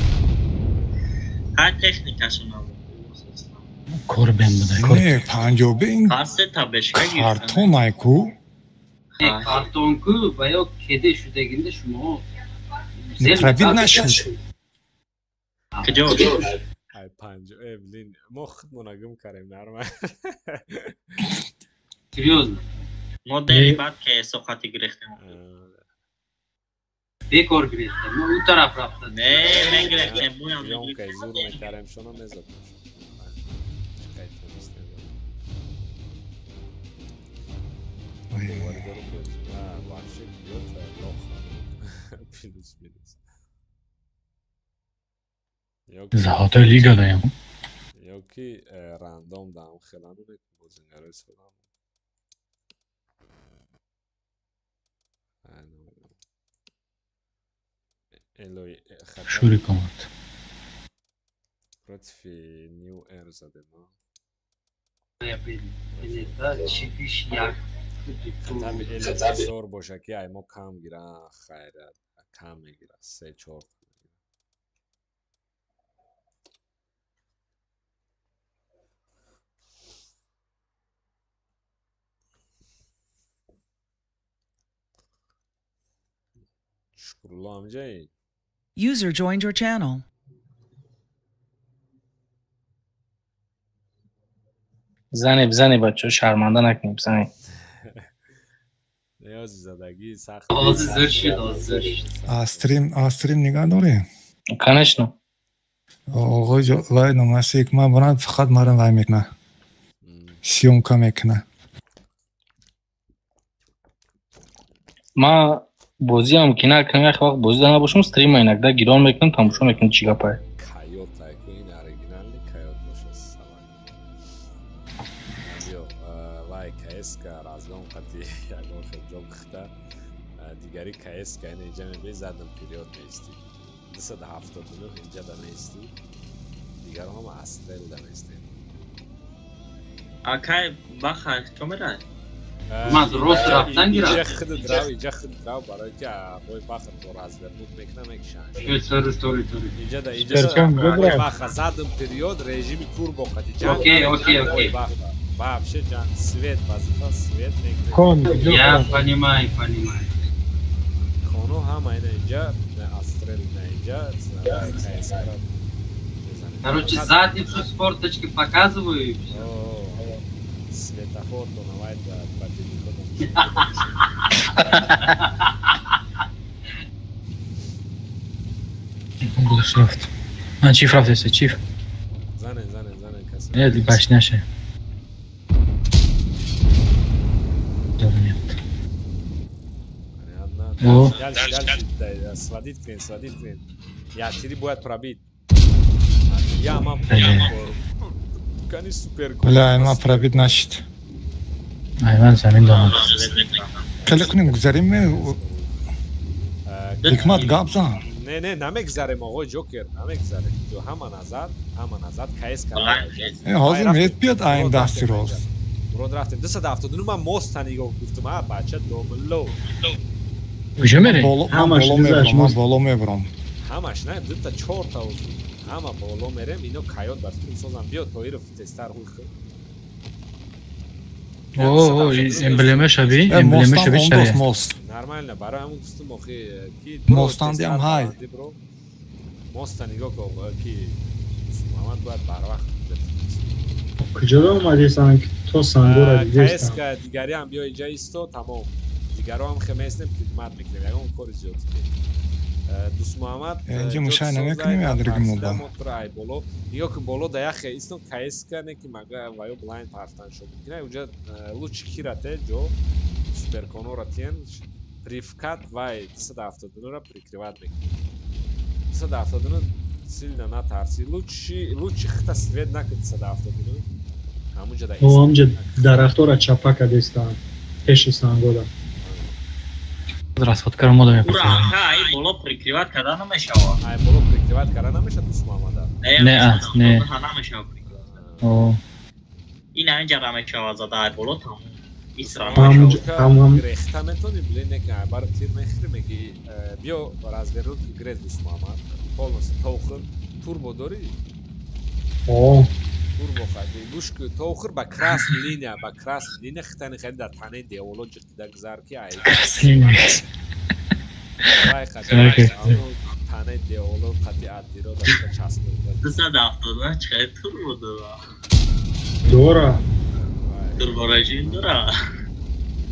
Ҳар техникашон кор бем буда. Не, 50 б ин картон ай ку? Картон ку ва ё кеде шудагинда шумо пробит нашуд. Куҷо? Ай 50 блин, мо худмона гум кардем нормал. Серьёзно? Мо дери баъд ки соқати гирифтем. Бекор гирифтем. Мо у тараф рафтем. Не, мегирифтем, буям мегирифтем. Зур мекардем, шуно мезадем. Золотой лига даем. Ёки рандом дам хелану бозингарои содам. Шури команд. Против New Air задем. Зор боша ки ай мо кам гира, хайра кам мегира, 3-4. Шукрулло амҷаи. User joined your channel. Зане бизане бачаҳо, шарманда накунем, бизане. Ниёзи задагӣ сахт. Ҳозир зӯр шуд, ҳозир зӯр шуд. Стрим нигоҳ дорем? Конечно. Оғои вай номаси ҳикмат баранд, фақат мара вай мекуна. Съёмка мекуна. Ма бозиам ки накунам, як вақт бозида набошам, стрима иногда гирон мекунам, тамошо мекунам чӣ гапае. Кайот айку ин оригинални кайот боша салам. Биё, вай КСК разгон қати ягон хел ҷо гухта, дигари КСК ина инҷа мебини задам период меистӣ. 279 инҷа да меистӣ. Дигаро ҳама астрел да меистем. Акай баха чо мерай? Ман рост рафтан гирам. Иҷа худ драв, иҷа худ драв барои ки бой бахр то развернут мекунам мекушанд. Сори, сори, сори. Иҷа да иҷа баха задам период режими турбо қати ҷанг. Окей, окей, окей. Вообще ҷанг свет вазифа свет мекунем. Я понимаю, понимаю. Коно ҳама ина иҷа астрел ина иҷа КСК. Короче, задницу с форточки показываю и всё. Светофор то навай да телефоном. Рафт. Ман чиф рафтеса, чиф. Занен, занен, занен касе. Не, баш наше. О. Дальше, дальше, сводит клин, сводит клин. Я тири бояд пробить. Я мам. Кани супер. Бля, ма пробит нашид. Айман замин донад. Хеле кунем гузарем ме? Ҳикмат гап зан. Не, не, намегзарем оғои Ҷокер, намегзарем. Ту ҳама назад, ҳама назад, КС кар. Ҳозир мед биёд айн дасти рост. Урод рафтем. 279 ман моста нигоҳ гуфтам, а бача домло. Куҷо мерем? Ман боло мебарам, ман боло мебарам. Ҳамаш не, дута чорта ҳама боло мерем, ино каёт бар филм созам. Биё Тоиров тезтар ҳуй хӯ. О, эмблема шаби, эмблема шаби шари. Мост. Нормально, барои ҳамун гуфтум охи ки мостан диам ҳай. Моста нигоҳ кун ки Муҳаммад бояд барвақт Куҷо омадисан то сангора дидестам? КСК дигари ҳам биё инҷа исто, тамом. Дигаро ҳам хе местем, хидмат мекунем, ягон кори зиёд. Дӯст Муҳаммад Инҷа мушай намекунем ядриги мо ба. Ай боло. Нигоҳ кун боло да яхе истон КСК не ки мага ваё блайнд партан шо мумкина. Уҷа лучи кирате ҷо суперконора тиен привкат вай 279-ро прикрывать мекунад. 279 сильно натарси. Лучи хита свет накун 279. Ҳамунҷа да. Ҳамунҷа дарахтора чапа кадестан пеши сангода. Расход кара мода мепурсам. Ура, ай боло прикрывать карда намешава. Ай боло прикрывать карда намешава дӯст Муҳаммада. Не, не. Намешава прикрывать. О. Ин инҷа рамешава зада ай боло тамом. Ҳамун рехта метони блин не ки бар тир мехӯри меги биё развернут грез дӯст Муҳаммад. Полностью товхир турбо дорӣ? О. Турбо хади. Гӯш ку товхир ба красный линия, ба красный линия хитани хади дар танаи деволо ҷиқида гузар ки ай. Красный линия. Вай хади. Танаи деволо қати аддиро даста часпида. 270 чӣ турбо дора? Дора. Турбо режим дора?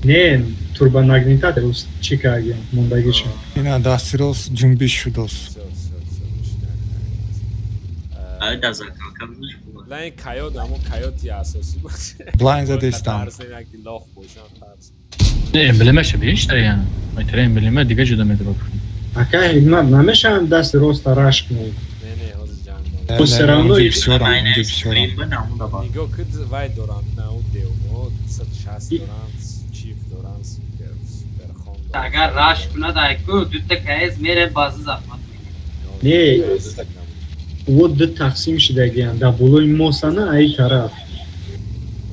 Не, турбонагнетатор чӣ кардем мондагиша. Ина дасти рост ҷунбиш шудост. Ай да закалка бизош. Лайн кайот амо кайоти асосӣ буд. Блайн задестам. Тарс як лох бошам тарс. Не, эмблемаша бештар яна. Айтара эмблема дига ҷудо медиба. Ака ҳикмат намешавам дасти роста рашк кунем. Не, не, ҳозир ҷанг. Всё равно бисёрам, инҷа бисёрам. Нигоҳ кун вай доранд, на у девмо 260 доранд, чиф доранд, супер суперхон доранд. Агар рашк кунад айку дута КС мере базы захмат. Не, вот ду тақсим шудагианд дар болои мосана ай тараф.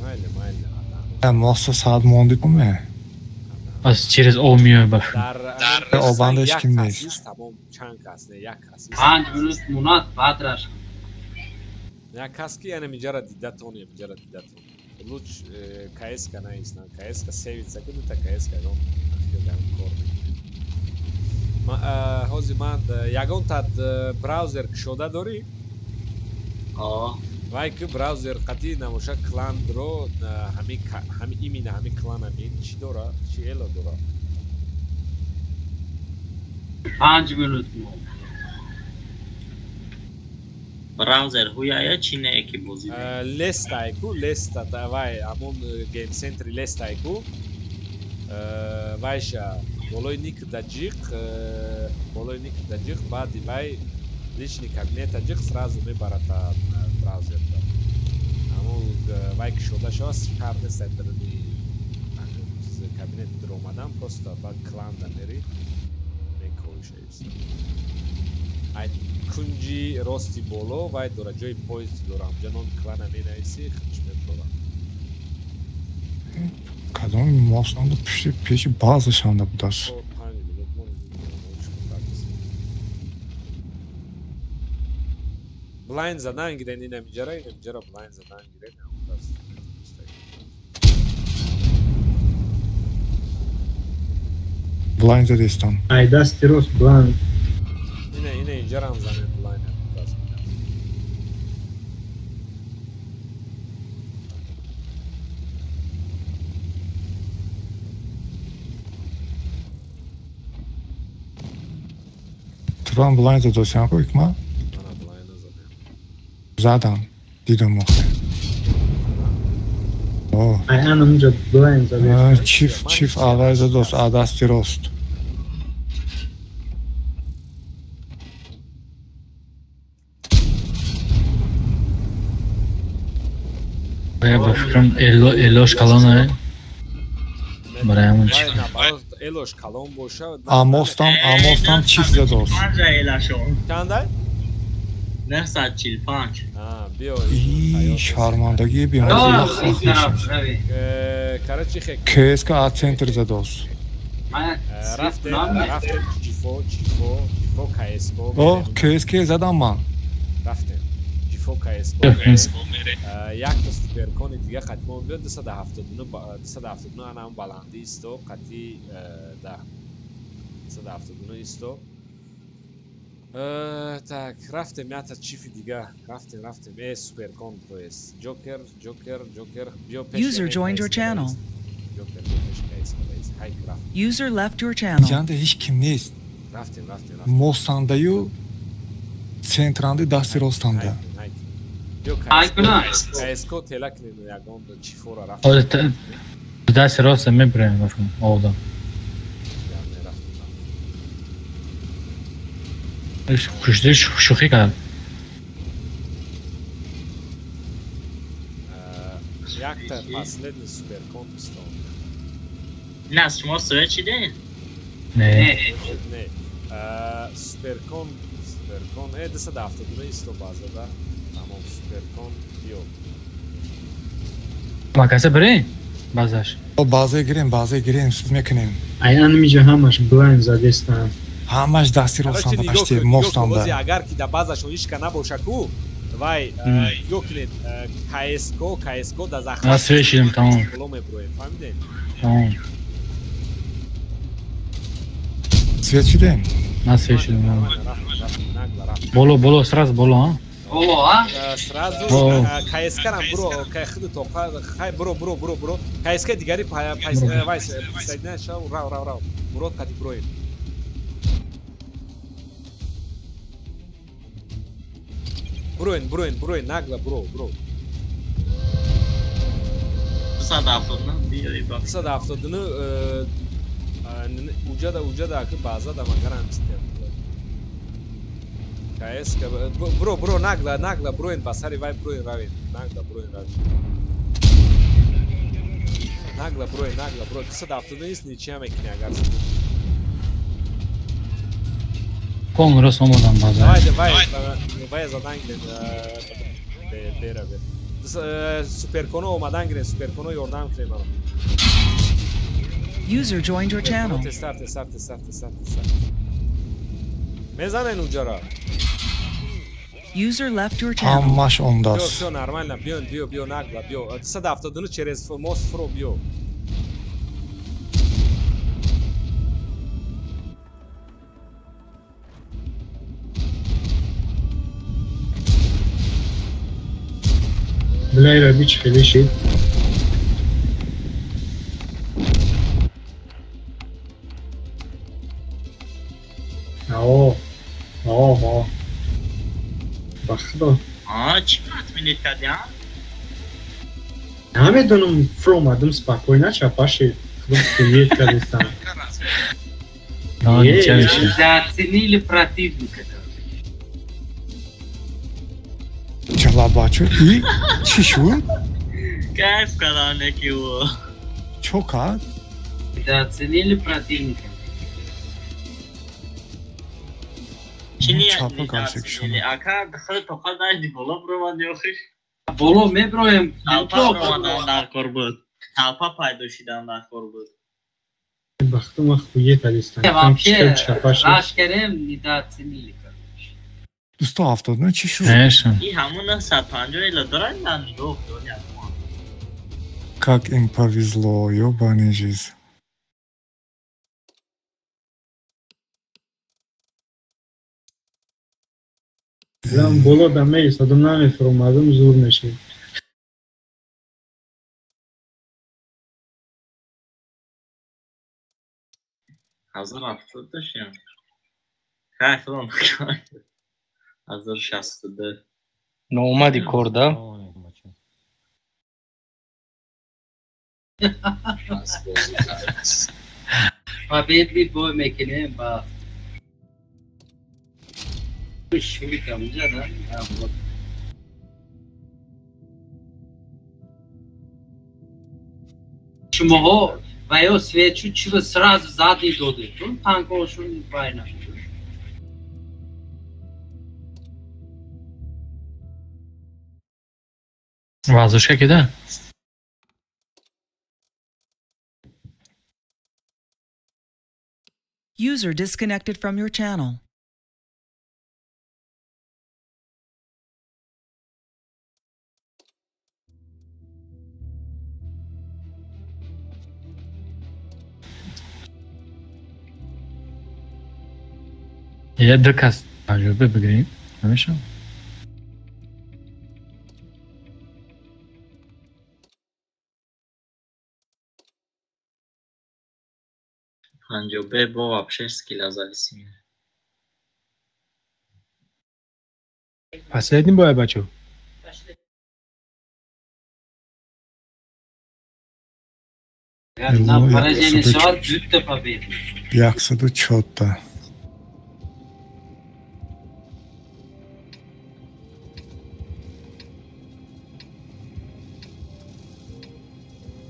Майли, майли. Моса саат монди куме. Аз через об меояд ба фикр. Дар обандаш ким нест. Тамом чанд кас не, як кас. 5 минут монад баъд рашк. Як кас ки яъне миҷара дидатон, миҷара дидатон. Луч КСК наистан, КСК севица ки дута КСК ягон кор мекунад. Ҳозир ман ягон тад браузер кушода дорӣ? Вай ки браузер қатъи намоша кландро ҳами имина ҳами клан ҳамин чӣ дора? Чӣ эло дора? 5 минут браузер ҳуяя чӣ не ки бозӣ? Лестайку, леста вай ҳамон гейм центри лестайку вайша болои ник даҷиқ, болои ник даҷиқ, баъди вай личный кабинет даҷиқ сразу мебарад браузерда. Ҳамон вай кушода шава шарт нест даруни кабинет даромадан, просто баъд кланда мери мекоиша. Ай кунҷи рости боло вай дора ҷои поезд дора, ҳамҷа номи клана менависӣ, худш мебарад. Кадоми мосанда пушти пеши базашанда будааст. Блайн задан гирен ина миҷара, ина миҷара блайн задан гирен. Блайн задестам. Ай дасти рост блайн. Ина ина иҷарам занен блайн. Туран блайн задосям ко икма? Задам, дидам охе. О. Ай анамҷа блайн задем. Чиф аввал задос, а дасти рост. Ба фикрам элош калон барои ҳамон чи. Элош калон боша. Амостам чиф задос. Чандай? 945. Биё. И шармандагии бемаза. Короче, хек. КСК а центр задос. Рафтем чифо, чифо, чифо КСК. О, КСК задам ман. Рафтем. Чифо КСК. Якта суперкони дига қатимон биёд 279 279 анам баланди исто қати да 279 исто. Так, рафтем ята чифи дига. Рафтем. Суперкон, то есть. Ҷокер, Ҷокер, Ҷокер. Биё пеш. User joined your channel. Ҷокер, биё пеш КСК. Хайк рафт. User left your channel. Ҷанда ҳеч ким нест. Рафтем, рафтем. Мостандаю центранди дасти ростанда. КСК тела кунед ягон чифора рафтем. Дасти роста мебурем одам. Кушти шӯхӣ кард. Якта последний суперкон бистон. На, шумо свет чиден? Не. Не. Суперкон, суперкон. 272 исто база, да? Тамом, суперкон биё. Макаса бирем? Базаш. База гирем, база гирем, суд мекунем. Ай анмиҷа ҳамаш блайн задестан. Ҳамаш дасти ростанда пашти мостанда. Агар ки дар базашон ҳичка набоша ку, вай ё кунед КСК, КСК да захмат. Нас вешидем тамом. Боло меброем, фаҳмидем? Тамом. Свет шидем? Нас вешидем. Боло, боло, сразу боло, а? Боло, а? Сразу КСК-рам буро, худу тоқа, хай буро, буро, буро, буро. КСК дигари вай присоединяй шав, рав, рав, рав. Мурод қади буроем. Буроин, буроин, буроин, нагла, буро, буро. 279 биёи ба. 279 уҷада, уҷада, аки база да магарам читем. КСК, буро, буро, нагла, нагла, буроин, ба сари вай буроин равен. Нагла, буроин равен. Нагла, буроин, нагла, буроин. 279 нест, ничья мекунӣ агар. Кон рост омадам база. Давай, давай, вай задан гирем, бера, бера. Суперконо омадан гирем, суперконо ёрдам кунем ама. User joined your channel. Тестар, тестар, тестар, тестар, тестар. Мезанен уҷара. User left your channel. Ҳамаш омдаст. Всё, всё нормально, биён, биё, биё, нагла, биё. 279 через мост фуро биё. Блай рабич хеле шид. Ао, ао, ао. Ба худо. А, чӣ отменить кардӣ, а? Намедонам, фуромадам спокойно чапаши. Худо хует кардистам. Заценили противника. Чалабачу и чӣ шуд? Кайф кардам неки ӯ. Чо кард? Заценили противника. Чӣ ният? Ака худ тоқа дашти боло буромадӣ охир? Боло меброем. Толпа буромадан дар кор буд. Толпа пайдо шидан дар кор буд. Бахту ма хует кардистам. Вообще раш кардем, недооценили. 279 чӣ шуд? И ҳамон 950 ила дорад на нигоҳ дорад. Как им повезло, ёбаный жизнь. Зам боло да меистодам, намефуромадам, зур мешид. 1070 дошем. Кайф он. 1062. Ноомади кор, да? Победный бой мекунем ба шурикам уҷа, да? Шумоҳо ва ё свечу чиро сразу задний додед? Танкошун вай нашуд. Вазушка кида? User disconnected from your channel. Я ду кас таҷриба бигирем, намешавад? Панҷобе бо вообще скилла зависимый. Последний бой, бачо. На поражение шавад, зудта победа. 104-та.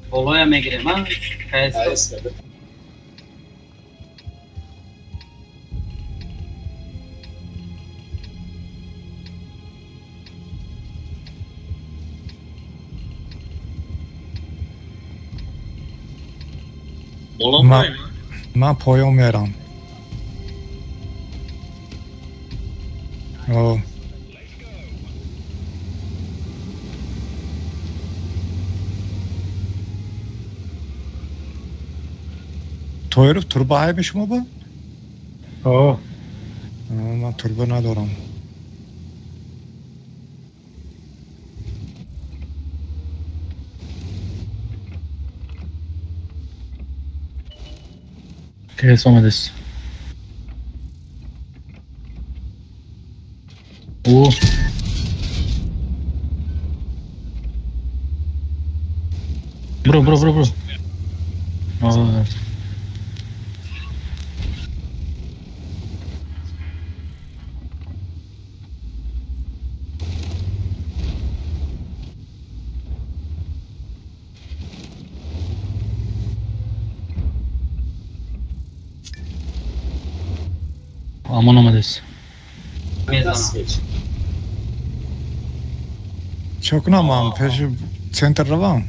Болоя мегирем, а? КС. Ман поён мерам. Тоиров турба ҳайби шумо ба? О. Ман турба надорам. КС омадест. О. Бро, бро, бро, бро. О. Амон омадест. Чо кунам ман? Пеши центр равам?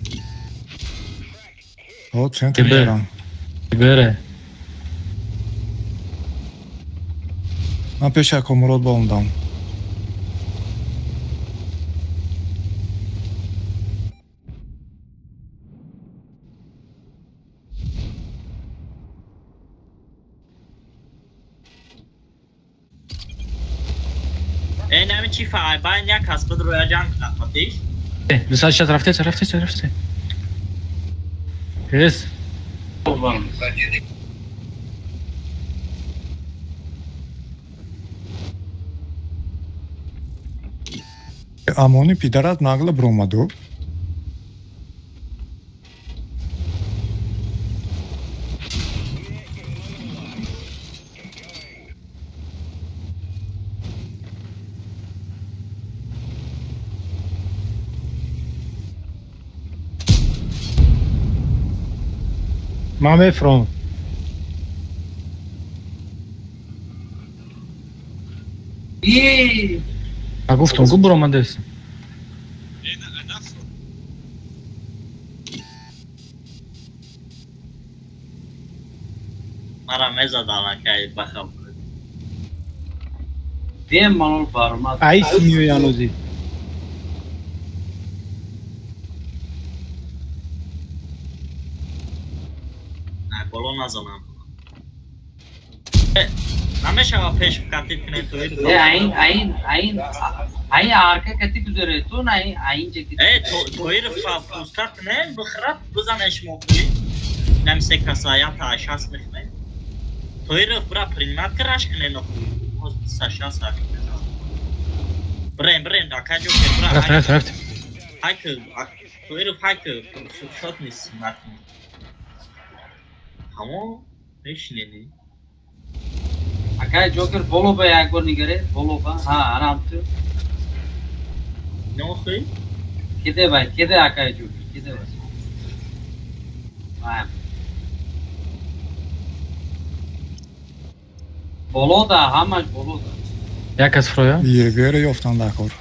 О, центр мерам. Бере. Ман пеши Акомурод боомдам. Нами чи фай, байн як кас буд рӯя ҷанг кунад фатиш. 260 рафтеса, рафтеса, рафтеса. Ес. Амони пидарат нагла бромаду. Ман мефуром. А гуфтам, гу буромадест. Мара мезад аллакай бахаб. Бемалол баромад. Ай симиёи анози. Боло назанам. Намешава пеш катиб кунем тоир. Айн айн айн айн арка катиб гузаре ту на айн ҷеки. Э тоир фа пускат кунем бихраб бизанеш мо куи. Нам се касая та 60 мехнем. Тоир бра принимат краш кунем ноху. 60 ак. Брем брем да каҷо ке бра. Рафт рафт рафт. Хайк тоир хайк шот нист накун. Ҳамо мешинени. Акай Ҷокер боло ба як бор нигаре, боло ба. Ҳа, анам ту. Нохи? Киде бай, киде акай Ҷокер, киде бай. Вай. Боло да, ҳамаш боло да. Як кас фроя? ЕБР ёфтан дар кор.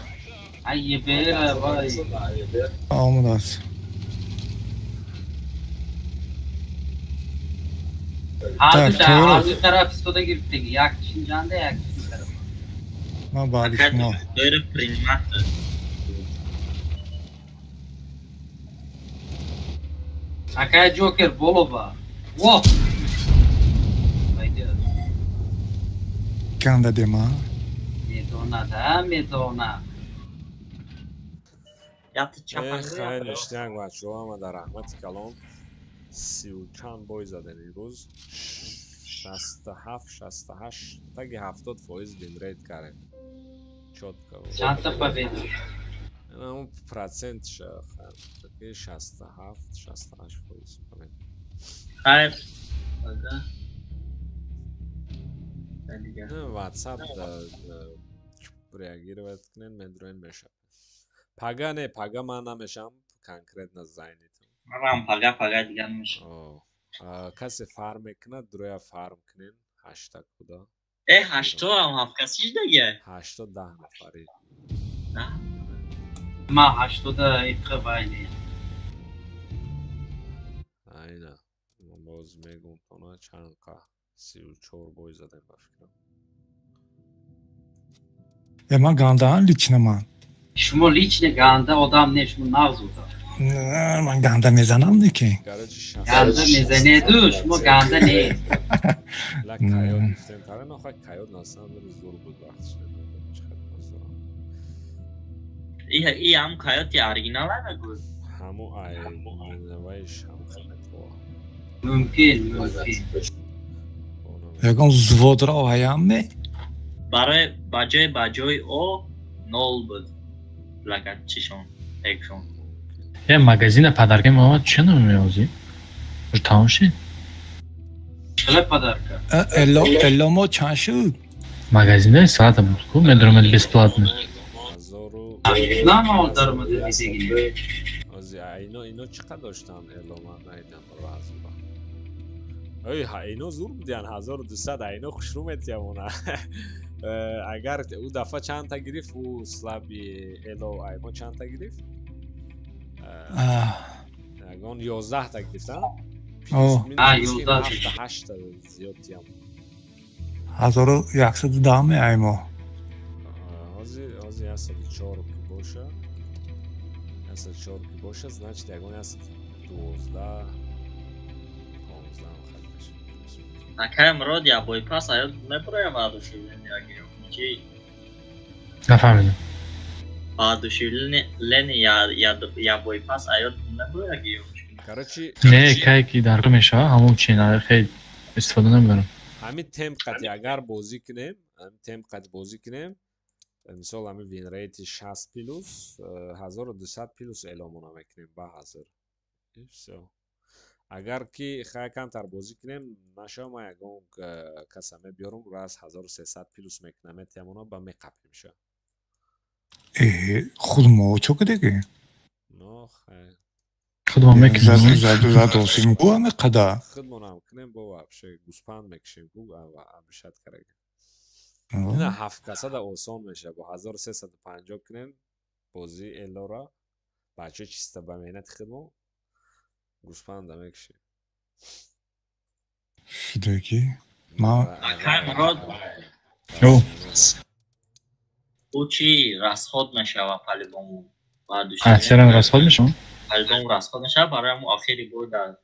Ай ЕБР вай. Омадааст. Ҳар ду тараф истода гирифтагӣ, як чинҷанда, як чин тараф. Ман баъди шумо. Тоир принимат. Акай Ҷокер боло ба. Во! Пайдо. Канда дема? Медона да, медона. Хай ништяк бачаҳо, ҳама дар раҳмати калон. Сию чанд бой задем имрӯз, 67, 68, таги 70% винрейт кардем. Чётко. Чандта победа? Ҳамун процентша 67, 68% победа. Хайр. Ага. WhatsApp реагировать кунед, медроен мешавад. Пага не, пага ман намешам, конкретно занятым. Манам пага, пага дигар намешам. Касе фарм мекунад, дуроя фарм кунен, ҳашта куда. Э, ҳашто ҳам ҳафт каси шудагия? Ҳашто 10 нафари. Ма ҳаштода иққа байни. Айна. Ман боз мегум тона чанд қа 34 бой задем ба фикрам. Э, ман гандаам лично ман. Шумо лично ганда одам не, шумо нағз одам. Ман ганда мезанам неки. Ганда мезанеду, шумо ганда не. Ла каёт гуфтем, тара нохай каёт на самом деле зур буд вақтш чақадр бозорам. И ҳам каёти оригинал мегӯ? Ҳаму ай вайш ҳаму хеле. Мумкин, мумкин. Ягон взводро ҳаям ме? Барои ба ҷои о нол буд. Лагат чишон, экшон. Э, магазина подарка меомад, чӣ намеозӣ? Уже тамом шид? Чила подарка? Эло, эло мо чанд шуд? Магазинаи соата буд ку, медаромад бесплатно. Намол даромада дидагини. Ози ино чӣ қадр доштан эло ман надидам баро ҳазора. Ой, ино зур будиян 1200, ино хушрӯ метиямона. Агар ӯ дафъа чандта гирифт, ӯ слаби эло аймо чандта гирифт? Ягон 11та гирифт, а? Ҳашта зиёд тиям. 1110 меаймо. Ҳозир 104 ки боша, 104 ки боша, значит ягон 112, 15 хел мешавад. Акай Мурод, я бой пас аёд мебуроям воодушевление чи? Нафаҳмидам. Воодушевление я бой пас аёд мебуроя гиём. Короче, не, кай ки дарка мешава, ҳамон чи хел истифода намебарам. Ҳамин темп қати агар бозӣ кунем, ҳамин темп қати бозӣ кунем, мисол ҳамин винрейти 60 плюс, 1200 плюс эъломона мекунем ба ҳазр. И всё. Агар ки хай камтар бозӣ кунем, нашава, ман ягон каса мебиёрам, раз 1300 плюс мекунам, метиямона ба меқапем ша. Э, худ мо чо кардеги? Но хай. Худмо мекунем. Задосим гу ҳаме қадар. Худмонам кунем, бо вообще гӯспанд мекушем гу абишат карага. Ина ҳафт касада осон меша, бо 1350 кунем бозии элора, бачаҳо чиста ба меҳнати худмо гӯспанда мекушем. Шудаки? Ма Акай Мурод, ӯ чи расход мешава по-любому. Серам расход мешава? По-любому расход мешава, барои ҳамун охири бой дар